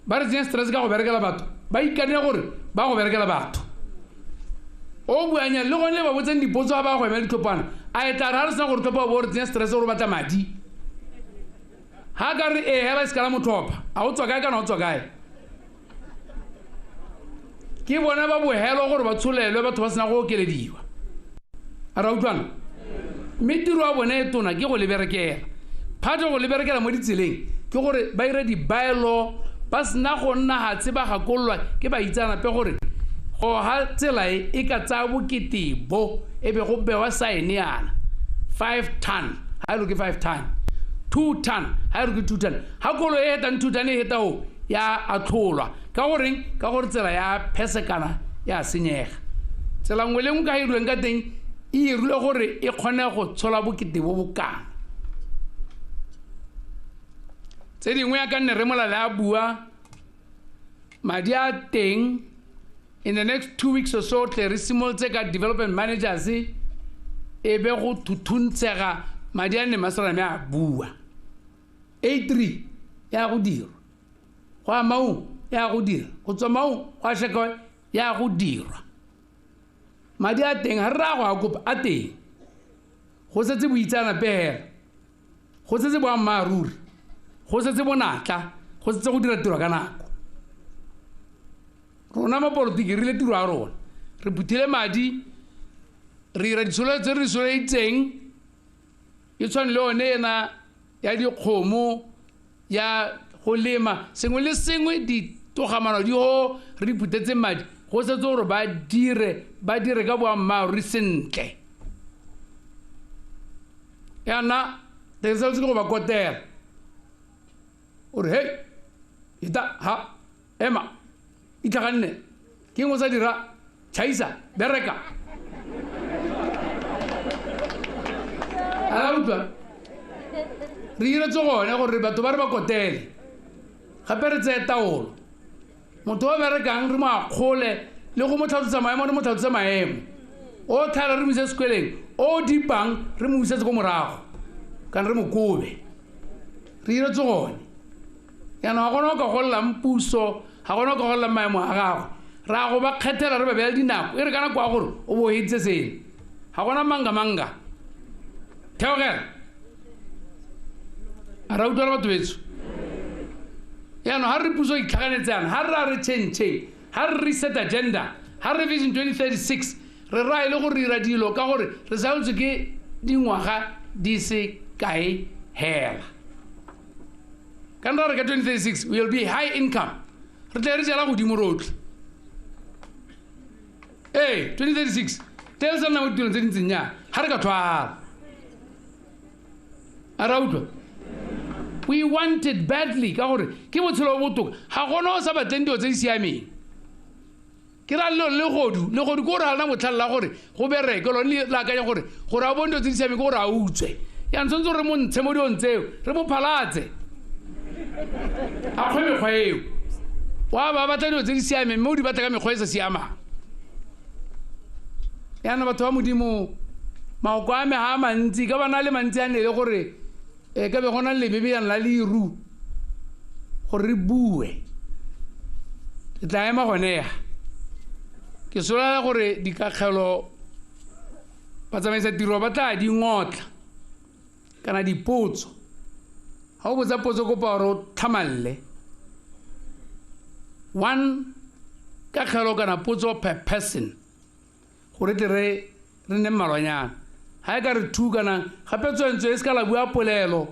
Ba re tsenya stress ka go berekela batho. Ba ikane gore ba go berekela batho. O buanya le gone le ba botseng dipotso ha ba go emela ditlhophana. A e tla re ha re sena gore tlhopha bo re tsenya stress gore o batla madi. Ha ka re e hela e seka la motlhopha. A o tswa kae kana o tswa kae? Ke bona ba bohelo gore ba tsholelwe batho ba sena go okelediwa. A ra utlwana? Mme tiro ya bone e tona ke go le berekela. Part of go le berekela mo ditseleng ke gore ba ire di-bylaw, ba sena go nna hatshe ba gakololwa ke baitseanape gore go ha tsela e e ka tsaya bokete bo, e be go bewa sign yana. 5 ton, ha e re ke 5 ton. 2 ton, ha e re ke 2 ton. Ha koloi e hetang 2 ton e heta ho, ya atlholwa. Ka goreng? Ka gore tsela ya phesekana ya senyega. Tsela nngwe le nngwe ka e dirilweng ka teng, e dirilwe gore e kgone go tshola bokete bo bokana. Tse dingwe ya ka nne re molale a bua, madi a teng, in the next 2 weeks or so, tle re simolotse ka development managers, e be go thuthuntshega madi a nne masalame a bua. A3 ya go dirwa. Go a Maun ya go dira. Go tswa Maun go a Shakawe ya go dirwa. Madi a teng ha re ra go a kopa a teng. Go setse boitseanape hela. Go setse boammaaruri. Go setse bonatla. Go setse go dira tiro ka nako. Rona mapolotiki re ile tiro ya rona. Re phuthile madi, re dira ditsholofetso tse re di soloeditseng, E tshwane le yone ena ya dikgomo ya go lema sengwe le sengwe ditogamano di go re diphuthetse madi go setse gore ba dire ka boammaaruri sentle. Yana te setse go ba kotela o re hey ita ha ema itlhaganne ke eng o sa dira chaisa bereka a utlwa re iretse gone gore batho ba re ba kotele gape re tseye taolo motho o berekang re mo akgole le go mo tlhatlotsa maemo re mo tlhatlotsa maemo o tlhaela re mo ise sekweleng o dipang re mo isetse ko morago kana re mo kobe re iretse gone. Jaanong ga gona o ka golelang puso ga gona o ka golelang maemo a gagwe ra go ba kgethela re ba beela dinako e re ka nako ya gore o bo heditse seno ga gona manga-manga theogela a ra utlwala batho betso. Jaanong ga re puso itlhaganetse yana ga re ra re change ga re reset agenda ga re vision 2036 re raya e le gore dira dilo ka gore re saletswe ke dingwaga di se kae hela. Kana re ka 2036 we will be high income re tle re jela godimo rotlhe. Ee 2036 tle re sa nna mo ditirong tse dintseng yana ga re ka thwala a ra utlwa. We want it badly ka gore ke botshelo bo botoka ga gona o sa batleng dilo tse di siameng. Ke ra le legodu legodu ke gore ga lena botlhale la gore go bereke lone le akanya gore gore a bone dilo tse di siameng ke gore a utswe. Jaanong tshwanetse gore re mo ntshe mo dilong tseo re mo phalatse a kgwe mekgwa eo wa ba batla dilo tse di siameng mme o di batla ka mekgwa e sa siamang. Jaanong batho ba Modimo maoko a me ga a mantsi ka bana le mantsi a ne le gore e ka be go na le lebebeyana la leru gore re bue re tla ema gone ya. Ke solela gore dikakgelo batsamaisa tiro ba tla di ngotla kana dipotso ga o botsa potso kopa gore o tlhamalle one kakgelo kana potso per person gore tle re nne mmalwanyana. Ga e ka re two kana gape tswentso e se ka la bua polelo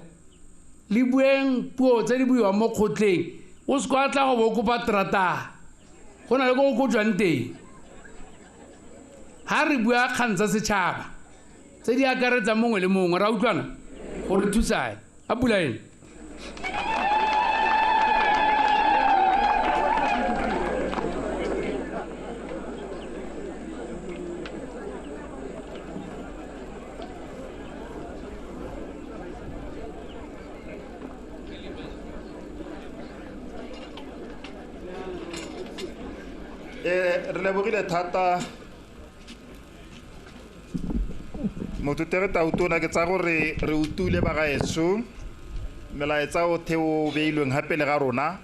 le bueng puo tse di buiwang mo kgotleng o se kwa tla go bo kopa terata go na le ko go kojwang teng. Ga re bua kgang tsa setšhaba tse di akaretsang mongwe le mongwe ra utlwana gore thusae a pula eng. Re lebogile thata mothutere Tautona ke tsa gore re utule bagaetsho melaetsa o theo beilweng gape le ga rona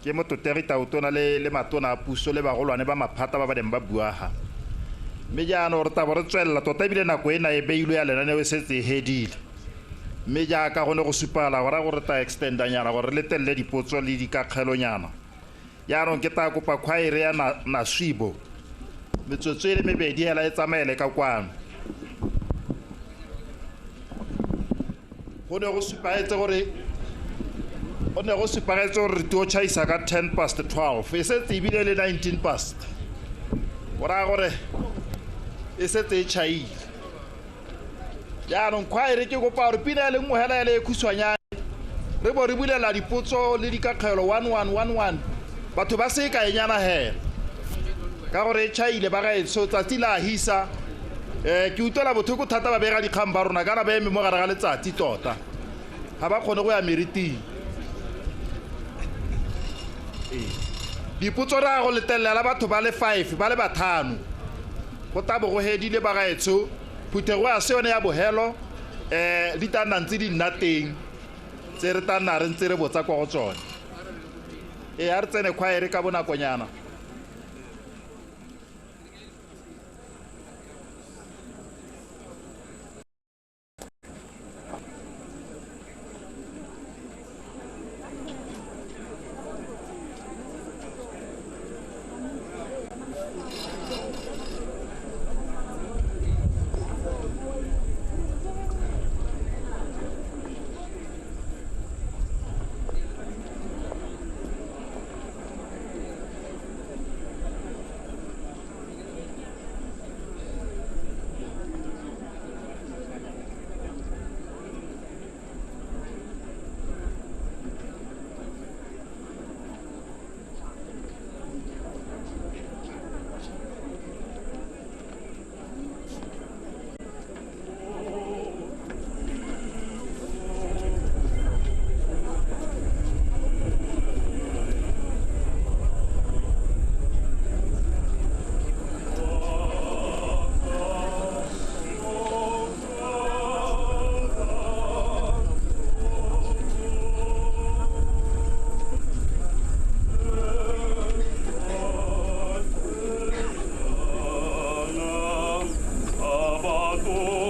ke mothutere Tautona le matona a puso le bagolwane ba maphata ba ba neng ba buaga mme jaanong re tabo re tswelela tota ebile nako ena e beilwe ya lenaneo e setse e hedile mme jaaka go ne go supala go raya gore ta extendanyana gore re letelele dipotso le dikakgelonyana. Jaanong ke tla kopa khwaere ya Naswibo metsotso e le mebedi hela e tsamaele ka kwano. Go ne go supagetse gore re tio tšhaisa ka 12:10 e setse ebile le 19 past go raya gore e setse e tšhaile. Jaanong khwaere ke kopa gore pina e le nngwe hela ele e khutshwanyane re bo re bulela dipotso le dikakgelo 1111 batho ba se kaenyana hela ka gore e tšhaile ba gaetsho tsatsi la hisa. Ke utlwela botlhoko thata ba bega dikgang ba rona kana ba eme mo gare ga letsatsi tota ga ba kgone go ya meriting. Dipotso re ya go letelela batho ba le 5 ba le 5 go tabo go hedile ba gaetsho phuthego ya se yone ya bohelo di tla nna ntse di nna teng tse re tla nna re ntse re botsa kwa go tsone. E a re tsene khwaere ka bonakonyana. Thank you.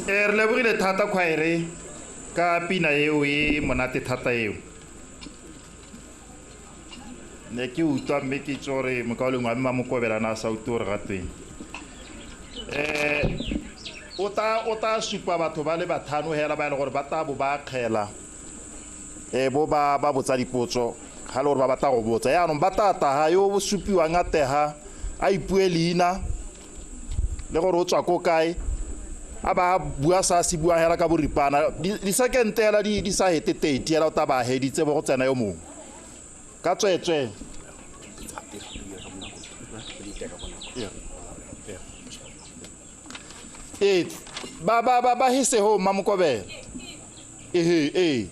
Re lebogile thata khwaere ka pina eo e monate thata eo. Ne ke utlwa mme ke itse gore mokaulengwe wa me Mamokobela a sa utlwe gore ga tweng. O tla supa batho ba le batlhano hela ba e le gore ba tla bo ba akgela bo ba botsa dipotso ga le gore ba batla go botsa. Yaanong ba tla taga yo o supiwang a tega a ipue leina le gore o tswa ko kae, a ba bua sa se buang hela ka boripana. Di-second hela di sa hete 30 hela o tla ba heditse bo go tsena yo mongwe. Ka tswetswe. Ba ba ba ba hise ho Mamokobela. Ehe.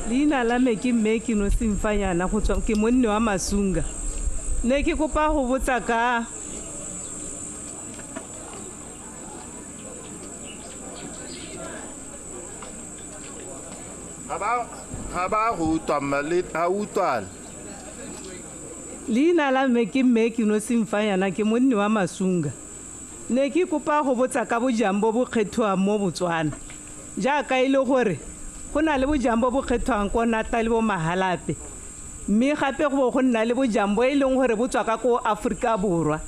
Leina la me ke mme ke no Semfanyana go tswa ke monne wa Masunga. Ne ke kopa go botsa ka ga ba go utlwa mma le ga utlwane. Leina la me ke mme ke no Semfanyana ke monne wa Masunga. Ne ke kopa go botsa ka bojang bo bo kgethiwang mo Botswana. Jaaka e le gore go na le bojang bo bo kgethwang ko Natal le bo Mahalape, mme gape go bo go nna le bojang bo e leng gore bo tswa ka ko Aforika Borwa.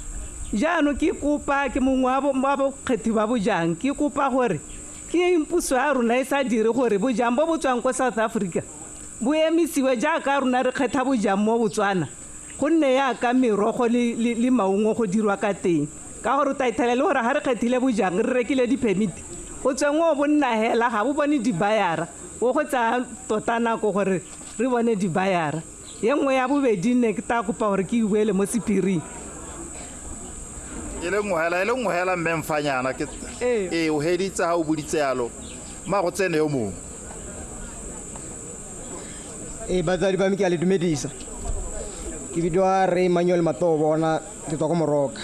Jaanong ke kopa ke mongwe wa bokgethi ba bojang, ke kopa gore ke eng puso ya rona e sa dire gore bojang bo bo tswang ko South Africa bo emisiwe jaaka rona re kgetha bojang mo Botswana, gonne yaka merogo le maungo go dirwa ka teng. Ka gore o tla ithela le gore ga re kgethile bojang re rekile di-permit, go tsweng o bo nna hela ga bo bone dibayara, o go tsaya tota nako gore re bone dibayara. Ye nngwe ya bobedi ne ke tla kopa gore ke e buele mo sephiring. E le nngwe hela mme Mfanyana ke o heditse ha o boditse yalo, ma go tsene yo mongwe. Batsadi ba me ke a le dumedisa. Ke bidiwa Re Emmanuel Matobona, ke tswa ko Moroka.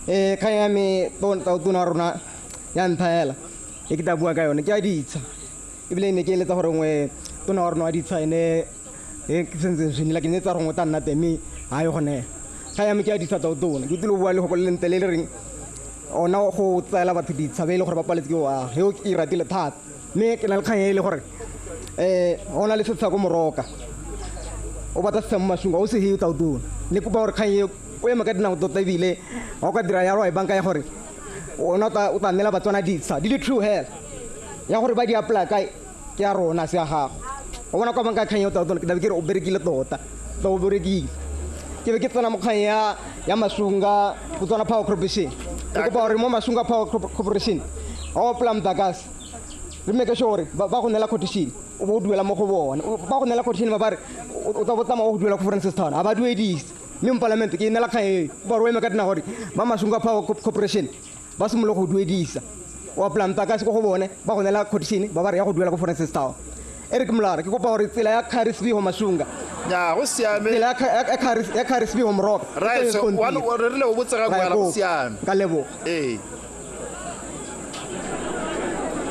Kgang ya me tautona wa rona ya ntlha hela e ke tla bua ka yone ke a ditsha, ebile ne ke eletsa gore nngwe tona wa rona wa ditsha ene e ke sentse tshwanela ke ne tsa rongwe tla nna teng mme ga ye gone. Kgang ya me ke a ditsha tautona, ke tlile go bua lefoko le lentle le le reng ona go tsaela batho ditsha ba e le gore ba paletse ke go aga, eo ke e ratile thata. Mme ke na le kgang e le gore go na le setsha ko Moroka, o batla setsha mo Masunga o se he tautona. Ne kopa gore kgang e o eme ka dinako tota ebile ga o ka dira yalo wa e banka ya gore ona o tla neela Batswana ditsha di le true hela ya gore ba di apply kae ke ya rona se ya gago. O bona kwa banka kgang eo tautona ke tlabe ke re o berekile tota, tla o berekile. Ke be ke tsena mo kgang ya Masunga Botswana Power Corporation. Ke kopa gore mo Masunga Power Corporation ga o apply motlakase re make sure gore ba go neela quotation o bo o duela mo go bone. Ba go neela quotation ba ba re o tla bo tsamaya o go duela ko Francistown, ga ba duedise. Mme mo palamente ke e neela kgang eo kopa gore o eme ka dinako gore ba Masunga Power Corporation ba simolola go duedisa. O apply motlakase ko go bone ba go neela quotation ba ba re ya go duela ko Francistown. E re ke molare ke kopa gore tsela ya Kharisbi go Masunga. Ya go siame. Tsela ya Kharisbi go Moroka. Right, so one re rile o botse ga kwala go siame. Ka leboga.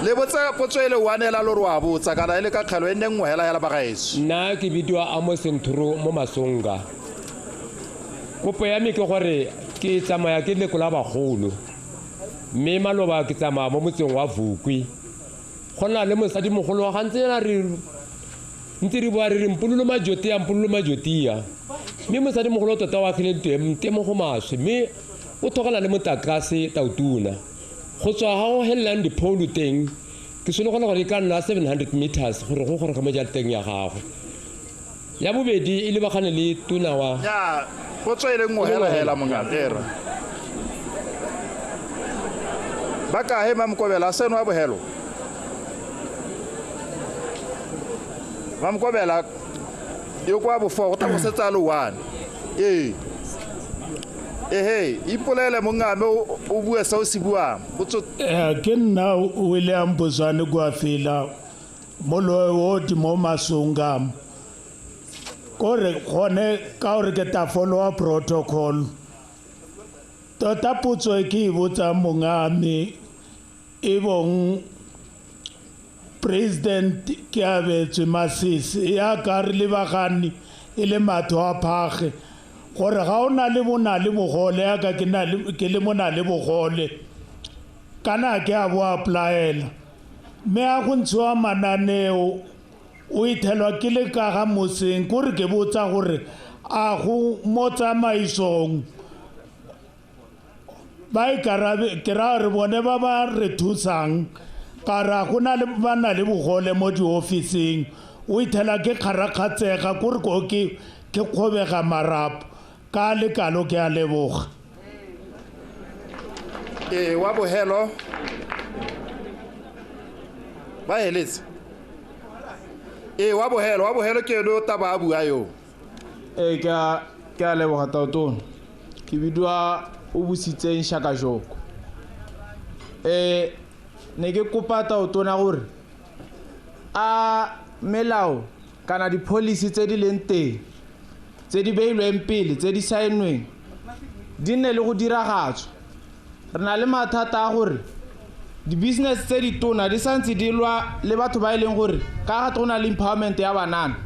Le botsa potso e le one hela lo re wa botsa kana e le ka kgelo e nne nngwe hela hela bagaetsho. Nna ke bidiwa Amos Nthuro mo Masunga. Kopo ya me ke gore ke tsamaya ke lekola bagolo, mme maloba ke tsamaya mo motseng wa Vukwi. Go na le mosadimogolo wa gantse ena re ntse re bua re re mpololo majotia, mpololo majotia. Mme mosadimogolo tota o agile ntlo e nte mo go maswe, mme o tlogela le motlakase tautona. Go tswa ga go helelang diphoulo teng, ke sologela gore e ka nna 700 meters gore go goroge mo jarateng ya gagwe. Ya bobedi e lebagane le tona wa Ya, potso e le nngwe hela hela mongaka era. Ba kae Mamokobela seno wa bohelo? Mamokobela yo kwa bofo go tla go setsa le one. Ehe, ipolele mongame o bue se o se buang. Ke nna William Bozwane Gwafela mo Loewodi mo Masunga. Kore gone ka gore ke ta follow protocol. Tota potso e ke e botsang mongame e bong President Keabetswe Masisi yaka re lebagane e le matho a phage gore ga o na le bona le bogole yaka ke na le ke le mona le bogole kana ke a bo applyela mme a go ntshiwa mananeo o ithelwa ke le ka ga moseng kore ke botsa gore a go mo tsamaisong ba ikarabe ke ra re bone ba ba re thusang ka ra go na le ba na le bogole mo diofising o ithela ke kgarakgatsega kore ko ke ke kgobega marapo ka lekalo ke a leboga. Ee, wa bohelo ba heletse. Ee, wa bohelo ke ene o taba a bua yo. Ee, ke a leboga Tautona. Ke bidiwa o busitseng Shakajoko. Ne ke kopa Tautona gore a melao kana di-policy tse di leng teng tse di beilweng pele tse di saenweng di nne le go diragatswa. Re na le mathata a gore di-business tse di tona di santse di lwa le batho ba e leng gore ka gate go na le empowerment ya banana.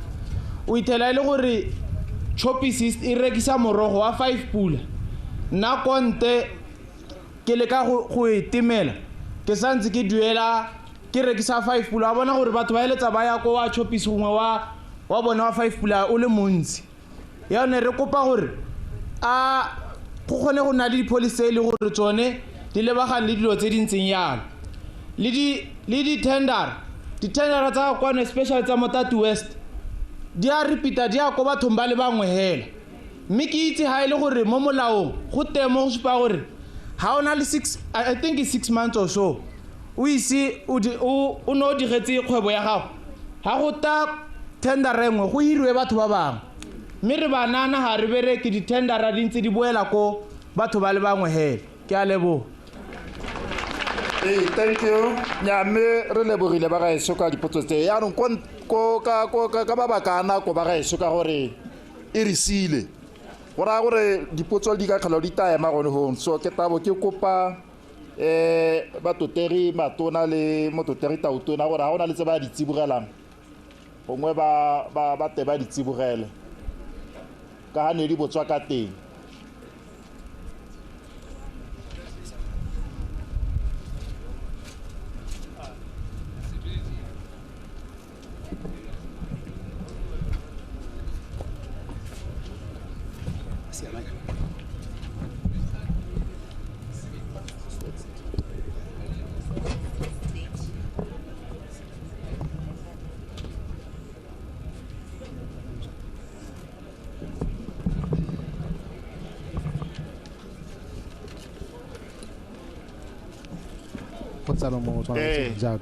O ithela e le gore Choppies e rekisa morogo wa 5 pula, nna konte ke leka go e temela ke santse ke duela ke rekisa 5 pula. Wa bona gore batho ba eletsa ba ya ko wa Choppies gongwe wa bona wa 5 pula o le montsi. Yone re kopa gore a go kgone go nna le di-policy tse e leng gore tsone di lebagane le dilo tse di ntseng yalo. Le di-tendera tsa kwano especially tsa Motati West di a repeata di ya ko bathong ba le bangwe hela. Mme ke itse ha e le gore mo molaong go teng mo go supa gore ha o na le 6, I think it's 6 months or so o ise o ne o digetse kgwebo ya gago, ha go ta tendera e nngwe go hiriwe batho ba bangwe. Mme re banana ga re bereke, di-tendera di ntse di boela ko batho ba le bangwe hela. Ke a leboga. Ee, thank you. Nya mme re lebogile ba gaetsho ka dipotso tse. Yaanong ka mabaka a nako ba gaetsho ka gore e re siile. Go raya gore dipotso di ka tlhola di ta ema gone hong. So ke tabo ke kopa batotegi matona le mototegi Tautona gore ga go na le tse ba di tsibogelang gongwe ba te ba di tsibogele ka ga ne di botswa ka teng.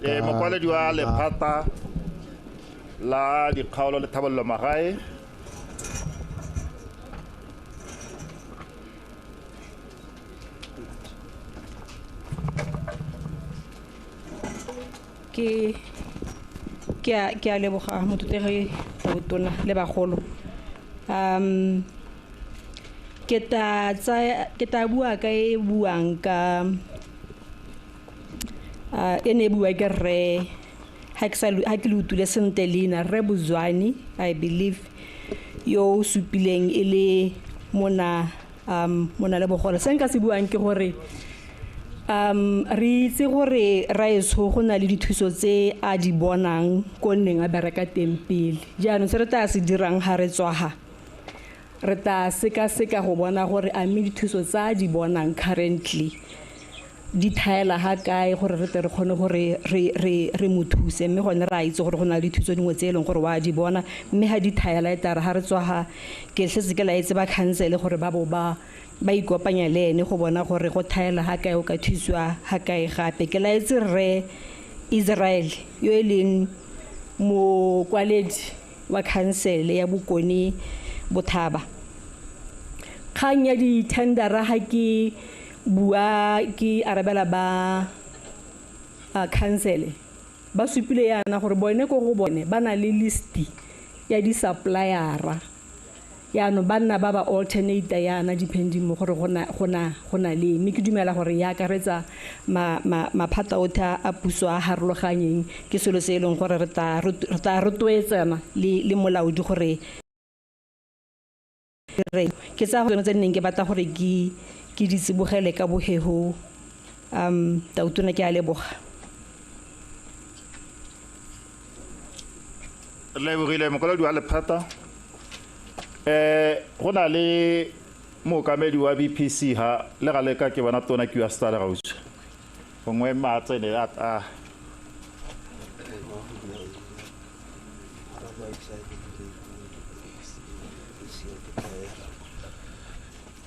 Mokwaledi wa lephata la dikgaolo le tlhabololo magae. Ke a leboga mototegi Tautona le bagolo. Ke ta bua ka e buang ka e ne e bua ke rre ha ke le utlwile sentle leina rre Bozwane, I believe, yo o supileng e le mona le bogole. Se nka se buang ke gore re itse gore raetsho go na le dithuso tse a di bonang ko nneng a bereka teng pele. Jaanong se re tla se dirang ga re tswa ga re tla sekaseka go bona gore a mme dithuso tsa a di bonang currently di thaela ha kae gore re tle re kgone gore re mo thuse. Mme gone re a itse gore go na le dithuso dingwe tse e leng gore wa di bona, mme ha di thaela e tla re ha re tswa ga ke setse ke laetse ba khansele gore ba bo ba ikopanya le ene go bona gore go thaela ha kae o ka thusiwa ha kae gape. Ke laetse rre Israel yo e leng mokwaledi wa khansele ya Bokone Bothaba. Kgang ya di-tendera ha ke bua ke arabela ba khansele ba supile yana gore bone ko go bone ba na le list ya di-suppliera Yaanong ba nna ba ba alternate yana depending mo gore go na le, mme ke dumela gore e akaretsa maphata otlhe a puso a harologanyeng. Ke selo se e leng gore re tla rotloetsana le molaodi gore ke tsa tsone tse neng ke batla gore ke di tsibogele ka bohego. Tautona, ke a leboga. Re lebogile mokwaledi wa lephata. Go na le mookamedi wa BPC ha le ga le ka ke bona tona ke wa star gausi gongwe maatsene a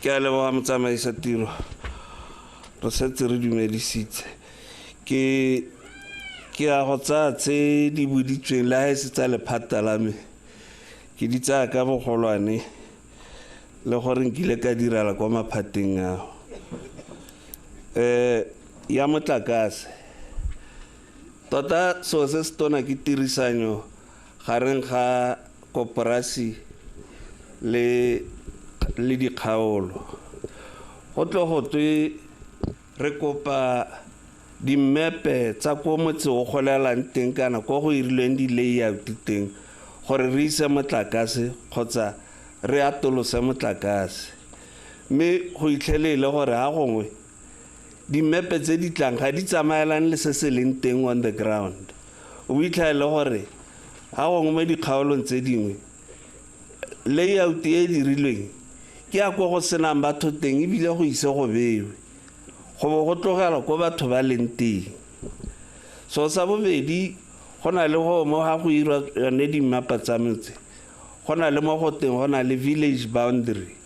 Ke a leboga motsamaisa tiro, re setse re dumedisitse. Ke a go tsaya tse di boditsweng le ha e se tsa lephata la me, ke di tsaya ka bogolwane le gore nkile ka direla kwa maphateng ao. Ya motlakase tota seo se se tona ke tirisanyo gareng ga koporasi le dikgaolo. Go tlo go twe re kopa dimmepe tsa ko motse o golelang teng kana ko go irilweng di-layout teng gore re ise motlakase kgotsa re atolose motlakase. Mme go itlhelele gore ha gongwe dimmepe tse di tlang ga di tsamaelane le se se leng teng on the ground. O itlhelele gore ha gongwe mo dikgaolong tse dingwe layout e dirilweng ke ya ko go senang batho teng ebile go ise go bewe, go bo go tlogela ko batho ba leng teng. So sa bobedi, go na le go mo ga go irwa yone dimmapa tsa motse, go na le mo go teng go na le village boundary.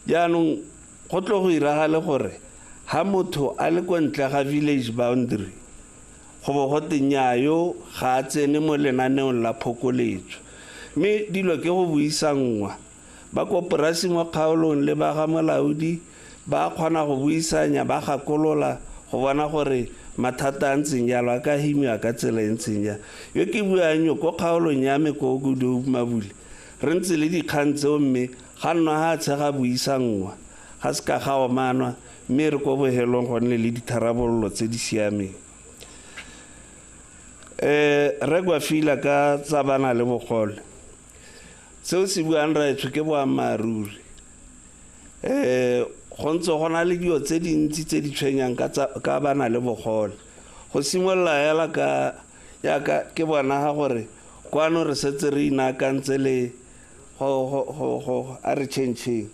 Jaanong go tlo go iragale gore ha motho a le ko ntle ga village boundary go bo go teng nnyaa yo ga a tsene mo lenaneong la phokoletso. Mme dilo ke go buisanngwa, ba koporasi mo kgaolong le ba ga molaodi ba kgona go buisanya, ba gakolola go bona gore mathata a ntseng jalo a ka himiwa ka tsela e ntseng jalo. Yo ke buang yo ko kgaolong ya me ko Goodhope Mabule, re ntse le dikgang tseo mme ga nna ga tshega buisanngwa, ga se ka ga omanwa, mme re ko bohelong go nne le ditharabololo tse di siameng. Re kwa fila ka tsa bana le bogole, seo se buang raetsho ke boammaaruri. Go ntse go na le dilo tse dintsi tse di tshwenyang ka bana le bogole. Go simolola hela ka jaaka ke bona ga gore kwano re setse re inaakantse le go a re change-eng,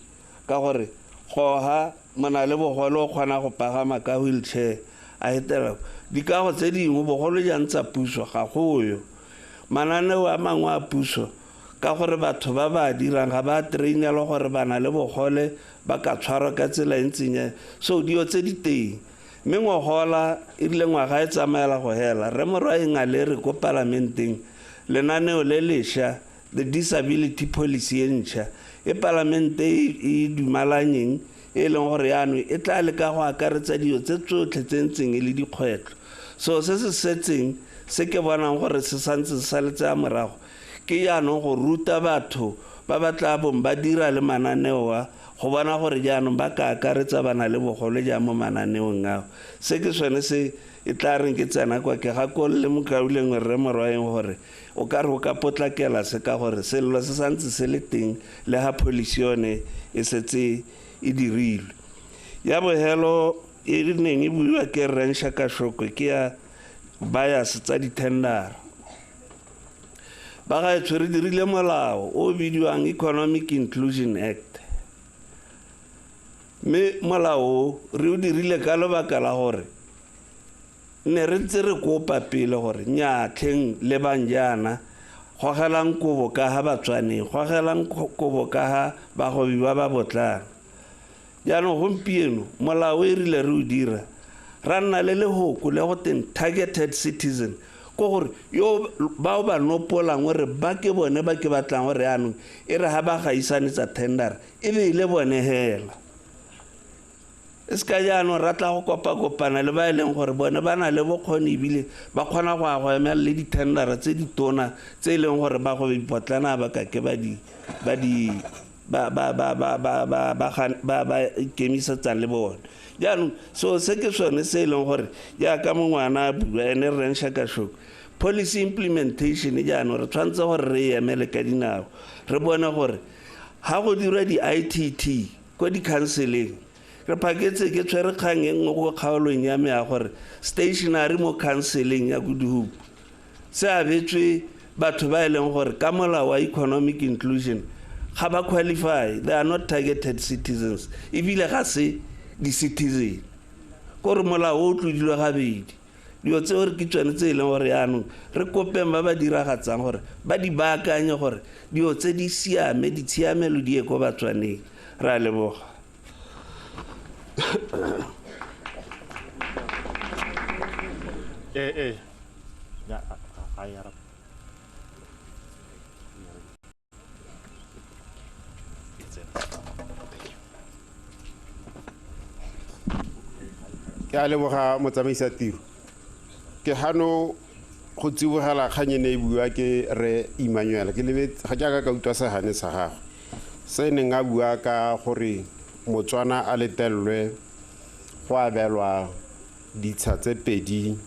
ka gore goga mona le bogole o kgona go pagama ka wheelchair a etela dikago tse dingwe bogolo jang tsa puso ga goyo. Mananeo a mangwe a puso ka gore batho ba ba dirang ga ba trainelwa gore bana le bogole ba ka tshwarwa ka tsela e ntseng jang. So dilo tse di teng, mme ngogola e rile ngwaga e tsamaela go hela, re Morwaeng a le re ko palamenteng lenaneo le lešwa, the disability policy e ntšha e palamente e dumalanyeng, e leng gore yaanong e tla leka go akaretsa dilo tse tsotlhe tse ntseng e le dikgwetlho. So se se setseng se ke bonang gore se santse se saletse a morago ke jaanong go ruta batho ba ba tla bong ba dira le mananeo a go bona gore jaanong ba ka akaretsa bana le bogole jang mo mananeong ao. Se ke sone se e tla reng ke tsena kwa ke gakolole mokaulengwe rre Morwaeng gore o ka re o ka potlakela se ka gore sello se santse se le teng le ha policy yone e setse e dirilwe. Ya bohelo e neng e buiwa ke rre Nshakashokwe ke ya bias tsa di-tendera. Ba gaetsho re dirile molao o bidiwang Economic Inclusion Act, mme molao o re o dirile ka lebaka la gore ne re ntse re kopa pele gore nnyaa tlheng lebang jaana, gogelang kobo ka ga Batswaneng, gogelang kobo ka ga bagwebi ba ba botlana. Jaanong gompieno molao e rile re o dira ra nna le lehoko le go teng targeted citizen, ko gore yo bao ba nopolang gore ba ke bone ba ke batlang gore yaanong e re ga ba gaisane tsa tendera e be e le bone hela. E se ka jaanong ra tla go kopa-kopana le ba e leng gore bone ba na le bokgoni ebile ba kgona go ya go emela le di-tendera tse di tona tse e leng gore ba go potlana ba kake ba di ba di ba ba ba ba ba ba ba ba ba ikemisetsang le bone. Jaanong so se ke sone se e leng gore jaaka mongwana a bua ene rre Nshakashoko, policy implementation jaanong re tshwanetse gore re e emele ka dinao, re bone gore ga go dirwa di-I_T_T ko di-counseleng re phaketse ke tshwere kgang e nngwe go kgaolong ya me ya gore stationary mo counseleng ya Kuduhupu se abetswe batho ba e leng gore ka molao wa economic inclusion ga ba qualify, they are not targeted citizens ebile ga se di-citizen, kore molao o tlodilwe gabedi. Dilo tseo re ke tsone tse e leng gore yaanong re kopeng ba ba diragatsang gore ba di baakanye gore dilo tse di siame, ditshiamelo di ye ko Batswaneng. Re a leboga. Ya, a e araba. Ke a leboga motsamaisa tiro. Ke gano go tsibogela kgang e ne e bua ke re Emmanuel, ke lebetse ga ke a ka utlwa segane sa gagwe se neng a bua ka gore Motswana a letelelwe go abelwa ditsha tse pedi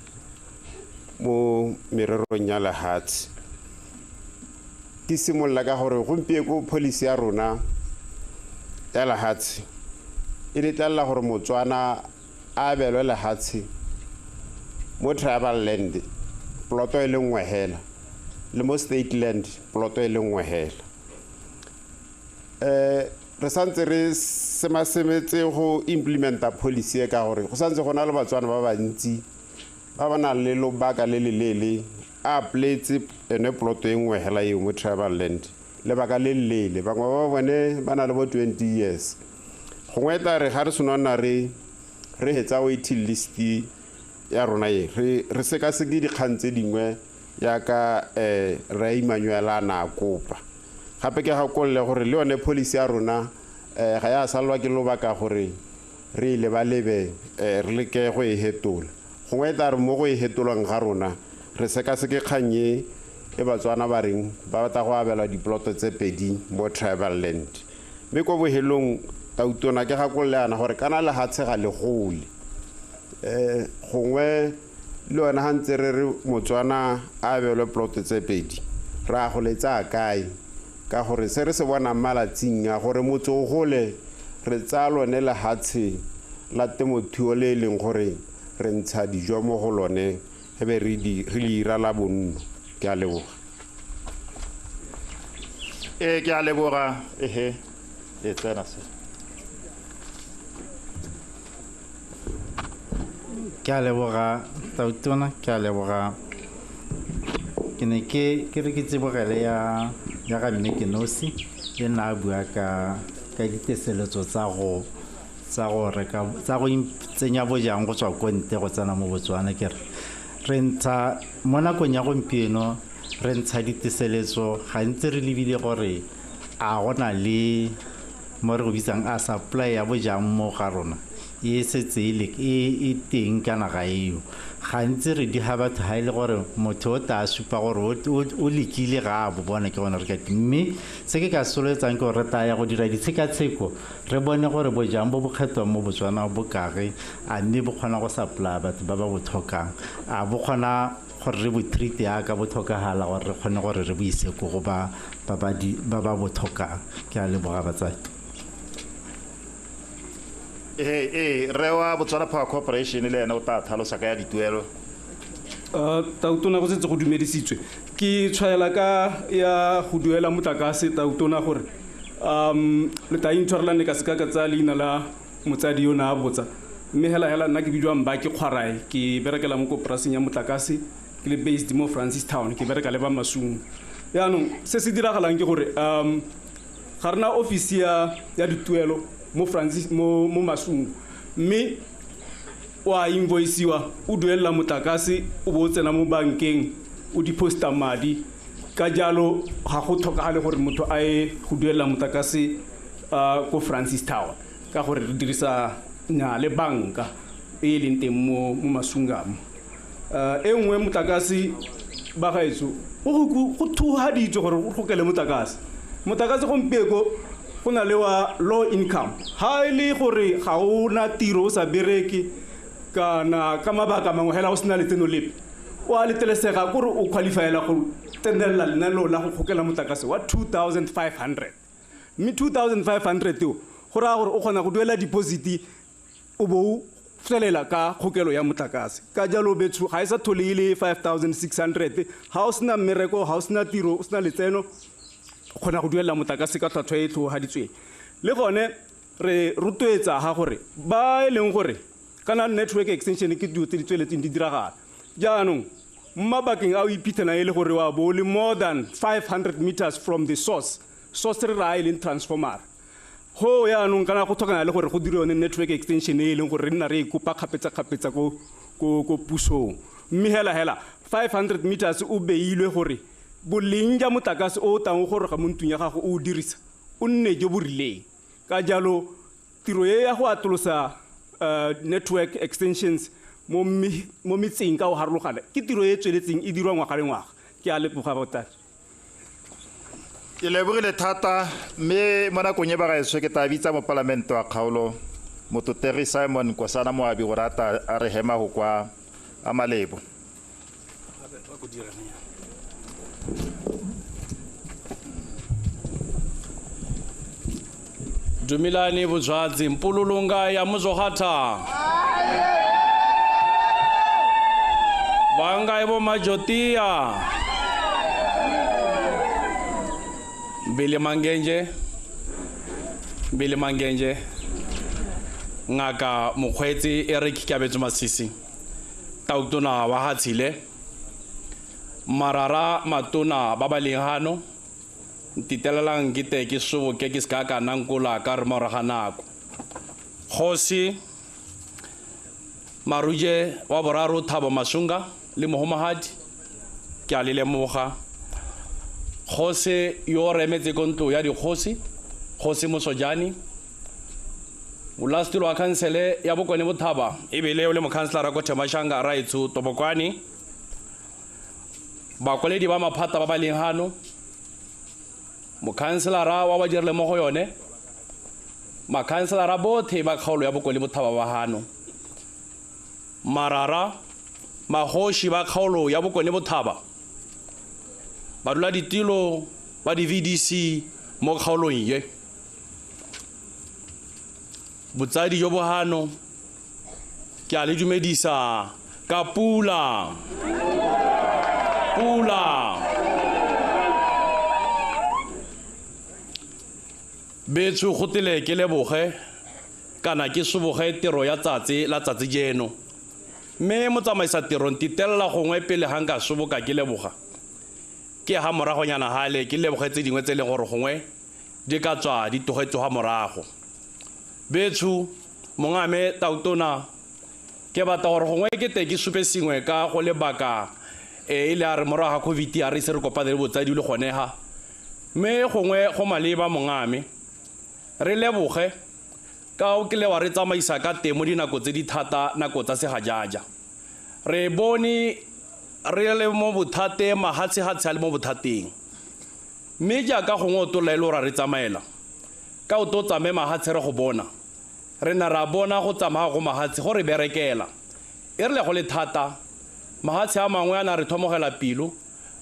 mo mererong ya lehatshe. Ke simolola ka gore gompieko policy ya rona ya lehatshe e letlelela gore Motswana a abelwe lehatshe mo tribal land ploto e le nngwe hela le mo state land ploto e le nngwe hela. Re santse re semasemetse go implementa policy e ka gore go santse go na le Batswana ba bantsi ba ba nang le lobaka le le leele a applyetse ene ploto e nngwe hela eo mo tribal land lebaka le leele, bangwe ba bone ba na le bo 20 years. Gongwe e tla re ga re seno nna re hetsa waiting list ya rona e re sekaseke dikgang tse dingwe jaaka rre Emmanuel a na a kopa. Gape ke gakolole gore le yone policy ya rona ga ya salwa ke lobaka gore re e lebalebe, re leke go e hetola. Gongwe e tla re mo go e hetolwang ga rona re sekaseke kgang e e Batswana ba reng ba batla go abelwa diploto tse pedi mo tribal land. Mme ko bohelong tautona ke gakolole yana gore kana lehatshe ga le gole. Gongwe le yone ga ntse re re Motswana a abelwe ploto tse pedi re a go le tsaya kae, ka gore se re se bonang malatsing a gore motse o gole re tsaya lone lehatshe la temothuo le e leng gore re ntsha dijo mo go lone e be re le ira la bonno. Ke a leboga. Ke a leboga. Ehe, e tsena se. Ke a leboga tautona, ke a leboga. Ke ne ke re ke tsibogele ya ga mme Kenosi le nna a bua ka diteseletso tsa go reka tsa go tsenya bojang go tswa ko ntle go tsena mo Botswana. Ke re ntsha mo nakong ya gompieno re ntsha diteseletso gantsi re lebile gore a go na le mo re go bitsang a supply ya bojang mo ga rona e setse e teng kana ga eo. Gantsi re diga batho ga e le gore motho o tla supa gore o lekile ga a bo bona ke gone re ka. Mme se ke ka soletsang ke gore re tla ya go dira ditshekatsheko re bone gore bojang bo bo kgethwang mo Botswana bo kage, a mme bo kgona go supply batho ba ba bo tlhokang, a bo kgona gore re bo treat yaka bo tlhokagala gore re kgone gore re bo ise ko go ba ba bo tlhokang. Ke a leboga batsadi. Rre wa Botswana Power Corporation le ene o tla tlhalosa ka ya dituelo. Tautona go setse go dumedisitswe. Ke tshwaela ka ya go duela motlakase tautona gore le tla intshwarela ne ka seka ka tsaya leina la motsadi yo na a botsa. Mme hela hela nna ke bidiwa Mbaki Kgwarae, ke berekela mo koporaseng ya motlakase, ke le based mo Francistown, ke bereka le ba Masungu. Jaanong se se diragalang ke gore ga rena office ya dituelo mo Francis mo Masungu, mme o a invoiceiwa o duelela motlakase o bo o tsena mo bankeng o deposita madi. Ka jalo ga go tlhokagale gore motho a ye go duelela motlakase ko Francistown, ka gore re dirisa nya le banka e leng teng mo Masunga mo. E nngwe motlakase ba gaetsho go thuhaditswe gore go gokele motlakase. Motlakase gompieko go na le wa low income, ha e le gore ga o na tiro o sa bereke kana ka mabaka mangwe hela o sena letseno lepe, o a letlelesega kore o qualifyela go tsenelela lenaneo la go gokela motlakase wa 2500. Mme 2500 eo go raya gore o kgona go duela deposit o bo o tswelela ka kgokelo ya motlakase. Ka jalo betsho ga e sa thole e le 5600, ga o sena mmereko, ga o sena tiro, o sena letseno, o kgona go duela motlakase ka tlhwatlhwa e e tlhogaditsweng. Le gone re rotloetsa ga gore ba e leng gore kana network extension ke dilo tse di tsweletseng di diragala. Jaanong mo mabakeng a o iphitlhelang e le gore wa bo o le more than 500 meters from the source, source re raya e leng transformer. Go yaanong kana go tlhokana le gore go dire yone network extension e leng gore re nna re e kopa kgapetsa-kgapetsa ko pusong. Mme hela 500 meters o beilwe gore boleng ja motlakase o o tlang go goroga mo ntlong ya gago o o dirisa o nne jo bo rileng. Ka jalo tiro e ya go atolosa network extensions mo metseng ka go harologana ke tiro e tsweletseng e dirwa ngwaga le ngwaga. Ke a leboga botate. Ke lebogile thata, mme mo nakong e ba gaetsho ke tla bitsa mopalamente wa kgaolo Mototegi Simon Nkosana Moabi gore a tla a re hema go kwa a malebo. Dumilani botswatsi mpululunga ya muzogata banga ebo majotia Bili Mangenje ngaka mokgweetsi Eric Keabetswe Masisi tautona wa Hatshile marara matona ba ba leng hano ntitelelang ke te ke soboke ke seka ka nankola ka re morago ga nako. Kgosi Maruje wa boraro Thabo Masunga le mohumagadi ke a le lemoga. Kgosi yo re emetse ko ntlo ya dikgosi, Kgosi Mosojane, molasetilo wa khansele ya Bokone Bothaba ebile o le mokhanselara ko Themashanga Raetsho Tobokwane, bakwaledi ba maphata ba ba leng hano, mokhanselara wa ba dirile mo go yone, makhanselara bothe ba kgaolo ya Bokone Bothaba ba hano, marara magoši ba kgaolo ya Bokone Bothaba, badula ditilo ba di-VDC mo kgaolong ye, botsadi jo bo hano ke a le dumedisa ka pula pula. Betsho go tele ke leboge kana ke soboge tiro ya tsatsi la tsatsi jeno, mme motsamaisa tiro ntitelela gongwe pele ga nka soboka ke leboga ke ha moragonyana hale ke leboge tse dingwe tse e leng gore gongwe di ka tswa di togetswe ga morago. Betsho mongame tautona ke batla gore gongwe ke te ke supe sengwe ka go lebaka e le a re morago ga COVID a re ise re kopane le botsadi le gone ha, mme gongwe go maleba mongame re leboge ka o kile wa re tsamaisa ka teng mo dinako tse di thata nako tsa segajaja. Re bone re le mo bothateng, mahatshe-hatshe a le mo bothateng, mme jaaka gongwe o tola e le gore re tsamaela ka o to tsamaye mahatshe re go bona, re na ra bona go tsamaya go mahatshe go re berekela. E rile go le thata mahatshe a mangwe a na re thomogela pelo,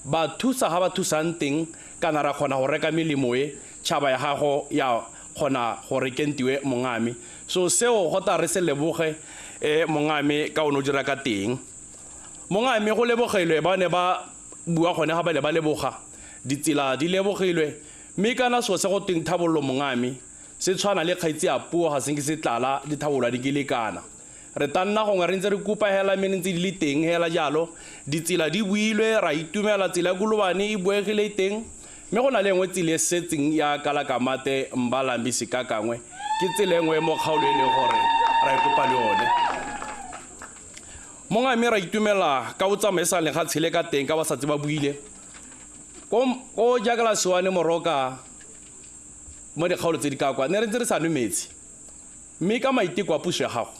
ba thusa ga ba thusang teng kana ra kgona go reka melemo e tšhaba ya gago ya kgona gore kentiwe mongame. So seo go ta re se leboge mongame ka o ne o dira ka teng. Mongame go lebogilwe ba ne ba bua gone ga ba le ba leboga ditsela di lebogilwe, mme kana seo se go teng thabollo mongame se tshwana le kgaitsi ya puo ga senke se tlala dithabolwa di ke lekana. Re ta nna gongwe re ntse re kopa hela mme ntse di le teng hela jalo, ditsela di builwe ra itumela, tsela ya Kolobane e buegile teng, mme go na le nngwe tsela e setseng ya Kalakamate Mbalambi Sekakangwe ke tsela e nngwe mo kgaolo e leng gore ra e kopa le yone. Mongame ra itumela ka o tsamaisa legatshe le ka teng ka ba satse ba buile ko jaaka la Sewane Moroka mo dikgaolo tse di ka kwa ne re ntse re sa nwe metsi, Mme ka maiteko a puso ya gago,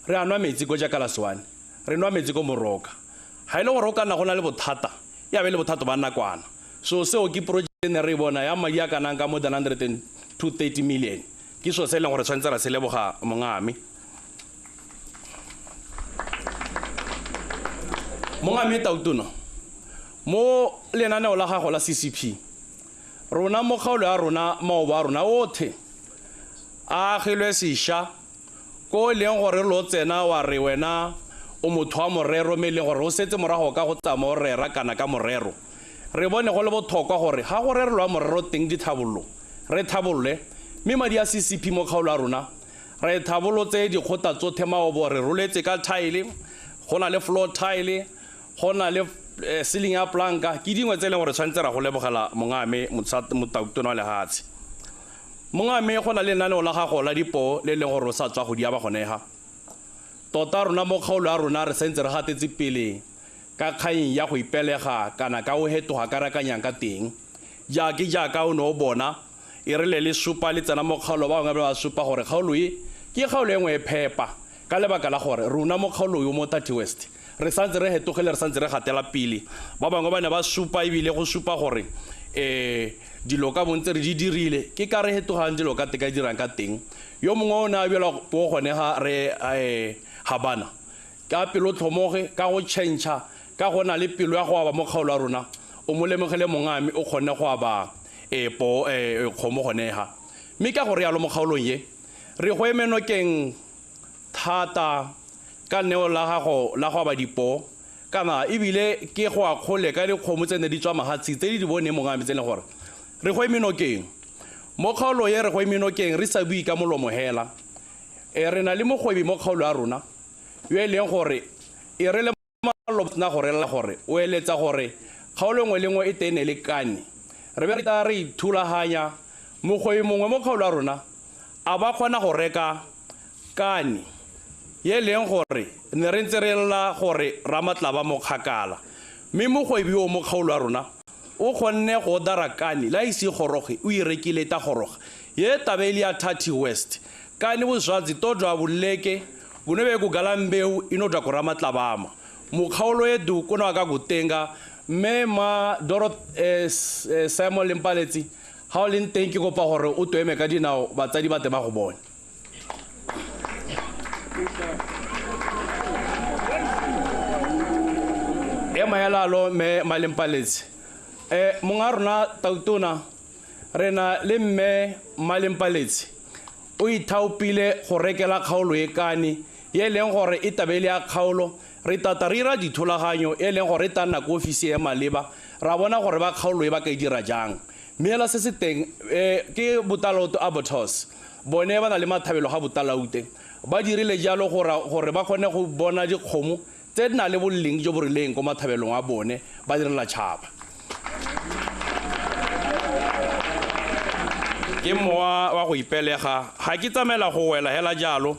re a nwa metsi ko Jakalaswane, re nwa metsi ko Moroka. Ga e le gore o ka nna go na le bothata, ya be le bothata ba nakwana. So seo ke project ne re bona ya madi a kanang ka more than 130 million. Ke so se e leng gore tshwanetse ra se leboga mongame. Mongame Tautona, mo lenaneo la gago la CCP, rona mo kgaolo ya rona maobo a rona otlhe a agilwe sešwa ko e leng gore lo tsena wa re wena o motho wa morero, mme e leng gore o setse morago ka go tsamaya o rera kana ka morero. Re bone go le botlhokwa gore ga go rerelwa morero teng ditlhabololo, re tlhabolole, mme madi a CCP mo kgaolo ya rona re tlhabolotse dikgotla tsotlhe maobo, re roletse ka tile, go na le floor tile, go na le ceiling ya planka. Ke dingwe tse e leng gore tshwanetse ra go lebogela mongame Motautona wa lehatshe. Mongame, go na le lenaneo la gago la dipoo le e leng gore o sa tswa go di aba gone ga. Tota rona mo kgaolo ya rona re sentse re gatetse pele ka kgang ya go ipelega kana ka o hetoga ka rakanyang ka teng. Jaaka jaaka o ne o bona e rile le supa le tsena mo kgaolo, ba bangwe ba supa gore kgaolo e ke kgaolo e nngwe e phepa ka lebaka la gore rona mo kgaolo yo mo Tati West re santse re hetogile, re santse re gatela pele. Ba bangwe ba ne ba supa ebile go supa gore dilo ka bontse re di dirile, ke ka re hetogang dilo ka teka dirang ka teng. Yo mongwe o ne a bjela puo gone ga re Habana ka pelotlhomoge, ka go change, ka go na le pelo ya go aba mo kgaolo ya rona, o mo lemogele mongame o kgonne go aba po kgomo gone ga. Mme ka gore yalo mo kgaolong ye re go eme nokeng thata ka neo la gago la go aba dipoo, kana ebile ke go akgole ka dikgomo tse ne di tswa mahatshe tse di di boneng mongame, tse e leng gore re go eme nokeng mo kgaolo ye, re go eme nokeng re sa bue ka molomo hela. Re na le mogwebi mo kgaolo ya rona yo e leng gore e re le na go rela gore o eletsa gore kgaolo nngwe le nngwe e tene le kane. Re be re tla re ithulaganya, mogwebi mongwe mo kgaolo ya rona a ba kgona go reka kane ye leng gore ne re ntse re lla gore Ramatlaba mo kgakala, mme mogwebi o mo kgaolo ya rona o kgonne go dara kane la ise goroge, o e rekile ta goroga ye tabeli ya Tati West. Kane bozwadzi todwa boleke bone be go galambeu ino dwa go Ramatlabama mokgaolo e du kono ka go tenga. Mme ma Doro Simon Lempaletsi, ga o leng teng ke kopa gore o toeme ka dinao batsadi ba te ba go bone. Ema yalalo mme Malempaletse. Monga rona Tautona, re na le mme Malempaletse o ithaopile go rekela kgaolo e kane ye leng gore e tabele ya kgaolo. Re tata re ira dithulaganyo e leng gore e tla nna ko ofisi e maleba, ra bona gore ba kgaolo e ba ka e dira jang. Mme hela se se teng ke Botalaote Abattoirs, bone ba na le mathabelo ga Botalaote, ba dirile jalo gore ba kgone go bona dikgomo tse di nang le boleng jo bo rileng ko mathabelong a bone, ba direla tšhaba. Ke mowa wa go ipelega, ga ke tsamaela go wela hela jalo.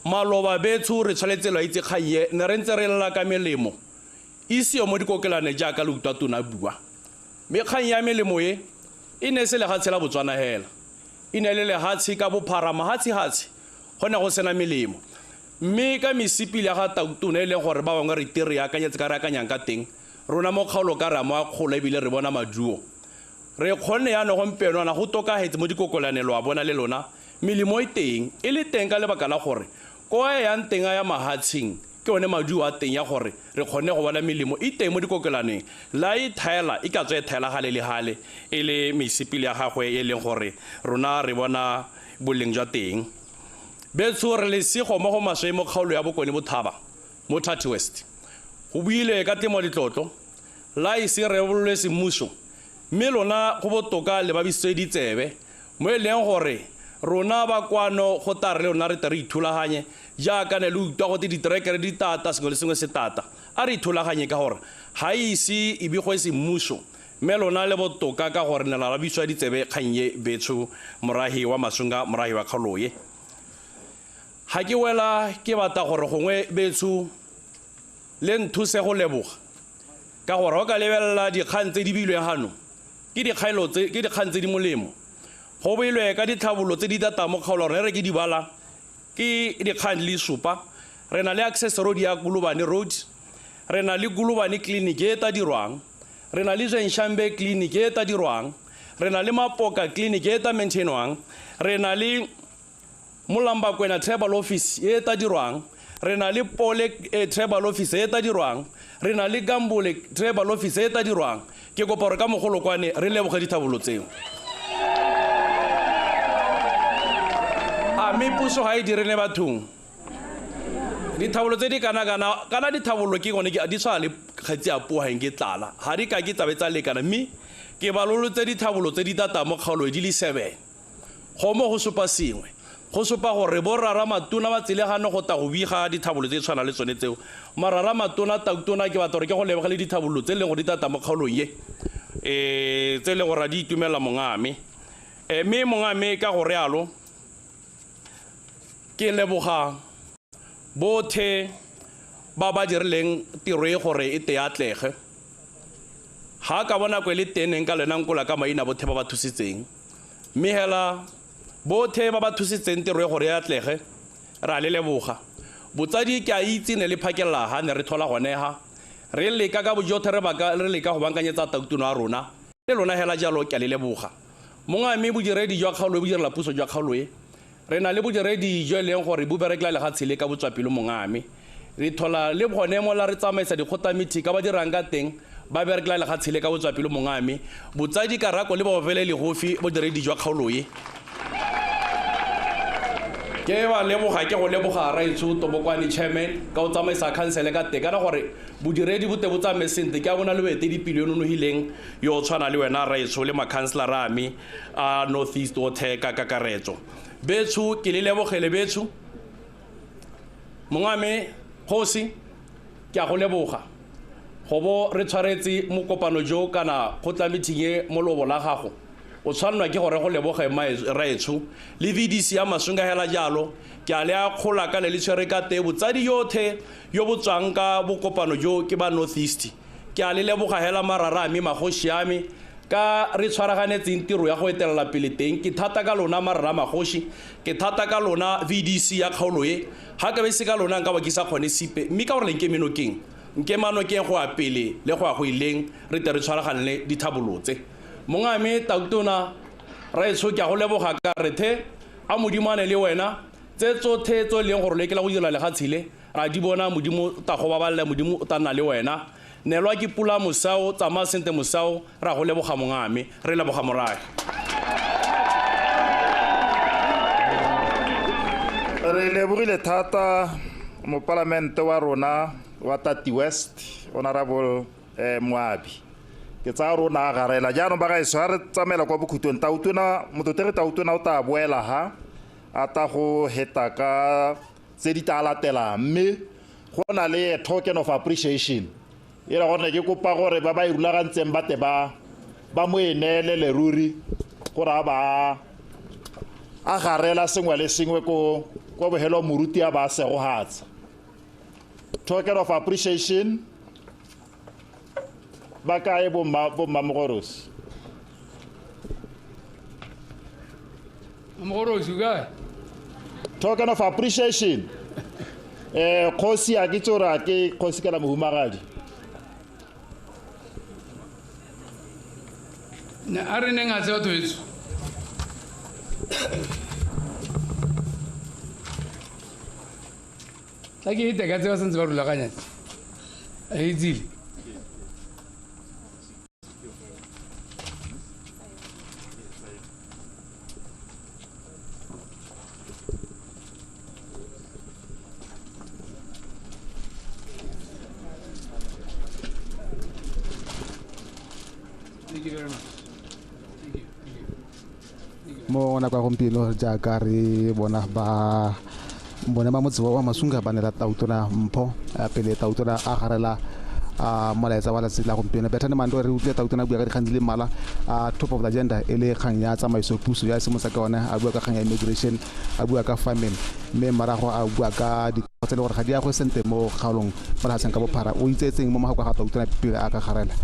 Maloba betsho re tshwanetse lwa itse kgang e, ne re ntse re lela ka melemo e seo mo dikokelane jaaka le utlwa tona bua. Mme kgang ya melemo e e ne se lehatshe la Botswana hela, e ne le lehatshe ka bophara, mahatshe-hatshe go ne go sena melemo. Mme ka mesipili ya ga Tautona e leng gore ba bangwe re ite re akanyetse ka re akanyang ka teng, rona mo kgaolo ka re a mo akgola ebile re bona maduo. Re kgonne jaanong gompieno go tokagetse mo dikokelane, lo a bona le lona melemo e teng, e le teng ka lebaka la gore ko a yang teng a ya mahatsheng ke one maduo a teng ya gore re kgonne go bona melemo e teng mo dikokelaneng. La e thaela e ka tswa e thaela gale le gale e le mesipili ya gagwe e leng gore rona re bona boleng jwa teng. Betsho re lesego mo go maswe mo kgaolo ya Bokone Bothaba mo Tati West. Go buile ka temo letlotlo la ise rebololwe semmuso, mme lona go botoka le babisitswe ditsebe mo e leng gore rona ba kwano go tla re le rona re tle re ithulaganye jaaka ne le utlwa gote diterekere di tata, sengwe le sengwe se tata. A re ithulaganye ka gore ga ise e begwe semmuso, mme lona le botoka ka gore ne la rabiswa ditsebe kgang e betsho morahi wa Masunga, morahi wa kgaolo e. Ga ke wela ke batla gore gongwe betsho le nthuse go leboga ka gore o ka lebelela dikgang tse di bilweng gano ke dikgang tse di molemo. Go beilwe ka ditlhabololo tse di tatang mo kgaolong rona, re ke di bala ke dikgang le supa. Re na le access road ya Gulubane Road, re na le Gulubane Clinic e ta dirwang, re na le Zwenshambe Clinic e ta dirwang, re na le Mapoka Clinic e ta maintainwang, re na le Molambakwena Tribal Office e ta dirwang, re na le Pole Tribal Office e ta dirwang, re na le Gambole Tribal Office e ta dirwang. Ke kopa gore ka mogolokwane re leboge dithabolo tseo. A mme puso ga e direle bathong dithabolo tse di kana-kana, kana dithabolo ke gone di tshwana le kgetsi ya puo ga ke tlala, ga di ka ke tsabe tsa lekana, mme ke balolotse dithabolo tse di tatang mo kgaolong di le 7. Go mo go supa sengwe, go supa gore borara matona ba tsile gane go ta go biga dithabolo tse tshwana le tsone tseo. Marara matona tautona ke batla gore ke go lebogele dithabolo tse e leng gore di tata mo kgaolong ye, tse e leng gore di itumela mongame. Mme mongame ka go rialo ke leboga bothe ba ba dirileng tiro e gore e te atlege. Ga ka bona nako e le teng ka lena nkola ka maina bothe ba ba thusitseng, mme hela bothe ba ba thusitseng tiro e gore e atlege ra le leboga. Botsadi ke a itse ne le phakella ha ne re thola gone ha re leka ka bojothe re baka re leka go bankanyetsa tautona a rona le lona hela jalo ke a le leboga. Mongame bodiredi jwa kgaolo e bo direla puso jwa kgaolo e, re na le bodiredi jo e leng gore bo berekela lefatshe le ka botswapelo mongame. Re thola le gone mola re tsamaisa dikgotlamiti ka ba dirang ka teng ba berekela lefatshe le ka botswapelo mongame. Botsadi ka rako le ba bofele legofi bodiredi jwa kgaolo e. Ke ba leboga, ke go leboga raetsho Tobokwane chairman ka o tsamaisa council ka teng, kana gore bodiredi bo te bo tsamaye sentle. Ke a bona le boeteledipele yo nonogileng yo o tshwana le wena raetsho le ma-councillor a me a North East othe ka kakaretso. Betsho ke le lebogele betsho. Mongame kgosi ke a go leboga go bo re tshwaretse mokopano jo kana kgotla meeting e mo lobo la gago. O tshwanelwa ke gore go leboge raetsho le VDC ya Masunga hela jalo. Ke a le akgola ka le le tshwere ka teng botsadi yothe yo bo tswang ka bokopano jo ke ba North East. Ke a le leboga hela marara a me magoši a me ka re tshwaraganetseng tiro ya go etelela pele teng. Ke thata ka lona marara magoši, ke thata ka lona VDC ya kgaolo e. Ga ka be se ka lona nka ba ke sa kgone sepe, mme ka gore le nkemenokeng, nkemanokeng go ya pele le go ya go ileng re tle re tshwaraganele dithabolo tse. Mongame tautona raetsho ke a go leboga ka re the a Modimo a ne le wena tse tsothe tse e leng gore le ke la go dira lefatshe le ra di bona, Modimo ta go babalela, Modimo o tla nna le wena. Neelwa ke pula mosao, tsamaya sente mosao, ra go leboga mongame, re leboga morafe. Re lebogile thata mopalamente wa rona wa Tati West, Honorable Moabi. Ke tsaya rona a garela jaanong ba gaetsho ga re tsamaela kwa bokhutlong. Tautona motlotlegi Tautona o tla boela ha a ta go heta ka tse di tla latelang, mme go na le token of appreciation e le gore ke kopa gore ba ba e rulagantseng ba te ba mo e neele leruri gore a ba a garela sengwe le sengwe ko bogelo moruti a ba segogatsa. Token of appreciation ba kae bomma Mogorosi? Mogorosi o kae? Token of appreciation. Kgosi a ke itse gore a ke kgosi kana mohumagadi. Ne a re neng a tse batho betsho. Tla ke ite ka tse ba santse ba rulaganya tse. A itsile. Thank you very much. Thank you. Thank you. Mo nako ya gompieno jaaka re bona ba bone ba motse wa Masunga ba neela tautona mpho pele tautona a garela molaetsa wa letsatsi la gompieno. Bethane Mando re utlwile tautona a bua ka dikgang di le mmalwa, top of the agenda e le kgang ya tsamaiso puso ya seemo sa ka yone, a bua ka kgang ya immigration, a bua ka farming, mme morago a bua ka dikgwetlho tse e le gore ga di agwe sentle mo kgaolong mo lefatsheng ka bophara. O itseetseng mo mogako ga tautona pele a ka garela?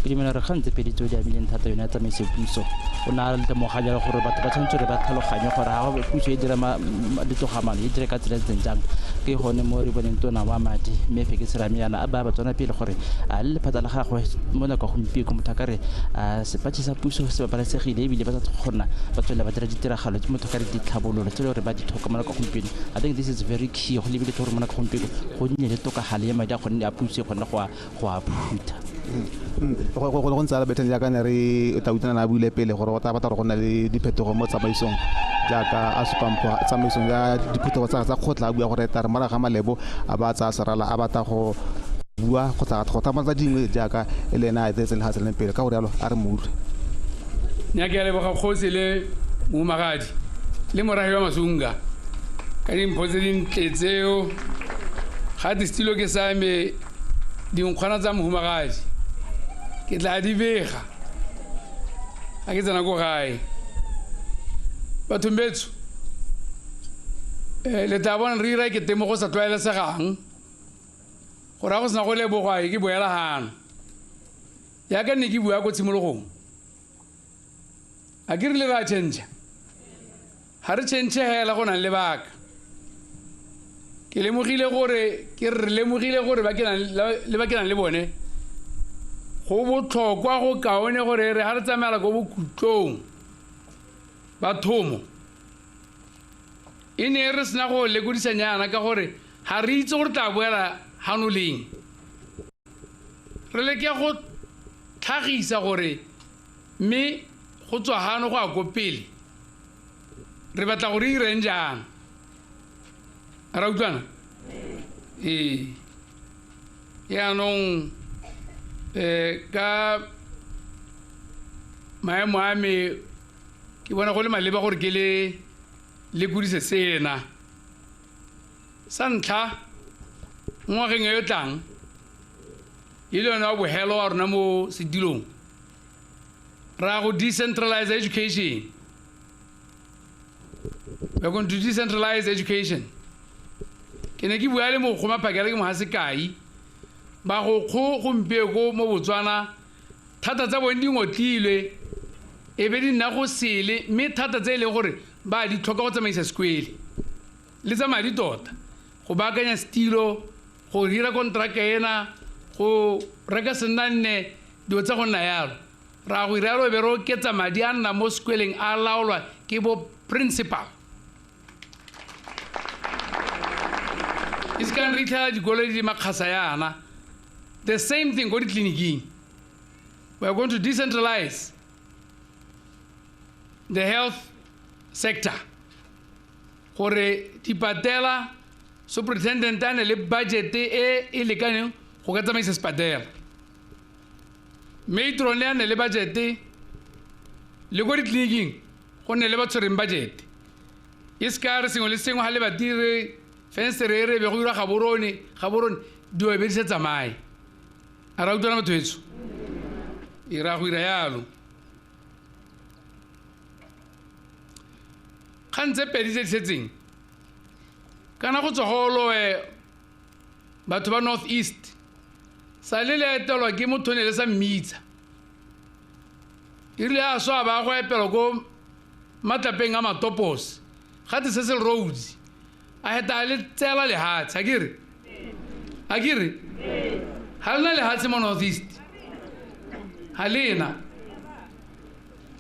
Ke dumela gore kgang tse pedi tseo di amileng thata yone ya tsamaiso puso. O ne a lemoga jalo gore batho ba tshwanetse gore ba tlhaloganye gore ga puso e dira ditogamaano e dire ka tsela e ntseng jang. Ke gone mo re boneng tona wa madi mme Feke Serame yana a baya Batswana pele gore a le lephata la gagwe mo nako ya gompieno motho a ka re sepatšhe sa puso se babalesegile ebile ba sa kgona ba tswelela ba dira ditiragalo tse motho ka re ditlhabololo tse le gore ba di tlhoka mo nako ya gompieno. I think this is very key go lebile gore mo nako ya gompieno go nne le tokagalo ya madi a gonne a puso e kgone go a phutha. Go ntse ala Bethany jaaka ne re Tautona a buile pele gore o tla batla gore go nna le diphetogo mo tsamaisong jaaka a supang go tsamaisong ya diphuthego tsa kgotla a bua gore tla re morago ga malebo a ba tsaya serala a batla go bua kgotsa go thamatsa dingwe jaaka e le ena a etetseng lefatshe le pele ka gore jalo a re mo utlwe. Nna ke a leboga kgosi le mohumagadi le morahi wa Masunga ka dimpho tse dintle tseo. Ga te setilo ke sa me dinkgwana tsa mohumagadi ke tla di bega ga ke tsena ko gae. Bathong betsho, le tla bona re ira ekete mo go sa tlwaelesegang gore ga go sena go leboga ke boela gano jaaka nne ke bua ko tshimologong. A ke rile re a change, ga re change hela go nang lebaka. Ke lemogile gore ke re lemogile gore ba ke nang le ba ke nang le bone go botlhokwa go kaone gore re ga re tsamaela ko bokhutlong ba thomo e ne re sena go lekodisanyana ka gore ga re itse gore tla boela gano leng. Re leke go tlhagisa gore mme go tswa gano go ya ko pele re batla gore ireng jang. Ra utlwana? Ee. Yaanong ka maemo a me ke bona go le maleba gore ke le lekodise sena. Sa ntlha, mo ngwageng e e tlang e le yone wa bohelo wa rona mo sedilong, ra go decentralize education. We are going to decentralize education. Ke ne ke bua le mogokgo Maphakela ke mo ga sekai, bagokgo gompieko mo Botswana thata tsa bone di ngotlilwe e be di nna go sele, mme thata tse e leng gore ba di tlhoka go tsamaisa sekwele le tsa madi tota, go baakanya setilo, go dira kontraka ena, go reka sennanne, dilo tsa go nna yalo. Ra go ira yalo be re oketsa madi a nna mo sekweleng a laolwa ke bo principal. E se ka re itlhela dikolo di makgasa yana. The same thing ko ditleliniking. We are going to decentralize the health sector gore dipatela superintendent a ne le budget e e lekaneng go ka tsamaisa sepatela, matron a ne le budget, le ko ditleliniking go nne le ba tshwereng budget. E se ka re sengwe le sengwe ga le badire fensere e re be go dira Gaborone, Gaborone dilo be di sa tsamaye. A ra utlwana batho betsho? E ra go ira yalo. Kgang tse pedi tse di setseng kana go tswa go loe batho ba North East sa le le etelwa ke motho ne le sa mmitsa, e rile a swa ba go epelwa ko matlapeng a Matopos gate Cecil Rhodes a heta a le tseela lehatshe. A ke re ga lena lehatshe mo North East, ga lena.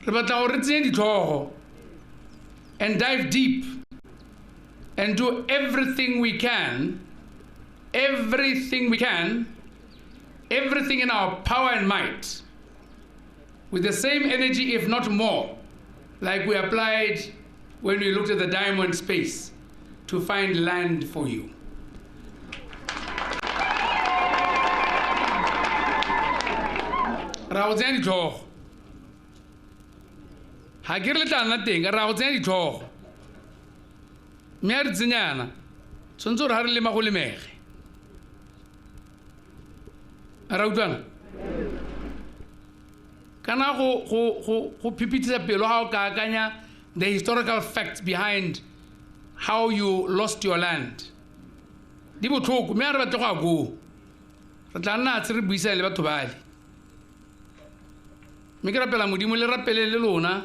Re batla gore re tsenye ditlhogo and dive deep and do everything we can, everything we can, everything in our power and might, with the same energy, if not more, like we applied when we looked at the diamond space to find land for you. Ra go tsenya ditlhogo. Ga ke re le tla nna teng, ra go tsenya ditlhogo. Mme a re tsenyana, tshwanetse gore ga re lema go lemege. A ra utlwana? Kana go phipithisa pelo ga o ka akanya the historical facts behind how you lost your land. Di botlhoko, mme a re batle go ya koo. Re tla nna tse re buisane le batho bale. Mme ke rapela Modimo le rapele le lona.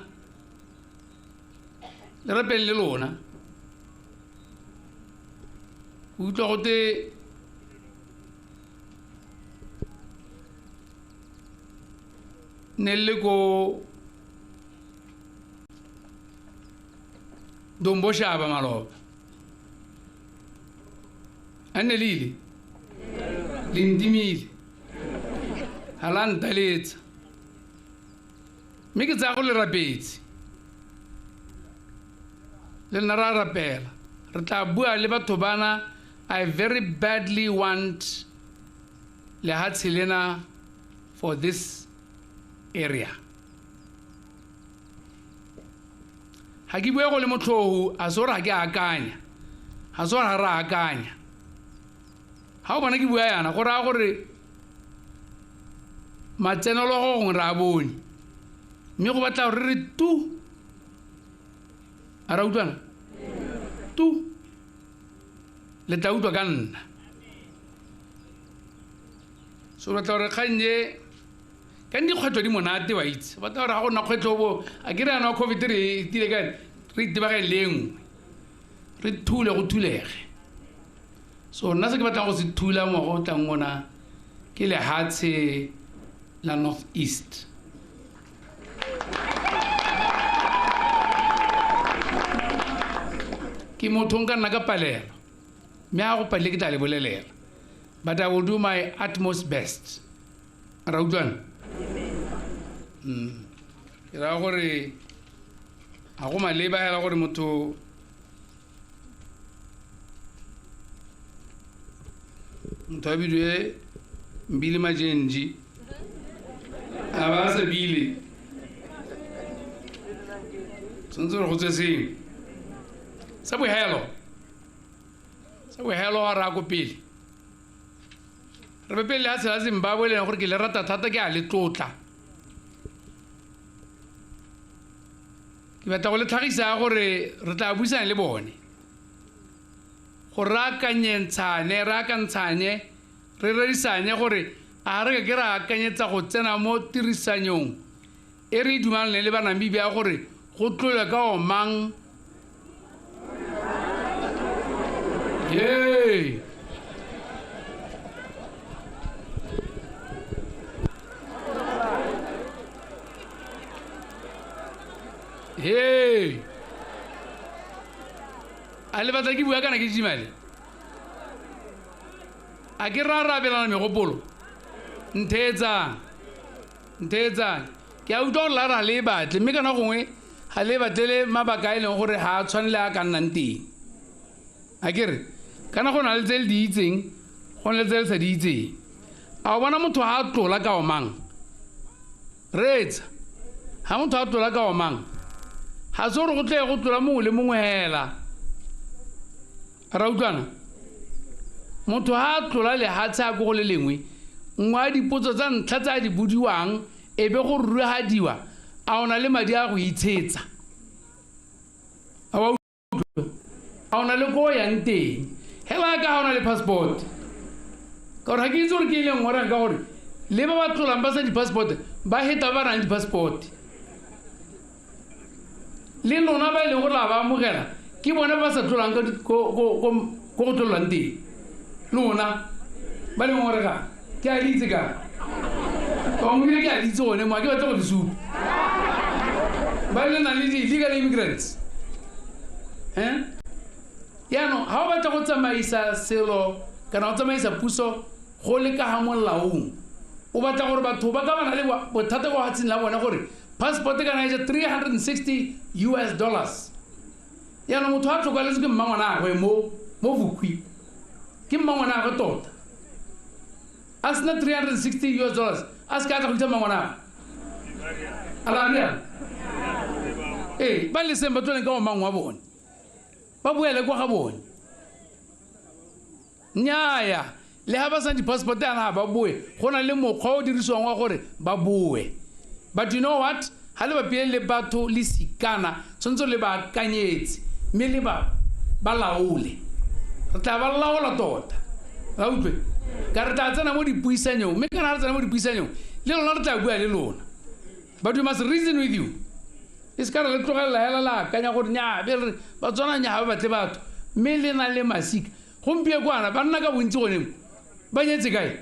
Le rapele le lona. Utlwa gote ne le ko Domboshaba maloba. A nne le ile? Le ntimile. Ga la ntaletsa. Mme ke tsaya go le rapetse. Le nna ra rapela. Re tla bua le batho bana. I very badly want lehatshe lena for this area. Ga ke bue go le motlhogo, a se gore ga ke akanya. Ga se gore ga re akanya. Ga o bona ke bua yana, go raya gore matsenelo go gongwe re a bone. Mme go batla gore re re tu. A ra utlwana? Tu. Le tla utlwa ka nna. So batla gore kgang e, ka dikgwetlho di monate wa itse. Batla gore ga go nna kgwetlho bo, a ke re yana wa COVID re itile ka, re itebageng le e nngwe. Re thule go thulege. So nna se ke batlang go se thula ngwaga o tlang ona ke lehatshe la North East. Ke motho nka nna ka palelo. Mme ha go palele ke tla le bolelela. But I will do my utmost best. Ra utlwana? Ke raya gore ga go maleba hela gore motho a bidiwe Mbili Majenji. A ba sa bile. Tshwanetse gore go tswe sengwe. Sa bohelo. Sa bohelo ga re ya ko pele. Re be pele lehatshe la Zimbabwe le leng gore ke le rata thata, ke a le tlotla. Ke batla go le tlhagisa gore re tla buisana le bone. Gore re akanyentshane, re akantshane, re rerisane gore a re ke re akanyetsa go tsena mo tirisanyong e re dumalaneng le ba Namibia gore go tlolwe ka omang. Yay! Hey! A le batla ke bua kana ke jimale? A ke ra rabelana megopolo? Ntheetsang. Ntheetsang. Ke a utlwa gore la ra le batle, mme kana gongwe ga le batlele mabaka a e leng gore ga a tshwane le a ka nnang teng. A ke re, kana go na le tse le di itseng, go na le tse le sa di itseng. A o bona motho ha a tlola ka omang? Reetsa. Ha motho a tlola ka omang, ga se gore go tle go tlola mongwe le mongwe hela. Ra utlwana? Motho ha a tlola lehatshe a ko go le lengwe, nngwe ya dipotso tsa ntlha tse a di bodiwang e be go ruragadiwa, a o na le madi a go itshetsa? A wa utlwa? A o na le ko o yang teng? Hela ka ha o na le passport. Ka gore ga ke itse gore ke e leng goreng, ka gore le ba ba tlolang ba sa di-passport ba heta ba nang le di-passport. Le lona ba e leng gore la ba amogela ke bone ba sa tlolang ka ko go tlolwang teng. Lona ba leng gore ga ke a le itse ka bangwe ke a le itse gone mo, ga ke batle go le supa. Ba le nang le di-illegal immigrants. Jaanong ga o batla go tsamaisa selo kana go tsamaisa puso go le ka ga molaong, o batla gore batho ba ka ba na le bothata kwa lefatsheng la bone gore passport kana e ja $360 . Jaanong motho a tlhokaletswe ke mmangwanagwe mo Vukwi, ke mmangwanagwe tota, a sena $360 a se ka tla go itsa mmangwanagwe. A la rialo? Ee, ba leseng ba tloleng ka omang wa bone, ba boele kwa ga bone. Nnyaya, le ha ba sena di-passport yana ga ba boe, go na le mokgwa o dirisiwang wa gore ba boe. But you know what? Ha le bapile le batho le sikana, tshwanetse le ba akanyetse, mme le ba laole. Re tla ba laola tota. Ra utlwe? Ka re tla tsena mo dipuisanyong, mme kana re tsena mo dipuisanyong, le lona re tla bua le lona. But we must reason with you. E se ka re le tlogelela hela la akanya gore nnyaa, be re re Batswana nnyaa ga ba batle batho, mme le na le masika. Gompie kwana ba nna ka bontsi gone mo, ba nyetse kae?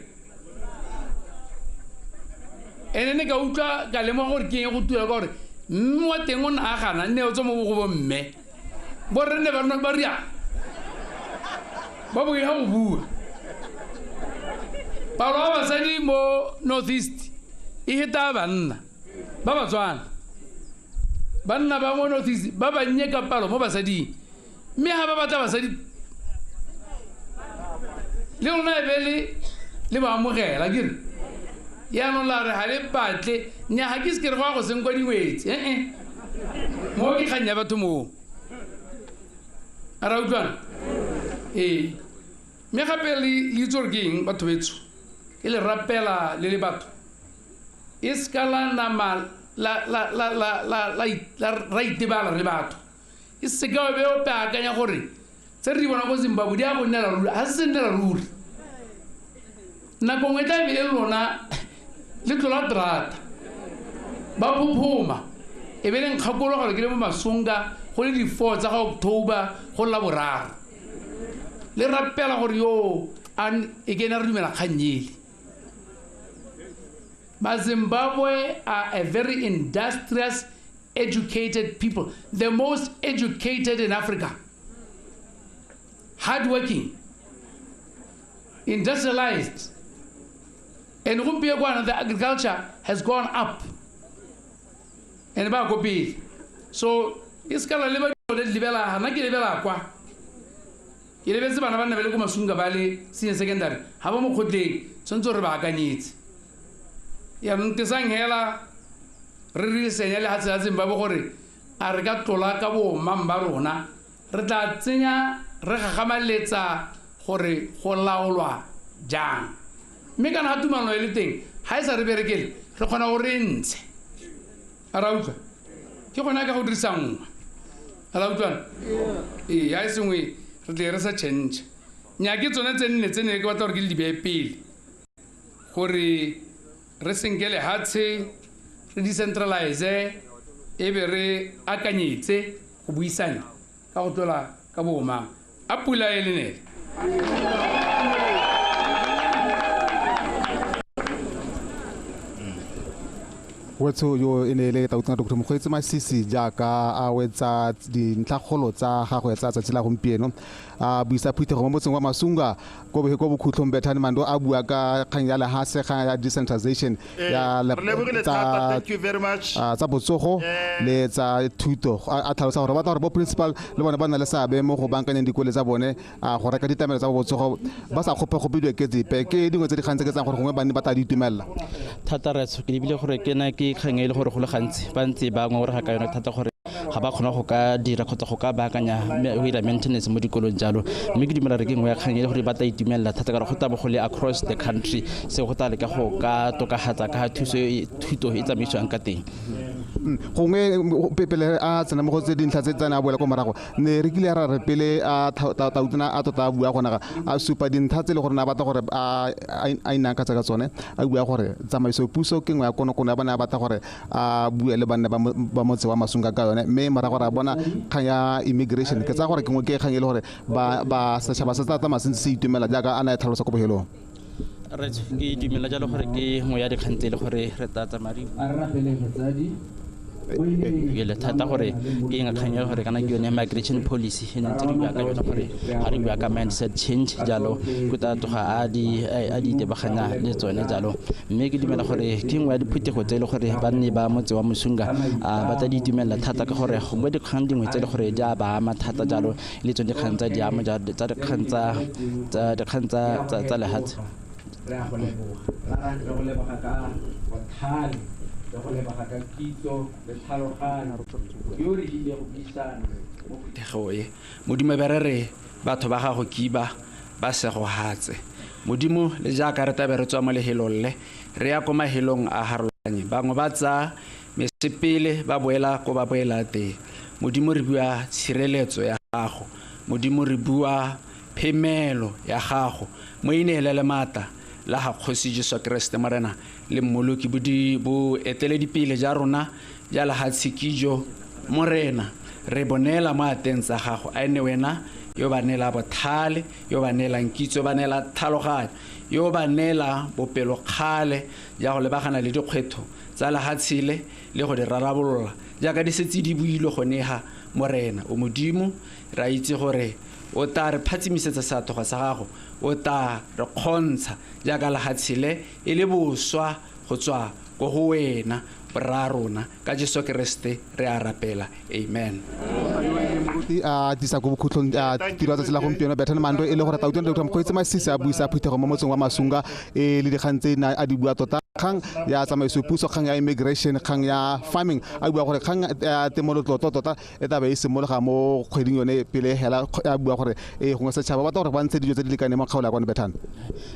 Ene ne ka utlwa ka lemoga gore ke eng go tua ka gore mme wa teng o ne a gana, nne o tswa mo go bo mme. Borre ne ba nna ba ria. Ba boifa go bua. Palo ya basadi mo North East e heta banna ba Batswana. Banna ba mo North East ba bannye ka palo mo basading, mme ha ba batla basadi le rona e be le ba amogela, ke re jaanong la re ga le batle. Nnyaa, ga ke se ke re go ya go senkwa dingwetsi, ee, mo ke kgang ya batho moo. A ra utlwana? Ee. Mme gape le itse gore ke eng, batho betsho, ke le rapela le le batho, e seka la nama la itebala re batho. E seka wa be o akanya gore tse re di bona ko Zimbabwe di a go nnela ruri, ga se nnela ruri. Nako nngwe tla be e le lona le tlola terata, ba phophoma, e be le nkgakologelo ke le mo Masunga go le di-4 tsa ga October go la boraro. Le rapela gore yo e ke ena re dumela kgang ele. Ba Zimbabwe are a very industrious, educated people, the most educated in Africa. Hardworking, industrialized. And gompieno kwana the agriculture has gone up. And ba ko pele. So e se ka la leba dilo le lebela, hana ke lebela kwa. Ke lebetse bana ba nna ba le ko Masunga ba le senior secondary, ha ba mo kgotleng, tshwanetse gore ba akanyetse. Jaanong tesang hela re re senya lehatshe la Zimbabwe gore a re ka tlola ka bo mang ba rona, re tla tsenya re gagamaletsa gore go laolwa jang. Mme kana ga tumalano e le teng, ga e sa re berekele, re kgona gore re ntshe. A ra utlwa? Ke gona ka go dirisa nngwe. A ra utlwana? Ee, ga e sengwe re tle re sa change. Nnyaa, ke tsone tse nne tse ne ke batla gore ke le di beye pele, gore re senke lehatshe, re decentralize, e be re akanyetse go buisana ka go tlola ka bo mang. A pula e le nele. Wetso yo e ne e le Tautona Dr. Mokgweetsi Masisi jaaka a wetsa dintlhakgolo tsa gagwe tsa tsatsi la gompieno, a buisa phuthego mo motseng wa Masunga ko bokhutlong. Bethane Mando a bua ka kgang ya lehatshe, kgang ya decentralization ya Re lebogile thata, thank you very much. Tsa botsogo le tsa thuto, a tlhalosa gore batla gore bo principal le bone ba na le seabe mo go bankanyeng dikole tsa bone, go reka ditlamelo tsa botsogo ba sa kgope-kgope ke dipe. Ke dingwe tse di kgang tse ke tsang gore gongwe banni ba tla di itumelela thata. Retso ke lebile gore ke na ke kgang e le gore go le gantsi ba ntse ba ngongorega ka yone thata, gore ga ba kgona go ka dira kgotsa go ka baakanya go dira maintenance mo dikolong jalo. Mme ke dumela re ke nngwe ya kgang e le gore ba tla itumelela thata, ka gore go tla bo go le across the country, se go tla leka go ka tokafatsa ka thuso thuto e tsamaisiwang ka teng. Gongwe pele a tsena mo go tse dintlha tse tsane a boela ko morago, ne re kile ra re pele a Tautona a tota a bua gona ga a supa dintlha tse e le gore ne a batla gore a inaakatsa ka tsone, a bua gore tsamaiso puso ke nngwe ya konokono ya bone, a batla gore a bue le banne ba motse wa Masunga ka yone. Mme morago ra bona kgang ya immigration, ke tsaya gore ke nngwe ke kgang e le gore ba setšhaba se tla tsamaya se ntse se itumela jaaka a ne a e tlhalosa ko bohelong. Re ke dumela jalo gore ke nngwe ya dikgang tse e le gore re tla tsamaya re le thata, gore ke eng kgang ya gore kana ke yone migration policy e ne ntse re bua ka yone, gore ga re bua ka mindset change jalo, go tla tloga a di itebaganya le tsone jalo. Mme ke dumela gore ke nngwe ya diphuthego tse e le gore banni ba motse wa Mosunga ba tla di itumelela thata, ka gore go bua dikgang dingwe tse e le gore di a ba ama thata jalo, le tsone dikgang tsa di ama jalo tsa dikgang tsa lehatshe. Re a go leboga, rara, re go leboga ka botlhale, re go leboga ka kitso le tlhaloganyo yo re ile go buisana mo phuthego e. Modimo, be re re batho ba gago kiba ba segogatse, Modimo, le jaaka re tabe re tswa mo lehelong le re ya ko mahelong a harologanyeng, bangwe ba tsaya mesepele ba boela ko ba boela teng. Modimo, re bua tshireletso ya gago. Modimo, re bua phemelo ya gago mo ineele le maatla La ga Kgosi Jesu Keresete Morena le Mmoloki bo eteledipele ja rona ja lehatshe kijo Morena re bonela mo ateng tsa gago a ene wena yo ba neela bothale yo ba neelang kitso ba neela tlhaloganyo yo ba neela bopelokgale ja go lebagana le dikgwetho tsa lehatshe le le go di rarabolola jaaka di setse di builwe gone ga Morena o Modimo re a itse gore o tla re phatsimisetsa seathogo sa gago o tla re kgontsha jaaka lehatshe le e le boswa go tswa ko go wena borra rona ka Jesu Keresete re a rapela amen. A tlisa ko bokhutlong tiro ya tsatsi la gompieno Bethane Mando e le gore Tautona Dr. Mokgweetsi Masisi a buisa phuthego mo motseng wa Masunga e le dikgang tse a di bua tota kgang ya tsamaiso puso kgang ya immigration kgang ya farming a bua gore kgang ya temolotlotlo tota e tla be e simologa mo kgweding yone pele hela a bua gore e gongwe setšhaba ba batla gore ba ntshe dijo tse di lekaneng mo kgaolo ya kwane Bethane.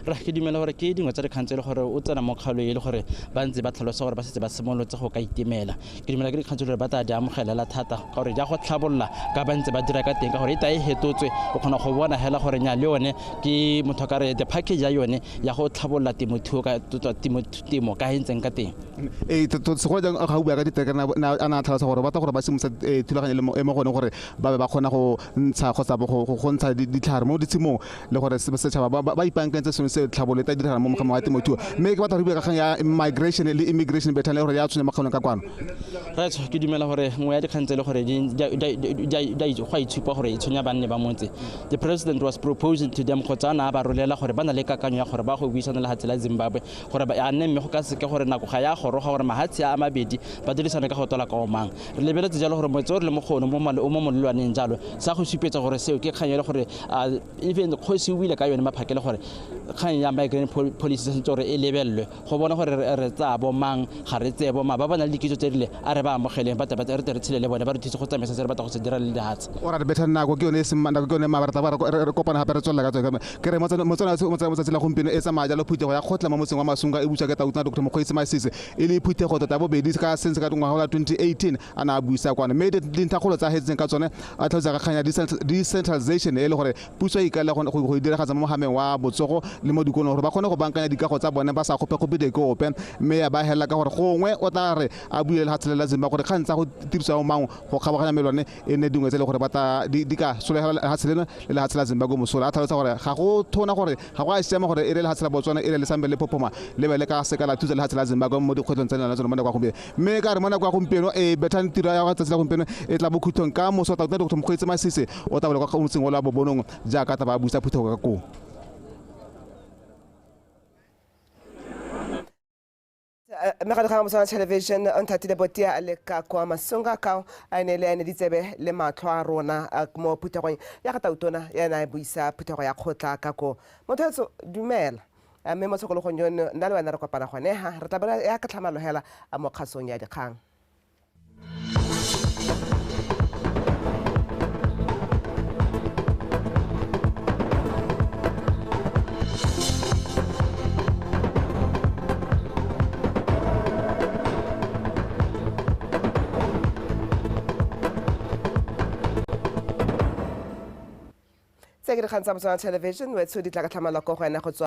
Ra ke dumela gore ke dingwe tsa dikgang tse e le gore o tsena mo kgaolo e le gore ba ntse ba tlhalosa gore ba setse ba simolotse go ka itemela. Ke dumela ke dikgang tse e le gore ba tla di amogelela thata ka gore di a go tlhabolola ka ba ntse ba dira ka teng ka gore e ta e hetotswe o kgona go bona hela gore nya le yone ke motho ka re the package ya yone ya go tlhabolola temothuo ka temo ka e ntseng ka teng. Ee segolo jang ga o bua ka diterekere a na tlhalosa gore ba batla gore ba simolotse thulaganyo e mo gone gore ba be ba kgona go ntsha kgotsa go ntsha ditlhare mo ditshimong le gore setšhaba ba ipaakantse sengwe se tlhabolo e tla diragala mo mogameng wa temothuo. Mme ke batla go bua ka kgang ya migration le immigration Bethane le gore ya tshwenya mo kgaolong ka kwano. Right, ke dumela gore nngwe ya dikgang tse e le gore go a itshupa gore e tshwenya banne ba motse. The president was proposing to them kgotsa a na a ba rolela gore ba na le kakanyo ya gore ba go buisana le lehatshe la Zimbabwe gore a nne mme go ka seke gore nako ga ya goroga gore mahatshe a mabedi ba dirisane ka go tola ka omang. Re lebeletse jalo gore motse o re le mo go one o mo molelwaneng jalo sa go supetsa gore seo ke kgang e le gore even kgosi o buile ka yone maphakele gore kgang ya migrant policy se sentse gore e lebelelwe go bona gore re tsaya bomang ga re tseye bomang ba ba nang le dikitso tse rile a re ba amogeleng ba re tle re tshele le bone ba re thuse go tsamaisa se re batla go se dira le lehatshe. Ora re Bethane nako ke yone e seng nako ke yone mabara tla re kopana gape re tswelela ka tsone. Ke re motsana la gompieno e tsamaya jalo phuthego ya kgotla mo motseng wa Masunga e busa ke Tautona Dr. Mokgweetsi Masisi e le phuthego tota bobedi ka sense ka ngwaga wa 2018 a na a buisa kwana mme dintlhakgolo tsa hetseng ka tsone a tlhalosa ka kgang ya decentralization e le gore puso e ikaelela go diragatsa mo mogameng wa botsogo le mo dikolong gore ba kgone go bankanya dikago tsa bone ba sa kgope-kgope ke ope mme ya ba hela ka gore gongwe o tla re a buile lehatshe la Zimbabwe gore kgang tsa go dirisiwa mo mangwe go kgabaganya melwane e nne dingwe tse e le gore ba tla di ka solegela lehatshe leno le lehatshe la Zimbabwe mosola. A tlhalosa gore ga go thona gore ga go a siama gore e re lehatshe la Botswana e re le sambe le Phophoma le be le ka seka la thusa lehatshe la Zimbabwe mo dikgwetlhong tse le nang le tsone mo nako ya gompieno. Mme ka re mo nako ya gompieno e Bethane tiro ya tsatsi la gompieno e tla bokhutlong ka moso Tautona Dr. Mokgweetsi Masisi o tla bolela kwa motseng wa Bobonong jaaka tla ba buisa phuthego ka koo. Mmegadikgang Motswana Television o nthatile Botia le ka kwa Masunga ka a ne le ene ditsebe le matlho a rona mo phuthegong ya ga Tautona ya na e buisa phuthego ya kgotla ka ko. Motho etso dumela mme mo tshokologong yono nna le wena re kopana gone ha re tla bona ya ka tlhamalo hela mo kgasong ya dikgang. Tse ke dikgang tsa Motswana Television wetso di tla ka tlhamalo ko go ena go tswa